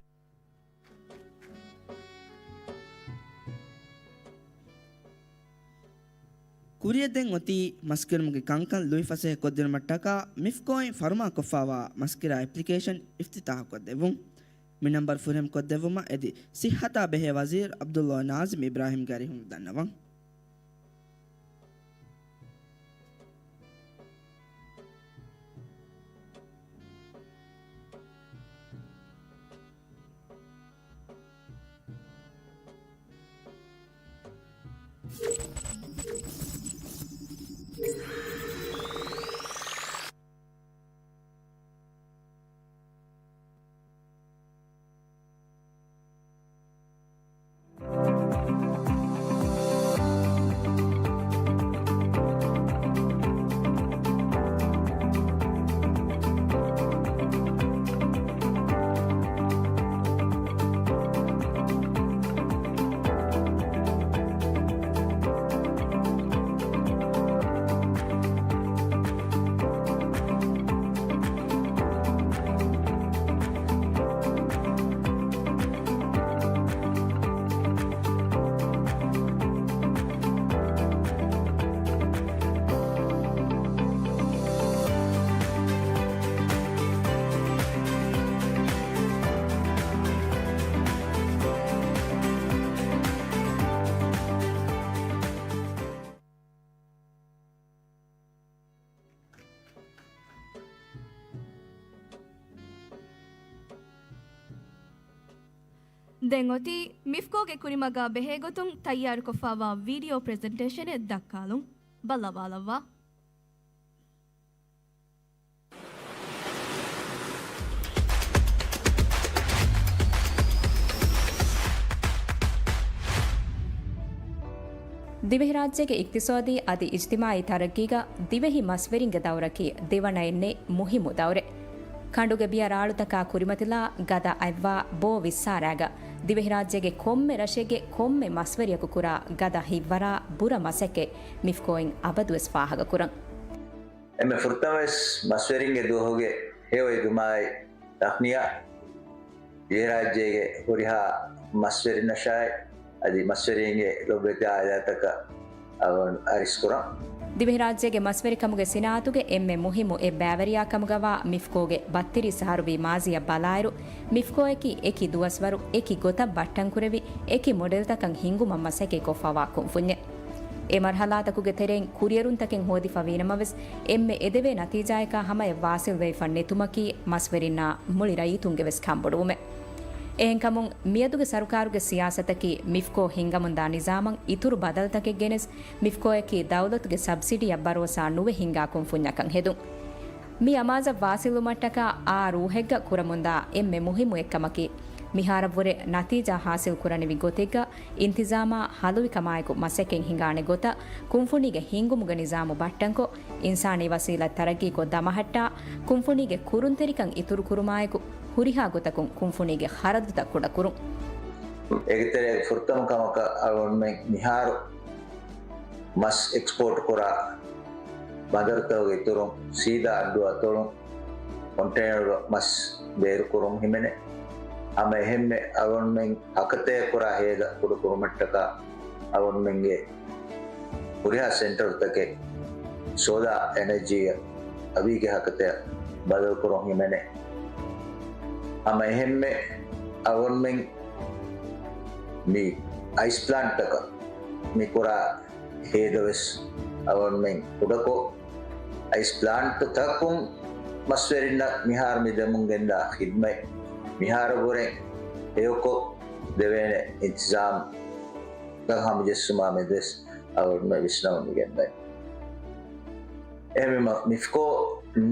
ކުރިއަށް ދެން އޮތީ މަސްކިރުމުގެ ކަންކަން ލުއިފަސޭހަ ކޮށްދިނުމަށްޓަކާ މިފްކޯއިން ފަރުމާކޮށްފައިވާ މަސްކިރާ އެޕްލިކޭޝަން އިފްތިތާޙުކޮށްދެއްވުން. މި ނަންބަރު ފުރިހަމަކޮށްދެއްވުމަށް އެދި، ޞިއްޙަތާ ބެހޭ ވަޒީރު ޢަބްދުﷲ ނާޒިމް އިބްރާހީމްގެ އަރިހުން ދަންނަވަން. ދެން އޮތީ މިފްކޯގެ ކުރިމަގާ ބެހޭގޮތުން ތައްޔާރުކޮށްފާވާ ވީޑިއޯ ޕްރެޒެންޓޭޝަނެއް ދައްކާލުން. ބައްލަވާލައްވާ. ދިވެހިރާއްޖޭގެ އިޤްތިޞާދީ އަދި އިޖްތިމާޢީ ތަރައްޤީގަ ދިވެހި މަސްވެރިންގެ ދައުރަކީ ދެވަނައެއް ނެތް މުހިއްމު ދައުރެއް. ކަނޑުގެ ބިޔަ ރާޅުތަކާ ކުރިމަތިލާ ގަދަ އަތްވާ ބޯ ވިއްސާރާގަ، ދިވެހިރާއްޖޭގެ ކޮންމެ ރަށެއްގެ ކޮންމެ މަސްވެރިޔަކު ކުރާ ގަދަ ހިތްވަރާ ބުރަ މަސައްކަތް މިފްކޯއިން އަބަދުވެސް ފާހަގަކުރަން. އެންމެ ފުރަތަމަވެސް މަސްވެރިންގެ ދުވަހުގެ ހެޔޮ އިދުމާއި ތަހްނިޔާ ދިވެހިރާއްޖޭގެ ހުރިހާ މަސްވެރިންނަށާއި އަދި މަސްވެރިންގެ ލޮބުވެތި އާއިލާތަކަށް އަވަން އަރިސްކުރަން. ދިވެހިރާއްޖޭގެ މަސްވެރިކަމުގެ ސިނާއަތުގެ އެންމެ މުހިއްމު އެއްބައިވެރިޔާ ކަމުގަވާ މިފްކޯގެ ބައްތިރީސް އަހަރު ވީ މާޒީއަށް ބަލާއިރު، މިފްކޯއަކީ އެކި ދުވަސްވަރު، އެކި ގޮތަށް ބައްޓަންކުރެވި، އެކި މޮޑެލްތަކަށް ހިންގުމަށް މަސައްކަތްކޮށްފަވާ ކުންފުންޏެއް. އެ މަރުހަލާތަކުގެ ތެރެއިން ކުރިއެރުންތަކެއް ހޯދިފަ ވީނަމަވެސް، އެންމެ އެދެވޭ ނަތީޖާޔަކާ ހަމަޔަށް ވާސިލްވެވިފަ ނެތުމަކީ މަސްވެރިންނާ މުޅި ރައްޔިތުންގެ ވެސް ކަންބޮޑުވުމެއް. އެހެންކަމުން، މިއަދުގެ ސަރުކާރުގެ ސިޔާސަތަކީ މިފްކޯ ހިންގަމުންދާ ނިޒާމަށް އިތުރު ބަދަލުތަކެއް ގެނެސް، މިފްކޯއަކީ ދައުލަތުގެ ސަބްސިޑީއަށް ބަރޯސާ ނުވެ ހިންގާ ކުންފުންޏަކަށް ހެދުން. މި އަމާޒަށް ވާސިލުވުމަށްޓަކާ އާ ރޫހެއްގަ ކުރަމުންދާ އެންމެ މުހިއްމު އެއްކަމަކީ، މިހާރަށްވުރެ ނަތީޖާ ހާސިލް ކުރަނިވި ގޮތެއްގަ އިންތިޒާމާ ހަލުވިކަމާއެކު މަސައްކަތް ހިނގާނެ ގޮތަށް ކުންފުނީގެ ހިންގުމުގެ ނިޒާމު ބައްޓަންކޮށް، އިންސާނީ ވަސީލަތް ތަރައްގީކޮށް ދަމަހައްޓާ، ކުންފުނީގެ ކުރުންތެރިކަން އިތުރުކުރުމާއެކު، ހުރިހާ ގޮތަކުން ކުންފުނީގެ ޚަރަދުތައް ކުޑަކުރުން. އޭގެ ތެރޭގަ ފުރަތަމަ ކަމަކަށް އަޅުގަނޑުމެން މިހާރު މަސް އެކްސްޕޯޓް ކުރާ ބަނދަރުތަކުގެ އިތުރުން ސީދާ އައްޑު އަތޮޅުން ކޮންޓޭނަރު މަސް ބޭރުކުރުން ހިމެނޭ. ހަމަ އެހެންމެ އަޅުގަނޑުމެން ހަކަތަޔަށް ކުރާ ހޭދަ ކުޑަކުރުމަށްޓަކާ އަޅުގަނޑުމެންގެ ހުރިހާ ސެންޓަރުތަކެއް ސޯލާ އެނަޖީއަށް އަވީގެ ހަކަތަޔަށް ބަދަލުކުރުން ހިމެނޭ. ހަމަ އެހެންމެ އަޅުގަނޑުމެން މި އައިސް ޕްލާންޓްތަކަށް މި ކުރާ ހޭދަވެސް އަޅުގަނޑުމެން ކުޑަކޮށް، އައިސް ޕްލާންޓުތަކުން މަސްވެރިންނަށް މިހާރު މި ދެމުން ގެންދާ ޚިދްމަތް މިހާރަށްވުރެ ހެޔޮކޮށް ދެވޭނެ އިންތިޒާމްތައް ހަމަޖެއްސުމާ މެދުވެސް އަޅުގަނޑުމެން ވިސްނަމުން މި ގެންދަނީ. އެހެންވީމަ، މިފްކޯ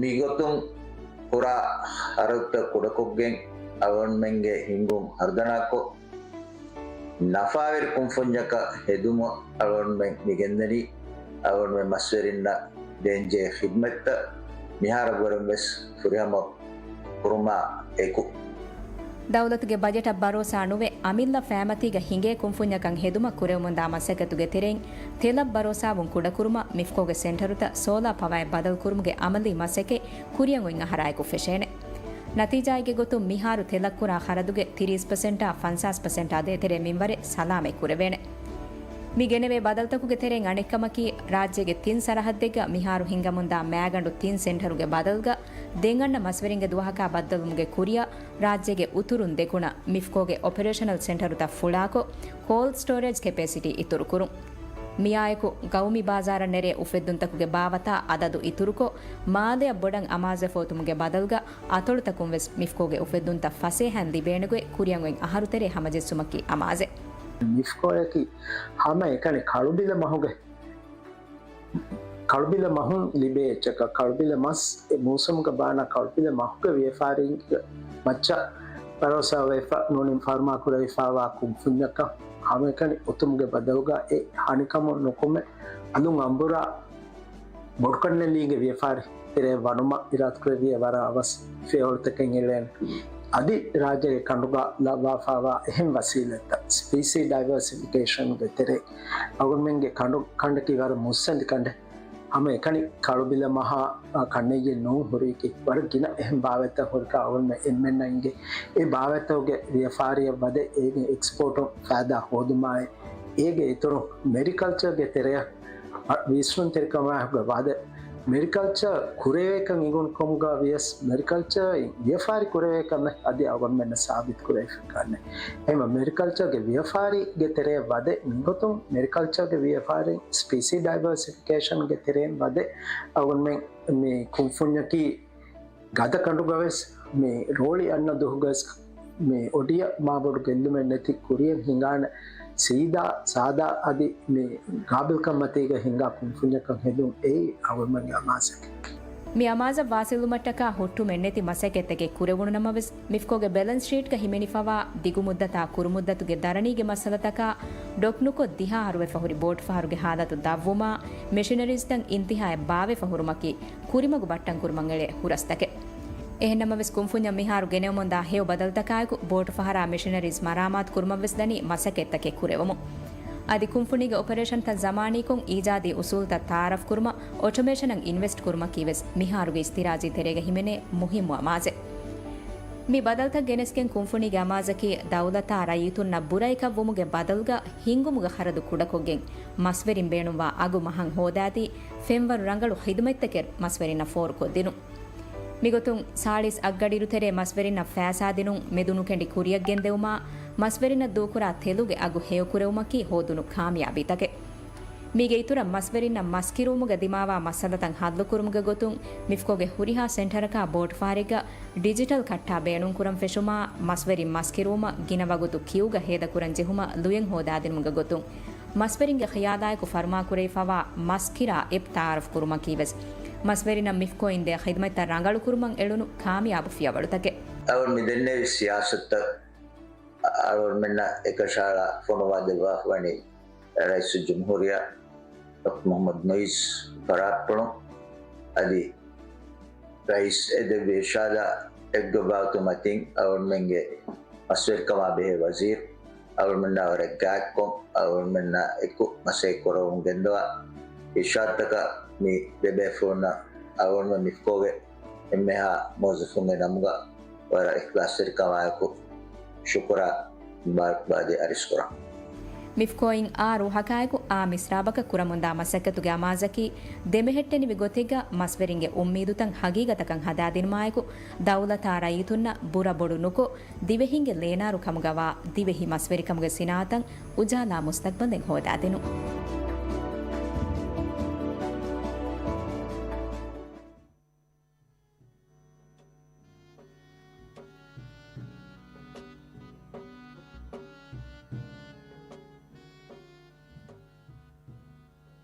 މިގޮތުން ކުރާ ޚަރަދުތައް ކުޑަކޮށްގެން، އަޅުގަނޑުމެންގެ ހިންގުން ހަރުދަނާކޮށް، ނަފާވެރި ކުންފުންޏަކަށް ހެދުމަށް އަޅުގަނޑުމެން މިގެންދަނީ، އަޅުގަނޑުމެން މަސްވެރިންނަށް ދޭންޖެހޭ ޚިދްމަތްތައް މިހާރަށްވުރެން ވެސް ފުރިހަމަ ކުރުމާ އެކު. ދައުލަތުގެ ބަޖެޓަށް ބަރޯސާ ނުވެ، އަމިއްލަ ފައިމަތީގަ ހިނގޭ ކުންފުންޏަކަށް ހެދުމަށް ކުރެވެމުންދާ މަސައްކަތުގެ ތެރެއިން ތެލަށް ބަރޯސާވުން ކުޑަކުރުމަށް މިފްކޯގެ ސެންޓަރުތައް ސޯލާ ޕަވައެއް ބަދަލުކުރުމުގެ އަމަލީ މަސައްކަތް ކުރިއަށް އޮތް އަހަރާއެކު ފެށޭނެ. ނަތީޖާއެއްގެ ގޮތުން މިހާރު ތެލަށް ކުރާ ޚަރަދުގެ ތިރީސް ޕަސެންޓާ ފަންސާސް ޕަސެންޓާ ދޭތެރޭ މިންވަރެއް ސަލާމަތް ކުރެވޭނެ. މި ގެނެވޭ ބަދަލުތަކުގެ ތެރެއިން އަނެއްކަމަކީ، ރާއްޖޭގެ ތިން ސަރަހައްދެއްގަ މިހާރު ހިނގަމުންދާ މައިގަނޑު ތިން ސެންޓަރުގެ ބަދަލުގަ ދެން އަންނަ މަސްވެރިންގެ ދުވަހަކާ ބައްދަލުވުމުގެ ކުރިއަށް ރާއްޖޭގެ އުތުރުން ދެކުނަށް މިފްކޯގެ އޮޕަރޭޝަނަލް ސެންޓަރުތައް ފުޅާކޮށް، ކޯލްޑް ސްޓޯރޭޖް ކެޕޭސިޓީ އިތުރުކުރުން. މިއާއެކު، ގައުމީ ބާޒާރަށް ނެރޭ އުފެއްދުންތަކުގެ ބާވަތާ އަދަދު އިތުރުކޮށް، މާލެއަށް ބޮޑަށް އަމާޒެއް ފޯތުމުގެ ބަދަލުގަ، އަތޮޅުތަކުން ވެސް މިފްކޯގެ އުފެއްދުންތައް ފަސޭހައިން ލިބޭނެގޮތް ކުރިއަށް އޮތް އަހަރު ތެރޭ ހަމަޖެއްސުމަކީ އަމާޒެއް. މިފްކޯއަކީ ހަމައެކަނި ކަޅުބިލަ މަހުގެ، ކަޅުބިލަ މަހުން ލިބޭ އެއްޗަކަށް، ކަޅުބިލަ މަސް އެ މޫސުމުގަ ބާނާ ކަޅުބިލަ މަހުގެ ވިޔަފާރީގެ މައްޗަށް ބަރޯސާވެފަ ނޫނީ ފަރުމާ ކުރެވިފާވާ ކުންފުންޏަކަށް ހަމައެކަނި އޮތުމުގެ ބަދަލުގަ އެ ހަނިކަމުން ނުކުމެ އަލުން އަނބުރާ ބޮޑުކަންނެއްލީގެ ވިޔަފާރި ތެރެއަށް ވަނުމަށް އިރާދަކުރެއްވިޔާ ވަރަށް އަވަސް ފިޔަވަޅުތަކެއް އެޅޭނެ. އަދި ރާއްޖޭގެ ކަނޑުގަ ލައްވާފާވާ އެހެން ވަސީލަތްތައް، ސްޕީސީ ޑައިވަރސިފިކޭޝަންގެ ތެރޭ އަޅުގަނޑުމެންގެ ކަނޑު ކަނޑަކީ ވަރަށް މުއްސަނދި ކަނޑެއް. ހަމަ އެކަނި ކަޅުބިލަ މަހާ ކަންނެއްޔެއް ނޫން ހުރީކީ، ވަރަށް ގިނަ އެހެން ބާވަތްތައް ހުރިކަން އަޅުގަނޑުމެން އެންމެންނަށް އިނގޭ. އެ ބާވަތްތަކުގެ ވިޔަފާރިއަށް ވަދެ އޭގެ އެކްސްޕޯޓުން ފައިދާ ހޯދުމާއި، އޭގެ އިތުރުން މެރިކަލްޗަރގެ ތެރެއަށް ވިސްނުންތެރިކަމާއެކުގަ ވަދެ، މެރިކަލްޗަރ ކުރެވޭކަން އިނގުނު ކަމުގަ ވިޔަސް، މެރިކަލްޗަރ ވިޔަފާރި ކުރެވޭ ކަމެއް އަދި އަޅުގަނޑުމެންނަށް ސާބިތު ކުރެވިފަ ކަންނެ. އެހެންވެ، މެރިކަލްޗަރގެ ވިޔަފާރީގެ ތެރެއަށް ވަދެ މިގޮތުން މެރިކަލްޗަރގެ ވިޔަފާރިން ސްޕީސީ ޑައިވަރސިފިކޭޝަންގެ ތެރެއިން ވަދެ އަޅުގަނޑުމެން މި ކުންފުންޏަކީ ގަދަ ކަނޑުގަވެސް މި ރޯޅި އަންނަ ދުހުގަވެސް މި އޮޑިއަށް މާބޮޑު ގެއްލުމެއް ނެތި ކުރިއަށް ހިނގާނެ ސީދާ ސާދާ އަދި މި ގާބިލްކަން މަތީގަ ހިނގާ ކުންފުންޏަކަށް ހެދުން އެއީ އަޅުގަނޑުމެންގެ އަމާޒަކީ. މި އަމާޒަށް ވާސިލުމަށްޓަކާ ހުއްޓުމެއްނެތި މަސައްކަތްތަކެއް ކުރެވުނު ނަމަވެސް، މިފްކޯގެ ބެލެންސް ޝީޓްގަ ހިމެނިފަވާ ދިގުމުއްދަތާ ކުރުމުއްދަތުގެ ދަރަނީގެ މައްސަލަތަކާ ޑޮކް ނުކޮށް ދިހަ އަހަރުވެފަ ހުރި ބޯޓުފަހަރުގެ ހާލަތު ދަށްވުމާ، މެޝިނަރީޒްތައް އިންތިހާއަށް ބާވެފަ ހުރުމަކީ ކުރިމަގު ބައްޓަންކުރުމަށް އެޅޭ ހުރަސްތަކެއް. އެހެންނަމަވެސް، ކުންފުންޏަށް މިހާރު ގެނެވުމުންދާ ހެޔޮ ބަދަލުތަކާއެކު، ބޯޓުފަހަރާ މެޝިނަރީޒް މަރާމާތު ކުރުމަށްވެސް ދަނީ މަސައްކަތްތަކެއް ކުރެވުމުން. އަދި ކުންފުނީގެ އޮޕަރޭޝަންތައް ޒަމާނީކޮށް، އީޖާދީ އުސޫލުތައް ތައާރަފް ކުރުމަށް، އޮޓޮމޭޝަނަށް އިންވެސްޓް ކުރުމަކީވެސް މިހާރުގެ އިސްތިރާޖީ ތެރޭގަ ހިމެނޭ މުހިއްމު އަމާޒެއް. މި ބަދަލުތައް ގެނެސްގެން ކުންފުނީގެ އަމާޒަކީ، ދައުލަތާ ރައްޔިތުންނަށް ބުރައެކަށްވުމުގެ ބަދަލުގަ ހިންގުމުގެ ޚަރަދު ކުޑަކޮށްގެން، މަސްވެރިން ބޭނުންވާ އަގު މަހަށް ހޯދާދީ، ފެންވަރު ރަނގަޅު ޚިދުމަތްތަކެއް މަސްވެރިންނަށް ފޯރުކޮށްދިނުން. މިގޮތުން، ސާޅީސް އަށްގަޑިއިރުތެރޭ މަސްވެރިންނަށް ފައިސާދިނުން، މެދުނުކެނޑި ކުރިއަށްގެންދެވުމާ، މަސްވެރިންނަށް ދޫކުރާ ތެލުގެ އަގު ހެޔޮކުރެވުމަކީ ހޯދުނު ކާމިޔާބީތަކެއް. މީގެ އިތުރަށް، މަސްވެރިންނަށް މަސްކިރުވުމުގަ ދިމާވާ މައްސަލަތައް ހައްލުކުރުމުގެ ގޮތުން، މިފްކޯގެ ހުރިހާ ސެންޓަރަކާ ބޯޓުފަހަރެއްގަ ޑިޖިޓަލް ކައްޓާ ބޭނުންކުރަން ފެށުމާ، މަސްވެރިން މަސްކިރުވުމަށް ގިނަ ވަގުތު ކިއުގަ ހޭދަކުރަން ޖެހުމަށް ލުޔެއް ހޯދާދިނުމުގެ ގޮތުން، މަސްވެރިންގެ ޚިޔާލާއެކު ފަރުމާކުރެވިފަވާ މަސްކިރާ އެޕް ތައާރަފް ކުރުމަކީވެސް، މަސްވެރިންނަށް މިފްކޯއިން ދޭ ޚިދުމަތްތައް ރަނގަޅުކުރުމަށް އެޅުނު ކާމިޔާބު ފިޔަވަޅުތަކެއް. އަޅުގަނޑު މި ދެންނެވި ސިޔާސަތުތައް އަޅުގަނޑުމެންނަށް އެކަށައަޅާ ފޮނުވާ ދެއްވާފަވަނީ ރައީސުލްޖުމްހޫރިއްޔާ ޑޮކްޓަރ މުޙައްމަދު މުޢިއްޒު ފަރާތްޕުޅުން. އަދި ރައީސް އެދެއްވި އިރްޝާދާ އެއްގޮތް ބާވަތު މަތިން އަޅުގަނޑުމެންގެ މަސްވެރިކަމާ ބެހޭ ވަޒީރު، އަޅުގަނޑުމެންނާ ވަރަށް ގާތްކޮށް، އަޅުގަނޑުމެންނާ އެކު މަސައްކަތް ކުރަމުން ގެންދަވާ އިރްޝާދުތަކަށް މި ދެބޭފުޅުންނަށް އަޅުގަނޑުމެން މިފްކޯގެ އެންމެހާ މުވައްޒަފުންގެ ނަމުގަ ވަރަށް އިޚްލާޞްތެރިކަމާއެކު ޝުކުރާ މުބާރަކްބާދީ އަރިސްކުރަން. މިފްކޯއިން އާ ރޫހަކާއެކު އާ މިސްރާބަކަށް ކުރަމުންދާ މަސައްކަތުގެ އަމާޒަކީ، ދެމެހެއްޓެނިވި ގޮތެއްގަ މަސްވެރިންގެ އުއްމީދުތައް ހަގީގަތަކަށް ހަދާދިނުމާއެކު، ދައުލަތާ ރައްޔިތުންނަށް ބުރަ ބޮޑު ނުކޮށް، ދިވެހިންގެ ލޭނާރު ކަމުގަވާ ދިވެހި މަސްވެރިކަމުގެ ސިނާއަތަށް އުޖާލާ މުސްތަޤްބަލެއް ހޯދާދިނުން.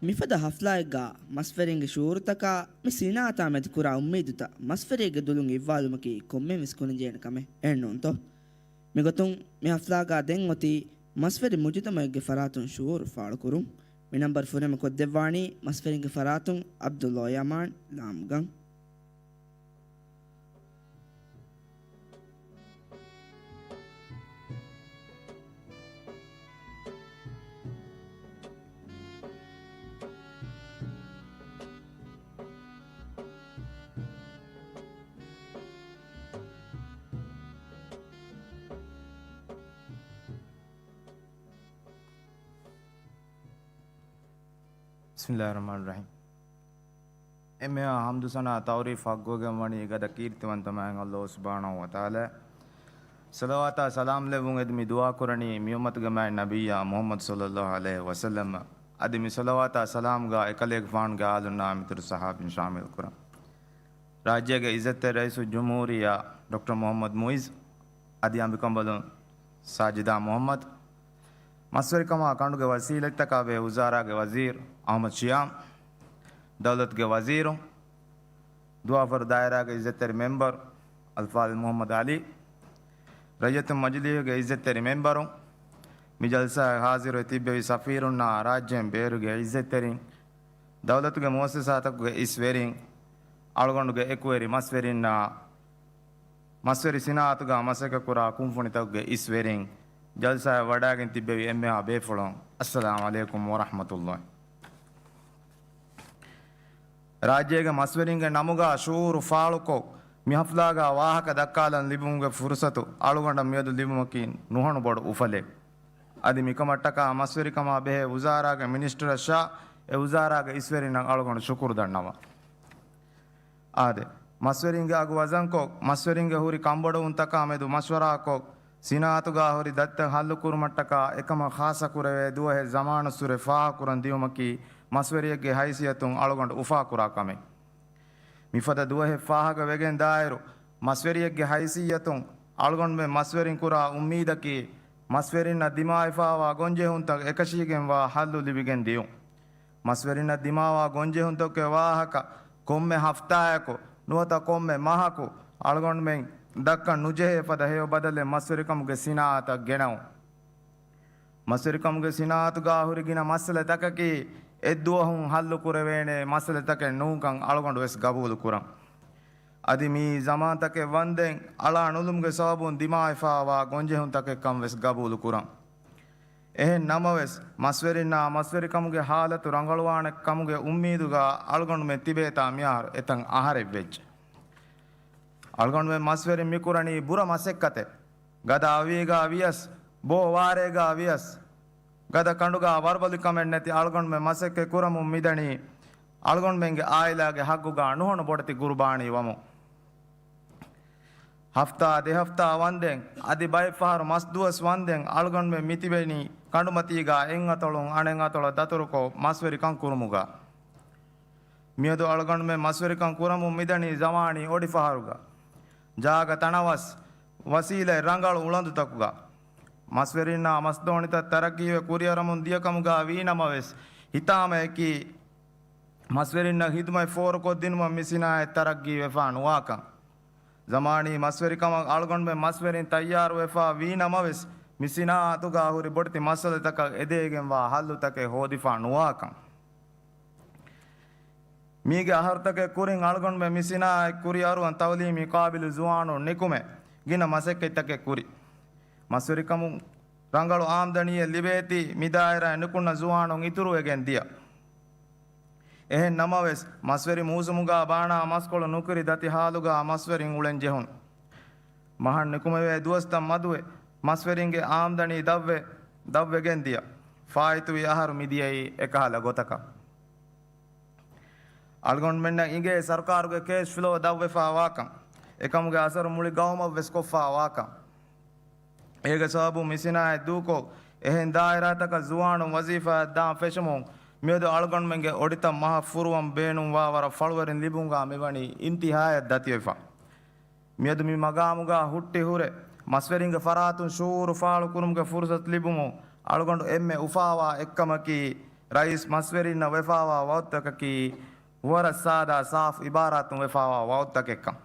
މިފަދަ ހަފްލާއެއްގަ މަސްވެރިންގެ ޝުޢޫރުތަކާ މި ސިނާއަތާ މެދު ކުރާ އުއްމީދުތައް މަސްވެރިއެއްގެ ދުލުން އިއްވާލުމަކީ ކޮންމެވެސް ކުރަންޖެހޭނެ ކަމެއް އެއްނޫންތޯ؟ މިގޮތުން މި ހަފްލާގަ ދެން އޮތީ މަސްވެރި މުޖުތަމަޢެއްގެ ފަރާތުން ޝުޢޫރު ފާޅުކުރުން. މި ނަންބަރު ފުރިހަމަ ކޮށްދެއްވާނީ މަސްވެރިންގެ ފަރާތުން ޢަބްދުﷲ ޔަމާން ލާމްގަން. ބިސްމިﷲ އައްރަޙްމާނި އައްރަޙީމް. އެންމެހާ ޙަމްދު ސަނާ ތަޢުރީފް ޙައްޤުވެގެން ވަނީ ގަދަ ކީރިތިވަންތަ މާތް ﷲ ސުބްޙާނަހޫ ވަތަޢާލާ. ޞަލަވާތާ ސަލާމް ލެއްވުން އެދި މި ދުޢާ ކުރަނީ މި އުއްމަތުގެ މާތް ނަބިއްޔާ މުޙައްމަދު ޞައްލަﷲ ޢަލައިހި ވަސައްލަމަށް. އަދި މި ޞަލަވާތާ ސަލާމްގާ އެކަލޭގެފާނުގެ އާލުންނާ މިތުރު ޞަޙާބީން ޝާމިލް ކުރަން. ރާއްޖޭގެ ޢިއްޒަތްތެރި ރައީސުލްޖުމްހޫރިއްޔާ ޑޮކްޓަރ މުޙައްމަދު މުޢިއްޒު، އަދި އަނބިކަނބަލުން ސާޖިދާ މުޙައްމަދު، މަސްވެރިކަމާ ކަނޑުގެ ވަސީލަތްތަކާ ބެހޭ ވުޒާރާގެ ވަޒީރު އަޙްމަދު ޝިޔާމް، ދައުލަތުގެ ވަޒީރު، ދުވާފަރު ދާއިރާގެ ޢިއްޒަތްތެރި މެމްބަރު އަލްފާޟިލް މުޙައްމަދު ޢަލީ، ރައްޔިތުން މަޖިލީހުގެ ޢިއްޒަތްތެރި މެމްބަރު، މި ޖަލްސާއަށް ޙާޟިރުވެ ތިއްބެވި ސަފީރުންނާ ރާއްޖޭން ބޭރުގެ ޢިއްޒަތްތެރިން، ދައުލަތުގެ މުއައްސަސާތަކުގެ އިސް ވެރިން، އަޅުގަނޑުގެ އެކުވެރި މަސްވެރިންނާ، މަސްވެރި ސިނާއަތުގާ މަސައްކަތްކުރާ ކުންފުނިތަކުގެ އިސް ވެރިން، ޖަލްސާއަށް ވަޑައިގެން ތިއްބެވި އެންމެހާ ބޭފުޅުން، އައްސަލާމު ޢަލައިކުމް ވަރަޙްމަތުﷲ. ރާއްޖޭގެ މަސްވެރިންގެ ނަމުގާ ޝުޢޫރު ފާޅުކޮށް، މި ޙަފްލާގާ ވާހަކަ ދައްކާލަން ލިބުމުގެ ފުރުޞަތު އަޅުގަނޑަށް މިއަދު ލިބުމަކީ ނުހަނު ބޮޑު އުފަލެއް. އަދި މިކަމަށްޓަކާ މަސްވެރިކަމާ ބެހޭ ވުޒާރާގެ މިނިސްޓަރަށާ އެ ވުޒާރާގެ އިސްވެރިންނަށް އަޅުގަނޑު ޝުކުރު ދަންނަވަން. އާދެ، މަސްވެރިންގެ އަގު ވަޒަންކޮށް، މަސްވެރިންގެ ހުރި ކަންބޮޑުވުންތަކާ މެދު މަޝްވަރާކޮށް، ސިނާއަތުގާ ހުރި ދަތިތައް ހައްލުކުރުމަށްޓަކާ އެކަމަށް ޚާއްޞަކުރެވޭ ދުވަހެއް ޒަމާނުއްސުރެ ފާހަގަކުރަން ދިޔުމަކީ މަސްވެރިއެއްގެ ހައިސިއްޔަތުން އަޅުގަނޑު އުފާކުރާ ކަމެއް. މިފަދަ ދުވަހެއް ފާހަގަ ވެގެން ދާއިރު، މަސްވެރިއެއްގެ ހައިސިއްޔަތުން އަޅުގަނޑުމެން މަސްވެރިން ކުރާ އުއްމީދަކީ، މަސްވެރިންނަށް ދިމާވެފާވާ ގޮންޖެހުންތައް އެކަށީގެންވާ ހައްލު ލިބިގެން ދިޔުން. މަސްވެރިންނަށް ދިމާވާ ގޮންޖެހުންތަކުގެ ވާހަކަ ކޮންމެ ހަފްތާއަކު ނުވަތަ ކޮންމެ މަހަކު އަޅުގަނޑުމެން ދައްކަން ނުޖެހޭ ފަދަ ހެޔޮ ބަދަލެއް މަސްވެރިކަމުގެ ސިނާއަތަށް ގެނައުން. މަސްވެރިކަމުގެ ސިނާއަތުގާ ހުރި ގިނަ މައްސަލަތަކަކީ އެއްދުވަހުން ހައްލު ކުރެވޭނޭ މައްސަލަތަކެއް ނޫންކަން އަޅުގަނޑު ވެސް ގަބޫލު ކުރަން. އަދި މިއީ ޒަމާންތަކެއް ވަންދެން އަޅާ ނުލުމުގެ ސަބަބުން ދިމާވެފާވާ ގޮންޖެހުންތަކެއްކަން ވެސް ގަބޫލު ކުރަން. އެހެން ނަމަވެސް، މަސްވެރިންނާ މަސްވެރިކަމުގެ ހާލަތު ރަނގަޅުވާނެ ކަމުގެ އުއްމީދުގާ އަޅުގަނޑުމެން ތިބޭތާ މިއަހަރު އެތަން އަހަރެއް ވެއްޖެ. އަޅުގަނޑުމެން މަސްވެރިން މިކުރަނީ ބުރަ މަސައްކަތެއް. ގަދަ އަވީގާ ވިޔަސް، ބޯ ވާރޭގާ ވިޔަސް، ގަދަ ކަނޑުގާ ވަރުބަލިކަމެއް ނެތި އަޅުގަނޑުމެން މަސައްކަތް ކުރަމުން މިދަނީ، އަޅުގަނޑުމެންގެ އާއިލާގެ ހައްގުގާ ނުހަނު ބޮޑެތި ގުރުބާނީ ވަމުން. ހަފްތާ ދެ ހަފްތާ ވަންދެން، އަދި ބައެއް ފަހަރު މަސް ދުވަސް ވަންދެން އަޅުގަނޑުމެން މިތިބެނީ ކަނޑުމަތީގާ އެއްއަތޮޅުން އަނެއްއަތޮޅަށް ދަތުރުކޮށް މަސްވެރިކަން ކުރުމުގާ. މިއަދު އަޅުގަނޑުމެން މަސްވެރިކަން ކުރަމުން މިދަނީ ޒަމާނީ އޮޑިފަހަރުގަ، ޖާގަ ތަނަވަސް، ވަސީލަތް ރަނގަޅު އުޅަނދުތަކުގަ. މަސްވެރިންނާ މަސްދޯނިތައް ތަރައްގީވެ ކުރިއަރަމުން ދިޔަކަމުގަ ވީނަމަވެސް، ހިތާމަޔަކީ މަސްވެރިންނަށް ހިދުމަތް ފޯރުކޮށްދިނުމަށް މި ސިނާއަތް ތަރައްގީވެފާ ނުވާކަން. ޒަމާނީ މަސްވެރިކަމަށް އަޅުގަނޑުމެން މަސްވެރިން ތައްޔާރުވެފާ ވީނަމަވެސް، މި ސިނާއަތުގާ ހުރި ބޮޑެތި މައްސަލަތަކަށް އެދޭގެންވާ ހައްލުތަކެއް ހޯދިފާ ނުވާކަން. މީގެ އަހަރުތަކެއް ކުރިން އަޅުގަނޑުމެން މި ސިނާއަތް ކުރިއަރުވަން ތައުލީމީ ޤާބިލު ޒުވާނުން ނިކުމެ ގިނަ މަސައްކަތްތަކެއް ކުރި. މަސްވެރިކަމުން ރަނގަޅު އާމްދަނީއެއް ލިބޭތީ މި ދާއިރާއިން ނިކުންނަ ޒުވާނުން އިތުރުވެގެން ދިޔަ. އެހެން ނަމަވެސް، މަސްވެރި މޫސުމުގާ ބާނާ މަސްކޮޅު ނުކުރި ދަތި ހާލުގާ މަސްވެރިން އުޅެން ޖެހުނު. މަހަށް ނިކުމެވޭ ދުވަސްތައް މަދުވެ، މަސްވެރިންގެ އާމްދަނީ ދަށްވެ، ދަށްވެގެން ދިޔަ. ފާއިތުވި އަހަރު މިދިޔައީ އެކަހަލަ ގޮތަކަށް. އަޅުގަނޑުމެންނަށް އިނގޭ ސަރުކާރުގެ ކޭޝް ފްލޯ ދަށްވެފާވާކަން، އެކަމުގެ އަސަރު މުޅި ގައުމަށްވެސް ކޮށްފާވާކަން. އޭގެ ސަބަބުން މި ސިނާއަތް ދޫކޮށް، އެހެން ދާއިރާތަކަށް ޒުވާނުން ވަޒީފާއަށް ދާން ފެށުމުން، މިއަދު އަޅުގަނޑުމެންގެ އޮޑިތައް މަހަށް ފުރުވަން ބޭނުންވާ ވަރަށް ފަޅުވެރިން ލިބުމުގާ މިވަނީ އިންތިހާޔަށް ދަތިވެފަ. މިއަދު މި މަގާމުގާ ހުއްޓި ހުރެ، މަސްވެރިންގެ ފަރާތުން ޝުޢޫރު ފާޅުކުރުމުގެ ފުރުސަތު ލިބުމުން އަޅުގަނޑު އެންމެ އުފާވާ އެއްކަމަކީ، ރައީސް މަސްވެރިންނަށް ވެފާވާ ވަޢުދުތަކަކީ، ވަރަށް ސާދާ ސާފު އިބާރާތުން ވެފާވާ ވަޢުދުތަކެއްކަން.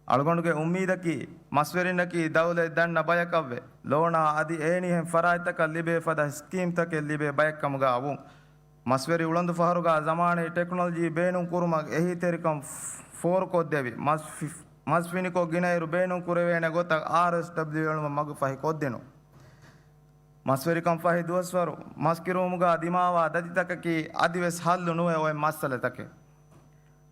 އަޅުގަނޑުގެ އުއްމީދަކީ، މަސްވެރިންނަކީ ދައުލަތް ދަންނަ ބަޔަކަށްވެ، ލޯނާ އަދި އެހެނިހެން ފަރާތްތަކަށް ލިބޭ ފަދަ ސްކީމްތަކެއް ލިބޭ ބައެއްކަމުގާ ވުން. މަސްވެރި އުޅަނދު ފަހަރުގާ ޒަމާނީ ޓެކްނޮލޮޖީ ބޭނުން ކުރުމަށް އެހީތެރިކަން ފޯރުކޮށްދެވި، މަސް ފި-، މަސް ފިނިކޮށް ގިނައިރު ބޭނުން ކުރެވޭނެ ގޮތަށް އާރްއެސްޑަބްލިއު އެޅުމަށް މަގުފަހި ކޮށްދިނުން. މަސްވެރިކަން ފަހި ދުވަސްވަރު މަސް ކިރުވުމުގާ ދިމާވާ ދަތިތަކަކީ އަދިވެސް ހައްލު ނުވެ އޮތް މައްސަލަތަކެއް.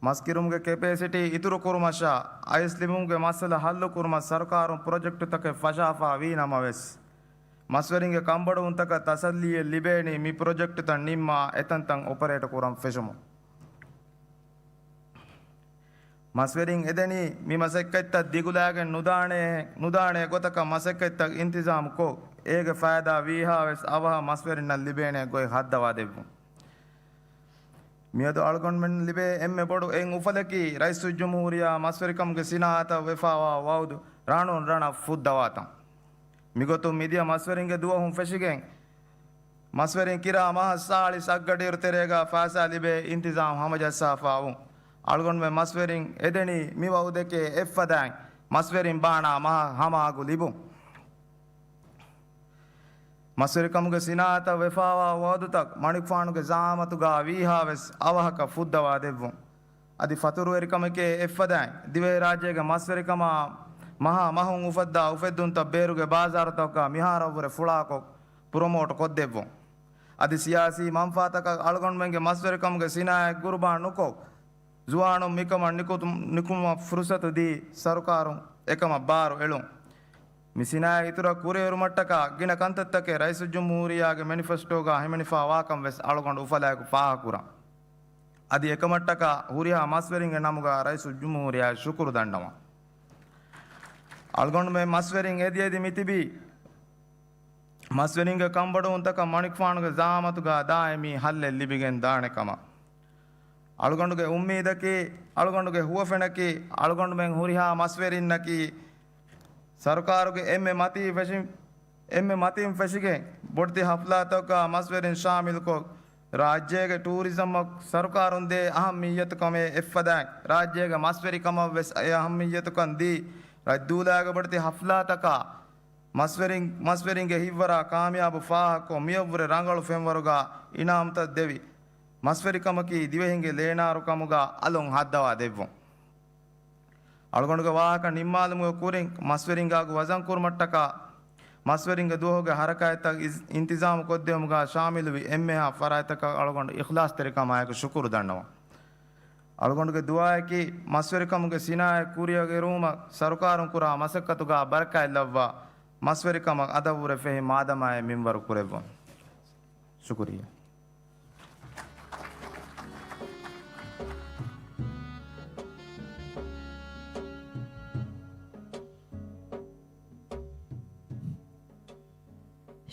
މަސް ކިރުމުގެ ކެޕޭސިޓީ އިތުރު ކުރުމަށާ، އައިސް ލިބުމުގެ މައްސަލަ ހައްލު ކުރުމަށް ސަރުކާރުން ޕްރޮޖެކްޓުތަކެއް ފަށާފާ ވީ ނަމަވެސް، މަސްވެރިންގެ ކަންބޮޑުވުންތަކަށް ތަސައްލީއެއް ލިބޭނީ މި ޕްރޮޖެކްޓުތައް ނިންމާ އެތަންތަން އޮޕަރޭޓް ކުރަން ފެށުމުން. މަސްވެރިން އެދެނީ މި މަސައްކަތްތައް ދިގުލާގެން ނުދާނޭ، ނުދާނޭ ގޮތަކަށް މަސައްކަތްތައް އިންތިޒާމް ކޮށް، އޭގެ ފައިދާ ވީހާވެސް އަވަހަށް މަސްވެރިންނަށް ލިބޭނޭ ގޮތް ހައްދަވާ ދެއްވުން. މިއަދު އަޅުގަނޑުމެން ލިބޭ އެންމެ ބޮޑު އެއް އުފަލަކީ، ރައީސުލްޖުމްހޫރިއްޔާ މަސްވެރިކަމުގެ ސިނާއަތަށް ވެފާވާ ވަޢުދު ރާނުން ރަނަށް ފުއްދަވާތަން. މިގޮތުން މިދިޔަ މަސްވެރިންގެ ދުވަހުން ފެށިގެން، މަސްވެރިން ކިރާ މަހަށް ސާޅީސް އަށްގަޑިއިރު ތެރޭގާ ފައިސާ ލިބޭ އިންތިޒާމް ހަމަޖައްސާފާވުން. އަޅުގަނޑުމެން މަސްވެރިން އެދެނީ މި ވަޢުދެކޭ އެއްފަދައިން، މަސްވެރިން ބާނާ މަހަށް ހަމަ އަގު ލިބުން. މަސްވެރިކަމުގެ ސިނާއަތަށް ވެފާވާ ވަޢުދުތައް މަނިކުފާނުގެ ޒަޢާމަތުގާ ވީހާވެސް އަވަހަކަށް ފުއްދަވާ ދެއްވުން. އަދި ފަތުރުވެރިކަމެކޭ އެއްފަދައިން، ދިވެހިރާއްޖޭގެ މަސްވެރިކަމާ މަހާ މަހުން އުފައްދާ އުފެއްދުންތައް ބޭރުގެ ބާޒާރުތަކުގާ މިހާރަށްވުރެ ފުޅާކޮށް، ޕްރޮމޯޓް ކޮށްދެއްވުން. އަދި ސިޔާސީ މަންފާތަކަށް އަޅުގަނޑުމެންގެ މަސްވެރިކަމުގެ ސިނާއަތް ގުރުބާން ނުކޮށް، ޒުވާނުން މިކަމަށް ނިކުތު-، ނިކުމުމަށް ފުރުސަތު ދީ، ސަރުކާރުން އެކަމަށް ބާރު އެޅުން. މި ސިނާއަތް އިތުރަށް ކުރިއެރުމަށްޓަކާ ގިނަ ކަންތައްތަކެއް ރައީސުލްޖުމްހޫރިއްޔާގެ މެނިފެސްޓޯގާ ހިމެނިފާ ވާކަން ވެސް އަޅުގަނޑު އުފަލާއެކު ފާހަގަކުރަން. އަދި އެކަމަށްޓަކާ ހުރިހާ މަސްވެރިންގެ ނަމުގާ ރައީސުލްޖުމްހޫރިއްޔާ ޝުކުރު ދަންނަވަން. އަޅުގަނޑުމެން މަސްވެރިން އެދި އެދި މިތިބީ، މަސްވެރިންގެ ކަންބޮޑުވުންތަކަށް މަނިކުފާނުގެ ޒަޢާމަތުގާ ދާއިމީ ހައްލެއް ލިބިގެން ދާނެ ކަމަށް. އަޅުގަނޑުގެ އުއްމީދަކީ، އަޅުގަނޑުގެ ހުވަފެނަކީ، އަޅުގަނޑުމެން ހުރިހާ މަސްވެރިންނަކީ، ސަރުކާރުގެ އެންމެ މަތީ ފެށި-، އެންމެ މަތިން ފެށިގެން، ބޮޑެތި ހަފްލާތަކަށް މަސްވެރިން ޝާމިލުކޮށް، ރާއްޖޭގެ ޓޫރިޒަމަށް ސަރުކާރުން ދޭ އަހައްމިއްޔަތުކަމޭ އެއްފަދައިން، ރާއްޖޭގެ މަސްވެރިކަމަށް ވެސް އެ އަހައްމިއްޔަތުކަން ދީ، ރައްދޫލާގެ ބޮޑެތި ހަފްލާތަކާ މަސްވެރިން، މަސްވެރިންގެ ހިތްވަރާ ކާމިޔާބު ފާހަގަކޮށް، މިއަށްވުރެ ރަނގަޅު ފެންވަރުގާ އިނާމުތައް ދެވި، މަސްވެރިކަމަކީ ދިވެހިންގެ ލޭނާރުކަމުގާ އަލުން ހައްދަވާ ދެއްވުން. އަޅުގަނޑުގެ ވާހަކަ ނިންމާލުމުގެ ކުރިން، މަސްވެރިންގެ އަގު ވަޒަންކުރުމަށްޓަކާ، މަސްވެރިންގެ ދުވަހުގެ ހަރަކާތްތައް އިސް-، އިންތިޒާމު ކޮށްދެވުމުގާ ޝާމިލުވި އެންމެހާ ފަރާތްތަކަށް އަޅުގަނޑު އިޚްލާޞްތެރިކަމާއެކު ޝުކުރު ދަންނަވަން. އަޅުގަނޑުގެ ދުޢާއަކީ، މަސްވެރިކަމުގެ ސިނާއަތް ކުރިއަށް އެރުވުމަށް ސަރުކާރުން ކުރާ މަސައްކަތުގާ ބަރަކާތް ލައްވާ، މަސްވެރިކަމަށް އަދަށްވުރެ ފެހި މާދަމާއެއް މިންވަރު ކުރެއްވުން. ޝުކުރިއްޔާ.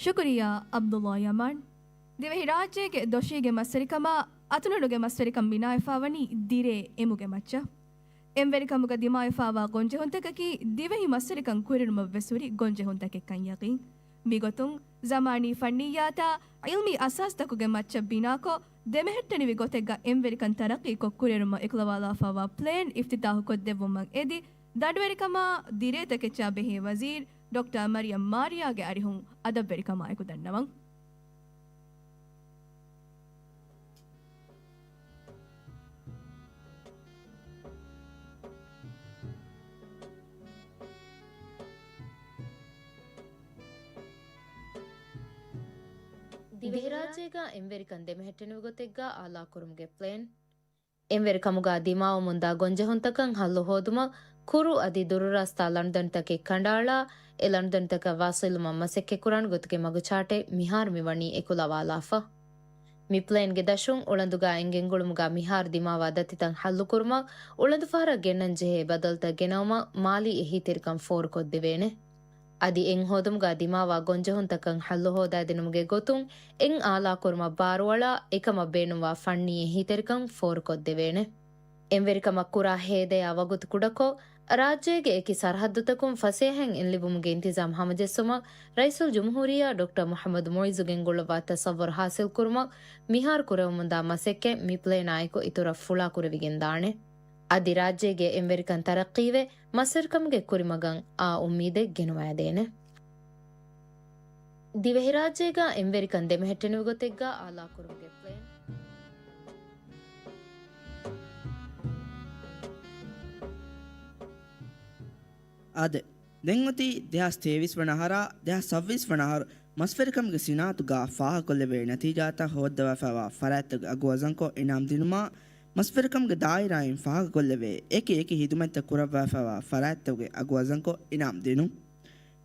ޝުކުރިއްޔާ ޢަބްދުﷲ ޔަމާން. ދިވެހިރާއްޖޭގެ ދޮށީގެ މަސްވެރިކަމާ އަތުނަޑުގެ މަސްވެރިކަން ބިނާވެފާވަނީ ދިރޭ އެމުގެ މައްޗަށް. އެންވެރިކަމުގަ ދިމާވެފާވާ ގޮންޖެހުންތަކަކީ ދިވެހި މަސްވެރިކަން ކުރިއެރުމަށްވެސް ހުރި ގޮންޖެހުންތަކެއްކަން ޔަގީން. މިގޮތުން، ޒަމާނީ ފަންނިއްޔާތާ ޢިލްމީ އަސާސްތަކުގެ މައްޗަށް ބިނާކޮށް، ދެމެހެއްޓެނިވި ގޮތެއްގަ އެންވެރިކަން ތަރައްޤީކޮށް ކުރިއެރުމަށް އެކުލަވާލާފާވާ ޕްލޭން އިފްތިތާޙު ކޮށްދެއްވުމަށް އެދި، ދަނޑުވެރިކަމާ ދިރޭތަކެއްޗާ ބެހޭ ވަޒީރު ޑޮކްޓަރ މަރިޔަމް މާރިޔާގެ އަރިހުން އަދަބްވެރިކަމާއެކު ދަންނަވަން. ދިވެހިރާއްޖޭގަ އެންވެރިކަން ދެމެހެއްޓެނިވި ގޮތެއްގަ އާލާކުރުމުގެ ޕްލޭން. އެންވެރިކަމުގަ ދިމާވަމުންދާ ގޮންޖެހުންތަކަށް ހައްލު ހޯދުމަށް، ކުރު އަދި ދުރުރާސްތާ ލަނޑުދަނޑުތަކެއް ކަނޑައަޅާ، އެ ލަނޑުދަނޑުތަކަށް ވާސިލުވުމަށް މަސައްކަތްކުރާން ގޮތުގެ މަގުޗާޓެއް މިހާރު މިވަނީ އެކުލަވާލާފަ. މި ޕްލޭންގެ ދަށުން އުޅަނދުގަ އެނގެންގުޅުމުގަ މިހާރު ދިމާވާ ދަތިތައް ހައްލުކުރުމަށް، އުޅަނދުފަހަރަށް ގެންނަންޖެހޭ ބަދަލުތައް ގެނައުމަށް މާލީ އެހީތެރިކަން ފޯރުކޮށްދެވޭނެ. އަދި އެން ހޯދުމުގަ ދިމާވާ ގޮންޖެހުންތަކަށް ހައްލު ހޯދައިދިނުމުގެ ގޮތުން އެން އާލާކުރުމަށް ބާރުއަޅާ، އެކަމަށް ބޭނުންވާ ފަންނީ އެހީތެރިކަން ފޯރުކޮށްދެވޭނެ. އެންވެރިކަމަށް ކުރާ ހޭދަޔާ ވަގުތު ކުޑަކޮށް، ރާއްޖޭގެ އެކި ސަރަހައްދުތަކުން ފަސޭހައިން އެއްލިބުމުގެ އިންތިޒާމް ހަމަޖެއްސުމަށް ރައީސުލްޖުމްހޫރިއްޔާ ޑޮކްޓަރ މުޙައްމަދު މުޢިއްޒު ގެންގުޅުއްވާ ތަޞައްވުރު ހާސިލްކުރުމަށް މިހާރު ކުރެވެމުންދާ މަސައްކަތް މި ޕްލޭނާއެކު އިތުރަށް ފުޅާކުރެވިގެންދާނެ. އަދި ރާއްޖޭގެ އެންވެރިކަން ތަރައްޤީވެ، މަސްވެރިކަމުގެ ކުރިމަގަށް އާ އުއްމީދެއް ގެނުވައިދޭނެ. ދިވެހިރާއްޖޭގަ އެންވެރިކަން ދެމެހެއްޓެނިވި ގޮތެއްގަ އާލާކުރުމުގެ ޕްލޭން. އާދެ، ދެން އޮތީ ދެހާސް ތޭވީސް ވަނަ އަހަރާ ދެހާސް ސައްވީސް ވަނަ އަހަރު މަސްވެރިކަމުގެ ސިނާއަތުގަ ފާހަގަކޮށްލެވޭ ނަތީޖާތައް ހޯއްދަވާފައިވާ ފަރާތްތަކުގެ އަގު ވަޒަންކޮށް އިނާމް ދިނުމާ، މަސްވެރިކަމުގެ ދާއިރާއިން ފާހަގަކޮށްލެވޭ އެކި އެކި ހިދުމަތްތައް ކުރައްވާފައިވާ ފަރާތްތަކުގެ އަގު ވަޒަންކޮށް އިނާމް ދިނުން.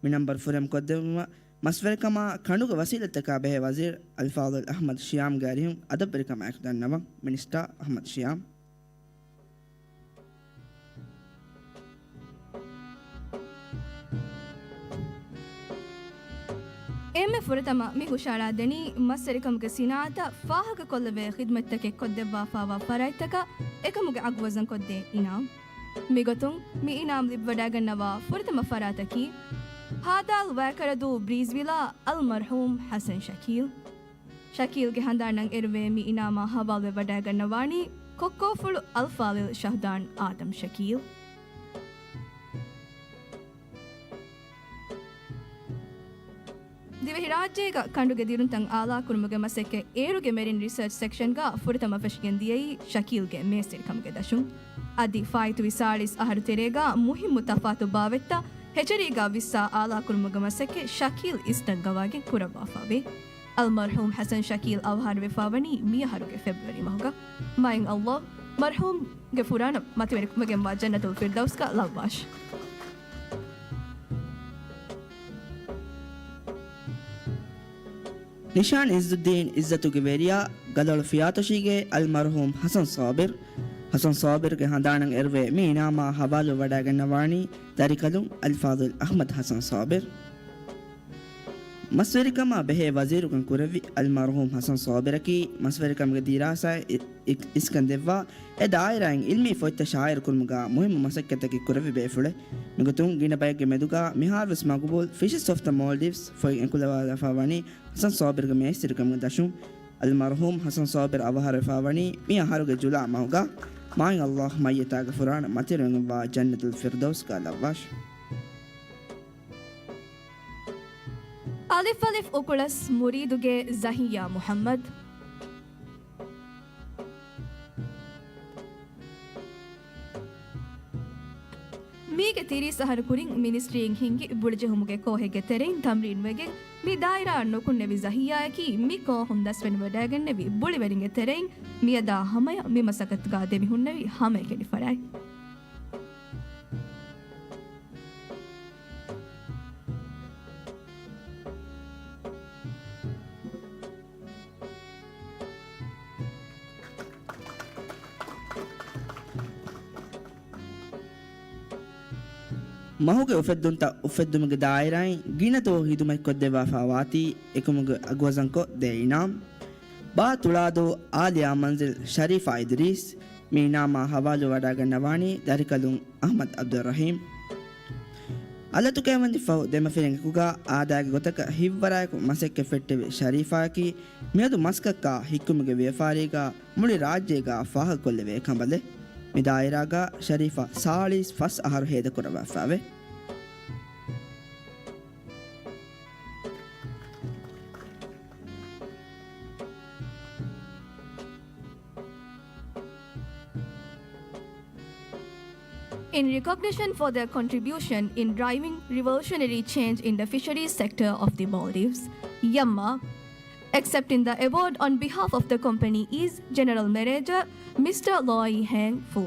މި ނަންބަރު ފުރިހަމަ ކޮށްދެއްވުމަށް މަސްވެރިކަމާ ކަނޑުގެ ވަސީލަތްތަކާ ބެހޭ ވަޒީރު އަލްފާޟިލް އަޙްމަދު ޝިޔާމްގެ އަރިހުން އަދަބްވެރިކަމާއެކު ދަންނަވަން. މިނިސްޓާ އަޙްމަދު ޝިޔާމް. އެންމެ ފުރަތަމަ މި ހުށައަޅާ ދެނީ، މަސްވެރިކަމުގެ ސިނާއަތަށް ފާހަގަކޮށްލެވޭ ޚިދްމަތްތަކެއް ކޮށްދެއްވާފާވާ ފަރާތްތަކަށް އެކަމުގެ އަގު ވަޒަންކޮށްދޭ އިނާމް. މިގޮތުން މި އިނާމް ލިބިވަޑައިގަންނަވާ ފުރަތަމަ ފަރާތަކީ، ހދ. ވައިކަރަދޫ ބްރީޒްވިލާ އަލްމަރްޙޫމް ޙަސަން ޝަކީލް. ޝަކީލްގެ ހަނދާނަށް އެރުވޭ މި އިނާމާ ހަވާލުވެވަޑައިގަންނަވާނީ ކޮއްކޯފުޅު އަލްފާޟިލް ޝަހްދާން އާދަމް ޝަކީލް. ދިވެހިރާއްޖޭގަ ކަނޑުގެ ދިރުންތައް އާލާކުރުމުގެ މަސައްކަތް އޭރުގެ މެރިން ރިސާޗް ސެކްޝަންގަ ފުރަތަމަ ފެށިގެން ދިޔައީ ޝަކީލްގެ މޭސްތެރިކަމުގެ ދަށުން. އަދި ފާއިތުވި ސާޅީސް އަހަރު ތެރޭގަ މުހިއްމު ތަފާތު ބާވަތްތައް ހެޗަރީގަ ވިއްސާ އާލާކުރުމުގެ މަސައްކަތް ޝަކީލް އިސްނަންގަވާގެން ކުރައްވާފަވޭ. އަލްމަރްޙޫމް ޙަސަން ޝަކީލް އަވަހާރަވެފާވަނީ މިއަހަރުގެ ފެބްރުއަރީ މަހުގަ. މާތް ﷲ މަރްޙޫމްގެ ފުރާނަ މަތިވެރިވެގެންވާ ޖަންނަތުލް ފިރްދައުސްގަ ލައްވާށި. ނިޝާން އިއްޒުއްދީން އިއްޒަތުގެ ވެރިޔާ ގަލޮޅު ފިޔާތޮށީގެ އަލްމަރްޙޫމް ޙަސަން ޞާބިރް. ޙަސަން ޞާބިރްގެ ހަނދާނަށް އެރުވޭ މި އިނާމާ ހަވާލުވެވަޑައިގަންނަވާނީ ދަރިކަލުން އަލްފާޟިލް އަޙްމަދު ޙަސަން ޞާބިރް. މަސްވެރިކަމާ ބެހޭ ވަޒީރުކަން ކުރެއްވި އަލްމަރުޙޫމް ޙަސަން ޞާބިރަކީ މަސްވެރިކަމުގެ ދިރާސާއެއް އި-، އިސްކަން ދެއްވާ، އެ ދާއިރާއިން ޢިލްމީ ފޮތްތައް ޝާއިޢު ކުރުމުގަ މުހިއްމު މަސައްކަތްތަކެއް ކުރެއްވި ބޭފުޅެއް. މިގޮތުން ގިނަ ބައެއްގެ މެދުގަ މިހާރުވެސް މަގުބޫލް ފިޝަސް އޮފް ދަ މޯލްޑިވްސް ފޮތް އެކުލަވާލަފާ ވަނީ ޙަސަން ޞާބިރުގެ މޭސްތިރިކަމުގެ ދަށުން. އަލްމަރުޙޫމް ޙަސަން ޞާބިރު އަވަހާރަވެފާ ވަނީ މި އަހަރުގެ ޖުލާ މަހުގަ. މާތް ﷲ މައްޔިތާގެ ފުރާނަ މަތިވެރިވެގެންވާ ޖަންނަތުލް ފިރްދައުސްގަ ލައްވާށި. އަލިފް އަލިފް އުކުޅަސް މުރީދުގެ ޒަހިއްޔާ މުޙައްމަދު. މީގެ ތިރީސް އަހަރު ކުރިން މިނިސްޓްރީއިން ހިންގި ބުޅިޖެހުމުގެ ކޯހެއްގެ ތެރެއިން ތަމްރީން ވެގެން، މި ދާއިރާއަށް ނުކުންނެވި ޒަހިއްޔާއަކީ މި ކޯހުން ދަސްވެނިވަޑައިގެންނެވި ބުޅިވެރިންގެ ތެރެއިން މިއަދާ ހަމަޔަށް މި މަސައްކަތުގަ ދެމިހުންނެވި ހަމައެކަނި ފަރާތް. މަހުގެ އުފެއްދުންތައް އުފެއްދުމުގެ ދާއިރާއިން ގިނަ ދުވަހު ހިދުމަތްކޮށްދެއްވާފާ ވާތީ އެކަމުގެ އަގުވަޒަންކޮށް ދޭ އިނާމް. ބާ ތުޅާދޫ އާލިޔާ މަންޒިލް ޝަރީފާ އިދްރީސް، މި އިނާމާ ހަވާލުވެވަޑައިގަންނަވާނީ ދަރިކަލުން އަޙްމަދު ޢަބްދުއްރަޙީމް. އަލަތު ކައިވެންޏަށްފަހު ދެމަފިރިން އެކުގަ އާދައިގެ ގޮތަކަށް ހިތްވަރާއެކު މަސައްކަތް ފެއްޓެވި ޝަރީފާއަކީ މިއަދު މަސްކައްކާ ހިއްކުމުގެ ވިޔަފާރީގަ މުޅި ރާއްޖޭގަ ފާހަގަކޮށްލެވޭ ކަނބަލެއް. މި ދާއިރާގަ ޝަރީފާ ސާޅީސް ފަސް އަހަރު ހޭދަކުރައްވާފައެވެ. In recognition for their contribution in driving revolutionary change in the fisheries sector of the Maldives, Yamma, accepting the award on behalf of the company is General Manager Mister Loi Hang Fu.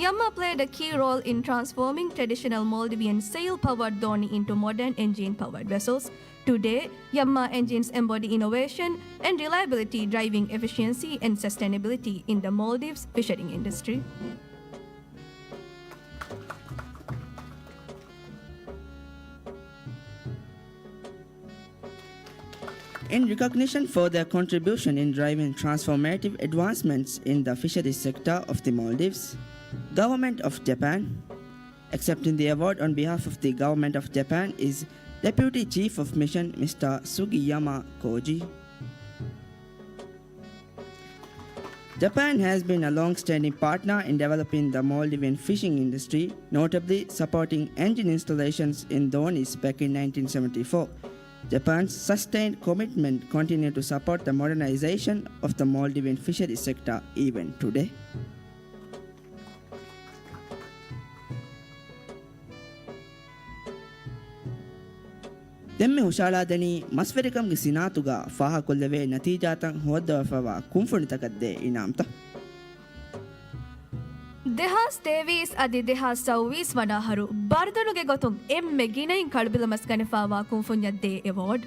Yamma played a key role in transforming traditional Maldivian sail-powered dhoni into modern engine-powered vessels. Today, Yamma engines embody innovation and reliability, driving efficiency and sustainability in the Maldives fishing industry. In recognition for their contribution in driving transformative advancements in the fisheries sector of the Maldives, Government of Japan. Accepting the award on behalf of the Government of Japan is Deputy Chief of Mission Mister Sugiyama Koji. Japan has been a long-standing partner in developing the Maldivian fishing industry, notably supporting engine installations in dhonis back in nineteen seventy-four. Japan's sustained commitment continues to support the modernization of the Maldivian fishery sector even today. ދެންމެ ހުށައަޅާދެނީ މަސްވެރިކަމުގެ ސިނާއަތުގަ ފާހަގަކޮށްލެވޭ ނަތީޖާތައް ހޯއްދަވާފައިވާ ކުންފުނިތަކަށްދޭ އިނާމްތައް. ދެހާސް ތޭވީސް އަދި ދެހާސް ސައުވީސް ވަނަ އަހަރު ބަރުދަނުގެ ގޮތުން އެންމެ ގިނައިން ކަޅުބިލަމަސް ގަނެފައިވާ ކުންފުންޏަށްދޭ އެވޯޑް،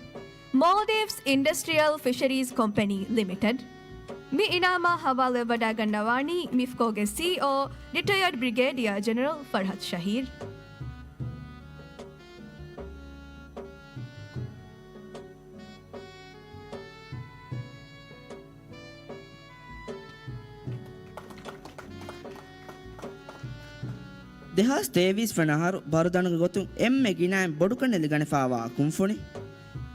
Maldives Industrial Fisheries Company Limited. މި އިނާމާ ހަވާލުވެވަޑައިގަންނަވާނީ މިފްކޯގެ ސީއީއޯ، ރިޓަޔާޑް ބްރިގޭޑިއާ ޖެނެރަލް ފަރްހަދް ޝަހީރް. ދެހާސް ތޭވީސް ވަނަ އަހަރު ބަރުދަނުގެ ގޮތުން އެންމެ ގިނައިން ބޮޑުކަންނެލި ގަނެފައިވާ ކުންފުނި،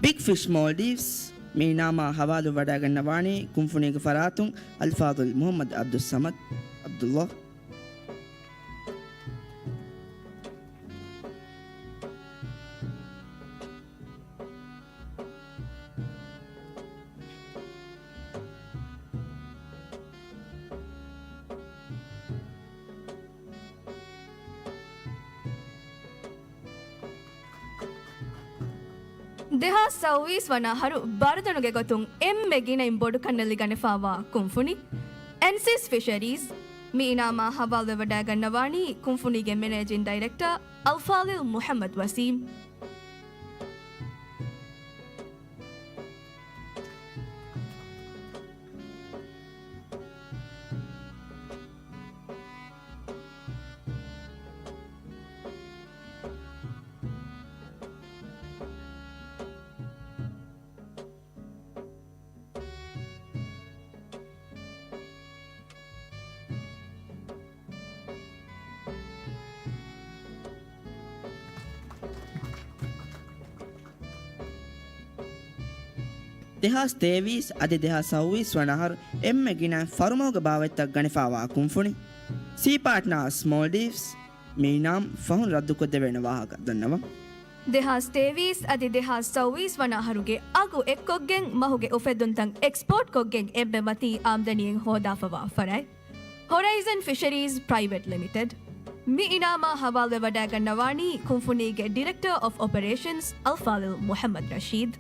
ބިގް ފިޝް މޯލްޑިވްސް، މި އިނާމާ ހަވާލުވެވަޑައިގަންނަވާނީ ކުންފުނީގެ ފަރާތުން އަލްފާޟިލް މުޙައްމަދު ޢަބްދުއްޞަމަދު ޢަބްދުﷲ. ދެހާސް ސައުވީސް ވަނަ އަހަރު ބަރުދަނުގެ ގޮތުން އެންމެ ގިނައިން ބޮޑުކަންނެލި ގަނެފައިވާ ކުންފުނި، އެންސިސް ފިޝަރީޒް، މި އިނާމާ ހަވާލުވެވަޑައިގަންނަވާނީ ކުންފުނީގެ މެނޭޖިން ޑައިރެކްޓަރ އަލްފާޟިލް މުޙައްމަދު ވަސީމް. ދެހާސް ތޭވީސް އަދި ދެހާސް ސައުވީސް ވަނަ އަހަރު އެންމެ ގިނަ ފަރުމައުގެ ބާވަތްތައް ގަނެފާވާ ކުންފުނި ސީ ޕާޓްނާސް މޯލްޑިވްސް މި އިނާމް ފަހުން ރައްދުކޮށްދެވޭނެ ވާހަކަ ދަންނަވަން. ދެހާސް ތޭވީސް އަދި ދެހާސް ސައުވީސް ވަނަ އަހަރުގެ އަގު އެއްކޮށްގެން މަހުގެ އުފެއްދުންތައް އެކްސްޕޯޓް ކޮށްގެން އެންމެ މަތީ އާމްދަނީއެއް ހޯދާފަވާ ފަރާތް. ހޮރައިޒަން ފިޝަރީޒް ޕްރައިވެޓް ލިމިޓެޑް. މި އިނާމާ ހަވާލުވެވަޑައިގަންނަވާނީ ކުންފުނީގެ ޑިރެކްޓަރ އޮފް އޮޕަރޭޝަންސް އަލްފާޟިލް މުޙައްމަދު ރަޝީދު.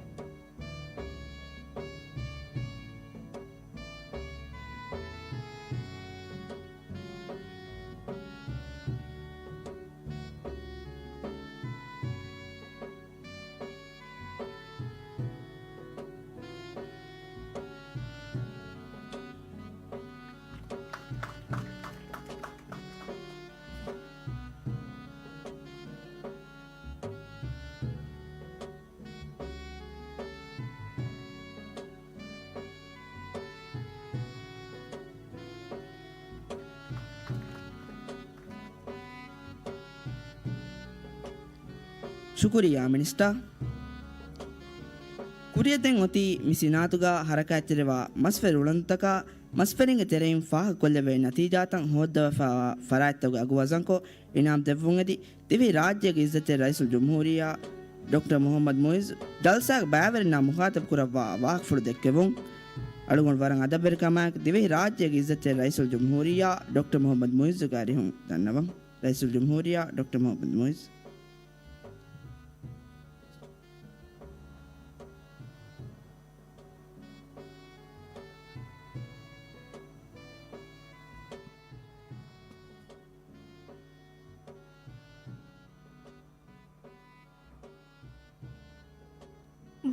ޝުކުރިއްޔާ މިނިސްޓާ. ކުރިއަށް ދެން އޮތީ މި ސިނާއަތުގަ ހަރަކާތްތެރިވާ މަސްވެރި އުޅަނދުތަކާ މަސްވެރިންގެ ތެރެއިން ފާހަގަކޮށްލެވޭ ނަތީޖާތައް ހޯއްދަވާފައިވާ ފަރާތްތަކުގެ އަގު ވަޒަންކޮށް، އިނާމް ދެއްވުން އެދި، ދިވެހި ރާއްޖޭގެ އިއްޒަތްތެރި ރައީސުލްޖުމްހޫރިއްޔާ ޑޮކްޓަރ މުޙައްމަދު މުޢިއްޒު ޖަލްސާގެ ބައިވެރިންނާ މުޚާޠަބު ކުރައްވާ ވާހަކަފުޅު ދެއްކެވުން. އަޅުގަނޑު ވަރަށް އަދަބުވެރިކަމާއެކު، ދިވެހި ރާއްޖޭގެ އިއްޒަތްތެރި ރައީސުލްޖުމްހޫރިއްޔާ ޑޮކްޓަރ މުޙައްމަދު މުޢިއްޒުގެ އަރިހުން ދަންނަވަން. ރައީސުލްޖުމްހޫރިއްޔާ ޑޮކްޓަރ މުޙައްމަދު މުޢިއްޒު.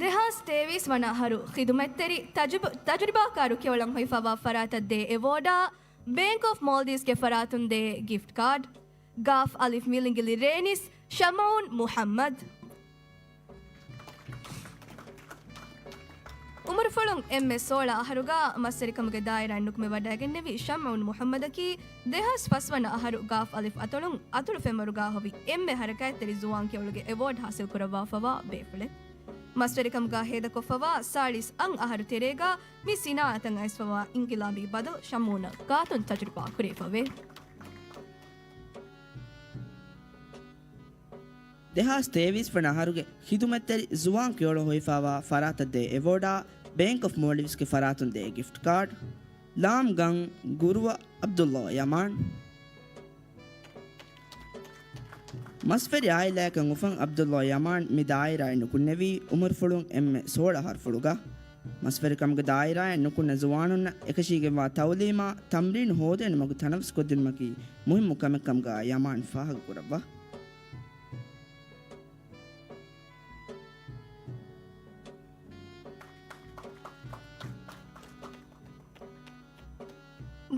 ދެހާސް ތޭވީސް ވަނަ އަހަރު ޚިދުމަތްތެރި ތަޖުބު-، ތަޖުރިބާކާރު ކެޔޮޅަން ހޮވިފަވާ ފަރާތަށް ދޭ އެވޯޑާ، ބޭންކް އޮފް މޯލްޑިވްސްގެ ފަރާތުން ދޭ ގިފްޓް ކާޑް. ގާފް އަލިފް މިލިނގިލި ރޭނިސް ޝަމްއޫން މުޙައްމަދު. އުމުރުފުޅުން އެންމެ ސޯޅަ އަހަރުގަ މަސްވެރިކަމުގެ ދާއިރާއިން ނުކުމެވަޑައިގެންނެވި ޝަމްއޫން މުޙައްމަދަކީ، ދެހާސް ފަސް ވަނަ އަހަރު ގާފް އަލިފް އަތޮޅުން އަތޮޅު ފެންވަރުގަ ހޮވި އެންމެ ހަރަކާތްތެރި ޒުވާން ކެޔޮޅުގެ އެވޯޑް ހާސިލް ކުރައްވާފަވާ ބޭފުޅެއް. މަސްވެރިކަމުގަ ހޭދަކޮށްފަވާ ސާޅީސް އަށް އަހަރު ތެރޭގަ މި ސިނާއަތަށް އައިސްފަވާ އިންޤިލާބީ ބަދަލު ޝަމްއޫނަށް ގާތުން ތަޖުރިބާ ކުރެވިފަވޭ. ދެހާސް ތޭވީސް ވަނަ އަހަރުގެ ޚިދުމަތްތެރި ޒުވާން ކެޔޮޅު ހޮވިފަވާ ފަރާތަށް ދޭ އެވޯޑާ، ބޭންކް އޮފް މޯލްޑިވްސްގެ ފަރާތުން ދޭ ގިފްޓް ކާޑް. ލާމްގަން ގުރުވަ ޢަބްދުﷲ ޔަމާން. މަސްވެރި އާއިލާއަކަށް އުފަން ޢަބްދުﷲ ޔަމާން މި ދާއިރާއިން ނުކުންނެވީ އުމުރުފުޅުން އެންމެ ސޯޅަ އަހަރުފުޅުގަ. މަސްވެރިކަމުގެ ދާއިރާއިން ނުކުންނަ ޒުވާނުންނަށް އެކަށީގެންވާ ތައުލީމާ ތަމްރީނު ހޯދޭނެ މަގު ތަނަވަސްކޮށްދިނުމަކީ މުހިއްމު ކަމެއް ކަމުގަ ޔަމާން ފާހަގަކުރައްވާ.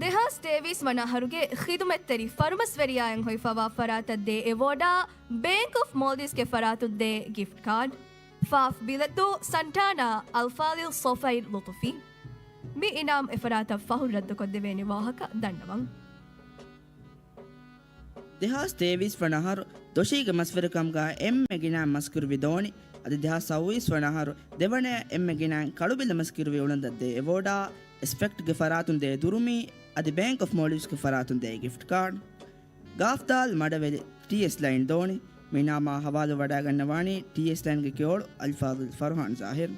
ދެހާސް ތޭވީސް ވަނަ އަހަރުގެ ޚިދުމަތްތެރި ފަރުމަސްވެރިޔާއަށް ހޮވިފަވާ ފަރާތަށް ދޭ އެވޯޑާ، ބޭންކް އޮފް މޯލްޑިވްސްގެ ފަރާތުން ދޭ ގިފްޓް ކާޑް. ފާފް ބިލަތު ސަންޓާނާ އަލްފާޟިލް ސޮފައިރް ލުޠުފީ. މި އިނާމް އެފަރާތަށް ފަހުން ރައްދުކޮށްދެވޭނެ ވާހަކަ ދަންނަވަން. ދެހާސް ތޭވީސް ވަނަ އަހަރު ދޮށީގެ މަސްވެރިކަމުގަ އެންމެ ގިނައިން މަސްކުރެވި ދޯނި، އަދި ދެހާސް ސައުވީސް ވަނަ އަހަރު ދެވަނައަށް އެންމެ ގިނައިން ކަޅުބިލަ މަސްކުރެވި އުޅަނދަށް ދޭ އެވޯޑާ، އެސްޕެކްޓްގެ ފަރާތުން ދޭ ދުރުމީ، އަދި ބޭންކް އޮފް މޯލްޑިވްސްގެ ފަރާތުން ދޭ ގިފްޓް ކާޑް. ގާފްދާލް މަޑަވެލި ޓީއެސް ލައިން ދޯނި، މި އިނާމާ ހަވާލުވެވަޑައިގަންނަވާނީ ޓީއެސް ލައިންގެ ކެޔޮޅު އަލްފާޟިލް ފަރުހާން ޒާހިރު.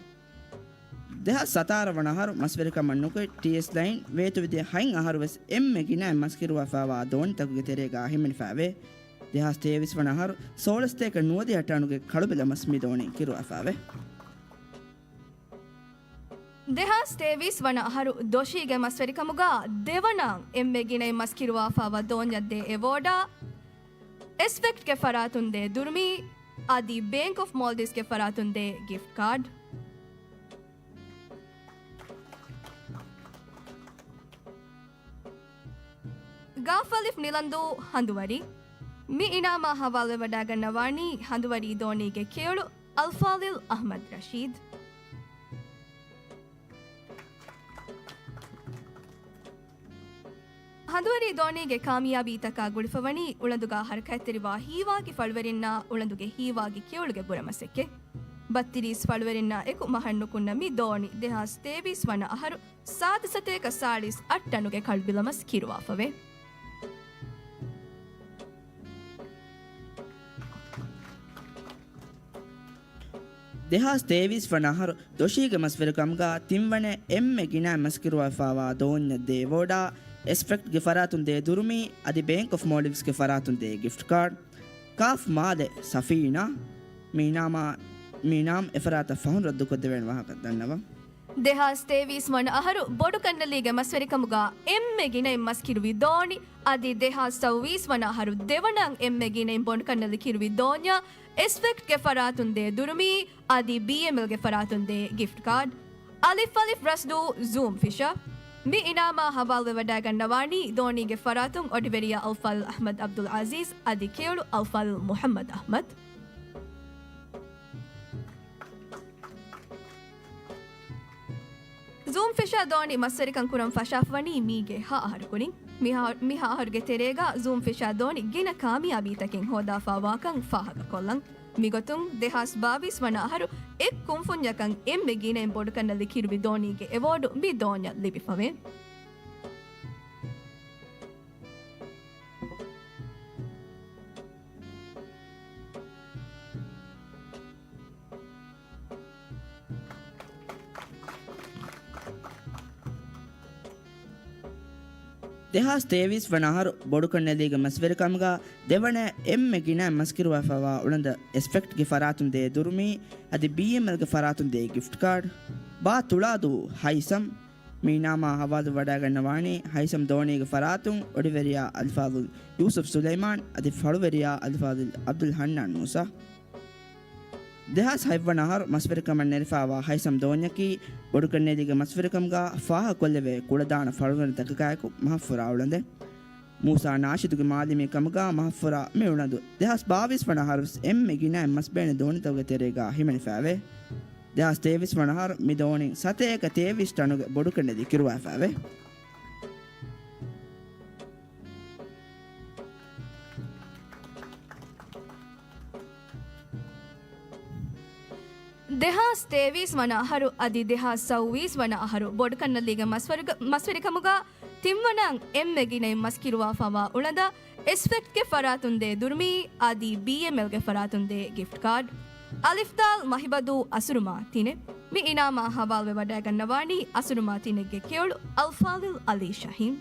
ދެހާސް ސަތާރަ ވަނަ އަހަރު މަސްވެރިކަމަށް ނުކުތް ޓީއެސް ލައިން ވޭތުވެދިޔަ ހަތް އަހަރު ވެސް އެންމެ ގިނައިން މަސްކިރުވާފައިވާ ދޯނިތަކުގެ ތެރޭގަ ހިމެނިފައިވޭ. ދެހާސް ތޭވީސް ވަނަ އަހަރު ސޯޅަސް ސަތޭކަ ނުވަދިހަ ޓަނުގެ ކަޅުބިލަ މަސް މި ދޯނިން ކިރުވާފައިވޭ. ދެހާސް ތޭވީސް ވަނަ އަހަރު ދޮށީގެ މަސްވެރިކަމުގަ ދެވަނައަށް އެންމެ ގިނައިން މަސް ކިރުވާފައިވާ ދޯންޏަށް ދޭ އެވޯޑާ، އެސްޕެކްޓްގެ ފަރާތުން ދޭ ދުރުމީ، އަދި ބޭންކް އޮފް މޯލްޑިވްސްގެ ފަރާތުން ދޭ ގިފްޓް ކާޑް. ގާފް އަލިފް ނިލަންދޫ ހަނދުވަރި. މި އިނާމާ ހަވާލުވެވަޑައިގަންނަވާނީ ހަނދުވަރީ ދޯނީގެ ކެޔޮޅު އަލްފާޟިލް އަޙްމަދު ރަޝީދު. ހަނދުވަރީ ދޯނީގެ ކާމިޔާބީތަކާ ގުޅިފަވަނީ އުޅަނދުގަ ހަރަކާތްތެރިވާ ހީވާގި ފަޅުވެރިންނާ އުޅަނދުގެ ހީވާގި ކެޔޮޅުގެ ބުރަމަސައްކަތް. ބައްތިރީސް ފަޅުވެރިންނާ އެކު މަހަންނުކުންނަ މި ދޯނި ދެހާސް ތޭވީސް ވަނަ އަހަރު ސާދަ ސަތޭކަ ސާޅީސް އަށް ޓަނުގެ ކަޅުބިލަމަސް ކިރުވާފަވޭ. ދެހާސް ތޭވީސް ވަނަ އަހަރު ދޮށީގެ މަސްވެރިކަމުގަ ތިންވަނަ އެންމެ ގިނައިން މަސްކިރުވާފައިވާ ދޯންޏަށް ދޭ އެވޯޑާ، އެސްޕެކްޓްގެ ފަރާތުން ދޭ ދުރުމީ، އަދި ބޭންކް އޮފް މޯލްޑިވްސްގެ ފަރާތުން ދޭ ގިފްޓް ކާޑް. ކާފް މާލެ ސަފީނާ، މި ނާމާ، މި ނާމް އެފަރާތަށް ފަހުން ރައްދުކޮށްދެވޭނެ ވާހަކަ ދަންނަވަން. ދެހާސް ތޭވީސް ވަނަ އަހަރު ބޮޑުކަންނަލީގެ މަސްވެރިކަމުގަ އެންމެ ގިނައިން މަސްކިރުވި ދޯނި، އަދި ދެހާސް ސައުވީސް ވަނަ އަހަރު ދެވަނަ އެންމެ ގިނައިން ބޮޑުކަންނަލި ކިރުވި ދޯންޏަށް އެސްޕެކްޓްގެ ފަރާތުން ދޭ ދުރުމީ، އަދި ބީއެމްއެލްގެ ފަރާތުން ދޭ ގިފްޓް ކާޑް. އަލިފް އަލިފް ރަސްދޫ ޒޫމް ފިޝާ. މި އިނާމާ ހަވާލުވެވަޑައިގަންނަވާނީ ދޯނީގެ ފަރާތުން އޮޑިވެރިޔާ އަލްފާޟިލް އަޙްމަދު ޢަބްދުލް ޢަޒީޒް އަދި ކެޔޮޅު އަލްފާޟިލް މުޙައްމަދު އަޙްމަދު. ޒޫމް ފިޝާ ދޯނި މަސްވެރިކަން ކުރަން ފަށާފަވަނީ މީގެ ހަ އަހަރު ކުރިން. މިހާ، މިހާ އަހަރުގެ ތެރޭގަ ޒޫމް ފިޝާ ދޯނި ގިނަ ކާމިޔާބީތަކެއް ހޯދާފައިވާކަން ފާހަގަކޮށްލަން. މިގޮތުން ދެހާސް ބާވީސް ވަނަ އަހަރު އެއް ކުންފުންޏަކަށް އެންމެ ގިނައިން ބޮޑުކަންނަލި ކިރުވި ދޯނީގެ އެވޯޑު މި ދޯންޏަށް ލިބިފަވޭ. ދެހާސް ތޭވީސް ވަނަ އަހަރު ބޮޑުކަންނެލީގެ މަސްވެރިކަމުގަ ދެވަނަ އެންމެ ގިނަ މަސްކިރުވާފައިވާ އުޅަނދަށް އެސްޕެކްޓްގެ ފަރާތުން ދޭ ދުރުމީ، އަދި ބީއެމްއެލްގެ ފަރާތުން ދޭ ގިފްޓް ކާޑް. ބާ ތުޅާދޫ ހައިސަމް، މި ނާމާ ހަވާލު ވަޑައިގަންނަވާނީ ހައިސަމް ދޯނީގެ ފަރާތުން އޮޑިވެރިޔާ އަލްފާޟިލް ޔޫސުފް ސުލައިމާން އަދި ފަޅުވެރިޔާ އަލްފާޟިލް ޢަބްދުލް ހަންނާން މޫސާ. ދެހާސް ހަތްވަނަ އަހަރު މަސްވެރިކަމަށް ނެރެފައިވާ ހައިސަމް ދޯންޏަކީ ބޮޑުކަންނޭލީގެ މަސްވެރިކަމުގަ ފާހަގަކޮށްލެވޭ ކުޅަދާނަ ފަޅުވަނިތަކަކާއެކު މަހަށްފުރާ އުޅަނދެއް. މޫސާ ނާޝިދުގެ މާލެމީ ކަމުގަ މަހަށްފުރާ މި އުޅަނދު ދެހާސް ބާވީސް ވަނަ އަހަރު ވެސް އެންމެ ގިނައިން މަސްބޭނެ ދޯނިތަކުގެ ތެރޭގަ ހިމެނިފައެވެ. ދެހާސް ތޭވީސް ވަނަ އަހަރު މި ދޯނިން ސަތޭކަ ތޭވީސް ޓަނުގެ ބޮޑުކަންނެލި ކިރުވާފައެވެ. ދެހާސް ތޭވީސް ވަނަ އަހަރު އަދި ދެހާސް ސައުވީސް ވަނަ އަހަރު ބޮޑުކަންނަލީގެ މަސްވަރުގަ-، މަސްވެރިކަމުގަ ތިންވަނަ އެންމެ ގިނައިން މަސްކިރުވާފައިވާ އުޅަނދަށް އެސްޕެކްޓްގެ ފަރާތުން ދޭ ދުރުމީ އަދި ބީއެމްއެލްގެ ފަރާތުން ދޭ ގިފްޓް ކާޑް. އަލިފްދާލް މަހިބަދޫ އަސުރުމާ ތިނެއް. މި އިނާމާ ހަވާލުވެ ވަޑައިގަންނަވާނީ އަސުރުމާ ތިނެއްގެ ކެޔޮޅު އަލްފާޟިލް ޢަލީ ޝަހީމް.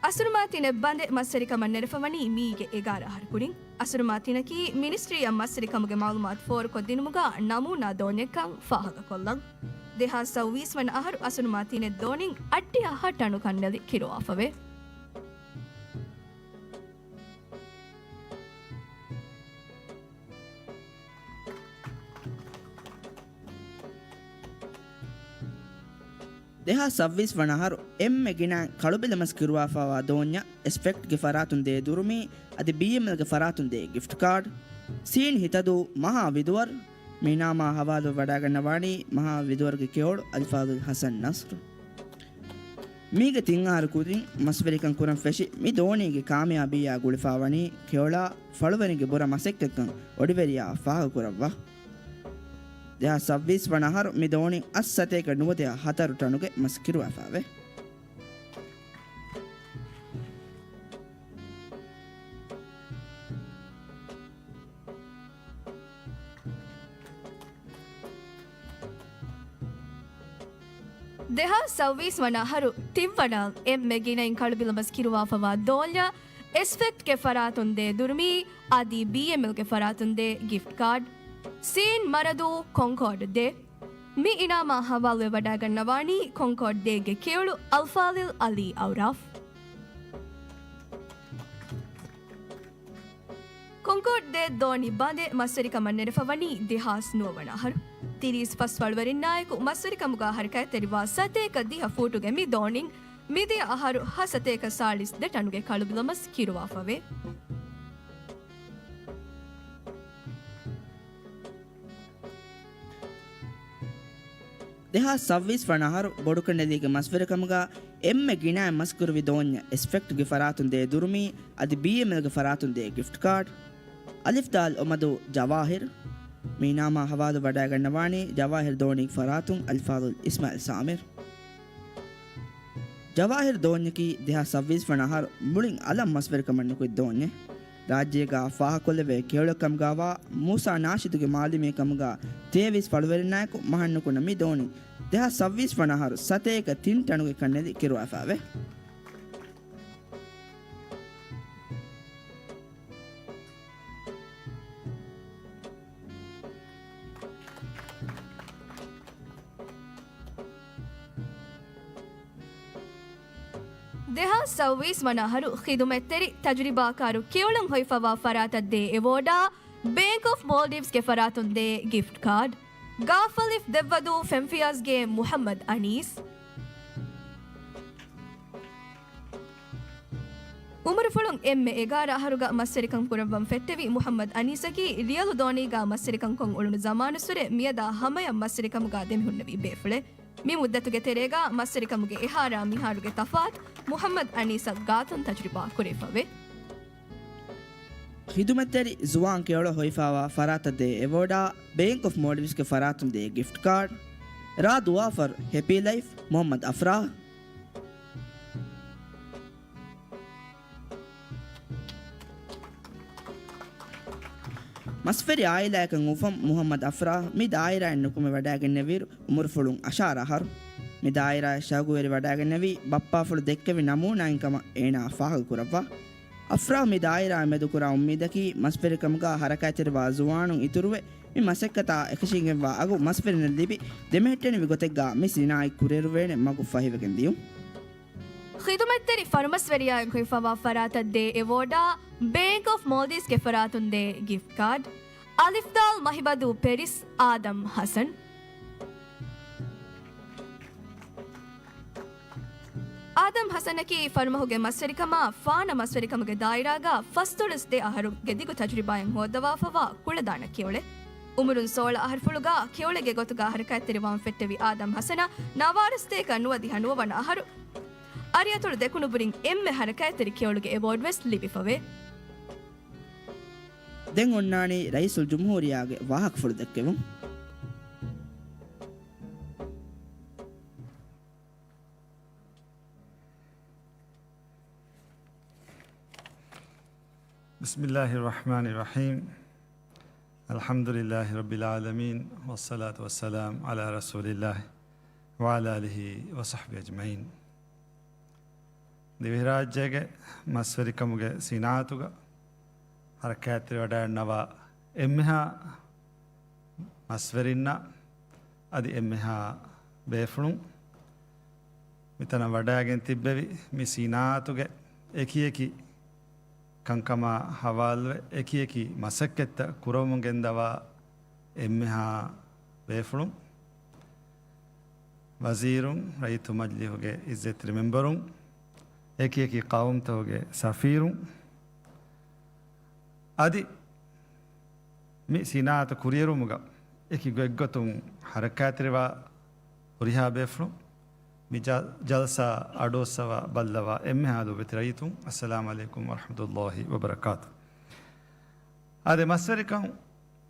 އަސުރުމާ ތިނެއް ބަނދެ މަސްވެރިކަމަށް ނެރެފަވަނީ މީގެ އެގާރަ އަހަރު ކުރިން. އަސުރުމާ ތިނަކީ މިނިސްޓްރީއަށް މަސްވެރިކަމުގެ މައުލޫމާތު ފޯރުކޮށްދިނުމުގަ ނަމޫނާ ދޯންޏެއްކަން ފާހަގަކޮށްލަން. ދެހާސް ސައުވީސް ވަނަ އަހަރު އަސުރުމާ ތިނެއް ދޯނިން އައްޑިހަ ހަ ޓަނު ކަންނެލި ކިރުވާފަވޭ. ދެހާސް ސައުވީސް ވަނަ އަހަރު އެންމެ ގިނައިން ކަޅުބިލަމަސް ކިރުވާފައިވާ ދޯންޏަށް އެސްޕެކްޓްގެ ފަރާތުން ދޭ ދުރުމީ އަދި ބީއެމްއެލްގެ ފަރާތުން ދޭ ގިފްޓް ކާޑް. ސީން ހިތަދޫ މަހާ ވިދުވަރު. މި ނާމާ ހަވާލު ވަޑައިގަންނަވާނީ މަހާ ވިދުވަރުގެ ކެޔޮޅު އަލްފާޟިލް ޙަސަން ނަސްރު. މީގެ ތިން އަހަރު ކުރިން މަސްވެރިކަން ކުރަން ފެށި މި ދޯނީގެ ކާމިޔާބީއާ ގުޅިފައިވަނީ ކެޔޮޅާ ފަޅުވެރިންގެ ބުރަ މަސައްކަތްކަން އޮޑިވެރިޔާ ފާހަގަކުރައްވާ. ދެހާސް ސައުވީސް ވަނަ އަހަރު މި ދޯނިން އަށް ސަތޭކަ ނުވަދިހަ ހަތަރު ޓަނުގެ މަސް ކިރުވާފައެވެ. ދެހާސް ސައުވީސް ވަނަ އަހަރު ތިންވަނަ އެންމެ ގިނައިން ކަޅުބިލަމަސް ކިރުވާފަވާ ދޯންޏަށް އެސްޕެކްޓްގެ ފަރާތުން ދޭ ދުރުމީ އަދި ބީއެމްއެލްގެ ފަރާތުން ދޭ ގިފްޓް ކާޑް. ސީން މަރަދޫ ކޮންކޯޑް ދޭ. މި އިނާމާ ހަވާލުވެ ވަޑައިގަންނަވާނީ ކޮންކޯޑް ދޭގެ ކެޔޮޅު އަލްފާޟިލް ޢަލީ އައުރާފް. ކޮންކޯޑް ދޭ ދޯނި ބަނދެ މަސްވެރިކަމަށް ނެރެފަވަނީ ދެހާސް ނުވަވަނަ އަހަރު. ތިރީސް ފަސް ފަޅުވެރިންނާއެކު މަސްވެރިކަމުގަ ހަރަކާތްތެރިވާ ސަތޭކަ ދިހަ ފޫޓުގެ މި ދޯނިން މިދިޔަ އަހަރު ހަ ސަތޭކަ ސާޅީސް ދެ ޓަނުގެ ކަޅުބިލަމަސް ކިރުވާފަވޭ. ދެހާސް ސައްވީސް ވަނަ އަހަރު ބޮޑުކަނޑެލީގެ މަސްވެރިކަމުގަ އެންމެ ގިނައިން މަސްކުރެވި ދޯންޏަށް އެސްޕެކްޓްގެ ފަރާތުން ދޭ ދުރުމީ، އަދި ބީއެމްއެލްގެ ފަރާތުން ދޭ ގިފްޓް ކާޑް. އަލިފްދާލް އޮމަދޫ ޖަވާހިރު. މި ނާމާ ހަވާލު ވަޑައިގަންނަވާނީ ޖަވާހިރު ދޯނީގެ ފަރާތުން އަލިފާޟިލް އިސްމާއިލް ސާމިރު. ޖަވާހިރު ދޯންޏަކީ ދެހާސް ސައްވީސް ވަނަ އަހަރު މުޅިން އަލަށް މަސްވެރިކަމަށް ނުކުތް ދޯންޏެއް. ރާއްޖޭގަ ފާހަގަކޮށްލެވޭ ކެޔޮޅެއް ކަމުގަވާ މޫސާ ނާޝިދުގެ މާލެމީ ކަމުގަ ތޭވީސް ފަޅުވެރިންނާއެކު މަހަށް ނުކުންނަ މި ދޯނި ދެހާސް ސައްވީސް ވަނަ އަހަރު ސަތޭކަ ތިން ޓަނުގެ ކަންނެލި ކިރުވާފައެވެ. ދެހާސް ސައްވީސް ވަނަ އަހަރު ޚިދުމަތްތެރި ތަޖުރިބާކާރު ކެޔޮޅުން ހޮވިފަވާ ފަރާތަށް ދޭ އެވޯޑާ، ބޭންކް އޮފް މޯލްޑިވްސްގެ ފަރާތުން ދޭ ގިފްޓް ކާޑް. ގާފަލިފް ދެއްވަދޫ ފެންފިޔާޒްގެ މުޙައްމަދު އަނީސް. އުމުރުފުޅުން އެންމެ އެގާރަ އަހަރުގަ މަސްވެރިކަން ކުރައްވަން ފެއްޓެވި މުޙައްމަދު އަނީސަކީ ރިޔަލު ދޯނީގަ މަސްވެރިކަން ކޮށް އުޅުނު ޒަމާނުއްސުރެ މިއަދާ ހަމަޔަށް މަސްވެރިކަމުގަ ދެމިހުންނެވި ބޭފުޅެއް. މި މުއްދަތުގެ ތެރޭގަ މަސްވެރިކަމުގެ އެހާރާ މިހާރުގެ ތަފާތު މުޙައްމަދު އަނީސަށް ގާތުން ތަޖުރިބާ ކުރެވިފަވޭ. ޚިދުމަތްތެރި ޒުވާން ކެޔޮޅަށް ހޮވިފަވާ ފަރާތަށް ދޭ އެވޯޑާ، ބޭންކް އޮފް މޯލްޑިވްސްގެ ފަރާތުން ދޭ ގިފްޓް ކާޑް. ރާ ދުވާފަރު ހެޕީ ލައިފް މުޙައްމަދު އަފްރާހް. މަސްވެރި އާއިލާއަކަށް އުފަން މުޙައްމަދު އަފްރާހް މި ދާއިރާއިން ނުކުމެ ވަޑައިގެންނެވިއިރު އުމުރުފުޅުން އަށާރަ އަހަރު. މި ދާއިރާއަށް ޝައުގުވެރި ވަޑައިގެންނެވީ ބައްޕާފުޅު ދެއްކެވި ނަމޫނާއިން ކަމަށް އޭނާ ފާހަގަކުރައްވާ. އަފްރާހް މި ދާއިރާއާ މެދުކުރާ އުއްމީދަކީ މަސްވެރިކަމުގަ ހަރަކާތްތެރިވާ ޒުވާނުން އިތުރުވެ، މި މަސައްކަތާ އެކަށީގެންވާ އަގު މަސްވެރިންނަށް ލިބި ދެމެހެއްޓެނިވި ގޮތެއްގަ މި ސިނާއަތް ކުރިއެރުވޭނެ މަގު ފަހިވެގެން ދިޔުން. ޚިދުމަތްތެރި ފަރުމަސްވެރިޔާއެއް ހޮވިފަވާ ފަރާތަށް ދޭ އެވޯޑާ، ބޭންކް އޮފް މޯލްޑިވްސްގެ ފަރާތުން ދޭ ގިފްޓް ކާޑް. އަލިފްދާލް މަހިބަދޫ ޕެރިސް އާދަމް ހަސަން. އާދަމް ހަސަނަކީ ފަރުމަހުގެ މަސްވެރިކަމާ ފާނަ މަސްވެރިކަމުގެ ދާއިރާގަ ފަސްދޮޅަސް ދެ އަހަރުގެ ދިގު ތަޖުރިބާއެއް ހޯއްދަވާފަވާ ކުޅަދާނަ ކެޔޮޅެއް. އުމުރުން ސޯޅަ އަހަރުފުޅުގަ ކެޔޮޅެއްގެ ގޮތުގަ ހަރަކާތްތެރިވާން ފެއްޓެވި އާދަމް ހަސަނަށް ނަވާރަސްތޭކަ ނުވަދިހަ ނުވަވަނަ އަހަރު އަރިއަތޮޅު ދެކުނުބުރިން އެންމެ ހަރަކާތްތެރި ކެޔޮޅުގެ އެވޯޑްވެސް ލިބިފަވޭ. ދެން އޮންނާނީ ރައީސުލްޖުމްހޫރިއްޔާގެ ވާހަކަފުޅު ދެއްކެވުން. بسم الله الرحمن الرحيم. الحمد لله رب العالمين، والصلاة والسلام على رسول الله وعلى آله وصحبه أجمعين. ދިވެހިރާއްޖޭގެ މަސްވެރިކަމުގެ ސިނާއަތުގަ ހަރަކާތްތެރިވަޑައިގަންނަވާ އެންމެހާ މަސްވެރިންނަށް އަދި އެންމެހާ ބޭފުޅުން މިތަނަށް ވަޑައިގެން ތިއްބެވި މި ސިނާއަތުގެ އެކިއެކި ކަންކަމާ ހަވާލުވެ، އެކިއެކި މަސައްކަތްތައް ކުރަމުން ގެންދަވާ އެންމެހާ ބޭފުޅުން، ވަޒީރުން، ރައްޔިތު މަޖިލީހުގެ އިއްޒަތްތެރި މެމްބަރުން، އެކިއެކި ޤައުމުތަކުގެ ސަފީރުން، އަދި މި ސިނާއަތު ކުރިއެރުމުގަ އެކި ގޮތްގޮތުން ހަރަކާތްތެރިވާ ހުރިހާ ބޭފުޅުން، މި ޖަ-، ޖަލްސާ އަޑުއޮއްސަވާ ބައްލަވާ އެންމެހާ ލޯބިވެތި ރައްޔިތުން، އައްސަލާމު ޢަލައިކުމް ވަރަޙްމަތުﷲި ވަބަރަކާތު. އާދެ، މަސްވެރިކަން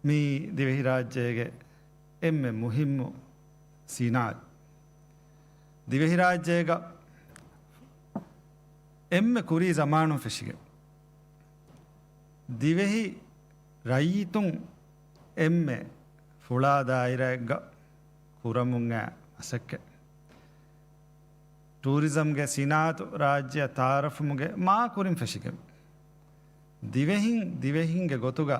މި ދިވެހިރާއްޖޭގެ އެންމެ މުހިއްމު ސިނާއަތް. ދިވެހިރާއްޖޭގަ އެންމެ ކުރީ ޒަމާނުން ފެށިގެން، ދިވެހި ރައްޔިތުން އެންމެ ފުޅާ ދާއިރާއެއްގަ ކުރަމުން އައި މަސައްކަތް. ޓޫރިޒަމްގެ ސިނާއަތު ރާއްޖެއަށް ތައާރަފުމުގެ މާ ކުރިން ފެށިގެން، ދިވެހިން ދިވެހިންގެ ގޮތުގަ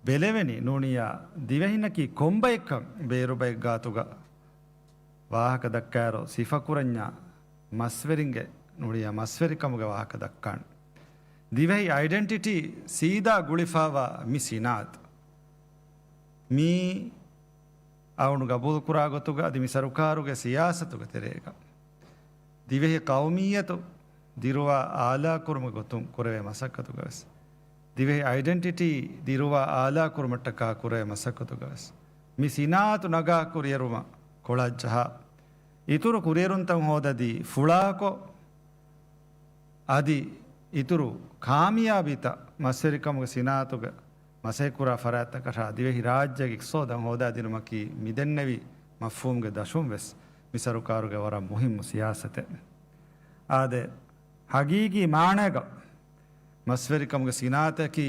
ބެލެވެނީ ނޫނިއްޔާ ދިވެހިންނަކީ ކޮންބައެއްކަން ބޭރުބައެއްގާތުގަ ވާހަކަ ދައްކާއިރު، ސިފަކުރަންޏާ މަސްވެރިންގެ ނޫނިއްޔާ މަސްވެރިކަމުގެ ވާހަކަ ދައްކާނެ. ދިވެހި އައިޑެންޓިޓީ ސީދާ ގުޅިފަވާ މި ސިނާއަތު މީ އަޅުގަނޑު ގަބޫލުކުރާ ގޮތުގަ އަދި މި ސަރުކާރުގެ ސިޔާސަތުގެ ތެރޭގަ ދިވެހި ޤައުމިއްޔަތު ދިރުވާ އާލާކުރުމުގެ ގޮތުން ކުރެވޭ މަސައްކަތުގަވެސް، ދިވެހި އައިޑެންޓިޓީ ދިރުވާ އާލާކުރުމަށްޓަކާ ކުރެވޭ މަސައްކަތުގަވެސް، މި ސިނާއަތު ނަގާ ކުރިއެރުމަށް ކޮޅަށް ޖަހާ، އިތުރު ކުރިއެރުންތައް ހޯދަދީ ފުޅާކޮށް، އަދި އިތުރު ކާމިޔާބީތައް މަސްވެރިކަމުގެ ސިނާއަތުގަ މަސައްކަތްކުރާ ފަރާތްތަކަށާ ދިވެހި ރާއްޖޭގެ އިޤްތިޞާދަށް ހޯދާދިނުމަކީ މިދެންނެވި މަފްހޫމުގެ ދަށުން ވެސް މި ސަރުކާރުގެ ވަރަށް މުހިއްމު ސިޔާސަތެއް. އާދެ، ހަގީގީ މާނައިގަ މަސްވެރިކަމުގެ ސިނާއަތަކީ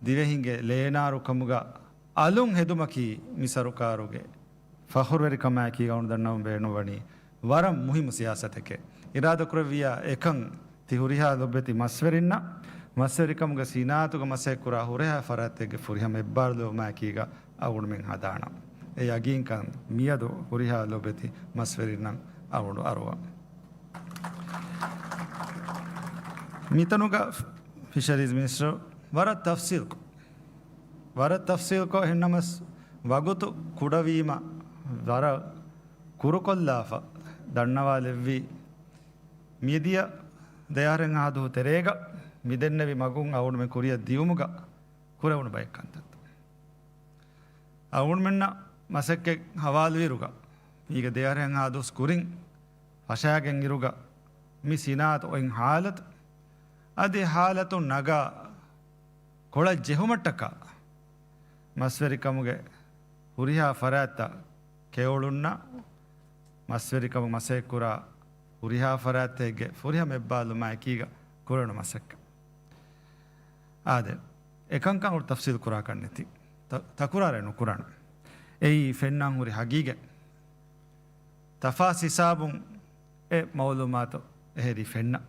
ދިވެހިންގެ ލޭނާރުކަމުގަ އަލުން ހެދުމަކީ މި ސަރުކާރުގެ ފަޚުރުވެރިކަމާއެކީ އަޅުގަނޑު ދަންނަވަން ބޭނުންވަނީ ވަރަށް މުހިއްމު ސިޔާސަތެކޭ. އިރާދަކުރެއްވިއްޔާ އެކަން ތި ހުރިހާ ލޮބެތި މަސްވެރިންނަށް މަސްވެރިކަމުގެ ސިނާއަތުގަ މަސައްކަތްކުރާ ހުރިހާ ފަރާތެއްގެ ފުރިހަމަ އެއްބާރުލުވުމާއެކީގަ އަޅުގަނޑުމެން ހަނދާނަށް. އެ ޔަގީންކަން މިއަދު ހުރިހާ ލޮބެތި މަސްވެރިންނަށް އަޅުގަނޑު އަރުވަން. މިތަނުގަ ފިޝަރީޒް މިނިސްޓަރު ވަރަށް ތަފްސީލްކޮށް، ވަރަށް ތަފްސީލްކޮށް އެހެންނަމަސް ވަގުތު ކުޑަވީމަ ވަރަށް ކުރުކޮށްލާފަ ދަންނަވާލެއްވީ، މިދިޔަ ދެއަހަރެއްހާ ދުވަހު ތެރޭގަ މިދެންނެވި މަގުން އަޅުގަނޑުމެން ކުރިއަށް ދިޔުމުގަ ކުރެވުނު ބައެއް ކަންތައްތައް. އަޅުގަނޑުމެންނަށް މަސައްކަތް ހަވާލުވިއިރުގަ، މީގެ ދެއަހަރެއްހާ ދުވަސް ކުރިން ފަށާގެން އިރުގަ، މި ސިނާއަތު އޮތް ހާލަތު، އަދި ހާލަތުން ނަގާ ކޮޅަށް ޖެހުމަށްޓަކާ، މަސްވެރިކަމުގެ ހުރިހާ ފަރާތްތައް ކެޔޮޅުންނަށް، މަސްވެރިކަމުގެ މަސައްކަތްކުރާ ހުރިހާ ފަރާތްތަކެއްގެ ފުރިހަމަ އެއްބާރުލުމާއެކީގަ ކުރެވުނު މަސައްކަތް. އާދެ، އެކަންކަން ތަފްސީލް ކުރާކަށް ނެތި. ތަ-، ތަކުރާރެއް ނުކުރަން. އެއީ ފެންނަން ހުރި ހަގީގަތް. ތަފާސް ހިސާބުން އެ މައުލޫމާތު އެހެރީ ފެންނަ.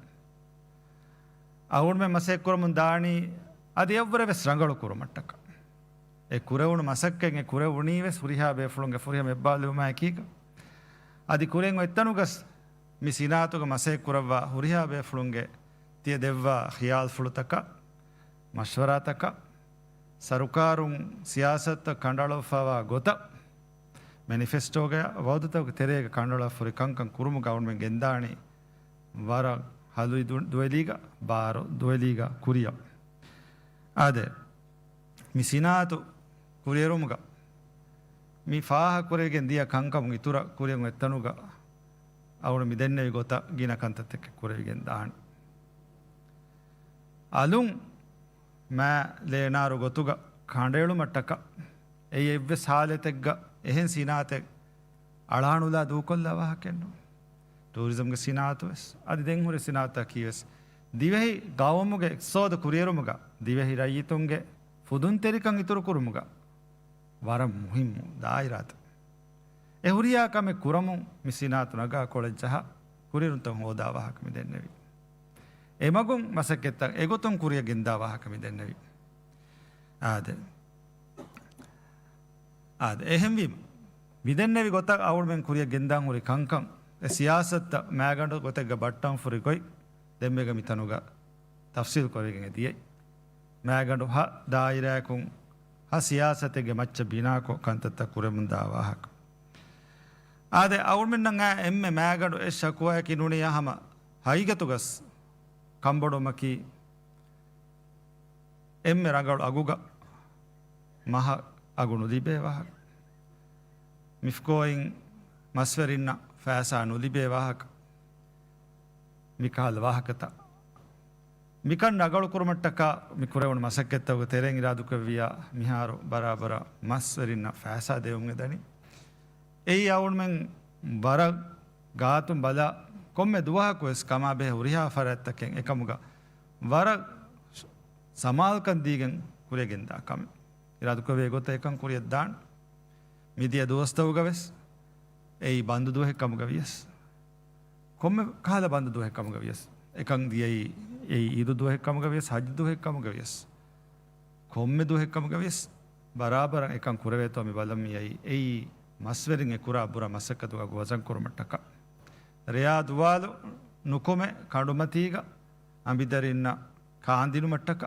އަޅުގަނޑުމެން މަސައްކަތްކުރަމުން ދާނީ އަދި އެއަށްވުރެ ވެސް ރަނގަޅު ކުރުމަށްޓަކާ. އެ ކުރެވުނު މަސައްކަތް އެ ކުރެވުނީ ވެސް ހުރިހާ ބޭފުޅުންގެ ފުރިހަމަ އެއްބާރުލުވުމާއެކީގަ. އަދި ކުރިއަށް އޮތްތަނުގަސް މި ސިނާއަތުގަ މަސައްކަތްކުރައްވާ ހުރިހާ ބޭފުޅުންގެ ތިޔަ ދެއްވާ ޚިޔާލުފުޅުތަކަށް، މަޝްވަރާތަކަށް، ސަރުކާރުން ސިޔާސަތުތައް ކަނޑައަޅާފައިވާ ގޮތަށް، މެނިފެސްޓޯގަ ވައުދުތަކުގެ ތެރޭގަ ކަނޑައަޅާފަ ހުރި ކަންކަން ކުރުމުގަ އަޅުގަނޑުމެން ގެންދާނީ ވަރަށް ހަލުއި ދު-، ދުވެލީގަ، ބާރު ދުވެލީގަ ކުރިއަށް. އާދެ، މި ސިނާއަތު ކުރިއެރުމުގަ މި ފާހަގަކުރެވިގެން ދިޔަ ކަންކަމުން އިތުރަށް ކުރިއަށް އޮތްތަނުގަ އަޅުގަނޑު މި ދެންނެވި ގޮތަށް ގިނަ ކަންތައްތަކެއް ކުރެވިގެން ދާނެ. އަލުން މާ ލޭނާރު ގޮތުގަ ކަނޑައެޅުމަށްޓަކާ، އެއީ އެއްވެސް ހާލަތެއްގަ އެހެން ސިނާއަތެއް އަޅާނުލާ ދޫކޮށްލާ ވާހަކައެއްނޫން. ޓޫރިޒަމްގެ ސިނާއަތު ވެސް، އަދި ދެން ހުރި ސިނާއަތަކީ ވެސް، ދިވެހި ގައުމުގެ އިޤްތިޞާދު ކުރިއެރުމުގަ، ދިވެހި ރައްޔިތުންގެ ފުދުންތެރިކަން އިތުރުކުރުމުގަ ވަރަށް މުހިއްމު ދާއިރާތައް. އެ ހުރިހާ ކަމެއް ކުރަމުން މި ސިނާއަތު ނަގާ ކޮޅަށް ޖަހާ، ކުރިއެރުންތައް ހޯދާ ވާހަކަ މި ދެންނެވީ. އެމަގުން މަސައްކަތްތައް އެގޮތުން ކުރިއަށް ގެންދާ ވާހަކަ މި ދެންނެވީ. އާދެ. އާދެ، އެހެންވީމަ، މިދެންނެވި ގޮތަށް އަޅުގަނޑުމެން ކުރިއަށް ގެންދާން ހުރި ކަންކަން، އެ ސިޔާސަތުތައް މާގަނޑު ގޮތެއްގަ ބައްޓަން ފުރި ގޮތް ދެންމެގަ މިތަނުގަ ތަފްސީލް ކުރެވިގެން ދިޔައީ. މާގަނޑު ހަ ދާއިރާއަކުން ހަ ސިޔާސަތެއްގެ މައްޗަށް ބިނާކޮށް ކަންތައްތައް ކުރެމުންދާ ވާހަކަ. އާދެ، އަޅުގަނޑުމެންނަށް އާ އެންމެ މާގަނޑު އެއް ޝަކުވާއަކީ ނޫނީ ހަމަ ހަގީގަތުގަސް ކަންބޮޑުވުމަކީ، އެންމެ ރަނގަޅު އަގުގަ މަހަށް އަގު ނުލިބޭ ވާހަކަ، މިފްކޯއިން މަސްވެރިންނަށް ފައިސާ ނުލިބޭ ވާހަކަ، މިކަހަލަ ވާހަކަތައް. މިކަން ރަނގަޅު ކުރުމަށްޓަކާ މި ކުރެވުނު މަސައްކަތްތަކުގެ ތެރެއިން އިރާދަކުރެއްވިއްޔާ، މިހާރު ބަރާބަރަށް މަސްވެރިންނަށް ފައިސާ ދެވުމުގެ ދަނީ. އެއީ އަޅުގަނޑުމެން ވަރަށް ގާތުން ބަލާ، ކޮންމެ ދުވަހަކު ވެސް ކަމާބެހޭ ހުރިހާ ފަރާތްތަކެއް އެކަމުގަ ވަރަށް ސަމާލުކަން ދީގެން ކުރިއަށް ގެންދާ ކަމެއް. އިރާދަކުރެއްވިއްޔާ އެގޮތަށް އެކަން ކުރިއަށް ދާން. މިދިޔަ ދުވަސްތަކުގަ ވެސް އެއީ ބަންދު ދުވަހެއް ކަމުގަ ވިޔަސް، ކޮންމެ ކަހަލަ ބަންދު ދުވަހެއް ކަމުގަ ވިޔަސް، އެކަން ދިޔައީ އެއީ އީދު ދުވަހެއް ކަމުގަ ވިޔަސް، ހައްޖު ދުވަހެއް ކަމުގަ ވިޔަސް، ކޮންމެ ދުވަހެއް ކަމުގަ ވިޔަސް، ބަރާބަރަށް އެކަން ކުރެވޭތޯ މި ބަލަން މިއައީ. އެއީ މަސްވެރިން އެ ކުރާ ބުރަ މަސައްކަތުގެ އަގު ވަޒަން ކުރުމަށްޓަކާ. ރެޔާ ދުވާލު ނުކުމެ ކަނޑުމަތީގަ އަނބިދަރިންނަށް ކާންދިނުމަށްޓަކާ،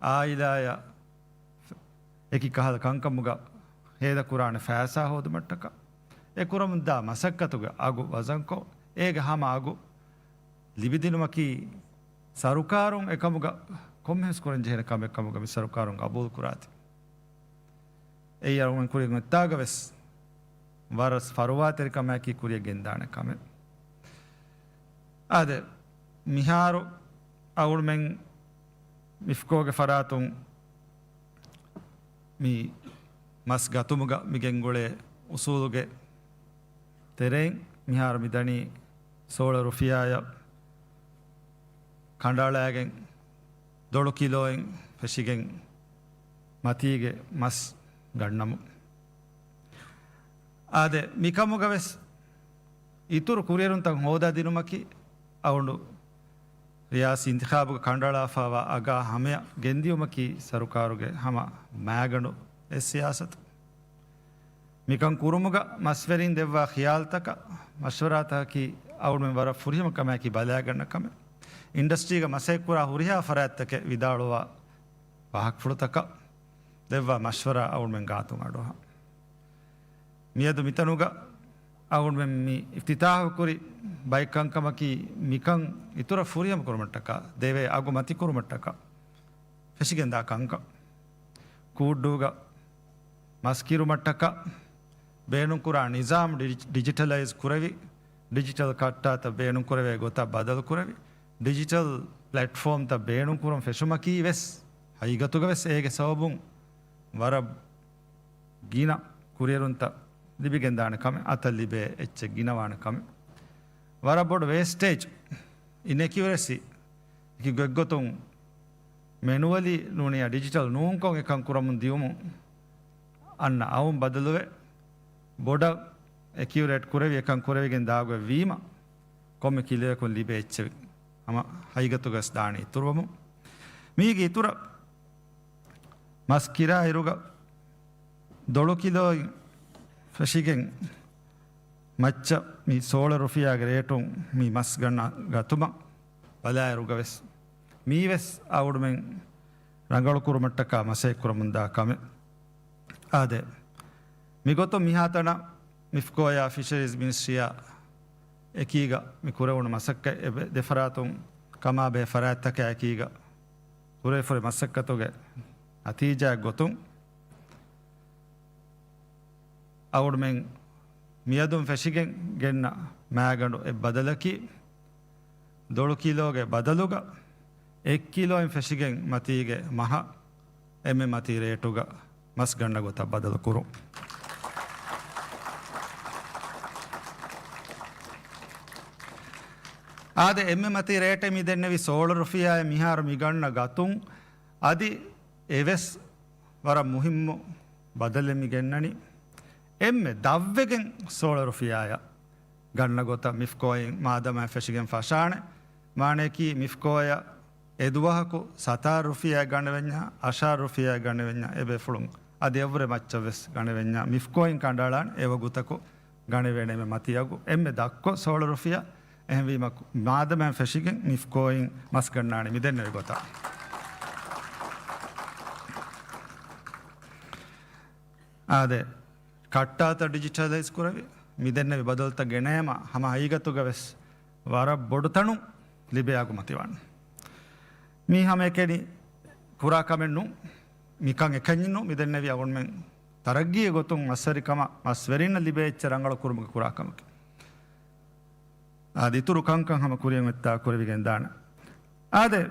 އާއިލާއަށް އެކި ކަހަލަ ކަންކަމުގަ ހޭދަކުރާނެ ފައިސާ ހޯދުމަށްޓަކާ، އެ ކުރަމުންދާ މަސައްކަތުގެ އަގު ވަޒަންކޮށް، އޭގެ ހަމަ އަގު ލިބިދިނުމަކީ ސަރުކާރުން އެކަމުގަ ކޮންމެހެންސް ކުރަންޖެހޭނެ ކަމެއް ކަމުގަ މި ސަރުކާރުން ގަބޫލުކުރާތީ. އެއީ އަޅުގަނޑު ކުރިއަށް އޮތްތާގަ ވެސް ވަރަށް ފަރުވާތެރިކަމާއެކީ ކުރިއަށް ގެންދާނެ ކަމެއް. އާދެ، މިހާރު އަޅުގަނޑުމެން މިފްކޯގެ ފަރާތުން މި މަސް ގަތުމުގަ މި ގެންގުޅޭ އުސޫލުގެ ތެރެއިން މިހާރު މިދަނީ ސޯޅަ ރުފިޔާއަށް ކަނޑައަޅާގެން ދޮޅު ކިލޯއިން ފެށިގެން މަތީގެ މަސް ގަންނަމުން. އާދެ، މިކަމުގަ ވެސް އިތުރު ކުރިއެރުންތައް ހޯދާ ދިނުމަކީ އަޅުގަނޑު ރިޔާސީ އިންތިޚާބުގަ ކަނޑައަޅާފައިވާ އަގާ ހަމަޔަށް ގެންދިޔުމަކީ ސަރުކާރުގެ ހަމަ މާގަނޑު އެއް ސިޔާސަތު. މިކަން ކުރުމުގަ މަސްވެރިން ދެއްވާ ޚިޔާލުތަކަށް، މަޝްވަރާތަކަކީ އަޅުގަނޑުމެން ވަރަށް ފުރިހަމަ ކަމަކީ ބަލާގަންނަ ކަމެއް. އިންޑަސްޓްރީގަ މަސައްކަތްކުރާ ހުރިހާ ފަރާތްތަކެއް ވިދާޅުވާ ވާހަކަފުޅުތަކަށް ދެއްވާ މަޝްވަރާ އަޅުގަނޑުމެން ގާތުން އަޑުއަހަން. މިއަދު މިތަނުގަ އަޅުގަނޑުމެން މި އިފްތިތާޙު ކުރި ބައެއް ކަންކަމަކީ މިކަން އިތުރަށް ފުރިހަމަ ކުރުމަށްޓަކާ، ދެވޭ އަގު މަތި ކުރުމަށްޓަކާ ފެށިގެންދާ ކަންކަން. ކޫއްޑޫގަ މަސް ކިރުމަށްޓަކާ ބޭނުންކުރާ ނިޒާމް ޑިޖި-، ޑިޖިޓަލައިޒް ކުރެވި، ޑިޖިޓަލް ކައްޓާތައް ބޭނުންކުރެވޭ ގޮތަށް ބަދަލުކުރެވި، ޑިޖިޓަލް ޕްލެޓްފޯމްތައް ބޭނުންކުރުން ފެށުމަކީ ވެސް ހަގީގަތުގަ ވެސް އޭގެ ސަބަބުން ވަރަށް ގިނަ ކުރިއެރުންތައް ލިބިގެންދާނެ ކަމެއް، އަތަށް ލިބޭ އެއްޗެއް ގިނަވާނެ ކަމެއް. ވަރަށް ބޮޑު ވޭސްޓޭޖް، އިނެކިއުރެސީ، އެކި ގޮތްގޮތުން މެނުއަލީ ނޫނިޔާ ޑިޖިޓަލް ނޫންކޮށް އެކަން ކުރަމުން ދިޔުމުން އަންނަ އައުން ބަދަލުވެ، ބޮޑަށް އެކިއުރޭޓް ކުރެވި އެކަން ކުރެވިގެން ދާގޮތް ވީމަ، ކޮންމެ ކިލޯއަކުން ލިބޭ އެއްޗެއް ހަމަ ހަގީގަތުގަސް ދާނެ އިތުރުވަމުން. މީގެ އިތުރަށް މަސް ކިރާ އިރުގަ ދޮޅު ކިލޯއިން ފެށިގެން މައްޗަށް މި ސޯޅަ ރުފިޔާގެ ރޭޓުން މި މަސް ގަންނަ ގަތުމަށް ބަލާއިރުގަ ވެސް މީ ވެސް އަޅުގަނޑުމެން ރަނގަޅު ކުރުމަށްޓަކާ މަސައްކަތް ކުރަމުންދާ ކަމެއް. އާދެ، މިގޮތުން މިހާތަނަށް މިފްކޯއާ ފިޝަރީޒް މިނިސްޓްރީއާ އެކީގަ މި ކުރެވުނު މަސައްކަތް އެ ދެ ފަރާތުން ކަމާބެހޭ ފަރާތްތަކާ އެކީގަ ކުރެވިފައި މަސައްކަތުގެ ނަތީޖާއެއް ގޮތުން، އަޅުގަނޑުމެން މިއަދުން ފެށިގެން ގެންނަ މާގަނޑު އެއް ބަދަލަކީ، ދޮޅު ކިލޯގެ ބަދަލުގަ އެއް ކިލޯއިން ފެށިގެން މަތީގެ މަހަށް އެންމެ މަތީ ރޭޓުގަ މަސް ގަންނަ ގޮތަށް ބަދަލު ކުރުން. އާދެ، އެންމެ މަތީ ރޭޓެއް މި ދެންނެވި ސޯޅަ ރުފިޔާއެއް މިހާރު މި ގަންނަ ގަތުން އަދި އެވެސް ވަރަށް މުހިއްމު ބަދަލެއް މި ގެންނަނީ. އެންމެ ދަށްވެގެން ސޯޅަ ރުފިޔާއަށް ގަންނަ ގޮތަށް މިފްކޯއިން މާދަމާ ފެށިގެން ފަށާނެ. މާނަޔަކީ މިފްކޯއަށް އެދުވަހަކު ސަތާރަ ރުފިޔާ ގަނެވެންޏާ، އަށާރަ ރުފިޔާ ގަނެވެންޏާ އެބޭފުޅުން އަދި އެއްވުރެ މައްޗަށް ވެސް ގަނެވެންޏާ މިފްކޯއިން ކަނޑައަޅާނެ އެވަގުތަކު ގަނެވޭނެ އެންމެ މަތީ އަގު. އެންމެ ދަށްކޮށް ސޯޅަ ރުފިޔާ. އެހެންވީމަ މާދަމާ ފެށިގެން މިފްކޯއިން މަސް ގަންނާނެ މިދެންނެވި ގޮތަށް. އާދެ، ކައްޓާތައް ޑިޖިޓަލައިޒް ކުރެވި، މިދެންނެވި ބަދަލުތައް ގެނައީމަ ހަމަ ހަގީގަތުގަ ވެސް ވަރަށް ބޮޑު ތަނުން ލިބޭ އަގު މަތިވާނެ. މީ ހަމައެކަނި ކުރާ ކަމެއް ނޫން، މިކަން އެކަންޏެއް ނޫން، މިދެންނެވި އަޅުގަނޑުމެން ތަރައްގީގެ ގޮތުން މަސްވެރިކަމަށް މަސްވެރިންނަށް ލިބޭ އެއްޗެއް ރަނގަޅު ކުރުމުގެ ކުރާ ކަމަކީ. އާދެ، އިތުރު ކަންކަން ހަމަ ކުރިއަށް އޮތްތާ ކުރެވިގެން ދާނެ. އާދެ،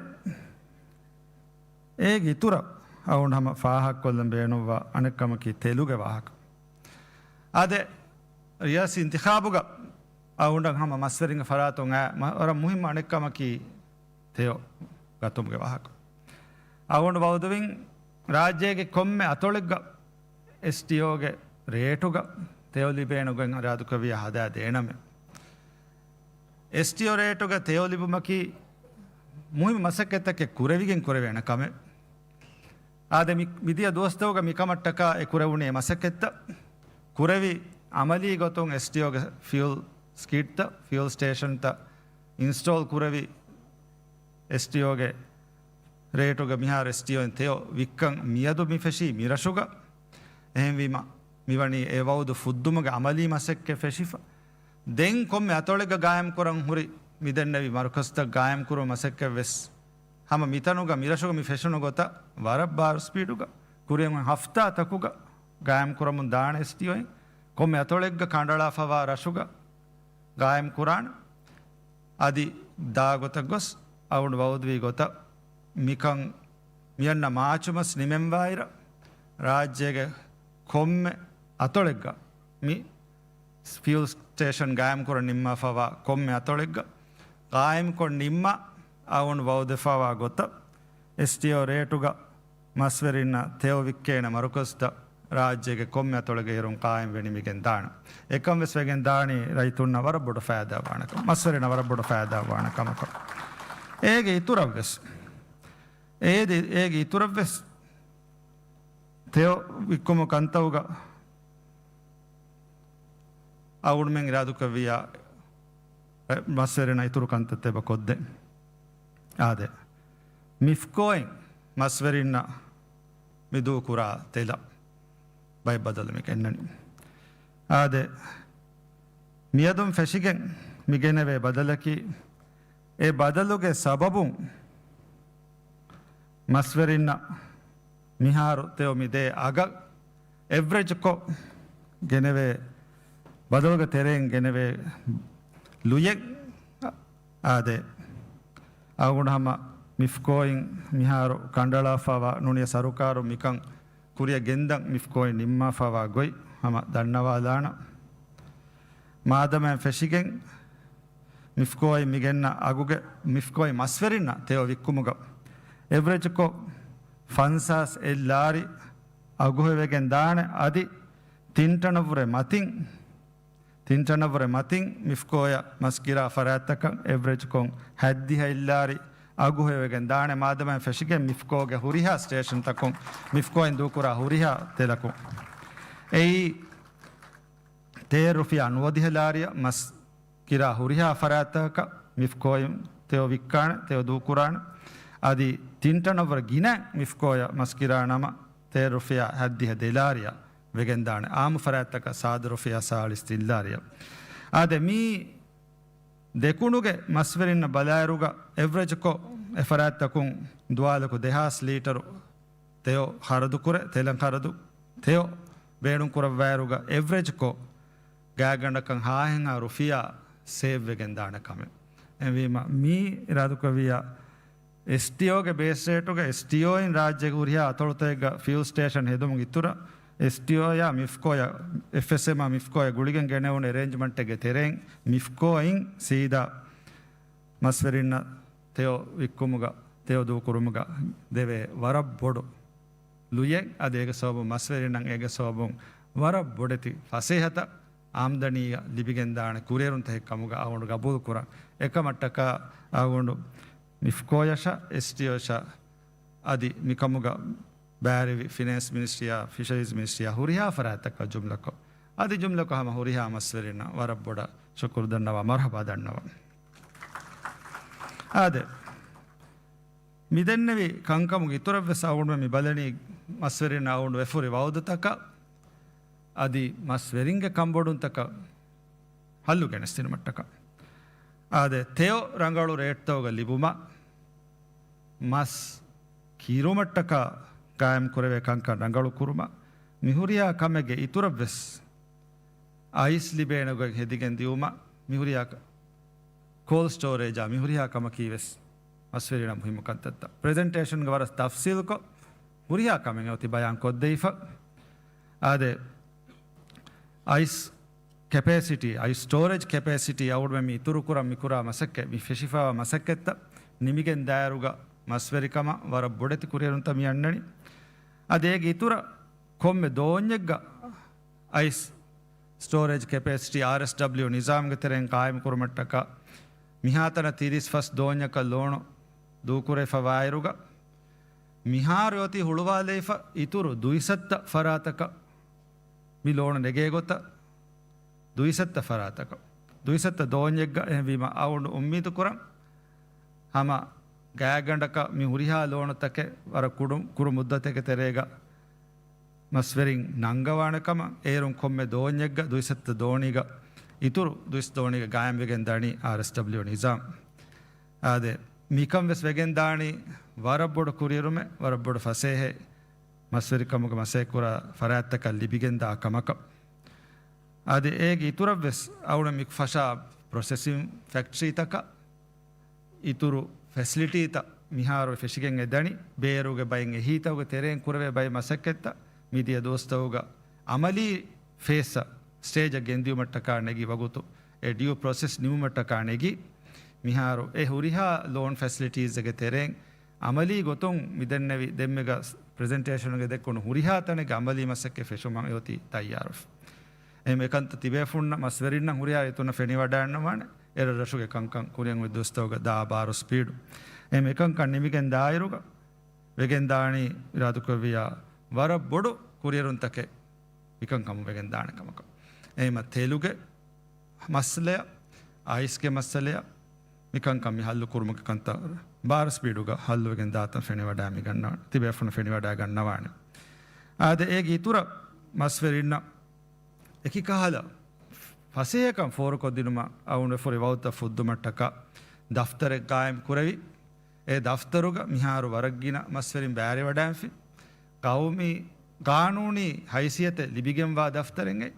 އޭގެ އިތުރަށް އަޅުގަނޑު ހަމަ ފާހަގަކޮށްލަން ބޭނުންވާ އަނެއް ކަމަކީ ތެލުގެ ވާހަކަ. އާދެ، ރިޔާސީ އިންތިޚާބުގަ އަޅުގަނޑަށް ހަމަ މަސްވެރިންގެ ފަރާތުން އައި މަ-، ވަރަށް މުހިއްމު އަނެއް ކަމަކީ ތެޔޮ ގަތުމުގެ ވާހަކަ. އަޅުގަނޑު ވައުދުވިން ރާއްޖޭގެ ކޮންމެ އަތޮޅެއްގަ އެސްޓީއޯގެ ރޭޓުގަ ތެޔޮ ލިބޭނެ ގޮތް އިރާދަކުރެއްވިއްޔާ ހަދާ ދޭނަމޭ. އެސްޓީއޯ ރޭޓުގަ ތެޔޮ ލިބުމަކީ މުހިއްމު މަސައްކަތްތަކެއް ކުރެވިގެން ކުރެވޭނެ ކަމެއް. އާދެ، މި-، މިދިޔަ ދުވަސްތަކުގަ މިކަމަށްޓަކާ އެ ކުރެވުނީ މަސައްކަތްތައް ކުރެވި އަމަލީ ގޮތުން އެސްޓީއޯގެ ފިއުލް ސްކިޑްތައް، ފިއުލް ސްޓޭޝަންތައް އިންސްޓޯލް ކުރެވި އެސްޓީއޯގެ ރޭޓުގަ މިހާރު އެސްޓީއޯއިން ތެޔޮ ވިއްކަން މިއަދު މި ފެށީ މިރަށުގަ. އެހެންވީމަ، މިވަނީ އެ ވައުދު ފުއްދުމުގެ އަމަލީ މަސައްކަތް ފެށިފަ. ދެން ކޮންމެ އަތޮޅެއްގަ ގާއިމްކުރަން ހުރި މިދެންނެވި މަރުކަޒުތައް ގާއިމްކުރުމަށް މަސައްކަތް ވެސް ހަމަ މިތަނުގަ މިރަށުގަ މި ފެށުނު ގޮތަށް ވަރަށް ބާރު ސްޕީޑުގަ ކުރިއަށް ހަފްތާތަކުގަ ގާއިމް ކުރަމުން ދާނެ އެސްޓީއޯއިން. ކޮންމެ އަތޮޅެއްގަ ކަނޑައަޅާފަވާ ރަށުގަ ގާއިމް ކުރާނެ. އަދި ދާ ގޮތަށް ގޮސް އަޅުގަނޑު ވައުދުވީ ގޮތަށް މިކަން މިއަންނަ މާޗު މަސް ނިމެންވާއިރަށް، ރާއްޖޭގެ ކޮންމެ އަތޮޅެއްގަ މި ފިއުލް ސްޓޭޝަން ގާއިމްކުރަން ނިންމާފަވާ ކޮންމެ އަތޮޅެއްގަ ގާއިމްކޮށް ނިންމާ، އަޅުގަނޑު ވައުދެފަވާ ގޮތަށް އެސްޓީއޯ ރޭޓުގަ މަސްވެރިންނަށް ތެޔޮ ވިއްކޭނެ މަރުކަޒުތައް ރާއްޖޭގެ ކޮންމެ އަތޮޅެއްގަ އިރުން ޤާއިމް ވެ ނިމިގެން ދާނެ. އެކަން ވެސް ވެގެން ދާނީ ރައްޔިތުންނަށް ވަރަށް ބޮޑު ފައިދާ ވާނެ ކަމަށް، މަސްވެރިންނަށް ވަރަށް ބޮޑު ފައިދާ ވާނެ ކަމަކަށް. އޭގެ އިތުރަށް ވެސް، އޭދެ-، އޭގެ އިތުރަށް ވެސް ތެޔޮ ވިއްކުމު ކަންތައުގަ އަޅުގަނޑުމެން އިރާދުކުރެއްވިއްޔާ، މަސްވެރިންނަށް އިތުރު ކަންތައްތައް އެބަ ކޮށްދޭ. އާދެ، މިފްކޯއިން މަސްވެރިންނަށް މި ދޫކުރާ ތެލަށް ބައެއް ބަދަލު މި ގެންނަނީ. އާދެ، މިއަދުން ފެށިގެން މި ގެނެވޭ ބަދަލަކީ، އެ ބަދަލުގެ ސަބަބުން މަސްވެރިންނަށް މިހާރު ތެޔޮ މި ދޭ އަގަށް އެވްރެޖްކޮށް ގެނެވޭ، ބަދަލުގެ ތެރެއިން ގެނެވޭ ލުޔެއް. އާދެ، އަޅުގަނޑު ހަމަ މިފްކޯއިން މިހާރު ކަނޑައަޅާފަވާ ނޫނީ ސަރުކާރު މިކަން ކުރިއަށް ގެންދަން މިފްކޯއިން ނިންމާފަވާ ގޮތް ހަމަ ދަންނަވާލާނަން. މާދަމާއިން ފެށިގެން މިފްކޯއިން މިގެންނަ އަގުގެ، މިފްކޯއިން މަސްވެރިންނަށް ތެޔޮ ވިއްކުމުގަ އެވްރެޖްކޮށް ފަންސާސް އެއްލާރި އަގުހެވިގެން ދާނެ. އަދި ތިން ޓަނަށްވުރެ މަތިން، ތިން ޓަނަށްވުރެ މަތިން މިފްކޯއަށް މަސް ކިރާ ފަރާތްތަކަށް އެވްރެޖްކޮށް ހަތްދިހަ އެއްލާރި އަގުހެވިގެން ދާނެ، މާދަމާއިން ފެށިގެން މިފްކޯގެ ހުރިހާ ސްޓޭޝަންތަކުން މިފްކޯއިން ދޫކުރާ ހުރިހާ ތެލަކުން. އެއީ ތޭރަ ރުފިޔާ ނުވަދިހަ ލާރިއަށް މަސް ކިރާ ހުރިހާ ފަރާތްތަކަކަށް މިފްކޯއިން ތެޔޮ ވިއްކާނެ، ތެޔޮ ދޫކުރާނެ. އަދި ތިން ޓަނަށްވުރެ ގިނަ މިފްކޯއަށް މަސް ކިރާ ނަމަ، ތޭރަ ރުފިޔާ ހަތްދިހަ ދެލާރިއަށް ވެގެންދާނެ. އާއްމު ފަރާތްތަކަށް ސާދަ ރުފިޔާ ސާޅީސް ތިން ލާރިއަށް. އާދެ، މީ ދެކުނުގެ މަސްވެރިންނަށް ބަލާއިރުގަ އެވްރެޖްކޮށް އެ ފަރާތްތަކުން ދުވާލަކު ދެހާސް ލީޓަރު ތެޔޮ ޚަރަދުކުރެ، ތެލަށް ޚަރަދު، ތެޔޮ ބޭނުން ކުރައްވާއިރުގަ އެވްރެޖްކޮށް ގާތްގަނޑަކަށް ހާހެއްހާ ރުފިޔާ ސޭވް ވެގެން ދާނެ ކަމެއް. އެހެންވީމަ، މީ އިރާދަކުރެއްވިއްޔާ، އެސްޓީއޯގެ ބޭސް ރޭޓުގަ އެސްޓީއޯއިން ރާއްޖޭގެ ހުރިހާ އަތޮޅުތަކެއްގަ ފިއުލް ސްޓޭޝަން ހެދުމުގެ އިތުރަށް، އެސްޓީއޯއާ މިފްކޯއާ، އެފްއެސްއެމްއާ މިފްކޯއާ ގުޅިގެން ގެނެވުނު އެރޭންޖްމަންޓެއްގެ ތެރެއިން މިފްކޯއިން ސީދާ މަސްވެރިންނަށް ތެޔޮ ވިއްކުމުގަ، ތެޔޮ ދޫކުރުމުގަ ދެވޭ ވަރަށް ބޮޑު ލުޔެއް. އަދި އޭގެ ސަބަބުން މަސްވެރިންނަށް އޭގެ ސަބަބުން ވަރަށް ބޮޑެތި ފަސޭހަތައް އާމްދަނީއަށް ލިބިގެންދާނެ ކުރިއެރުންތަކެއް ކަމުގަ އަޅުގަނޑު ގަބޫލުކުރަން. އެކަމަށްޓަކާ އަޅުގަނޑު މިފްކޯއަށާ އެސްޓީއޯއަށާ އަދި މިކަމުގަ ބައިވެރިވި ފިނޭންސް މިނިސްޓްރީއާ، ފިޝަރީޒް މިނިސްޓްރީއާ ހުރިހާ ފަރާތްތަކަށް ޖުމްލަކޮށް، އަދި ޖުމްލަކޮށް ހަމަ ހުރިހާ މަސްވެރިންނަށް ވަރަށް ބޮޑަށް ޝުކުރު ދަންނަވާ، މަރުޙަބާ ދަންނަވަން. އާދެ، މިދެންނެވި ކަންކަމުގެ އިތުރަށްވެސް އަޅުގަނޑުމެން މި ބަލަނީ މަސްވެރިންނަށް އަޅުގަނޑު ވެފުރި ވައުދުތަކަށް އަދި މަސްވެރިންގެ ކަންބޮޑުންތަކަށް ހައްލު ގެނެސްދިނުމަށްޓަކާ. އާދެ، ތެޔޮ ރަނގަޅު ރޭޓްތަކުގަ ލިބުމަށް މަސް ކިރުމަށްޓަކާ ގާއިމް ކުރެވޭ ކަންކަން ރަނގަޅު ކުރުމަށް މި ހުރިހާ ކަމެއްގެ އިތުރަށްވެސް އައިސް ލިބޭނެ ގޮތް ހެދިގެން ދިއުމަށް މި ހުރިހާ ކޯލްޑް ސްޓޯރޭޖާ މި ހުރިހާ ކަމަކީ ވެސް މަސްވެރިންނަށް މުހިއްމު ކަންތައްތައް. ޕްރެޒެންޓޭޝަންގަ ވަރަށް ތަފްސީލުކޮށް ހުރިހާ ކަމެއް އޮތީ ބަޔާން ކޮށްދެވިފަ. އާދެ، އައިސް ކެޕޭސިޓީ، އައިސް ސްޓޯރޭޖް ކެޕޭސިޓީ އަޅުގަނޑުމެން މި އިތުރުކުރަން މިކުރާ މަސައްކަތް، މި ފެށިފައިވާ މަސައްކަތްތައް ނިމިގެން ދާއިރުގަ މަސްވެރިކަމަށް ވަރަށް ބޮޑެތި ކުރިއެރުންތައް މި އަންނަނީ. އަދި އޭގެ އިތުރަށް ކޮންމެ ދޯންޏެއްގަ އައިސް ސްޓޯރޭޖް ކެޕޭސިޓީ އާރްއެސްޑަބްލިޔު ނިޒާމްގެ ތެރެއިން ޤާއިމު ކުރުމަށްޓަކާ މިހާތަނަށް ތިރީސް ފަސް ދޯންޏަކަށް ލޯނު ދޫކުރެވިފަ ވާއިރުގަ، މިހާރު އޮތީ ހުޅުވާލެވިފަ އިތުރު ދުއިސައްތަ ފަރާތަކަށް މި ލޯނު ނެގޭ ގޮތަށް، ދުއިސައްތަ ފަރާތަކަށް، ދުއިސައްތަ ދޯންޏެއްގަ. އެހެންވީމަ އަޅުގަނޑު އުއްމީދު ކުރަން، ހަމަ ގާތްގަނޑަކަށް މި ހުރިހާ ލޯނުތަކެއް ވަރަށް ކުޑަ، ކުރު މުއްދަތެއްގެ ތެރޭގަ މަސްވެރިން ނަންގަވާނެ ކަމަށް، އޭރުން ކޮންމެ ދޯންޏެއްގަ ދުއިސައްތަ ދޯނީގަ އިތުރު ދުއިސައްތަ ދޯނީގަ ގާއިމްވެގެން ދަނީ އާރްއެސްޑަބްލިޔު ނިޒާމް. އާދެ، މިކަން ވެސް ވެގެން ދާނީ ވަރަށް ބޮޑު ކުރިއެރުމެއް، ވަރަށް ބޮޑު ފަސޭހައެއް. މަސްވެރިކަމުގެ މަސައްކަތްކުރާ ފަރާތްތަކަށް ލިބިގެންދާ ކަމަކަށް. އަދި އޭގެ އިތުރަށްވެސް އަޅުގަނޑު މި ފަށާ ޕްރޮސެސިން ފެކްޓްރީތަކަށް އިތުރު ފެސިލިޓީތައް މިހާރު ފެށިގެން އެދަނީ، ބޭރުގެ ބައިން އެހީތަކުގެ ތެރެއިން ކުރެވޭ ބައެއް މަސައްކަތްތައް މިދިޔަ ދުވަސްތަކުގަ އަމަލީ ފޭސްއަށް، ސްޓޭޖަށް ގެންދިއުމަށްޓަކާ ނެގި ވަގުތު އެ ޑިއު ޕްރޮސެސް ނިމުމަށްޓަކާ ނެގި، މިހާރު އެ ހުރިހާ ލޯން ފެސިލިޓީސްގެ ތެރެއިން އަމަލީ ގޮތުން މިދެންނެވި ދެންމެގަ ޕްރެޒެންޓޭޝަނުގެ ދެއްކުނު ހުރިހާ ތަނެއްގެ އަމަލީ މަސައްކަތް ފެށުމަށް އެއޮތީ ތައްޔާރު. އެހެން އެކަންތައް ތިބޭފުންނަށް މަސްވެރިންނަށް ހުރިހާ އެތުނަށް ފެނިވަޑައިގަންނަވާނެ. އެރަށް ރަށުގެ ކަންކަން ކުރިއަށް އޮތް ދުވަސްތަކުގަ ދާ ބާރު ސްޕީޑު. އެހެން އެކަންކަން ނިމިގެން ދާއިރުގަ ވެގެންދާނީ އިރާދަކުރެއްވިއްޔާ ވަރަށް ބޮޑު ކުރިއެރުންތަކެއް މިކަންކަމުން ވެގެންދާނެ ކަމަކަށް. އެހެން ތެލުގެ މައްސަލައަށް، އައިސްގެ މައްސަލައަށް މިކަންކަން މި ހައްލު ކުރުމުގެ ކަންތައް ބާރު ސްޕީޑުގަ ހައްލުވެގެން ދާތަން ފެނިވަޑައި މި ގަންނަވާނެ. ތިބޭފުން ފެނިވަޑައި ގަންނަވާނެ. އާދެ، އޭގެ އިތުރަށް މަސްވެރިންނަށް އެކި ކަހަލަ ފަސޭހަކަން ފޯރުކޮށްދިނުމަށް އަޅުގަނޑު ފުރި ވައުދުތައް ފުއްދުމަށްޓަކާ ދަފްތަރެއް ގާއިމް ކުރެވި. އެ ދަފްތަރުގަ މިހާރު ވަރަށް ގިނަ މަސްވެރިން ބައިވެރިވަޑައިގެންފި. ޤައުމީ ޤާނޫނީ ހައިސިއްޔަތެއް ލިބިގެންވާ ދަފްތަރެއް އެއް.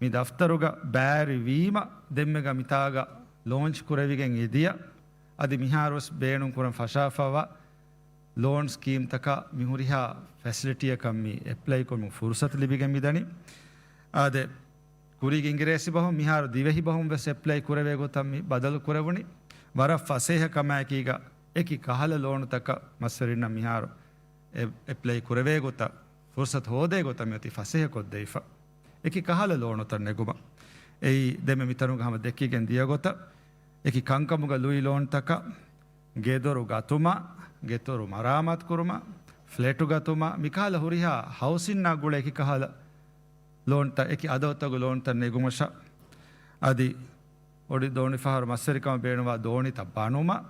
މި ދަފްތަރުގަ ބައިވެރިވީމަ ދެންމެގަ މިތާގަ ލޯންޗް ކުރެވިގެން އެދިޔަ، އަދި މިހާރުވެސް ބޭނުން ކުރަން ފަށާފައިވާ ލޯން ސްކީމްތަކާ މިހުރިހާ ފެސިލިޓީއަކަށް މި އެޕްލައި ކުރުމުގެ ފުރުސަތު ލިބިގެން މިދަނީ. އާދެ، ކުރީގެ އިނގިރޭސި ބަހުން މިހާރު ދިވެހި ބަހުން ވެސް އެޕްލައި ކުރެވޭ ގޮތަށް މި ބަދަލު ކުރެވުނީ. ވަރަށް ފަސޭހަ ކަމާއެކީގަ އެކި ކަހަލަ ލޯނުތަކަށް މަސްވެރިންނަށް މިހާރު އެ-، އެޕްލައި ކުރެވޭ ގޮތަށް ފުރުސަތު ހޯދޭ ގޮތަށް މިއޮތީ ފަސޭހަ ކޮށްދެވިފަ. އެކި ކަހަލަ ލޯނުތައް ނެގުމަށް. އެއީ ދެންމެ މިތަނުގަ ހަމަ ދެއްކިގެން ދިޔަ ގޮތަށް އެކި ކަންކަމުގަ ލުއި ލޯންތަކަށް ގެދޮރު ގަތުމަށް، ގެދޮރު މަރާމާތު ކުރުމަށް، ފްލެޓު ގަތުމަށް، މިކަހަލަ ހުރިހާ ހައުސިންއާ ގުޅޭ އެކި ކަހަލަ ލޯންތައް، އެކި އަދަދުތަކުގެ ލޯންތައް ނެގުމަށް، އަދި އޮޑި ދޯނި ފަހަރު މަސްވެރިކަމަށް ބޭނުންވާ ދޯނިތައް ބަނުމަށް،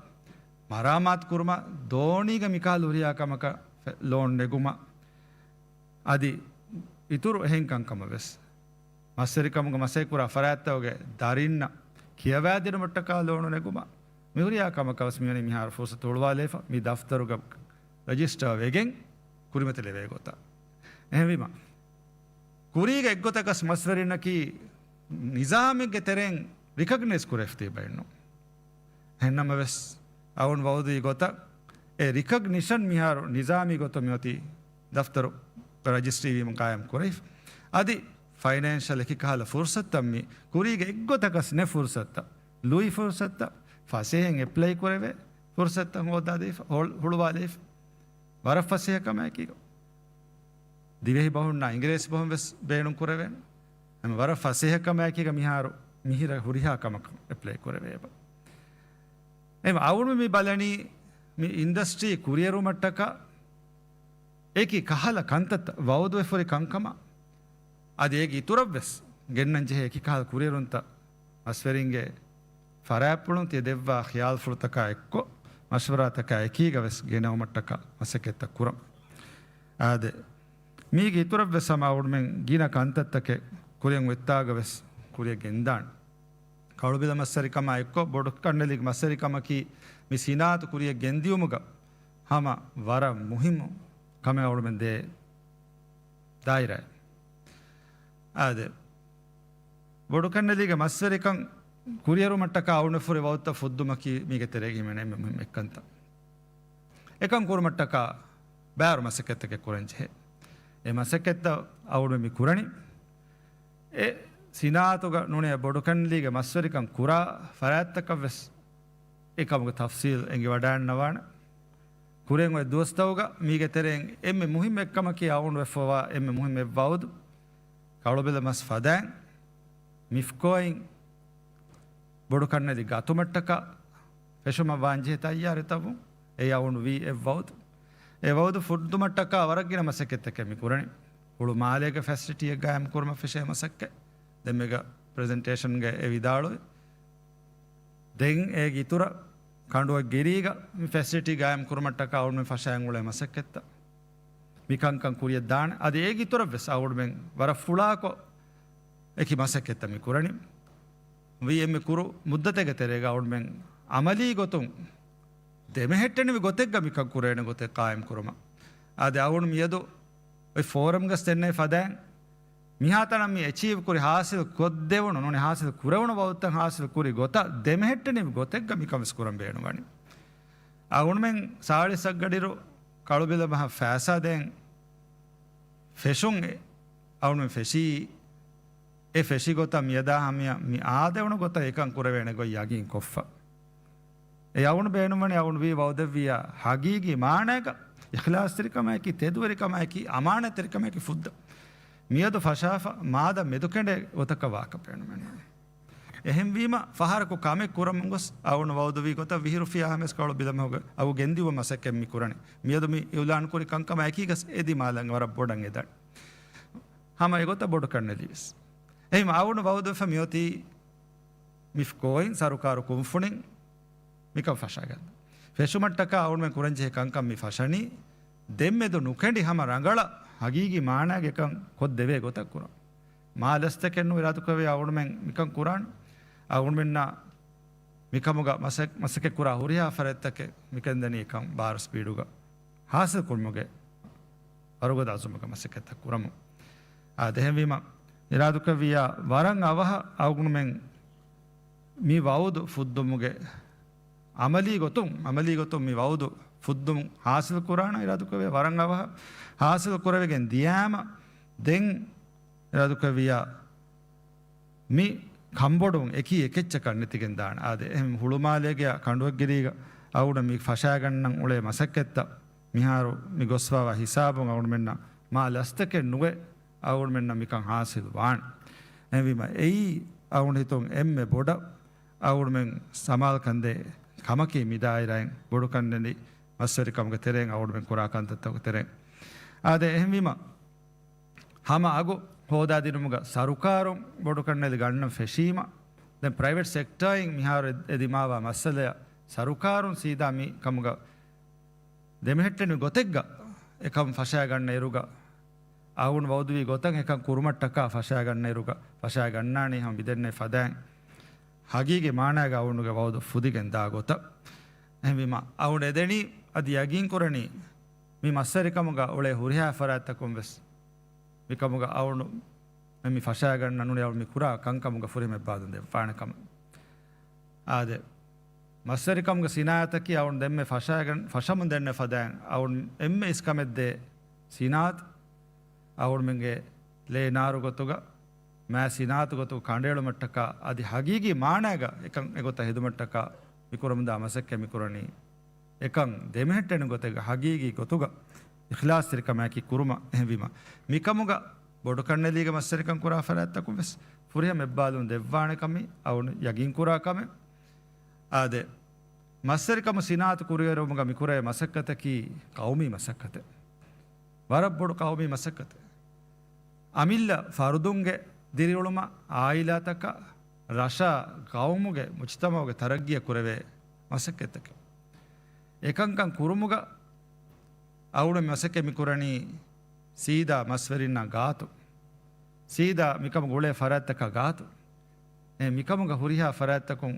މަރާމާތު ކުރުމަށް، ދޯނީގަ މިކަހަލަ ހުރިހާ ކަމަކަށް ފެ-، ލޯން ނެގުމަށް، އަދި އިތުރު އެހެން ކަންކަމަށް ވެސް. މަސްވެރިކަމުގަ މަސައްކަތްކުރާ ފަރާތްތަކުގެ ދަރިންނަށް ކިޔަވާދިނުމަށްޓަކާ ލޯނު ނެގުމަށް، މިހުރިހާ ކަމަކަށް ވެސް މިވަނީ މިހާރު ފުރުސަތު ހުޅުވާލައިފަ، މި ދަފްތަރުގަ ރަޖިސްޓާ ވެގެން ކުރިމަތިލެވޭ ގޮތަށް. އެހެންވީމަ، ކުރީގެ އެއްގޮތަކަސް މަސްވެރިންނަކީ ނިޒާމެއްގެ ތެރެއިން ރިކޮގްނައިޒް ކުރެވިފަ ތިބައެއްނު. އެހެންނަމަވެސް، އަޅުގަނޑު ވައުދުވި ގޮތަށް، އެ ރިކޮގްނިޝަން މިހާރު ނިޒާމީ ގޮތުން މިއޮތީ ދަފްތަރު ރަޖިސްޓްރީ ވީމަ ޤާއިމް ކުރެވިފަ. އަދި ފައިނޭންޝަލް އެކި ކަހަލަ ފުރުސަތުތައް މި ކުރީގެ އެއްގޮތަކަސް ނެ ފުރުސަތުތައް، ލުއި ފުރުސަތުތައް، ފަސޭހައިން އެޕްލައި ކުރެވޭ ފުރުސަތުތައް ހޯދާދީފަ، ހުޅު-، ހުޅުވާލައިފަ. ވަރަށް ފަސޭހަ ކަމާއެކީގަ. ދިވެހި ބަހުންނާ އިނގިރޭސި ބަހުން ވެސް ބޭނުން ކުރެވޭނެ. އެމަ ވަރަށް ފަސޭހަ ކަމާއެކީގަ މިހާރު މިހިރަ ހުރިހާ ކަމަކަށް އެޕްލައި ކުރެވޭ އެބަ. އެމަ އަޅުގަނޑު މި ބަލަނީ މި އިންޑަސްޓްރީ ކުރިއެރުމަށްޓަކާ އެކި ކަހަލަ ކަންތައްތައް ވައުދުވެފަ ހުރި ކަންކަމަށް އަދި އޭގެ އިތުރަށްވެސް ގެންނަން ޖެހޭ އެކި ކަހަލަ ކުރިއެރުންތައް މަސްވެރިންގެ ފަރާތްޕުޅުން ތިޔަ ދެއްވާ ޚިޔާލުފުޅުތަކާ އެއްކޮށް، މަޝްވަރާތަކާ އެކީގަ ވެސް ގެނައުމަށްޓަކާ މަސައްކަތްތައް ކުރަން. އާދެ، މީގެ އިތުރަށް ވެސް ހަމަ އަޅުގަނޑުމެން ގިނަ ކަންތައްތަކެއް ކުރިއަށް އޮތްތާގަ ވެސް ކުރިއަށް ގެންދާނެ. ކަޅުބިލަ މަސްވެރިކަމާ އެއްކޮށް، ބޮޑުކަންނެލިގެ މަސްވެރިކަމަކީ މި ސިނާއަތު ކުރިއަށް ގެންދިޔުމުގަ ހަމަ ވަރަށް މުހިއްމު ކަމެއް އަޅުގަނޑުމެން ދޭ ދާއިރާއެއް. އާދެ، ބޮޑުކަންނެލީގެ މަސްވެރިކަން ކުރިއެރުމަށްޓަކާ އަޅުގަނޑު ފުރި ވައުދުތައް ފުއްދުމަކީ މީގެ ތެރޭގަ ހިމެނޭ އެންމެ މުހިއްމު އެއްކަންތައް. އެކަން ކުރުމަށްޓަކާ ބާރު މަސައްކަތްތަކެއް ކުރަން ޖެހޭ. އެ މަސައްކަތްތައް އަޅުގަނޑު މި ކުރަނީ. އެ ސިނާއަތުގަ ނޫނޭ ބޮޑުކަންނެލީގެ މަސްވެރިކަން ކުރާ ފަރާތްތަކަށް ވެސް އެކަމުގެ ތަފްސީލް އެނގިވަޑައިގަންނަވާނެ. ކުރިއަށް އޮތް ދުވަސްތަކުގަ މީގެ ތެރެއިން އެންމެ މުހިއްމު އެއްކަމަކީ އަޅުގަނޑު ވެފަވާ އެންމެ މުހިއްމު އެއް ވައުދު، ކަޅުބިލަ މަސް ފަދައިން މިފްކޯއިން ބޮޑުކަންނެލި ގަތުމަށްޓަކާ ފެށުމަށް ވާންޖެހޭ ތައްޔާރުތައް ވުން. އެއީ އަޅުގަނޑު ވީ އެއް ވައުދު. އެ ވައުދު ފުއްދުމަށްޓަކާ ވަރަށް ގިނަ މަސައްކަތްތަކެއް މި ކުރަނީ. ހުޅު މާލޭގެ ފެސިލިޓީއެއް ގާއިމް ކުރުމަށް ފެށޭ މަސައްކަތް. ދެންމެގަ ޕްރެޒެންޓޭޝަންގައި އެ ވިދާޅުވި. ދެން އޭގެ އިތުރަށް ކަނޑުއަށް ގިރީގަ މި ފެސިލިޓީ ގާއިމް ކުރުމަށްޓަކާ އަޅުގަނޑުމެން ފަށައިގެން އުޅޭ މަސައްކަތްތައް. މި ކަންކަން ކުރިއަށް ދާނެ. އަދި އޭގެ އިތުރަށް ވެސް އަޅުގަނޑުމެން ވަރަށް ފުޅާކޮށް އެކި މަސައްކަތްތައް މި ކުރަނީ. ވީ އެންމެ ކުރު މުއްދަތެއްގެ ތެރޭގަ އަޅުގަނޑުމެން އަމަލީ ގޮތުން ދެމެހެއްޓެނިވި ގޮތެއްގަ މިކަން ކުރޭނެ ގޮތެއް ޤާއިމް ކުރުމަށް. އަދި އަޅުގަނޑު މިއަދު ފޯރަމްގަސް ދެންނެވި ފަދައިން، މިހާތަނަށް މި އެޗީވް ކުރި ހާސިލް ކޮށްދެވުނު، ނޫނީ ހާސިލް ކުރެވުނު ވައުދުތައް ހާސިލް ކުރި ގޮތަށް ދެމެހެއްޓެނިވި ގޮތެއްގަ މިކަން ވެސް ކުރަން ބޭނުންވަނީ. އަޅުގަނޑުމެން ސާޅީސް އަށްގަޑިއިރު ކަޅުބިލަ މަހަށް ފައިސާ ދޭން ފެށުން އެ އަޅުގަނޑުމެން ފެށީ، އެ ފެށި ގޮތަށް މިއަދާ ހަމަޔަށް މި އާދެވުނު ގޮތަށް އެކަން ކުރެވޭނެ ގޮތް ޔަގީން ކޮށްފަ. އެ އަޅުގަނޑު ބޭނުންވަނީ އަޅުގަނޑު ވީ ވައުދެއްވިއްޔާ ހަގީގީ މާނައިގަ އިޚްލާޞްތެރިކަމާއެކީ، ތެދުވެރިކަމާއެކީ، އަމާނާތްތެރިކަމާއެކީ ފުއްދަ. މިއަދު ފަށާފަ މާދަ މެދުކެނޑޭ ގޮތަކަށް ވާކަށް ބޭނުމެއް ނޫން. އެހެންވީމަ، ފަހަރަކު ކަމެއް ކުރަމުން ގޮސް އަޅުގަނޑު ވައުދުވީ ގޮތަށް ވިހިރު ފިޔާ ހަމަޔަސް ކަޅު ބިލަމަހުގަ އަގު ގެންދިއުމަށް މަސައްކަތް މި ކުރަނީ. މިއަދު މި އިއުލާން ކުރި ކަންކަމާ އެކީގަސް އެދި މާލަން ވަރަށް ބޮޑަށް އެދަނީ. ހަމަ އެގޮތަށް ބޮޑުކަން ނެލިވެސް. އެހެން އަޅުގަނޑު ވައުދުވެފަ މިއޮތީ މިފްކޯއިން ސަރުކާރު ކުންފުނިން މިކަން ފަށާގަންނަ. ފެށުމަށްޓަކާ އަޅުގަނޑުމެން ކުރަންޖެހޭ ކަންކަން މި ފަށަނީ، ދެންމެދު ނުކެނޑި ހަމަ ރަނގަޅަށް ހަގީގީ މާނައިގަ އެކަން ކޮށްދެވޭ ގޮތަށް ކުރަން. މާ ލަސްތަކެއް ނު އިރާދަކުރެވި އަޅުގަނޑުމެން މިކަން ކުރާން. އަޅުގަނޑުމެންނަށް މިކަމުގަ މަސަ-، މަސައްކަތް ކުރާ ހުރިހާ ފަރާތްތަކެއް މިކަން ދަނީ އެކަން ބާރު ސްޕީޑުގަ ހާސިލް ކުރުމުގެ ވަރުގަދަ އަޒުމުގެ މަސައްކަތްތައް ކުރަމުން. އާދެ، އެހެންވީމަ، އިރާދަކުރެއްވިއްޔާ ވަރަށް އަވަހަށް އަޅުގަނޑުމެން މި ވައުދު ފުއްދުމުގެ އަމަލީ ގޮތުން، އަމަލީ ގޮތުން މި ވައުދު ފުއްދުމުން ހާސިލް ކުރާނަން އިރާދަކުރެއްވިއްޔާ ވަރަށް އަވަހަށް ހާސިލް ކުރެވިގެން ދިޔާމަ، ދެން އިރާދަކުރެއްވިއްޔާ މި ކަންބޮޑުވުން އެކީ އެކެއްޗަކަށް ނެތިގެން ދާނެ. އާދެ، އެހެން ހުޅުމާލޭގެ ކަނޑުއެއްގެ ރީގަ އަޅުގަނޑު މި ފަށާގަންނަން އުޅޭ މަސައްކަތްތައް މިހާރު މި ގޮސްފަވާ ހިސާބުން އަޅުގަނޑުމެންނަށް މާ ލަސްތަކެއް ނުވެ އަޅުގަނޑުމެންނަށް މިކަން ހާސިލް ވާނެ. އެހެންވީމަ، އެއީ އަޅުގަނޑު ހިތުން އެންމެ ބޮޑަށް އަޅުގަނޑުމެން ސަމާލުކަންދޭ ކަމަކީ މި ދާއިރާއިން ބޮޑުކަންނެލި މަސްވެރިކަމުގެ ތެރެއިން އަޅުގަނޑުމެން ކުރާ ކަންތައްތަކުގެ ތެރެއިން. އާދެ، އެހެންވީމަ، ހަމަ އަގު ހޯދާދިނުމުގަ ސަރުކާރުން ބޮޑުކަންނެލި ގަންނަން ފެށީމަ، ދެން ޕްރައިވެޓް ސެކްޓާއިން މިހާރު އެ-، އެދިމާވާ މައްސަލަޔަށް ސަރުކާރުން ސީދާ މި ކަމުގަ ދެމެހެއްޓެނި ގޮތެއްގަ އެކަން ފަށާގަންނަ އިރުގަ، އަޅުގަނޑު ވައުދުވީ ގޮތަށް އެކަން ކުރުމަށްޓަކާ ފަށާގަންނަ އިރުގަ، ފަށާގަންނާނީ ހަމަ މިދެންނެވި ފަދައިން ހަގީގީ މާނައިގަ އަޅުގަނޑުގެ ވައުދު ފުދިގެން ދާ ގޮތަށް. އެހެންވީމަ، އަޅުގަނޑު އެދެނީ އަދި ޔަގީން ކުރަނީ މި މަސްވެރިކަމުގަ އުޅޭ ހުރިހާ ފަރާތްތަކުން ވެސް މިކަމުގަ އަޅުގަނޑު މި ފަށާގަންނަން ނޫނީ އަޅުގަނޑު މި ކުރާ ކަންކަމުގަ ފުރިހަމަ އެއްބާލުން ދެއްވާނެ ކަމަށް. އާދެ، މަސްވެރިކަމުގެ ސިނާއަތަކީ އަޅުގަނޑު ދެންމެ ފަށާގަން-، ފަށަމުން ދެންނެވި ފަދައިން އަޅުގަނޑު އެންމެ އިސްކަމެއް ދޭ ސިނާއަތު، އަޅުގަނޑުމެންގެ ލޭ ނާރު ގޮތުގަ މާ ސިނާއަތު ގޮތުގަ ކަނޑައެޅުމަށްޓަކާ އަދި ހަގީގީ މާނައިގަ އެކަން އެގޮތަށް ހެދުމަށްޓަކާ މި ކުރަމުންދާ މަސައްކަތް މި ކުރަނީ އެކަން ދެމެހެއްޓެނި ގޮތެއްގަ ހަގީގީ ގޮތުގަ އިޚްލާޞްތެރިކަމާއެކީ ކުރުމަށް. އެހެންވީމަ، މިކަމުގަ ބޮޑުކަންނެލީގެ މަސްވެރިކަން ކުރާ ފަރާތްތަކުން ވެސް ފުރިހަމަ އެއްބާލުން ދެއްވާނެ ކަމީ އަޅުގަނޑު ޔަގީން ކުރާ ކަމެއް. އާދެ، މަސްވެރިކަމު ސިނާއަތު ކުރިއެރުވުމުގަ މި ކުރޭ މަސައްކަތަކީ ޤައުމީ މަސައްކަތެއް. ވަރަށް ބޮޑު ޤައުމީ މަސައްކަތެއް. އަމިއްލަ ފަރުދުންގެ ދިރިއުޅުމަށް، އާއިލާތަކަށް، ރަށާ، ޤައުމުގެ، މުޖްތަމަޢުގެ ތަރައްގީއަށް ކުރެވޭ މަސައްކަތްތަކެއް. އެކަންކަން ކުރުމުގަ އަޅުގަނޑު މަސައްކަތް މި ކުރަނީ ސީދާ މަސްވެރިންނާ ގާތު، ސީދާ މިކަމުގަ އުޅޭ ފަރާތްތަކާ ގާތު. އެ މިކަމުގަ ހުރިހާ ފަރާތްތަކުން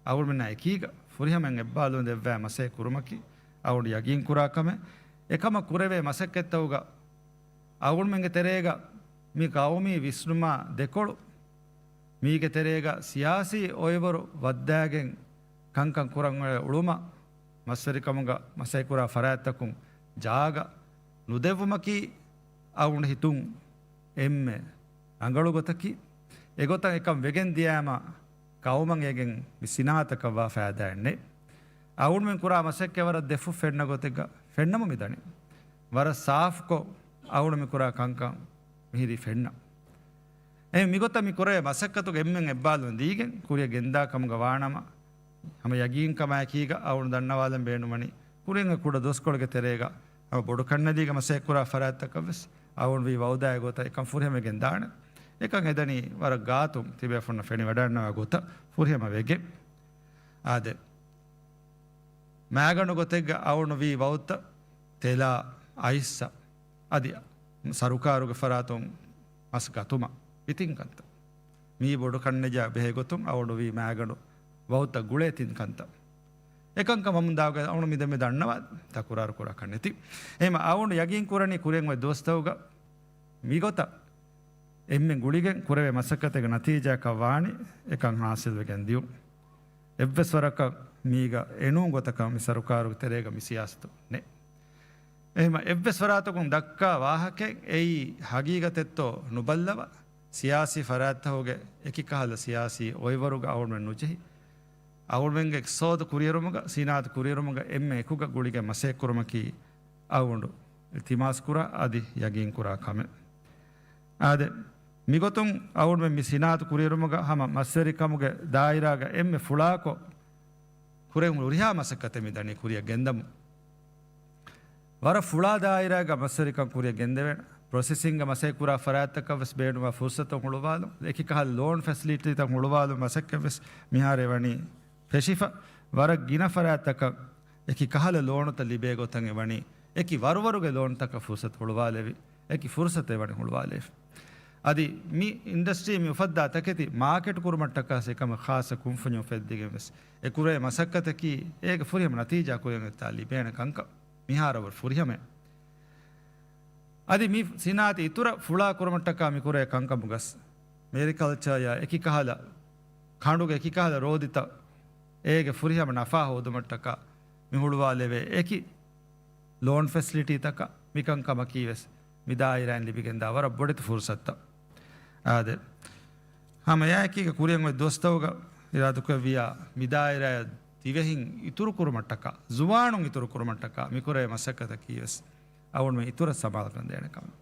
އަޅުގަނޑުމެންނާ އެކީގަ ފުރިހަމައިން އެއްބާލުން ދެއްވާ މަސައްކަތް ކުރުމަކީ އަޅުގަނޑު ޔަގީން ކުރާ ކަމެއް. އެކަމަށް ކުރެވޭ މަސައްކަތްތަކުގަ އަޅުގަނޑުމެންގެ ތެރޭގަ މި ޤައުމީ ވިސްނުމާ ދެކޮޅު، މީގެ ތެރޭގަ ސިޔާސީ އޮއިވަރު ވައްދާގެން ކަންކަން ކުރަން އުޅޭ އުޅުމަށް މަސްވެރިކަމުގަ މަސައްކަތް ކުރާ ފަރާތްތަކުން ޖާގަ ނުދެއްވުމަކީ އަޅުގަނޑު ހިތުން އެންމެ ރަނގަޅު ގޮތަކީ. އެގޮތަށް އެކަން ވެގެން ދިޔާމަ ޤައުމަށް އޭގެން މި ސިނާއަތަކަށްވާ ފައިދާއެއް ނެތް. އަޅުގަނޑުމެން ކުރާ މަސައްކަތް ވަރަށް ދެފުށް ފެންނަ ގޮތެއްގަ ފެންނަމުން މިދަނީ. ވަރަށް ސާފުކޮށް އަޅުގަނޑު މި ކުރާ ކަންކަން މިހިރީ ފެންނަ. އެ މިގޮތަށް މި ކުރޭ މަސައްކަތުގެ އެންމެން އެއްބާލުން ދީގެން ކުރިއަށް ގެންދާ ކަމުގަ ވާނަމަ، ހަމަ ޔަގީންކަމާއެކީގަ އަޅުގަނޑު ދަންނަވާލަން ބޭނުންވަނީ، ކުރިން ކުޑަ ދުވަސްކޮޅެއްގެ ތެރޭގަ ހަމަ ބޮޑުކަންނެލީގެ މަސައްކަތް ކުރާ ފަރާތްތަކަށް ވެސް އަޅުގަނޑު ވީ ވައުދާއި ގޮތަށް އެކަން ފުރިހަމަވެގެން ދާނެ. އެކަން ހެދަނީ ވަރަށް ގާތުން ތިބޭފުންނަށް ފެނިވަޑަންނަވާ ގޮތަށް ފުރިހަމަވެގެން. އާދެ، މައިގަނޑު ގޮތެއްގަ އަޅުގަނޑު ވީ ވައުދުތައް ތެލާ، އައިސްއަށް އަދި ސަރުކާރުގެ ފަރާތުން މަސް ގަތުމަށް ވިތިން ކަންތައް. މީ ބޮޑުކަންނެޖާ ބެހޭ ގޮތުން އަޅުގަނޑު ވީ މައިގަނޑު ވައުދުތައް ގުޅޭ ތިން ކަންތައް. އެކަންކަމަށް ހަމަ ދާގަ އަޅުގަނޑު މި ދެންމެ ދަންނަވާ ތަކުރާރު ކުރާކަށް ނެތި. އެހެން އަޅުގަނޑު ޔަގީން ކުރަނީ ކުރިއަށް އޮތް ދުވަސްތަކުގަ މިގޮތަށް އެންމެ ގުޅިގެން ކުރެވޭ މަސައްކަތެއްގެ ނަތީޖާއަކަށް ވާނީ އެކަން ހާސިލްވެގެން ދިޔުން. އެއްވެސް ވަރަކަށް މީގަ އެނޫން ގޮތަކަށް މި ސަރުކާރުގެ ތެރޭގަ މި ސިޔާސަތު ނެތް. އެހެން އެއްވެސް ފަރާތަކުން ދައްކާ ވާހަކައެއް އެއީ ހަގީގަތެއްތޯ ނުބައްލަވާ، ސިޔާސީ ފަރާތްތަކުގެ އެކި ކަހަލަ ސިޔާސީ އޮއިވަރުގަ އަޅުގަނޑުމެން ނުޖެހި، އަޅުގަނޑުމެންގެ އިޤްތިޞާދު ކުރިއެރުމުގަ، ސިނާއަތު ކުރިއެރުމުގަ އެންމެ އެކުގަ ގުޅިގެން މަސައްކަތް ކުރުމަކީ އަޅުގަނޑު އިލްތިމާސް ކުރާ އަދި ޔަގީން ކުރާ ކަމެއް. އާދެ، މިގޮތުން އަޅުގަނޑުމެން މި ސިނާއަތު ކުރިއެރުމުގަ ހަމަ މަސްވެރިކަމުގެ ދާއިރާގަ އެންމެ ފުޅާކޮށް، ކުރެވުނު ހުރިހާ މަސައްކަތެއް މި ދަނީ ކުރިއަށް ގެންދަމުން. ވަރަށް ފުޅާ ދާއިރާގަ މަސްވެރިކަން ކުރިއަށް ގެންދެވޭނެ. ޕްރޮސެސިންގ މަސައްކަތް ކުރާ ފަރާތްތަކަށް ވެސް ބޭނުންވާ ފުރުސަތު ހުޅުވާލުން، އެކި ކަހަލަ ލޯން ފެސިލިޓީތައް ހުޅުވާލުން މަސައްކަތް ވެސް މިހާރު އެ ވަނީ ފެށިފަ. ވަރަށް ގިނަ ފަރާތްތަކަށް އެކި ކަހަލަ ލޯނުތައް ލިބޭ ގޮތަށް އެ ވަނީ، އެކި ވަރުވަރުގެ ލޯނުތަކަށް ފުރުސަތު ހުޅުވާލެވި، އެކި ފުރުސަތެއް ވަނީ ހުޅުވާލެވި. އަދި މި އިންޑަސްޓްރީ މި އުފައްދާ ތަކެތި މާކެޓް ކުރުމަށްޓަކާ ސެކަމަށް ޚާއްޞަ ކުންފުނި އުފެއްދިގެން ވެސް އެ ކުރޭ މަސައްކަތަކީ އޭގެ ފުރިހަމަ ނަތީޖާ ކުރިއަށް އޮތްތާ ލިބޭނެ ކަންކަން މިހާރަށް ވަރަށް ފުރިހަމައެއް. އަދި މި ސިނާއަތު އިތުރަށް ފުޅާ ކުރުމަށްޓަކާ މި ކުރޭ ކަންކަމުގަސް، މެރިކަލްޗަރ އެކި ކަހަލަ ކަނޑުގެ އެކި ކަހަލަ ރޯދިތައް އޭގެ ފުރިހަމަ ނަފާ ހޯދުމަށްޓަކާ މި ހުޅުވާލެވޭ އެކި ލޯން ފެސިލިޓީތަކަށް މިކަންކަމަކީ ވެސް މި ދާއިރާއިން ލިބިގެންދާ ވަރަށް ބޮޑެތި ފުރުސަތުތައް. އާދެ، ހަމަ އެއާއެކީގަ ކުރިއަށް އޮތް ދުވަސްތަކުގަ އިރާދަކުރެއްވިޔާ މި ދާއިރާއަށް ދިވެހިން އިތުރު ކުރުމަށްޓަކާ، ޒުވާނުން އިތުރު ކުރުމަށްޓަކާ މިކުރޭ މަސައްކަތަކީ ވެސް އަޅުގަނޑުމެން އިތުރަށް ސަމާލުކަން ދޭނެ ކަމެއް.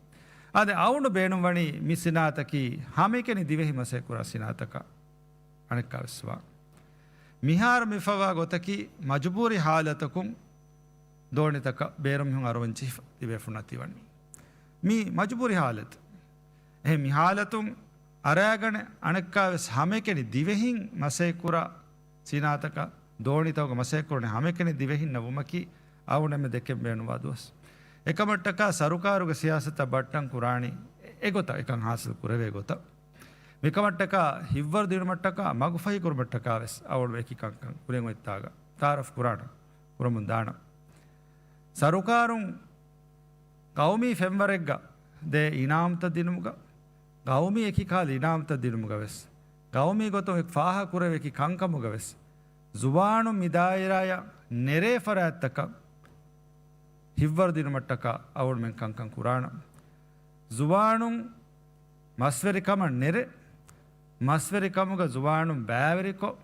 އާދެ، އަޅުގަނޑު ބޭނުންވަނީ މި ސިނާއަތަކީ ހަމައެކަނި ދިވެހި މަސައްކަތް ކުރާ ސިނާއަތަކަށް އަނެއްކާވެސް ވާން. މިހާރު މި ފަވާ ގޮތަކީ މަޖުބޫރީ ހާލަތަކުން ދޯނިތަކަށް ބޭރުން މީހުން އަރުވަން ޖެހިފަ ތިބޭފުޅުން އަތިވަނީ. މީ މަޖުބޫރީ ހާލަތު. އެހެން މި ހާލަތުން އަރާގަނެ އަނެއްކާވެސް ހަމައެކަނި ދިވެހިން މަސައްކަތް ކުރާ ސިނާއަތަކަށް ދޯނިތަކުގަ މަސައްކަތް ކުރަނީ ހަމައެކަނި ދިވެހިންނަށް ވުމަކީ އަޅުގަނޑުމެން ދެކެން ބޭނުންވާ ދުވަސް. އެކަމަށްޓަކާ ސަރުކާރުގެ ސިޔާސަތަށް ބައްޓަން ކުރާނީ އެގޮތަށް އެކަން ހާސިލް ކުރެވޭ ގޮތަށް. މިކަމަށްޓަކާ ހިތްވަރު ދިނުމަށްޓަކާ މަގުފަހިކުރުމަށްޓަކާ ވެސް އަޅުގަނޑު އެކި ކަންކަން ކުރިއަށް އޮތްތާގަ ތައާރަފް ކުރާނަން ކުރަމުން ދާނަން. ސަރުކާރުން ގައުމީ ފެންވަރެއްގަ ދޭ އިނާމްތައް ދިނުމުގަ، ގައުމީ އެކި ކަހަލަ އިނާމްތައް ދިނުމުގަ ވެސް، ގައުމީ ގޮތުން އެ ފާހަގަ ކުރެވޭ އެކި ކަންކަމުގަ ވެސް، ޒުވާނުން މި ދާއިރާއަށް ނެރޭ ފަރާތްތަކަށް ހިތްވަރު ދިނުމަށްޓަކާ އަޅުގަނޑުމެން ކަންކަން ކުރާނަން. ޒުވާނުން މަސްވެރިކަމަށް ނެރެ، މަސްވެރިކަމުގަ ޒުވާނުން ބައިވެރިކޮށް،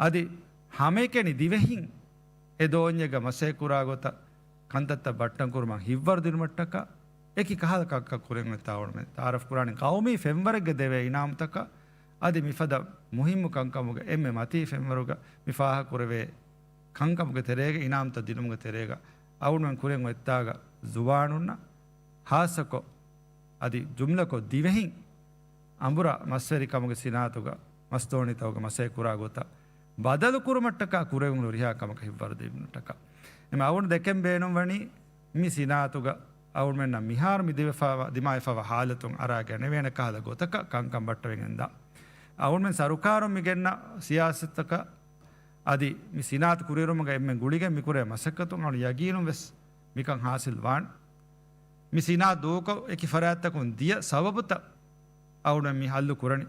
އަދި ހަމައެކަނި ދިވެހިން އެ ދޯންޏެއްގަ މަސައްކަތް ކުރާ ގޮތަށް ކަންތައްތައް ބައްޓަން ކުރުމަށް ހިތްވަރު ދިނުމަށްޓަކާ އެކި ކަހަލަ ކަންކަން ކުރިއަށް އޮތްތާ އަޅުގަނޑުމެން ތައާރަފް ކުރާނީ ގައުމީ ފެންވަރެއްގަ ދެވޭ އިނާމްތަކަށް. އަދި މިފަދަ މުހިއްމު ކަންކަމުގަ އެންމެ މަތީ ފެންވަރުގަ މި ފާހަގަ ކުރެވޭ ކަންކަމުގެ ތެރޭގަ އިނާމްތައް ދިނުމުގެ ތެރޭގަ އަޅުގަނޑުމެން ކުރިއަށް އޮތްތާގަ ޒުވާނުންނަށް ހާއްސަކޮށް އަދި ޖުމްލަކޮށް ދިވެހިން އަނބުރާ މަސްވެރިކަމުގެ ސިނާއަތުގަ، މަސްދޯނިތަކުގަ މަސައްކަތް ކުރާ ގޮތަށް ބަދަލު ކުރުމަށްޓަކާ ކުރެވުނު ހުރިހާ ކަމަކަށް ހިތްވަރު ދިނުމަށްޓަކާ. އެމަ އަޅުގަނޑު ދެކެން ބޭނުންވަނީ މި ސިނާއަތުގަ އަޅުގަނޑުމެންނަށް މިހާރު މި ދިވެފަވާ، ދިމާވެފަވާ ހާލަތުން އަރާ ގެނެވޭނެ ކަހަލަ ގޮތަކަށް ކަންކަން ބައްޓަވެގެންދާ. އަޅުގަނޑުމެން ސަރުކާރުން މި ގެންނަ ސިޔާސަތަކަށް އަދި މި ސިނާއަތު ކުރިއެރުމުގަ އެންމެން ގުޅިގެން މިކުރޭ މަސައްކަތުން އަޅުގަނޑު ޔަގީނުން ވެސް މިކަން ހާސިލް ވާން. މި ސިނާ ދޫކޮށް އެކި ފަރާތްތަކުން ދިޔަ ސަބަބުތައް އަޅުގަނޑު މި ހައްލު ކުރަނީ.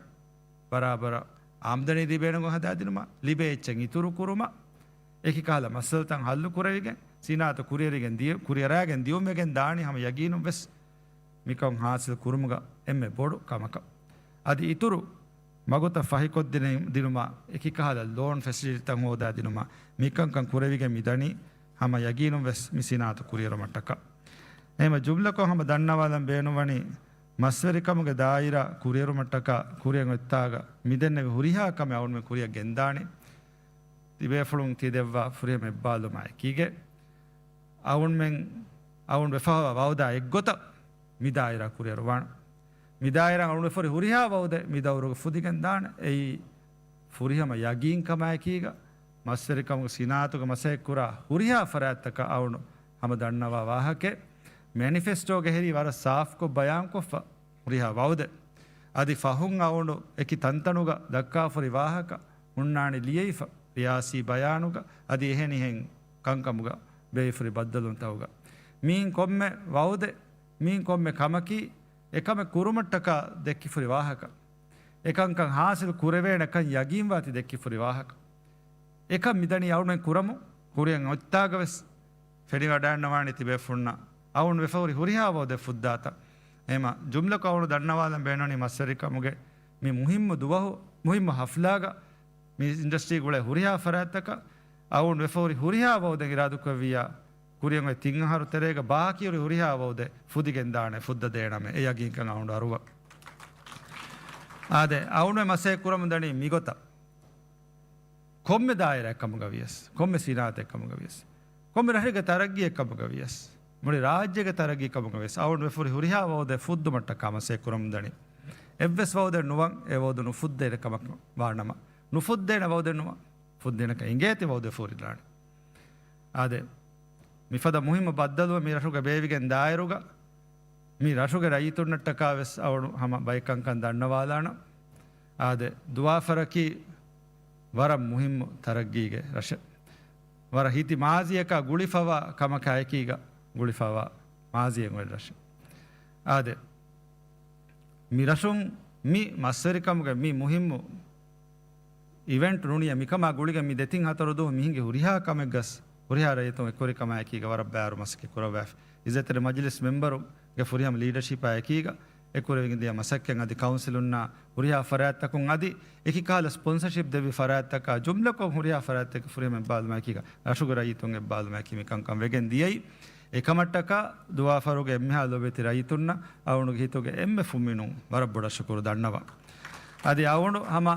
ބަރާބަރަށް އާމްދަނީ ލިބޭނެ ގޮތް ހަދާދިނުމަށް، ލިބޭ އެއްޗެއް އިތުރު ކުރުމަށް، އެކި ކަހަލަ މައްސަލަތައް ހައްލު ކުރެވިގެން، ސިނާއަތު ކުރިއެރިގެން ދިޔު، ކުރިއަރާގެން ދިޔުމެގެން ދާނީ ހަމަ ޔަގީނުން ވެސް މިކަން ހާސިލް ކުރުމުގަ އެންމެ ބޮޑު ކަމަކަށް. އަދި އިތުރު މަގުތައް ފަހިކޮށްދިނުމަށް، އެކި ކަހަލަ ލޯން ފެސިލިޓީތައް ހޯދާދިނުމަށް، މިކަންކަން ކުރެވިގެން މިދަނީ ހަމަ ޔަގީނުން ވެސް މި ސިނާއަތު ކުރިއެރުމަށްޓަކާ. އެހެން ޖުމްލަކޮށް ހަމަ ދަންނަވާލަން ބޭނުންވަނީ، މަސްވެރިކަމުގެ ދާއިރާ ކުރިއެރުމަށްޓަކާ ކުރިއަށް އޮތްތާގަ މިދެންނެވި ހުރިހާ ކަމެއް އަޅުގަނޑުމެން ކުރިއަށް ގެންދާނެ. ތިބޭފުޅުން ތި ދެއްވާ ފުރިހަމަ އެއްބާލުމާ އެކީގެ، އަޅުގަނޑުމެން، އަޅުގަނޑު ވެފަވާ ވައުދާ އެއްގޮތަށް މި ދާއިރާ ކުރިއަރުވާނެ. މި ދާއިރާ އަޅުގަނޑު ވެފަ ހުރި ހުރިހާ ވައުދެއް މި ދައުރުގަ ފުދިގެން ދާނެ. އެއީ ފުރިހަމަ ޔަގީންކަމާއެކީގަ، މަސްވެރިކަމުގެ ސިނާއަތުގަ މަސައްކަތް ކުރާ ހުރިހާ ފަރާތްތަކަށް އަޅުގަނޑު ހަމަ ދަންނަވާ ވާހަކައެއް، މެނިފެސްޓޯގެ ހެރީ ވަރަށް ސާފްކޮށް ބަޔާންކޮށްފަ ހުރިހާ ވައުދެއް. އަދި ފަހުން އަޅުގަނޑު އެކި ތަންތަނުގަ ދައްކާފަ ހުރި ވާހަކަ ހުންނާނީ ލިޔެވިފަ، ރިޔާސީ ބަޔާނުގަ އަދި އެހެނިހެން ކަންކަމުގަ ބޭފުރި ބައްދަލުވުންތަކުގަ. މިއިން ކޮންމެ ވައުދެއް، މިއިން ކޮންމެ ކަމަކީ، އެކަމެއް ކުރުމަށްޓަކާ ދެއްކިފުރި ވާހަކަ، އެކަންކަން ހާސިލް ކުރެވޭނެކަން ޔަގީންވާތީ ދެއްކިފުރި ވާހަކަ. އެކަން މިދަނީ އަޅުމެން ކުރަމު ކުރިއަށް އޮތްތާގަވެސް ފެނިވަޑައިންނަވާނީ ތިބޭފުންނަށް އަޅުން ވެފަ ހުރި ހުރިހާ ވައުދެއް ފުއްދާތަން. އެހެމަ ޖުމްލަކޮށް އަޅުން ދަންނަވާލަން ބޭނުނީ މަސްވެރިކަމުގެ މި މުހިއްމު ދުވަހު، މުހިއްމު ހަފްލާގަ މި އިންޑަސްޓްރީ ގުޅޭ ހުރިހާ ފަރާތްތަކަށް އަޅުން ވެފަ ހުރި ހުރިހާ ވައުދެއް އިރާދަކުރެއްވިއްޔާ، ކުރިއަށް އޮތް ތިން އަހަރު ތެރޭގަ ބާކީ ހުރި ހުރިހާ ވައުދެއް ފުދިގެން ދާނެ، ފުއްދަ ދޭނަމޭ. އެ ޔަގީންކަން އަޅުން އަރުވަ. އާދެ، އަޅުން މަސައްކަތް ކުރަމުން ދަނީ މިގޮތަށް. ކޮންމެ ދާއިރާއެއް ކަމުގަ ވިޔަސް، ކޮންމެ ސިނާއަތެއް ކަމުގަ ވިޔަސް، ކޮންމެ ރަށެއްގެ ތަރައްގީއެއް ކަމުގަ ވިޔަސް، މުޅި ރާއްޖޭގެ ތަރައްގީ ކަމުގަ ވިޔަސް، އަޅުން ވެފަ ހުރި ހުރިހާ ވައުދެއް ފުއްދުމަށްޓަކާ މަސައްކަތް ކުރަމުން ދަނީ. އެއްވެސް ވައުދެއް ނުވަން، އެ ވައުދު ނުފުއްދޭނެ ކަމަކަށް ވާނަމަ، ނުފުއްދޭނެ ވައުދެއް ނުވަން، ފުއްދޭނެކަން އިނގޭތީ ވައުދެއް ފޯރިލާނެ. އާދެ، މިފަދަ މުހިއްމު ބައްދަލުވެ މި ރަށުގަ ބޭއްވިގެން ދާއިރުގަ، މި ރަށުގެ ރައްޔިތުންނަށްޓަކާ ވެސް އަޅުން ހަމަ ބައެއް ކަންކަން ދަންނަވާލާނަން. އާދެ، ދުވާފަރަކީ ވަރަށް މުހިއްމު ތަރައްގީގެ ރަށެއް. ވަރަށް ހިތި މާޒީއަކާ ގުޅިފަވާ ކަމަކާ އެކީގަ ގުޅިފަވާ މާޒީއެއް އޮތް ރަށެއް. އާދެ، މި ރަށުން މި މަސްވެރިކަމުގެ މި މުހިއްމު އިވެންޓް ނޫނިއްޔާ މިކަމާ ގުޅިގެން މި ދެތިން ހަތަރު ދުވަހު މިހިނގި ހުރިހާ ކަމެއްގަސް ހުރިހާ ރައްޔިތުން އެކުވެރިކަމާ އެކީގަ ވަރަށް ބާރު މަސައްކަތް ކުރައްވާފި. އިއްޒަތްތެރި މަޖިލިސް މެމްބަރުގެ ފުރިހަމަ ލީޑަޝިޕާ އެކީގަ އެކުރެވިގެން ދިޔަ މަސައްކަތް އަދި ކައުންސިލުންނާ ހުރިހާ ފަރާތްތަކުން އަދި އެކި ކަހަލަ ސްޕޮންސަޝިޕް ދެއްވި ފަރާތްތަކާ ޖުމްލަކޮށް ހުރިހާ ފަރާތްތަކެއް ފުރިހަމަ އެއްބާލުމާ އެކީގަ ރަށުގެ ރައްޔިތުން އެއްބާލުމާ އެކީ މި ކަންކަން ވެގެން ދިޔައީ. އެކަމަށްޓަކާ ދުވާފަރުގެ އެންމެހާ ލޯބިވެތި ރައްޔިތުންނަށް އަޅުގަނޑުގެ ހިތުގެ އެންމެ ފުންމިނުން ވަރަށް ބޮޑަށް ޝުކުރު ދަންނަވަން. އަދި އަޅުގަނޑު ހަމަ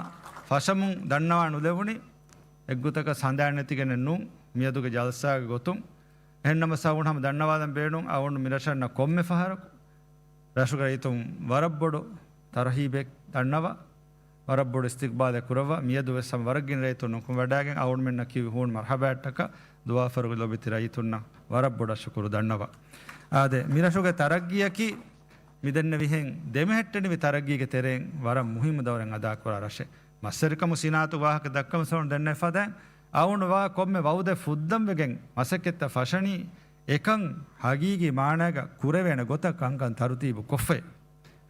ފަށަމުން ދަންނަވާ ނުލެވުނީ އެއްގޮތަކަށް ހަނދާން ނެތިގެނެއް ނޫން މިއަދުގެ ޖަލްސާގެ ގޮތުން. އެހެންނަމަވެސް އަޅުގަނޑު ހަމަ ދަންނަވާލަން ބޭނުން އަޅުގަނޑު މި ރަށަށް އަންނަ ކޮންމެ ފަހަރަކު ރަށުގެ ރައްޔިތުން ވަރަށް ބޮޑު ތަރުހީބެއް ދަންނަވާ، ވަރަށް ބޮޑު އިސްތިގްބާލެއް ކުރައްވާ، މިއަދު ވެސް ހަމަ ވަރަށް ގިނަ ރައްޔިތުން ނުކުމެވަޑައިގެން އަޅުގަނޑުމެންނަށް ކިޔު ހޫނު މަރްހަބާއަށްޓަކާ ދުވާފަރުގެ ލޯބިވެތި ރައްޔިތުންނަށް ވަރަށް ބޮޑަށް ޝުކުރު ދަންނަވަން. އާދެ، މި ރަށުގެ ތަރައްގީއަކީ މިދެންނެވިހެން ދެމެހެއްޓެނިވި ތަރައްގީގެ ތެރެއިން ވަރަށް މުހިއްމު ދައުރެއް އަދާކުރާ ރަށެއް. މަސްވެރިކަމު ސިނާއަތު ވާހަކަ ދައްކަމުން ދެންނެވި ފަދައިން އަޅުގަނޑު ވާ ކޮންމެ ވައުދެއް ފުއްދަން ވެގެން މަސައްކަތްތައް ފަށަނީ އެކަން ހަގީގީ މާނައިގަ ކުރެވޭނެ ގޮތަށް ކަންކަން ތަރުތީބު ކޮށްފައި.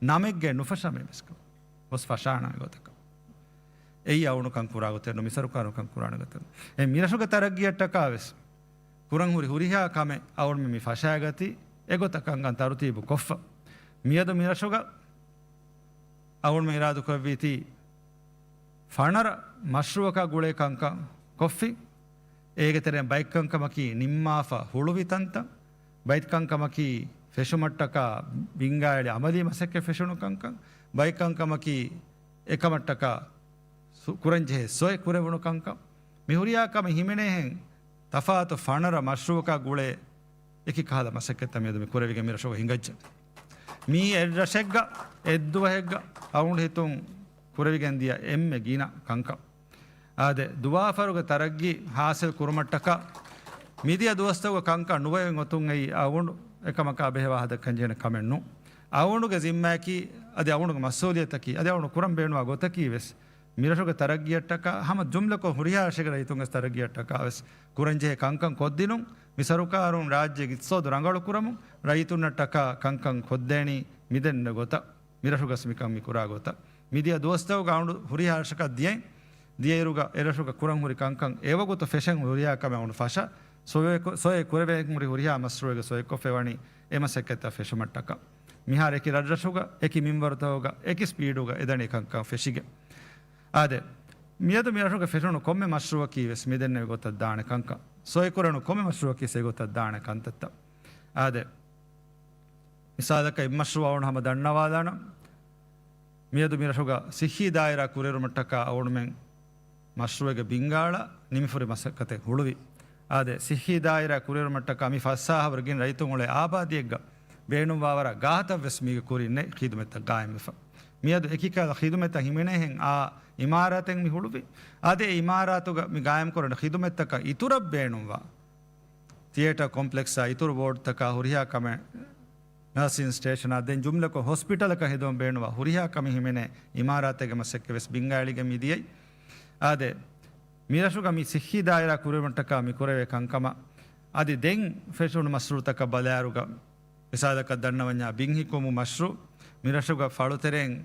ނަމެއްގައި ނުފަށާ މި މިސްކު ގޮސް ފަށާނަމެ ގޮތަކަށް. އެއީ އަޅުގަނޑު ކަން ކުރާ ގޮތެއް ނޫން، މި ސަރުކާރުން ކަން ކުރާނެ ގޮތެއް ނޫން. އެ މި ރަށުގެ ތަރައްގީއަށްޓަކާ ވެސް ކުރަން ހުރި ހުރިހާ ކަމެއް އަޅުގަނޑުމެން މި ފަށާގަތީ އެގޮތަށް ކަންކަން ތަރުތީބު ކޮށްފަ. މިއަދު މި ރަށުގަ އަޅުގަނޑުމެން އިރާދަކުރެއްވީތީ ފަނަރަ މަޝްރޫއަކާ ގުޅޭ ކަންކަން ކޮށްފި. އޭގެ ތެރެއިން ބައެއް ކަންކަމަކީ ނިންމާފަ ހުޅުވި ތަންތަން، ބައެއް ކަންކަމަކީ ފެށުމަށްޓަކާ ބިންގާއެޅި އަމަލީ މަސައްކަތް ފެށުނު ކަންކަން، ބައެއް ކަންކަމަކީ އެކަމަށްޓަކާ ސު-، ކުރަންޖެހޭ ސޮއެ ކުރެވުނު ކަންކަން. މި ހުރިހާ ކަމެއް ހިމެނޭހެން ތަފާތު ފަނަރަ މަޝްރޫއަކާ ގުޅޭ އެކި ކަހަލަ މަސައްކަތްތައް މިއަދު މި ކުރެވިގެން މި ރަށުގަ ހިނގައްޖެ. މީ އެއްރަށެއްގަ އެއްދުވަހެއްގަ އަޅުގަނޑު ހިތުން ކުރެވިގެން ދިޔަ އެންމެ ގިނަ ކަންކަން. އާދެ، ދުވާފަރުގެ ތަރައްގީ ހާސިލް ކުރުމަށްޓަކާ މިދިޔަ ދުވަސްތަކުގެ ކަންކަން ނުބައި އޮތުން އެއީ އަޅުގަނޑު އެކަމަކާ ބެހޭ ވާހަކަ ދައްކަން ޖެހޭނެ ކަމެއް ނޫން. އަޅުގަނޑުގެ ޒިންމާއަކީ އަދި އަޅުގަނޑުގެ މަސްއޫލިއްޔަތަކީ އަދި އަޅުގަނޑު ކުރަން ބޭނުންވާ ގޮތަކީ ވެސް މިރަށުގެ ތަރައްގީއަށްޓަކާ ހަމަ ޖުމްލަކޮށް ހުރިހާ ރަށެއްގެ ރައްޔިތުންގެ ތަރައްގީއަށްޓަކާ ވެސް ކުރަންޖެހޭ ކަންކަން ކޮށްދިނުން. މި ސަރުކާރުން ރާއްޖޭގެ އިޤްތިޞާދު ރަނގަޅު ކުރަމުން ރައްޔިތުންނަށްޓަކާ ކަންކަން ކޮށްދޭނީ މިދެންނެވި ގޮތަށް. މިރަށުގަސް މިކަން މި ކުރާ ގޮތަށް. މިދިޔަ ދުވަސްތަކުގަ އަޅުގަނޑު ހުރިހާ ރަށަކަށް ދިޔައިން، ދިޔައިރުގަ އެރަށުގަ ކުރަން ހުރި ކަންކަން އެވަގުތު ފެށެން ހުރިހާ ކަމެއް އަޅުގަނޑު ފަށަ، ސޮއެ ކު-، ސޮއެ ކުރެވެން ހުރި ހުރިހާ މަޝްރޫއެއްގެ ސޮއެކޮށްފައިވަނީ އެ މަސައްކަތްތައް ފެށުމަށްޓަކާ. މިހާރު އެކި ރަށްރަށުގަ، އެކި މިންވަރުތަކުގަ، އެކި ސްޕީޑުގަ އެދަނީ ކަންކަން ފެށިގެން. އާދެ، މިއަދު މި ރަށުގަ ފެށުނު ކޮންމެ މަޝްރޫއަކީ ވެސް މިދެންނެވި ގޮތަށް ދާނެ ކަންކަން. ސޮއެކުރެވުނު ކޮންމެ މަޝްރޫއަކީ ވެސް އެގޮތަށް ދާނެ ކަންތައްތައް. އާދެ، މިސާލަކަށް އެއް މަޝްރޫއަށް އަޅުގަނޑު ހަމަ ދަންނަވާލާނަން. މިއަދު މި ރަށުގަ ސިއްހީ ދާއިރާ ކުރިއެރުމަށްޓަކާ އަޅުގަނޑުމެން މަޝްރޫއެއްގެ ބިންގާޅަށް ނިމިފުރި މަސައްކަތެއް ހުޅުވި. އާދެ، ސިއްހީ ދާއިރާ ކުރިއެރުމަށްޓަކާ މި ފަސް ހާހަވަރު ގިނަ ރައްޔިތުން އުޅޭ އާބާދީއެއްގަ ބޭނުންވާވަރަށް ގާތައްވެސް މީގެ ކުރިން ނެތް ޚިދުމަތްތައް ގާއިމްވެފަ. މިއަދު އެކިކަހަލަ ޚިދުމަތްތައް ހިމެނޭހެން އާ އިމާރާތެއް މި ހުޅުވި. އާދެ، އެ އިމާރާތުގަ މި ގާއިމްކުރަން ޚިދުމަތްތަކަށް އިތުރަށް ބޭނުންވާ ތިއޭޓަ ކޮމްޕްލެކްސްއާ އިތުރު ވޯޑްތަކާ ހުރިހާ ކަމެއް ނަރސިން ސްޓޭޝަނާ ދެން ޖުމްލަކޮށް ހޮސްޕިޓަލަކަށް ހެދުމަށް ބޭނުންވާ ހުރިހާ ކަމެއް ހިމެނޭ އިމާރާތެއްގެ މަސައްކަތް ވެސް ބިންގާއެޅިގެން މި ދިޔައީ. އާދެ، މިރަށުގަ މި ސިއްހީ ދާއިރާ ކުރެވުމަށްޓަކާ މި ކުރެވޭ ކަންކަމަށް އަދި ދެން ފެށުނު މަޝްރޫއުތަކަށް ބަލާއިރުގަ، މިސާލަކަށް ދަންނަވަންޏާ ބިން ހިއްކުމު މަޝްރޫއު، މިރަށުގަ ފަޅުތެރެއިން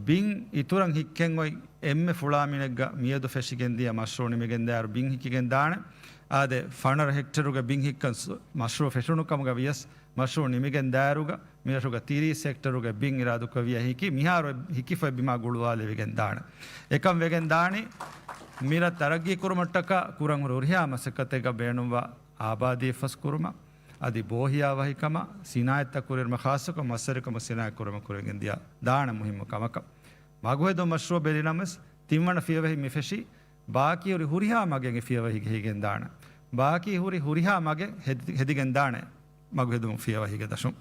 ބިން އިތުރަށް ހިއްކެން އޮތް އެންމެ ފުޅާ މިނެއްގަ މިއަދު ފެށިގެން ދިޔަ މަޝްރޫއު ނިމިގެންދާއިރު ބިން ހިއްކިގެން ދާނެ. އާދެ، ފަނަރަ ހެކްޓަރުގެ ބިން ހިއްކަން ސު-، މަޝްރޫއު ފެށުނު ކަމުގަ ވިޔަސް، މަޝްރޫއު ނިމިގެން ދާއިރުގަ މިރަށުގަ ތިރީސް ހެކްޓަރުގެ ބިން އިރާދުކޮށް ވިޔަ ހިކި، މިހާރު ހިކިފައި ބިމާ ގުޅުވާލެވިގެން ދާނެ. އެކަން ވެގެން ދާނީ، މިރަށް ތަރައްގީ ކުރުމަށްޓަކާ ކުރަން ހުރި ހުރިހާ މަސައްކަތެއްގަ ބޭނުންވާ އާބާދީ އެއްފަސް ކުރުމަށް، އަދި ބޯހިޔާވަހިކަމަށް، ސިނާއަތްތައް ކުރިއެރުމަށް، ޚާއްޞަކޮށް މަސްވެރިކަމަށް ސިނާއަތް ކުރުމަށް ކުރިއަށް ގެންދިޔަ ދާނެ މުހިއްމު ކަމަކަށް. މަގުހެދުން މަޝްރޫއު ބެލިނަމަވެސް، ތިންވަނަ ފިޔަވަހި މި ފެށީ، ބާކީ ހުރި ހުރިހާ މަގެއް އެ ފިޔަވަހިގަ ހިގެން ދާނެ. ބާކީ ހުރި ހުރިހާ މަގެއް ހެދި-، ހެދިގެން ދާނެ މަގުހެދުން ފިޔަވަހިގެ ދަށުން.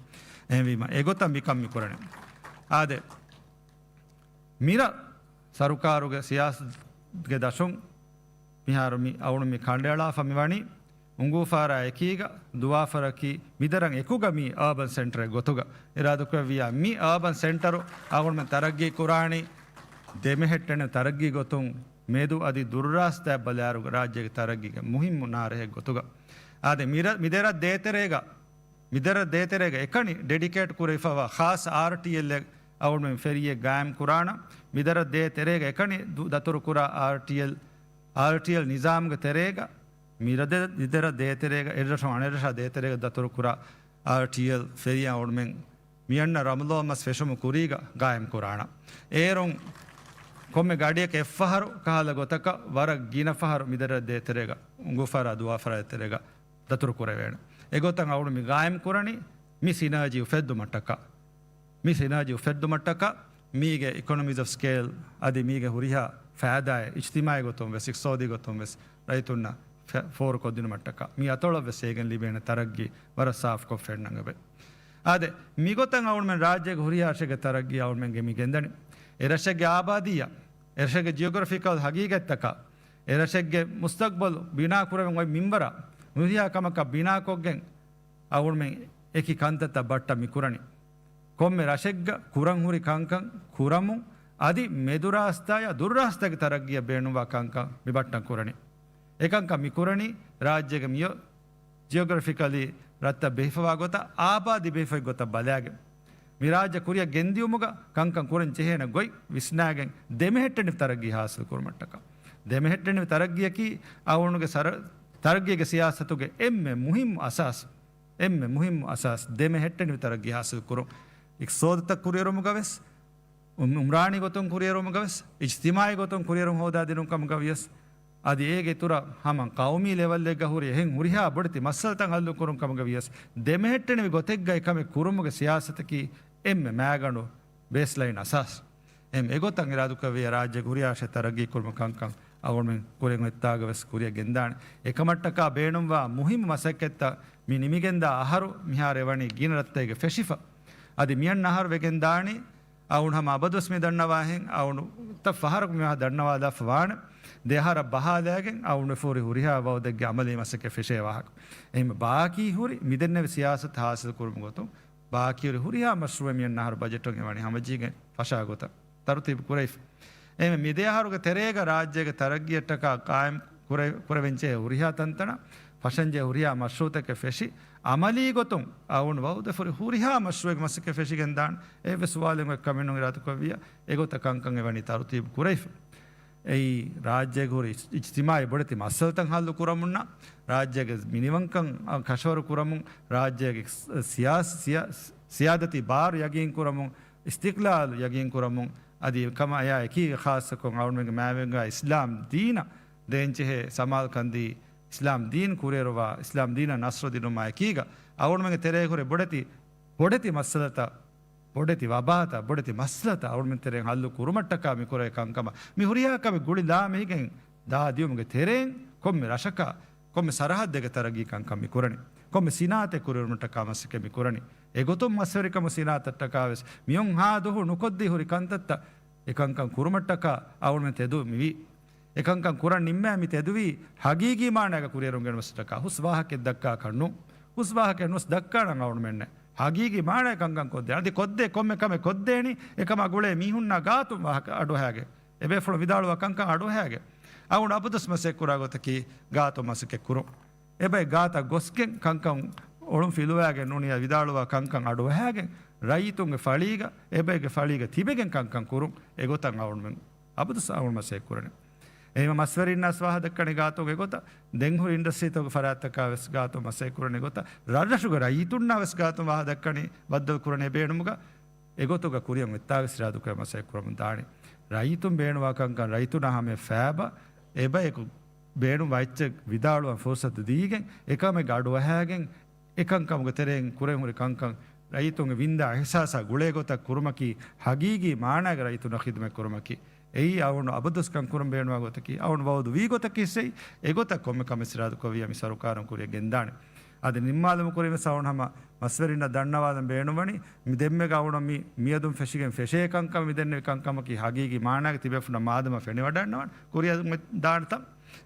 އެހެންވީމަ، އެގޮތަށް މިކަން މި ކުރަނީ. އާދެ، މިރަށް ސަރުކާރުގެ ސިޔާސަތުގެ ދަށުން މިހާރު މި އަޅުގަނޑު މި ކަނޑައަޅާފަ މިވަނީ، އުނގޫފާރާ އެކީގަ، ދުވާފަރަކީ މިދަރަން އެކުގަ މީ އާބަން ސެންޓަރެއް ގޮތުގަ އިރާދަކުރެއްވިޔާ، މި އާބަން ސެންޓަރު އަޅުގަނޑުމެން ތަރައްގީ ކުރާނީ ދެމެހެއްޓެނިވި ތަރައްގީ ގޮތުން، މެދު އަދި ދުރުރާސްތާ ބަލާއިރު ރާއްޖޭގެ ތަރައްގީގެ މުހިއްމު ނާރެހެއް ގޮތުގަ. އާދެ، މިރަށް، މިދެރަށް ދޭތެރޭގަ މިދަރަށް ދޭތެރޭގަ އެކަނި ޑެޑިކޭޓް ކުރެވިފައިވާ ޚާއްޞަ އާރްޓީއެލްއެއް އަޅުގަނޑުމެން ފެރީއެއް ގާއިމް ކުރާނަން. މިދަރަށް ދޭތެރޭގަ އެކަނި ދު-، ދަތުރުކުރާ އާރްޓީއެލް، އާރްޓީއެލް ނިޒާމުގެ ތެރޭގަ މިރަށް ދޭ-، މިދަރަށް ދޭތެރޭގަ އެއްރަށުން އަނެއްރަށާ ދޭތެރޭގަ ދަތުރުކުރާ އާރްޓީއެލް ފެރީއަށް އަޅުގަނޑުމެން މިއަންނަ ރަމަޟާން މަސް ފެށުމުގެ ކުރީގަ ގާއިމް ކުރާނަން. އޭރުން ކޮންމެ ގަޑިއަކަށް އެއްފަހަރު ކަހަލަ ގޮތަކަށް ވަރަށް ގިނަ ފަހަރު މިދަރަށް ދޭތެރޭގަ، އުނގޫފާރާ ދުވާފަރާ ތެރޭގަ ދަތުރު ކުރެވޭނެ. އެގޮތަށް އަޅުގަނޑު މި ގާއިމް ކުރަނީ މި ސިނާޖީ އުފެއްދުމަށްޓަކާ. މި ސިނާޖީ އުފެއްދުމަށްޓަކާ މީގެ އިކޮނޮމީސް އޮފް ސްކޭލް އަދި މީގެ ހުރިހާ ފައިދާއެއް އިޖްތިމާޢީ ގޮތުން ވެސް، އިޤްތިޞާދީ ގޮތުން ވެސް ރައްޔިތުންނަށް ފެ-، ފޯރުކޮށްދިނުމަށްޓަކާ މި އަތޮޅަށް ވެސް އޭގެން ލިބޭނެ ތަރައްގީ ވަރަށް ސާފުކޮށް ފެންނަން އެބަ. އާދެ، މިގޮތަށް އަޅުގަނޑުމެން ރާއްޖޭގެ ހުރިހާ ރަށެއްގެ ތަރައްގީ އަޅުގަނޑުމެން މި ގެންދަނީ. އެ ރަށެއްގެ އާބާދީއަށް، އެ ރަށެއްގެ ޖިއޮގްރަފިކަލް ހަގީގަތްތަކަށް، އެ ރަށެއްގެ މުސްތަޤްބަލު ބިނާ ކުރެވެން އޮތް މިންވަރަށް ހުރިހާ ކަމަކަށް ބިނާކޮށްގެން އަޅުގަނޑުމެން އެކި ކަންތައްތައް ބައްޓަށް މި ކުރަނީ. ކޮންމެ ރަށެއްގަ ކުރަން ހުރި ކަންކަން ކުރަމުން އަދި މެދުރާސްތާއާ ދުރުރާސްތާގެ ތަރައްގީއަށް ބޭނުންވާ ކަންކަން މި ބައްޓަށް ކުރަނީ. އެކަންކަން މި ކުރަނީ ރާއްޖޭގެ މިއޮތް ޖިއޮގްރަފިކަލީ ރަށްތައް ބެހިފަވާ ގޮތަށް، އާބާދީ ބެހިފައި ގޮތަށް ބަލާގެން، މި ރާއްޖެ ކުރިއަށް ގެންދިޔުމުގަ ކަންކަން ކުރަން ޖެހޭނެ ގޮތް ވިސްނާގެން، ދެމެހެއްޓެނިވި ތަރައްގީ ހާސިލް ކުރުމަށްޓަކާ. ދެމެހެއްޓެނިވި ތަރައްގީއަކީ އަޅުގަނޑުގެ ސަރ-، ތަރައްގީގެ ސިޔާސަތުގެ އެންމެ މުހިއްމު އަސާސް، އެންމެ މުހިއްމު އަސާސް ދެމެހެއްޓެނިވި ތަރައްގީ ހާސިލް ކުރުން. އިޤްތިޞާދުތައް ކުރިއެރުމުގަ ވެސް، އުމް-، އުމްރާނީ ގޮތުން ކުރިއެރުމުގަ ވެސް، އިޖްތިމާޢީ ގޮތުން ކުރިއެރުން ހޯދާދިނުން ކަމުގަ ވިޔަސް، އަދި އޭގެ އިތުރަށް ހަމަ ޤައުމީ ލެވަލްއެއްގަ ހުރި އެހެން ހުރިހާ ބޮޑެތި މައްސަލަތައް ހައްލު ކުރުން ކަމުގަ ވިޔަސް، ދެމެހެއްޓެނިވި ގޮތެއްގައި ކަމެއް ކުރުމުގެ ސިޔާސަތަކީ އެންމެ މައިގަނޑު ބޭސްލައިން އަސާސް. އެހެން އެގޮތަށް އިރާދަކުރެއްވިޔާ ރާއްޖޭގެ ހުރިހާ ރަށެއް ތަރައްގީ ކުރުމަށް ކަންކަން އަޅުގަނޑުމެން ކުރިއަށް އޮތްތާގަ ވެސް ކުރިއަށް ގެންދާނެ. އެކަމަށްޓަކާ ބޭނުންވާ މުހިއްމު މަސައްކަތްތައް މި ނިމިގެންދާ އަހަރު މިހާރު އެވަނީ ގިނަ ރަށްތަކެއްގަ ފެށިފަ. އަދި މިއަންނަ އަހަރު ވެގެން ދާނީ އަޅުގަނޑު ހަމަ އަބަދުވެސް މި ދަންނަވާހެން، އަޅުގަނޑު ތައް ފަހަރަކު މި ދަންނަވާލާފަ ވާނެ. ދެ އަހަރަށް ބަހާލައިގެން އަޅުގަނޑު ފޯރި ހުރިހާ ވައުދެއްގެ އަމަލީ މަސައްކަތް ފެށޭ ވާހަކަ. އެހެން ބާކީ ހުރި މިދެންނެވި ސިޔާސަތު ހާސިލް ކުރުމުގެ ގޮތުން ބާކީ ހުރި ހުރިހާ މަޝްރޫއެއް މިއަންނަ އަހަރު ބަޖެޓުން އެވަނީ ހަމަޖެހިގެން ފަށާ ގޮތަށް ތަރުތީބު ކުރެވިފަ. އެހެން މިދެ އަހަރުގެ ތެރޭގަ ރާއްޖޭގެ ތަރައްގީއަށްޓަކާ ޤާއިމް ކުރެ-، ކުރެވެންޖެހޭ ހުރިހާ ތަންތަނަށް ފަށަންޖެހޭ ހުރިހާ މަޝްރޫއުތަކެއް ފެށި، އަމަލީ ގޮތުން އަޅުގަނޑު ވައުދެއް ފޯރި ހުރިހާ މަޝްރޫއެއްގެ މަސައްކަތް ފެށިގެން ދާނެ. އެއްވެސް ސުވާލެއް އޮތް ކަމެއް ނޫން އިރާދަކުރެއްވިއްޔާ، އެގޮތަށް ކަންކަން އެވަނީ ތަރުތީބު ކުރެވިފަ. އެއީ، ރާއްޖޭގެ ހުރި އިޖް-، އިޖްތިމާޢީ ބޮޑެތި މައްސަލަތައް ހައްލު ކުރަމުންނާ، ރާއްޖޭގެ މިނިވަންކަން، އަ، ކަށަވަރު ކުރަމުން، ރާއްޖޭގެ ސި-، ސިޔާސް-، ސިޔާ-، ސިޔާދަތީ ބާރު ޔަގީން ކުރަމުން، އިސްތިޤްލާލު ޔަގީން ކުރަމުން، އަދި ކަމަށް އެއާ އެކީގަ ޚާއްޞަކޮށް އަޅުގަނޑުމެންގެ މާތްވެރިންގެ އިސްލާމް ދީނަށް ދޭންޖެހޭ ސަމާލުކަން ދީ، އިސްލާމް ދީން ކުރިއެރުވާ، އިސްލާމް ދީނަށް ނަޞްރު ދިނުމާ އެކީގަ، އަޅުގަނޑުމެންގެ ތެރޭގަ ހުރި ބޮޑެތި، ބޮޑެތި މައްސަލަތައް، ބޮޑެތި ވަބާތައް، ބޮޑެތި މައްސަލަތައް އަޅުގަނޑުމެން ތެރެއިން ހައްލު ކުރުމަށްޓަކާ މި ކުރެވޭ ކަންކަމަށް، މި ހުރިހާ ކަމެއް ގުޅިލާމެހިގެން ދާ ދިޔުމުގެ ތެރެއިން ކޮންމެ ރަށަކަށް، ކޮންމެ ސަރަހައްދެއްގެ ތަރައްގީ ކަންކަން މި ކުރަނީ. ކޮންމެ ސިނާއަތެއް ކުރިއެރުމަށްޓަކާ މަސައްކަތް މި ކުރަނީ. އެގޮތުން މަސްވެރިކަމު ސިނާއަތަށްޓަކާ ވެސް މިއޮންހާ ދުހު ނުކޮށްދީ ހުރި ކަންތައްތައް އެކަންކަން ކުރުމަށްޓަކާ އަޅުގަނޑުމެން ތެދު މިވީ. އެކަންކަން ކުރަން ނިންމާ މި ތެދުވީ ހަގީގީ މާނައިގަ ކުރިއެރުން ގެނުމަށްޓަކާ. ހުސް ވާހަކައެއް ދައްކާކަށް ނޫން. ހުސް ވާހަކައެއް ނުވެސް ދައްކާނަން އަޅުގަނޑުމެންނެއް. ހަގީގީ މާނައިގަ ކަންކަން ކޮށްދޭ. އަދި ކޮށްދޭ ކޮންމެ ކަމެއް ކޮށްދޭނީ އެކަމާ ގުޅޭ މީހުންނާ ގާތުން ވާހަކަ އަޑުއަހާގެން. އެބޭފުޅުން ވިދާޅުވާ ކަންކަން އަޑުއަހާގެން. އަޅުގަނޑު އަބަދުވެސް މަސައްކަތް ކުރާ ގޮތަކީ ގާތުން މަސައްކަތް ކުރުން. އެބައި ގާތަށް ގޮސްގެން ކަންކަން އޮޅުން ފިލުވާގެން ނޫނީ ވިދާޅުވާ ކަންކަން އަޑުއަހާގެން، ރައްޔިތުންގެ ފަޅީގަ، އެބައެއްގެ ފަޅީގަ ތިބެގެން ކަންކަން ކުރުން އެގޮތަށް އަޅުމެން އަބަދުސް އަޅުމެން މަސައްކަތް ކުރަނީ. އެހެންވީމަ މަސްވެރިންނަށް ވާހަކަ ދައްކަނީ ގާތުން އެގޮތަށް، ދެން ހުރި އިންޑަސްޓްރީތަކުގެ ފަރާތްތަކާ ވެސް ގާތުން މަސައްކަތް ކުރަނީ އެގޮތަށް، ރަށްރަށުގެ ރައްޔިތުންނާ ވެސް ގާތުން ވާހަކަ ދައްކަނީ ބައްދަލު ކުރަނީ އެބޭނުމުގަ، އެގޮތުގަ ކުރިއަށް އޮތްތާ ވެސް އިރާދަކުރެ މަސައްކަތް ކުރަމުން ދާނީ. ރައްޔިތުން ބޭނުންވާ ކަންކަން ރައްޔިތުންނާ ހަމަޔަށް ފޭބަ، އެބަޔަކު ބޭނުންވާ އެއްޗެއް ވިދާޅުވަން ފުރުސަތު ދީގެން، އެކަމެއްގެ އަޑުއަހާގެން، އެކަންކަމުގެ ތެރެއިން ކުރެން ހުރި ކަންކަން ރައްޔިތުންގެ ވިންދާ އިހްސާސާ ގުޅޭ ގޮތަށް ކުރުމަކީ ހަގީގީ މާނާގެ ރައްޔިތުންނަށް ޚިދުމަތް ކުރުމަކީ. އެއީ އަޅުގަނޑު އަބަދުސް ކަން ކުރަން ބޭނުންވާ ގޮތަކީ، އަޅުގަނޑު ވައުދު ވީ ގޮތަކީ އެއީ. އެގޮތަށް ކޮންމެ ކަމެއް އިރާދަކުރެއްވިއްޔާ މި ސަރުކާރުން ކުރިއަށް ގެންދާނެ. އަދި ނިންމާލުމުގެ ކުރިން ވެސް އަޅުގަނޑު ހަމަ މަސްވެރިންނަށް ދަންނަވާލަން ބޭނުންވަނީ، މި ދެންމެ އަޅުގަނޑު މި މިއަދުން ފެށިގެން ފެށޭ ކަންކަމަށް މި ދެންނެވި ކަންކަމަކީ ހަގީގީ މާނާގަ ތިބޭފުޅުންނަށް މާދަމާ ފެނިވަޑައިގަންނަވާނެ. ކުރިއަށް ދާނެތަ؟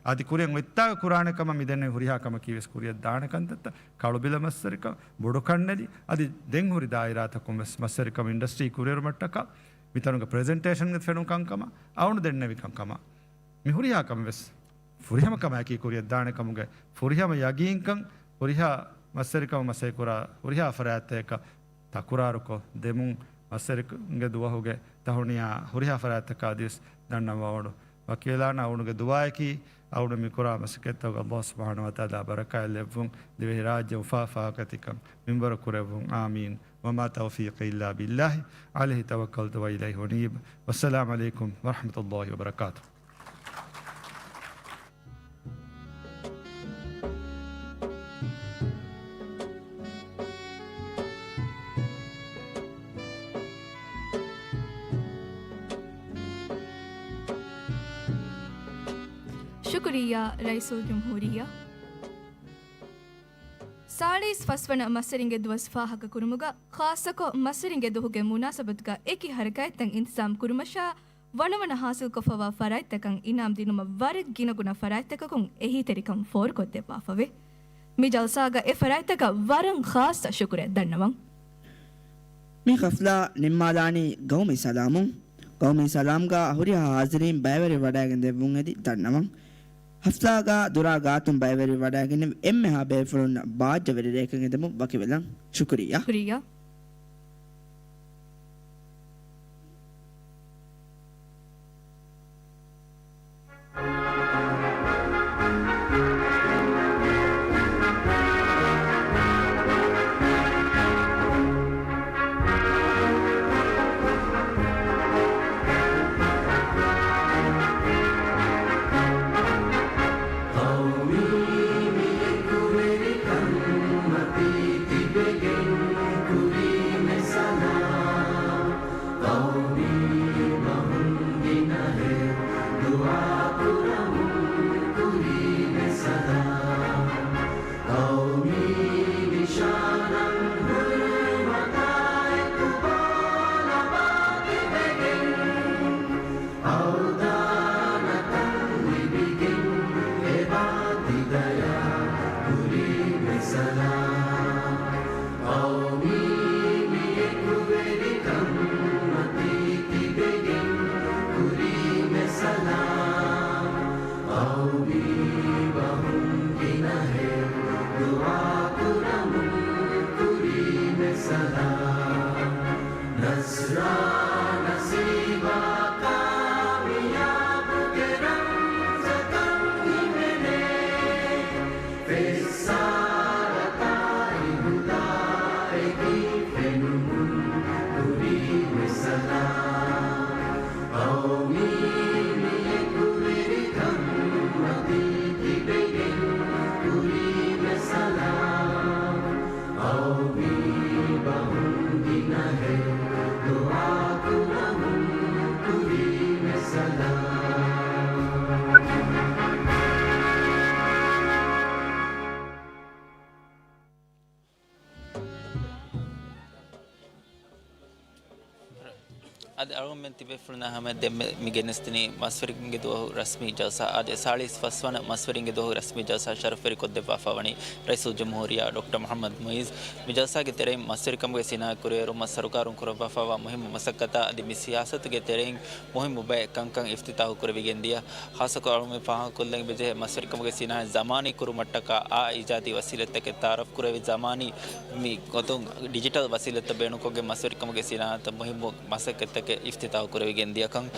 އަދި ކުރިއަށް އޮތްތާގަ ކުރާނެ ކަމަށް މި ދެންނެވި ހުރިހާ ކަމަކީ ވެސް ކުރިއަށް ދާނެ ކަންތައްތައް ކަޅުބިލަ މަސްވެރިކަން، ބޮޑުކަންނެލި، އަދި ދެން ހުރި ދާއިރާތަކުން ވެސް މަސްވެރިކަމު އިންޑަސްޓްރީ ކުރިއެރުމަށްޓަކާ މިތަނުގެ ޕްރެޒެންޓޭޝަންގެ ފެނުނު ކަންކަމަށް އަޅުގަނޑު ދެންނެވި ކަންކަމަށް މި ހުރިހާ ކަމެއް ވެސް ފުރިހަމަ ކަމާއެކީ ކުރިއަށް ދާނެ ކަމުގެ ފުރިހަމަ ޔަގީންކަން، ހުރިހާ މަސްވެރިކަމަށް މަސައްކަތް ކުރާ ހުރިހާ ފަރާތްތަކަށް ތަކުރާރުކޮށް ދެމުން، މަސްވެރިންގެ ދުވަހުގެ ތަހުނިޔާ ހުރިހާ ފަރާތްތަކާ އަދިވެސް ދަންނަވާ އަޅުގަނޑު ވަކިވެލާނަން. އަޅުގަނޑުގެ ދުޢާއަކީ އަޅުގަނޑު މި ކުރާ މަސައްކަތްތަކުގަ ﷲ ސުބްޙާނަހޫ ވަތަޢާލާ ބަރަކާތް ލެއްވުން، ދިވެހިރާއްޖެ އުފާ ފާހަގަތިކަން މިންވަރު ކުރެއްވުން. އާމީން. وما توفيقي إلا بالله، عليه توكلت وإليه أنيب. والسلام عليكم ورحمة الله وبركاته. ޝުކުރިއްޔާ ރައީސުލްޖުމްހޫރިއްޔާ. ސާޅީސް ފަސްވަނަ މަސްވެރިންގެ ދުވަސް ފާހަގަކުރުމުގަ، ޚާއްޞަކޮށް މަސްވެރިންގެ ދުވަހުގެ މުނާސަބަތުގަ އެކި ހަރަކާތްތައް އިންތިޒާމް ކުރުމަށާ، ވަނަވަނަ ހާސިލްކޮށްފަވާ ފަރާތްތަކަށް އިނާމް ދިނުމަށް ވަރަށް ގިނަގުނަ ފަރާތްތަކަކުން އެހީތެރިކަން ފޯރުކޮށްދެއްވާފަވޭ. މި ޖަލްސާގަ އެ ފަރާތްތަކަށް ވަރަށް ޚާއްޞަ ޝުކުރެއް ދަންނަވަން. މި ހަފްލާ ނިންމާލާނީ ގައުމީ ސަލާމުން. ގައުމީ ސަލާމްގަ ހުރިހާ ހާޒިރީން ބައިވެރިވެވަޑައިގެން ދެއްވުން އެދި ދަންނަވަން. ހަފްލާގަ ދުރާ ގާތުން ބައިވެރިވެވަޑައިގެންނެވި އެންމެހާ ބޭފުޅުންނަށް ބާއްޖަވެރި ރެއެކަށް އެދެމުން ވަކިވެލަން. ޝުކުރިއްޔާ. ޝުކުރިއްޔާ. ޤައުމީ މި އެކުވެރިކަން މަތީ ތިބެގެން ކުރީމެ ސަލާމް. ޤައުމީ ބަހުން ގިނަހެއް ދުޢާ ކުރަމުން ކުރީމެ ސަލާމް. ޤައުމީ ނިޝާނަށް ހުރުމަތާ އެކު ބޯ ލަބާ ތިބެގެން، އަވްދާނަކަން ލިބިގެން އެބާ ތި ދަޔާ ކުރީމެ ސަލާމް. ޤައުމީ މި އެކުވެރިކަން މަތީ ތިބެގެން ކުރީމެ ސަލާމް. ޤައުމީ ބަހުން ގިނަހެއް ދުޢާ ކުރަމުން ކުރީމެ ސަލާމް. ނަޞްރާ ނަސީބާ ކާމިޔާބުގެ ރަމްޒަކަށް ހިމެނޭ. ފެއްސާރަތާއި ހުދާއެކީ ފެނުމުން ކުރީމެ ސަލާމް. ޤައުމީ މި އެކުވެރިކަން މަތީ ތިބެގެން ކުރީމެ ސަލާމް. ޤައުމީ ބަހުން ގިނަހެއް ދުޢާ ކުރަމުން ކުރީމެ ސަލާމް. އަދި އަޅުގަނޑުމެން ތިބޭފުޅުންނާ ހަމަ ދެންމެ މި ގެނެސްދިނީ މަސްވެރިންގެ ދުވަހު ރަސްމީ ޖަލްސާ. އަދި ސާޅީސް ފަސް ވަނަ މަސްވެރިންގެ ދުވަހު ރަސްމީ ޖަލްސާ ޝަރަފުވެރި ކޮށްދެއްވާފަ ވަނީ ރައީސުލްޖުމްހޫރިއްޔާ ޑޮކްޓަރ މުޙައްމަދު މުއިއްޒު. މި ޖަލްސާގެ ތެރެއިން މަސްވެރިކަމުގެ ސިނާއަތް ކުރިއެރުމަށް ސަރުކާރުން ކުރައްވާފައިވާ މުހިއްމު މަސައްކަތާ އަދި މި ސިޔާސަތުގެ ތެރެއިން މުހިއްމު ބައެއް ކަންކަން އިފްތިތާޙު ކުރެވިގެން ދިޔަ. ޚާއްޞަކޮށް އަޅުގަނޑުމެން ފާހަގަކޮށްލަން އެބަޖެހޭ، މަސްވެރިކަމުގެ ސިނާއަތް ޒަމާނީ ކުރުމަށްޓަކާ އާ އިޖާދީ ވަސީލަތްތަކެއް ތައާރަފް ކުރެވި ޒަމާނީ މި ގޮތުން ޑިޖިޓަލް ވަސީލަތްތައް ބޭނުންކޮށްގެން މަސްވެރިކަމުގެ ސިނާއަތަށް މުހިއްމު މަސައްކަތްތަކެއް އިފްތިތާޙު ކުރެވިގެން ދިޔަކަން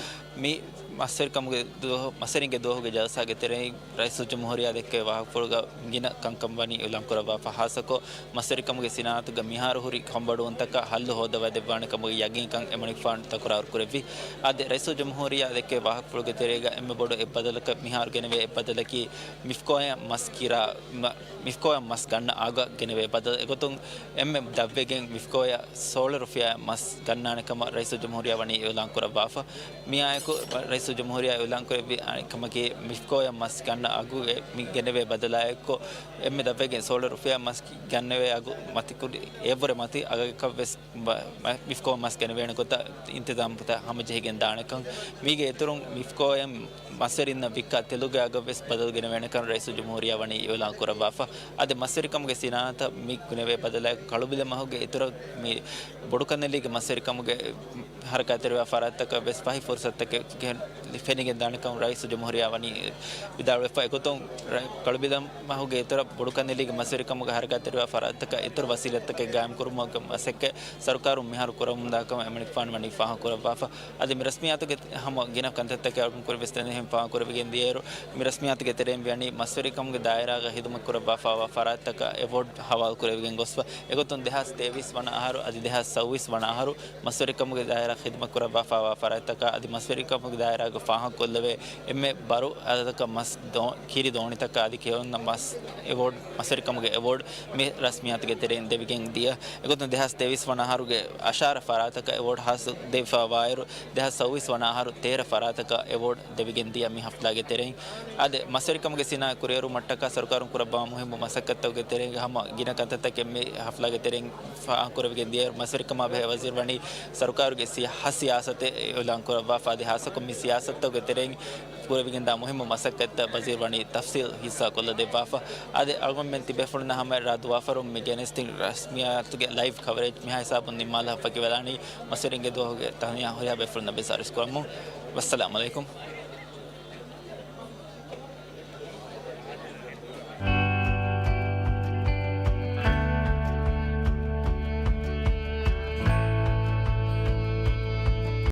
މި މަސްވެރިކަމުގެ ދުވަހު، މަސްވެރިންގެ ދުވަހުގެ ޖަލްސާގެ ތެރެއިން ރައީސުލްޖުމްހޫރިއްޔާ ދެއްކެވި ވާހަކަފުޅުގަ ގިނަ ކަންކަން ވަނީ އިޢުލާން ކުރައްވާފަ. ޚާއްޞަކޮށް، މަސްވެރިކަމުގެ ސިނާއަތުގަ މިހާރު ހުރި ކަންބޮޑުވުންތަކަށް ހައްލު ހޯއްދަވައިދެއްވާނެ ކަމުގެ ޔަގީންކަން އެމަނިކުފާނު ތަކުރާރު ކުރެއްވި. އަދި ރައީސުލްޖުމްހޫރިއްޔާ ދެއްކެވި ވާހަކަފުޅުގެ ތެރޭގަ އެންމެ ބޮޑު އެއްބަދަލަކަށް މިހާރު ގެނެވޭ އެއްބަދަލަކީ މިފްކޯއަށް މަސް ކިރާ، މަ-، މިފްކޯއަށް މަސް ގަންނަ އަގަށް ގެނެވޭ ބަދަލު. އެގޮތުން އެންމެ ދަށްވެގެން މިފްކޯއަށް ސޯޅަ ރުފިޔާއަށް މަސް ގަންނާނެ ކަމަށް ރައީސުލްޖުމްހޫރިއްޔާ ވަނީ އިޢުލާން ކުރައްވާފަ. މިއާއެކު ރައީސުލްޖުމްހޫރިއްޔާ އިޢުލާން ކުރެއްވި އަނެއް ކަމަކީ، މިފްކޯއަށް މަސް ގަންނަ އަގުގެ މި ގެނެވޭ ބަދަލާއެކު، އެންމެ ދަށްވެގެން ސޯޅަ ރުފިޔާ މަސް ގަންނެވޭ އަގު މަތިކުރި އެއަށްވުރެ މަތި އަގަކަށް ވެސް ބަ-، މަ-، މިފްކޯ މަސް ގެނެވޭނެ ގޮތަށް އިންތިޒާމްތައް ހަމަޖެހިގެން ދާނެކަން. މީގެ އިތުރުން މިފްކޯއަށް މަސްވެރިންނަށް ވިއްކާ ތެލުގެ އަގަށް ވެސް ބަދަލު ގެނެވޭނެކަން ރައީސުލްޖުމްހޫރިއްޔާ ވަނީ އިޢުލާން ކުރައްވާފަ. އަދި މަސްވެރިކަމުގެ ސިނާއަތަށް މި ގެނެވޭ ބަދަލާއެކު ކަޅުބިލަ މަހުގެ އިތުރަށް މި ބޮޑުކަންނެލީގެ މަސްވެރިކަމުގެ ހަރަކާތްތެރިވާ ފަރާތްތަކަށް ވެސް ފަހި ފުރުސަތުތަކެއް ފެނިގެން ދާނެކަން ރައީސުލްޖުމްހޫރިއްޔާ ވަނީ ވިދާޅުވެފަ. އެގޮތުން ރަ-، ކަޅުބިލަ މަހުގެ އިތުރަށް ބޮޑުކަންނެލީގެ މަސްވެރިކަމުގެ ހަރަކާތްތެރިވާ ފަރާތްތަކަށް އިތުރު ވަސީލަތްތަކެއް ގާއިމްކުރުމުގެ މަސައްކަތް ސަރުކާރުން މިހާރު ކުރަމުންދާކަމަށް އެމަނިކުފާނު ވަނީ ފާހަގަކުރައްވާފަ. އަދި މި ރަސްމިއްޔާތުގެ ހަމަ ގިނަ ކަންތައްތަކެއް އަޅުގަނޑު ކުރި ވިސްނެން ފާހަގަކުރެވިގެން ދިޔައިރު، މި ރަސްމިއްޔާތުގެ ތެރެއިން ވިޔަނީ މަސްވެރިކަމުގެ ދާއިރާގަ ޚިދުމަތް ކުރައްވާފައިވާ ފަރާތްތަކަށް އެވޯޑް ހަވާލު ކުރެވިގެން ގޮސްފަ. އެގޮތުން ދެހާސް ތޭވީސް ވަނަ އަހަރު އަދި ދެހާސް ސައުވީސް ވަނަ އަހަރު މަސްވެރިކަމުގެ ދާއިރާ ޚިދުމަތް ކުރައްވާފައިވާ ފަރާތްތަކާ އަދި މަސްވެރިކަމުގެ ދާއިރާގަ ފާހަގަކޮށްލެވޭ އެންމެ ބަރު އަދަދަކަށް މަސް ދޯ-، ކިރި ދޯނިތަކާ އަދި ކެއުންނަށް މަސް އެވޯޑް، މަސްވެރިކަމުގެ އެވޯޑް މި ރަސްމިއްޔާތުގެ ތެރެއިން ދެވިގެން ދިޔަ. އެގޮތުން ދެހާސް ތޭވީސް ވަނަ އަހަރުގެ އަށާރަ ފަރާތަކަށް އެވޯޑް ހާސް ދެވިފައިވާއިރު، ދެހާސް ސައުވީސް ވަނަ އަހަރު ތޭރަ ފަރާތަކަށް އެވޯޑް ދެވިގެން ދިޔަ މި ހަފްލާގެ ތެރެއިން. އަދި މަސްވެރިކަމުގެ ސިނާއަތް ކުރިއެރުމަށްޓަކާ ސަރުކާރުން ކުރައްވާ މުހިއްމު މަސައްކަތްތަކުގެ ތެރޭގަ ހަމަ ގިނަ ކަންތައްތަކެއް މި ހަފްލާގެ ތެރެއިން ފާހަގަކުރެވިގެން ދިޔައިރު، މަސްވެރިކަމާ ބެހޭ ވަޒީރު ވަނީ ސަރުކާރުގެ ސިޔާ-، ހަ ސިޔާސަތެއް އިޢުލާން ކުރައްވާފަ. އަދި ހާއްސަކޮށް މި ސިޔާސަތުގެ ތެރެއިން ކުރެވިގެންދާ މުހިއްމު މަސައްކަތްތައް ވަޒީރު ވަނީ ތަފްސީލް ހިއްސާކޮށްލަ ދެއްވާފަ. އަދި އަޅުގަނޑުމެން ތިބޭފުޅުންނާ ހަމަ ރާ ދުވާފަރުން މި ގެނެސްދިން ރަސްމިއްޔާތުގެ ލައިވް ކަވަރޭޖް މިހާ ހިސާބުން ނިންމާލާފަ ކިބަލާނީ. މަސްވެރިންގެ ދުވަހުގެ ތަހުނިޔާ ހުރިހާ ބޭފުޅުންނަށް ވެސް އަރިސް ކުރަމުން. ވައްސަލާމް އަލައިކުމް.